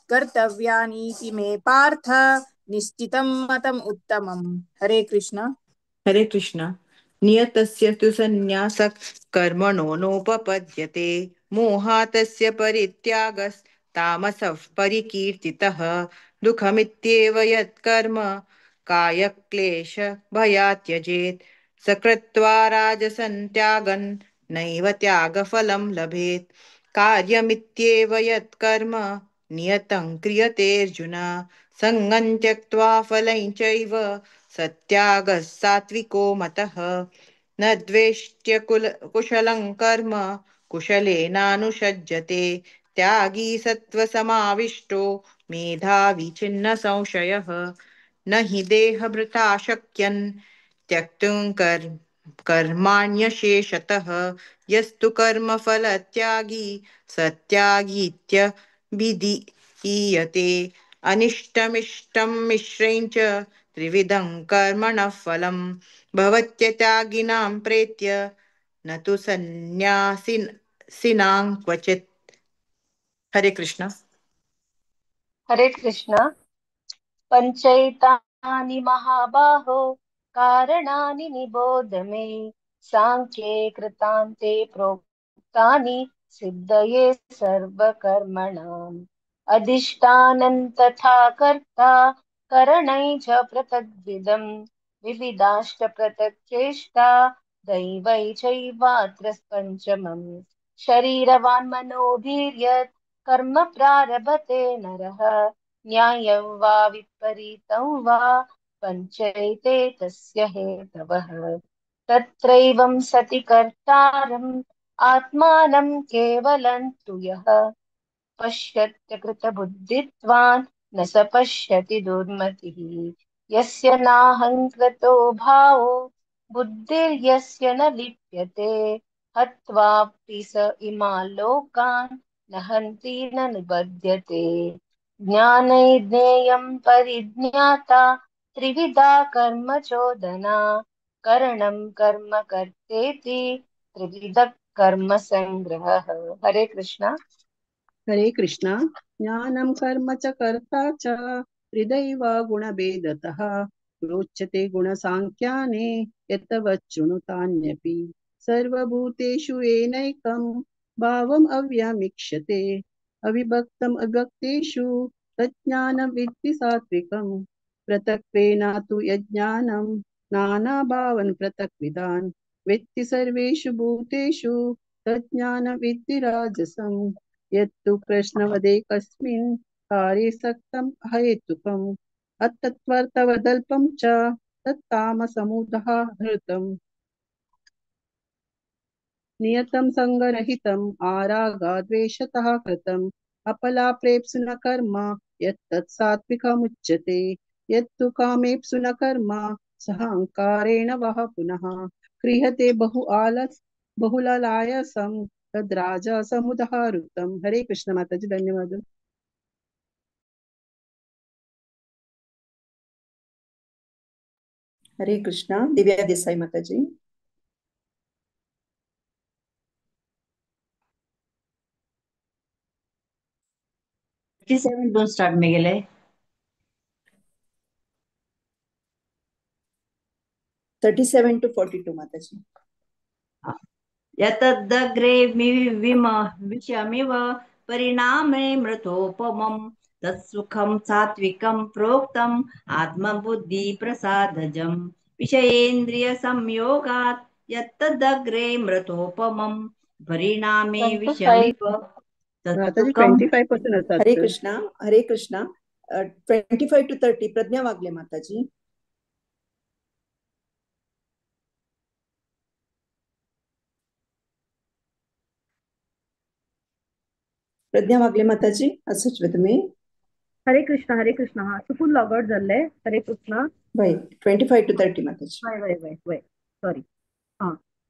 कर्तव्यानीति मे पार्थ निश्चितं मतम् उत्तमम्। हरे कृष्ण। हरे कृष्ण। नियतस्य तु संन्यासः कर्मणो नोपपद्यते, मोहातस्य परित्यागस्तामसः परिकीर्तितः। दुःखमित्येव यत्कर्म कायक्लेश भयात् त्यजेत्, सकृत्वा राजसं त्यागन् नैव त्यागफलं लभेत्। कार्यमित्येव यत्कर्म नियतं क्रियतेऽर्जुन, सङ्गं त्यक्त्वा फलं चैव सत्यागः सात्विको मतः। न द्वेष्ट्य कुशलं कर्म कुशलेनानुषज्यते, त्यागी सत्त्वसमाविष्टो मेधावी छिन्न संशयः। न हि देहभृता शक्यन् त्यक्तुं कर्माण्यशेषतः, यस्तु कर्मफलत्यागी सत्यागीत्यभिधीयते। अनिष्टमिष्टं मिश्रं च त्रिविधं कर्मणः फलं भवत्यत्यागिनां प्रेत्य न तु सन्न्यासिनां क्वचित्। हरे कृष्ण। हरे कृष्ण। पञ्चैतानि महाबाहो कारणानि निबोध मे, साङ्ख्ये कृतान्ते प्रोक्तानि सिद्धये सर्वकर्मणाम्। अधिष्ठानं तथा कर्ता करणै च पृथग्विदम्, विविधाश्च पृथक् चेष्टा दैवै चैवात्र पञ्चमम्। शरीरवान् मनोभिर्यत् कर्म प्रारभते नरः, न्यायं वा विपरीतं वा पञ्चैते तस्य हेतवः। तत्रैवं सति कर्तारम् आत्मानं केवलं तु यः पश्यत्यकृतबुद्धित्वान् न स पश्यति दुर्मतिः। यस्य नाहङ्कृतो भावो बुद्धिर्यस्य न लिप्यते, हत्वापि स इमान् लोकान् न हन्ति न निबध्यते। ज्ञानैर्ज्ञेयं परिज्ञाता त्रिविधा कर्म चोदना, करणं कर्म कर्तेति त्रिविध कर्म संग्रहः। हरे कृष्णा। हरे कृष्णा। ज्ञानं कर्म च कर्ता च त्रिदैव गुणभेदतः, प्रोच्यते गुणसाङ्ख्याने यतवच्छृणुतान्यपि। सर्वभूतेषु येनैकं भावम् अव्यमीक्षते, अविभक्तम् अव्यक्तेषु तज्ज्ञानं विद्धि सात्विकम्। पृथक्त्वेन तु यज्ञानं नानाभावान् पृथक्विदान् वेत्ति सर्वेषु भूतेषु तज्ज्ञानं विद्धि राजसम्। यत्तु कृष्णवदेकस्मिन् कार्ये सक्तम् अहेतुकम्, अत्तत्त्वार्थवदल्पं च तत्तामसमुदाहृतम्। नियतं सङ्गरहितम् आरागाद्वेषतः कृतम्, अपलाप्रेप्सु न कर्म यत्तत् सात्विकमुच्यते। यत्तु कामेप्सु न कर्म सहङ्कारेण वः पुनः क्रियते बहु आलस बहुललायसं तद्राजसमुदाहृतम्। हरे कृष्ण माताजी, धन्यवाद। हरे कृष्णा। दिव्या देसाई माताजी। 37 दोन स्टार्ट मेगेले. 37 to 42 Mataji. यतदग्रे विषमिव परिणामे मृतोपमं तत्सुखं सात्विकं प्रोक्तम् आत्मबुद्धिप्रसादजं विषयेन्द्रियसंयोगात् यत्तदग्रे मृतोपमं परिणामे विषमिव माताजी तत्सुखं. 25 पासून आसात. हरे कृष्णा, हरे Krishna. 25 to 30 Pragya Wagle Mataji. Pragya Wagle Mataji असोच तुम्ही. हरे कृष्ण हरे कृष्ण. हा चुकून लॉग आउट जाल्ले. हरे कृष्ण. वय 25 to 30 Mataji. वय वय वय वय सॉरी. हा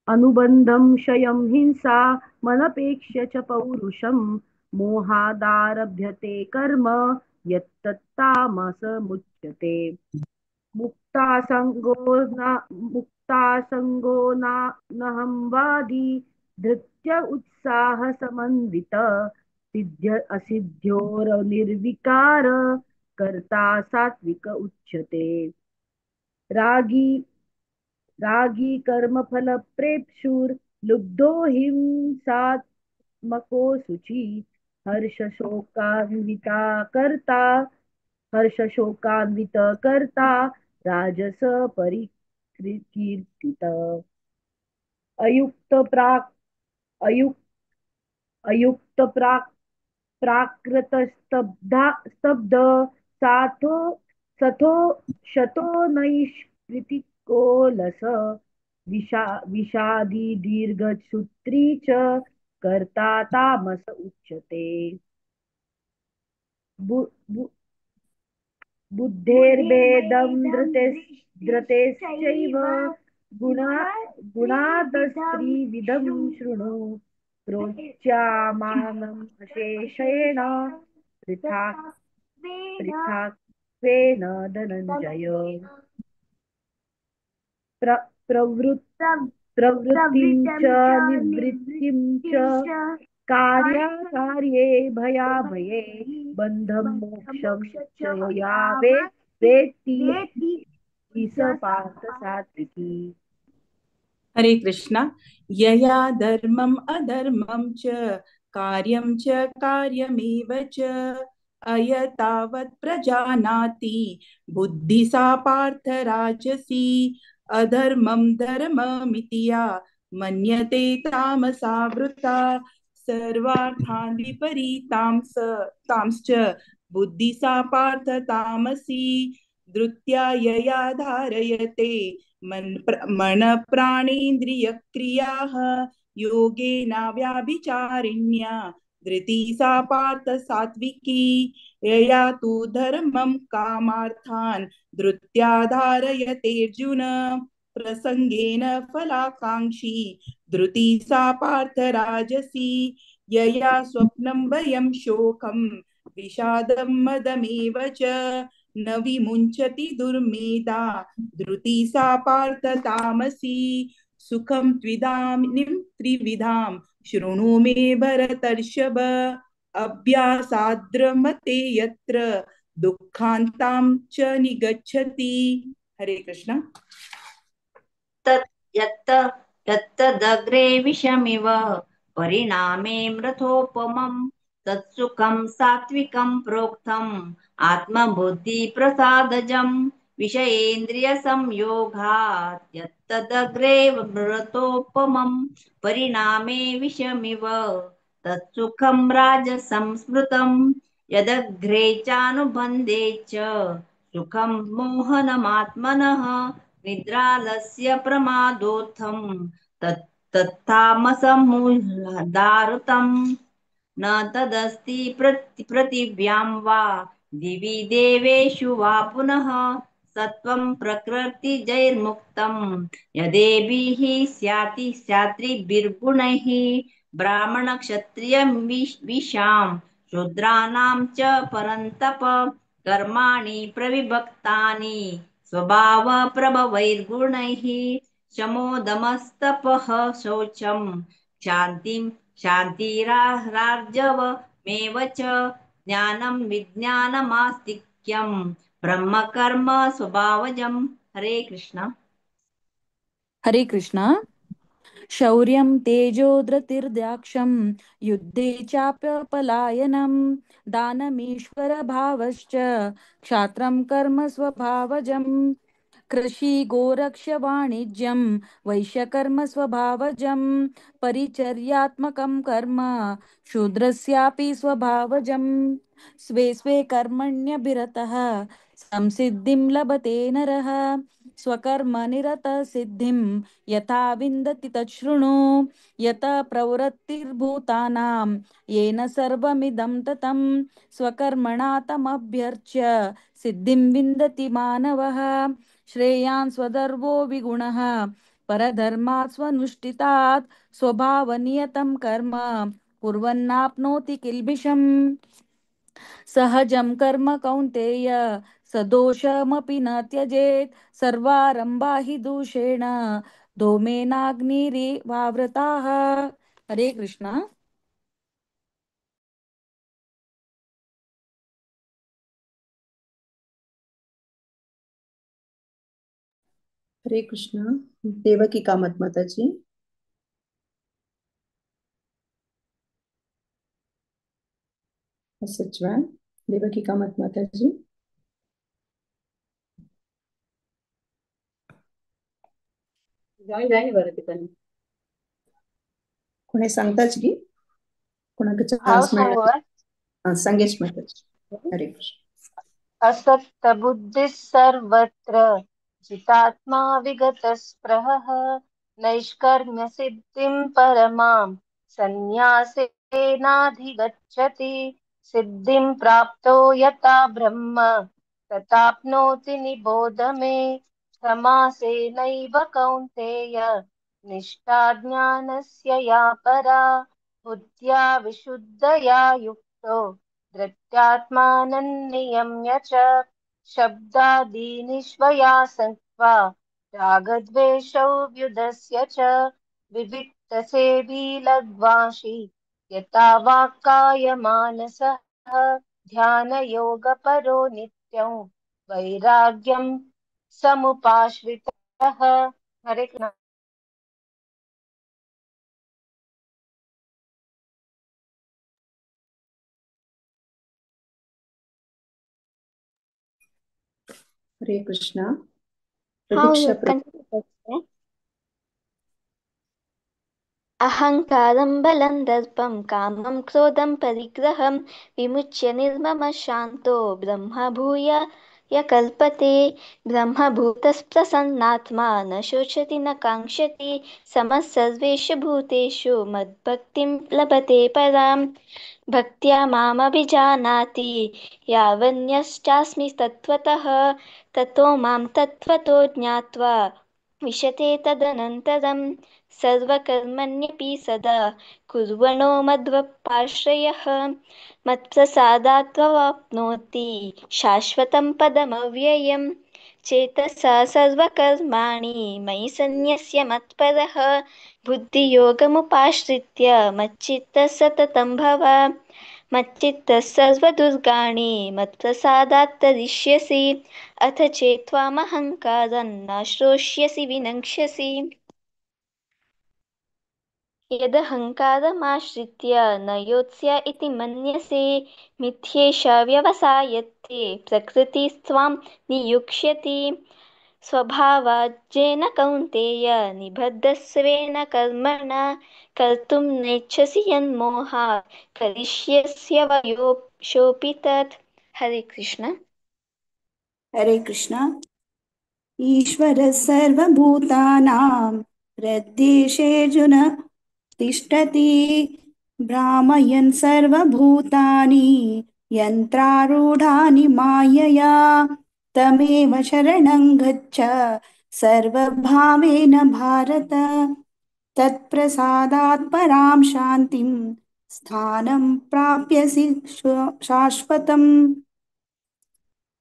अनुबंधं क्षयं हिंसा मनपेक्ष्य च पौरुषं मोहादारभ्यते कर्म यत्तत्तामसमुच्यते. मुक्तासङ्गो नाहं वादी धृत्य उत्साह समन्वित सिद्ध असिद्ध्योर्निर्विकार कर्ता सात्विक उच्यते. रागी रागी कर्मफल प्रेप्सुर लुब्धो हिंसात्मको शुचि हर्षशोकान्विता कर्ता हर्षशोकान्वित कर्ता राजस परिकीर्तित. अयुक्त प्राक अयुक्त अयुक्त प्राक प्राकृत स्तब्धा स्तब्ध साथो सथो शतो नैष्कृतिकोलस विषादी दीर्घसूत्री च कर्ता तामस उच्यते. बुद्धेर्भेदं धृतेश्चैव गुणादस्त्रिविधं शृणु प्रोच्यामानम् अशेषेण पृथक्त्वेन धनञ्जय. प्रवृत्तिं च निवृत्तिं च कार्याकार्ये भयाभये बन्धं मोक्षं च या वेत्ति स पार्थ सात्विकी. हरे कृष्णा. यया धर्मम् अधर्मं च कार्यं च कार्यमेव च अयतावत् प्रजानाति बुद्धि सा पार्थ राजसी. अधर्मं धर्ममिति या मन्यते तामसावृता सर्वार्थान् विपरीतांस तांश्च बुद्धि सा पार्थ तामसी. धृत्या यया धारयते मन प्राणेन्द्रियक्रियाः योगेन व्याभिचारिण्या धृति सा पार्थ सात्विकी. यया तु धर्मं कामार्थान् धृत्या धारयतेऽर्जुन प्रसंगेन फलाकांक्षी धृति सा पार्थ राजसी. यया स्वप्नं भयं शोकं विषादं मदमेव च न विमुञ्चति दुर्मेधा धृति सा पार्थ तामसी. सुखं त्विदानीं त्रिविधां शृणु मे भरतर्षभ अभ्यासाद्रमते यत्र दुःखान्तां च निगच्छति. हरे कृष्ण. तत् यत्त यत्तदग्रे विषमिव परिणामे मृतोपमं तत्सुखं सात्विकं प्रोक्तम् आत्मबुद्धिप्रसादजं विषयेन्द्रियसंयोगात् यत्तदग्रे मृतोपमं परिणामे विषमिव तत्सुखं राजसंस्मृतं यदग्रे चानुबन्धे च सुखं मोहनमात्मनः निद्रालस्य प्रमादोत्थं तत्तामसमुदारुतम् न तदस्ति पृथिव्यां वा दिवि देवेषु वा पुनः सत्त्वं प्रकृतिजैर्मुक्तं यदेभिः स्याति स्यात्रिभिर्गुणैः ब्राह्मणक्षत्रियविषां शूद्राणां च परन्तप कर्माणि प्रविभक्तानि स्वभावप्रभवैर्गुणैः शमोदमस्तपः शौचं शान्तिं शान्तिरार्जवमेव च ज्ञानं विज्ञानमास्तिक्यं ब्रह्मकर्म स्वभावजम्। हरे कृष्ण। हरे कृष्ण। शौर्यं तेजो धृतिर्दाक्ष्यं युद्धे चाप्यपलायनं दानमीश्वरभावश्च क्षात्रं कर्म स्वभावजम्। कृषि गोरक्ष वाणिज्यं वैश्यकर्म स्वभावजं परिचर्यात्मकं कर्म शूद्रस्यापि स्वभावजं। स्वे स्वे कर्मण्यभिरतः संसिद्धिं लभते नरः। स्वकर्म निरतः सिद्धिं यथा विन्दति तच्छृणु। यत प्रवृत्तिर्भूतानां येन सर्वमिदं ततं स्वकर्मणा तमभ्यर्च्य सिद्धिं विन्दति मानवः। श्रेयान् स्वधर्मो विगुणः परधर्मात् स्वनुष्ठितात् स्वभावनियतं कर्म कुर्वन्नाप्नोति किल्बिषम्। सहजं कर्म कौन्तेय सदोषमपि न त्यजेत्। सर्वारम्भा हि दूषेण धूमेनाग्निरिवावृताः। हरे कृष्णा। हरे कृष्ण। देवकी कामत माताजी। सचवा देवकी कामत माताजी। जॉईन जायनी बरं तिथं. कोणी सांगताच की कोणाक हांव चान्स मेळ्ळा? सांगू? हा, सांगेश माताजी. हरे कृष्ण. असक्तबुद्धिः सर्वत्र जितात्मा विगतस्पृहः नैष्कर्म्यसिद्धिं परमां सन्न्यासेनाधिगच्छति। सिद्धिं प्राप्तो यथा ब्रह्म तथाप्नोति निबोध मे। समासेनैव कौन्तेय निष्ठा ज्ञानस्य या परा। बुद्ध्या विशुद्धया युक्तो धृत्यात्मानं नियम्य च शब्दादीनिष्वया सङ्क्त्वा रागद्वेषौ व्युदस्य च विविक्तसेवी लघ्वांसि यथा वाक्कायमानसः ध्यानयोगपरो नित्यं वैराग्यं समुपाश्रितः। हरे कृष्ण। हरे कृष्ण. हाँ, प्रतीक्षा प्रभु. कंटिन्यू करते हैं। अहङ्कारं बलं दर्पं कामं क्रोधं परिग्रहं विमुच्य निर्ममः शान्तो ब्रह्मभूयाय कल्पते। ब्रह्मभूतस्प्रसन्नात्मा न शोचति न काङ्क्षति समः सर्वेषु भूतेषु मद्भक्तिं लभते पराम्। भक्त्या मामभिजानाति यावन्यश्चास्मि तत्त्वतः। ततो मां तत्त्वतो ज्ञात्वा विशते तदनन्तरं सर्वकर्मण्यपि सदा कुर्वणो मद्वपाश्रयः। मत्प्रसादात्त्ववाप्नोति शाश्वतं पदमव्ययम्। चेतसा सर्वकर्माणि मयि सन्न्यस्य मत्परः। बुद्धियोगमुपाश्रित्य मच्चित्तः सततं भव। मच्चित्तः सर्वदुर्गाणि मत्प्रसादात् तरिष्यसि। अथ चेत्त्वामहङ्कारं न श्रोष्यसि विनङ्क्ष्यसि। यदहङ्कारमाश्रित्य न योत्स्य इति मन्यसे। मिथ्येषा व्यवसायत्ते प्रकृतिस्त्वां नियुक्ष्यति। स्वभावाज्जेन कौन्तेय निबद्धस्वेन कर्मणा। कर्तुं नेच्छसि यन्मोहात् करिष्यस्य वयोशोऽपि तत्। हरे कृष्ण। हरे कृष्ण। ईश्वरः सर्वभूतानां हृद्देशेऽर्जुन तिष्ठति। भ्रामयन् सर्वभूतानि यन्त्रारूढानि मायया। तमेव शरणं गच्छ सर्वभावेन भारत। तत्प्रसादात् परां शान्तिं स्थानं प्राप्यसि शाश्वतम्।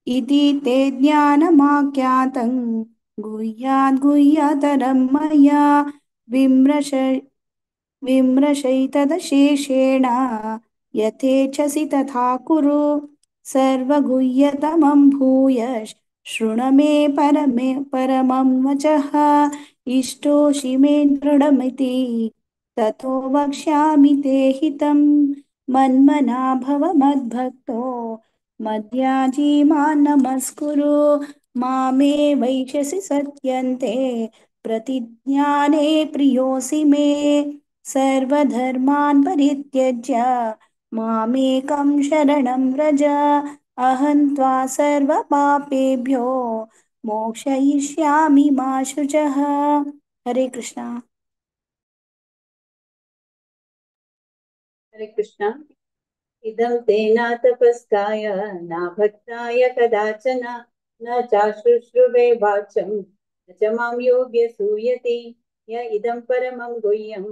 इति ते ज्ञानमाख्यातं गुह्याद् गुह्यतरं मया। विमृश विमृशैतदशेषेण यथेच्छसि तथा कुरु। सर्वगुह्यतमं भूयः शृणु मे परमे परमं वचः। इष्टोषि मे दृढमिति ततो वक्ष्यामि ते हितं। मन्मना भव मद्भक्तो मद्याजी मां नमस्कुरु। मामे वैश्यसि सत्यन्ते प्रतिज्ञाने प्रियोऽसि मे। सर्वधर्मान् परित्यज्य मामेकं शरणं व्रज। अहं त्वा सर्वपापेभ्यो मोक्षयिष्यामि मा शुचः। हरे कृष्णा। हरे कृष्णा। इदं तेन तपस्काय न भक्ताय कदाचन न चाशुश्रुवे वाचं न च मां योग्यसूयति। य इदं परमं गुह्यं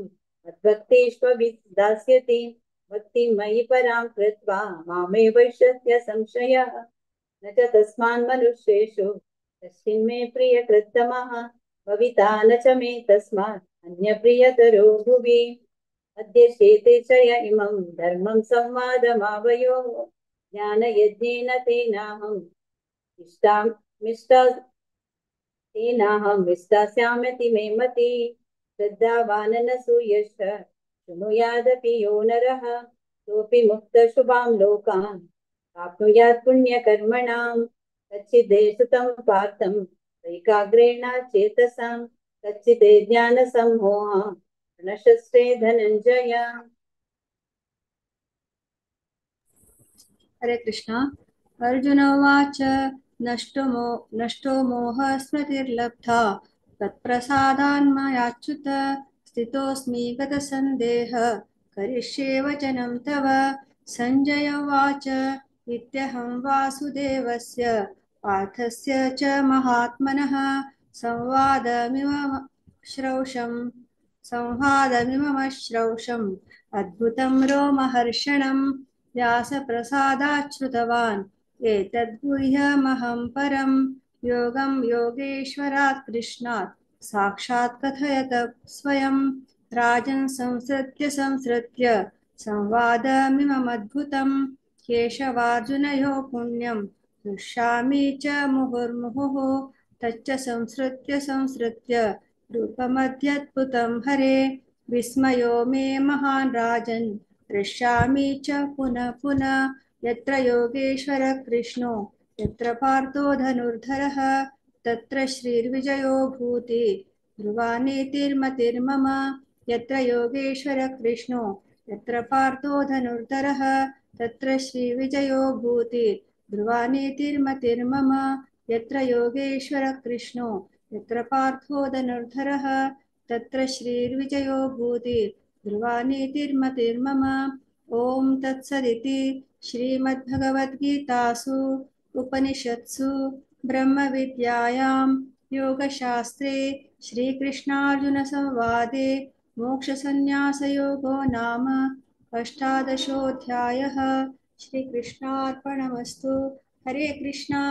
मद्भक्तेष्वभिदास्यति भक्तिं मयि परां कृत्वा मामेवैष्यत्य संशयः। न च तस्मान् मनुष्येषु कश्चिन्मे प्रियकृत्तमः भविता न च मे तस्मात् अन्यप्रियतरो भुवि। अद्य शेते च य इमं धर्मं संवादमावयोः ज्ञानयज्ञेन तेनाहं विष्टास्यामिति मे मतिः। श्रद्धावान् न सूयश्च शृणुयादपि यो नरः सोऽपि मुक्तशुभां लोकान् प्राप्नुयात् पुण्यकर्मणां। कच्चिदे सुतं पार्थं वैकाग्रेण चेतसां कच्चिदे ज्ञानसम्मोहः प्रणशस्ते धनञ्जय। हरे कृष्णा। अर्जुन उवाच नष्टो मोहः स्मृतिर्लब्धा तत्प्रसादान्मयाच्युत स्थितोऽस्मि गतसन्देह करिष्ये वचनं तव। सञ्जय उवाच इत्यहं वासुदेवस्य पार्थस्य च महात्मनः संवादमिमश्रौषम् अद्भुतं रोमहर्षणं व्यासप्रसादाच्छ्रुतवान् एतद्गुह्यमहं परं योगं योगेश्वरात् कृष्णात् साक्षात् कथयत स्वयं। राजन् संसृत्य संसृत्य संवादमिममद्भुतं केशवार्जुनयोः पुण्यं हृष्यामि च मुहुर्मुहुः। तच्च संसृत्य संसृत्य रूपमध्यद्भुतं हरे विस्मयो मे महान् राजन् हृष्यामि च पुनः पुनः। यत्र योगेश्वर कृष्णो यत्र पार्थो धनुर्धरः तत्र श्रीर्विजयो भूति ध्रुवा नीतिर्मतिर्मम। यत्र योगेश्वर कृष्णो यत्र पार्थो धनुर्धरः तत्र श्रीविजयो भूति ध्रुवा नीतिर्मतिर्मम। यत्र योगेश्वर कृष्णो यत्र पार्थो धनुर्धरः तत्र श्रीर्विजयो भूति ध्रुवा नीतिर्मतिर्मम। ॐ तत्सदिति श्रीमद्भगवद्गीतासु उपनिषत्सु ब्रह्मविद्यायां योगशास्त्रे श्रीकृष्णार्जुनसंवादे मोक्षसंन्यासयोगो नाम अष्टादशोऽध्यायः। श्रीकृष्णार्पणमस्तु। हरे कृष्णा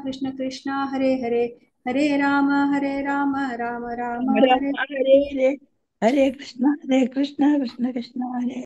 कृष्ण कृष्ण हरे हरे, हरे राम राम राम हरे हरे हरे। हरे कृष्णा कृष्ण कृष्ण हरे।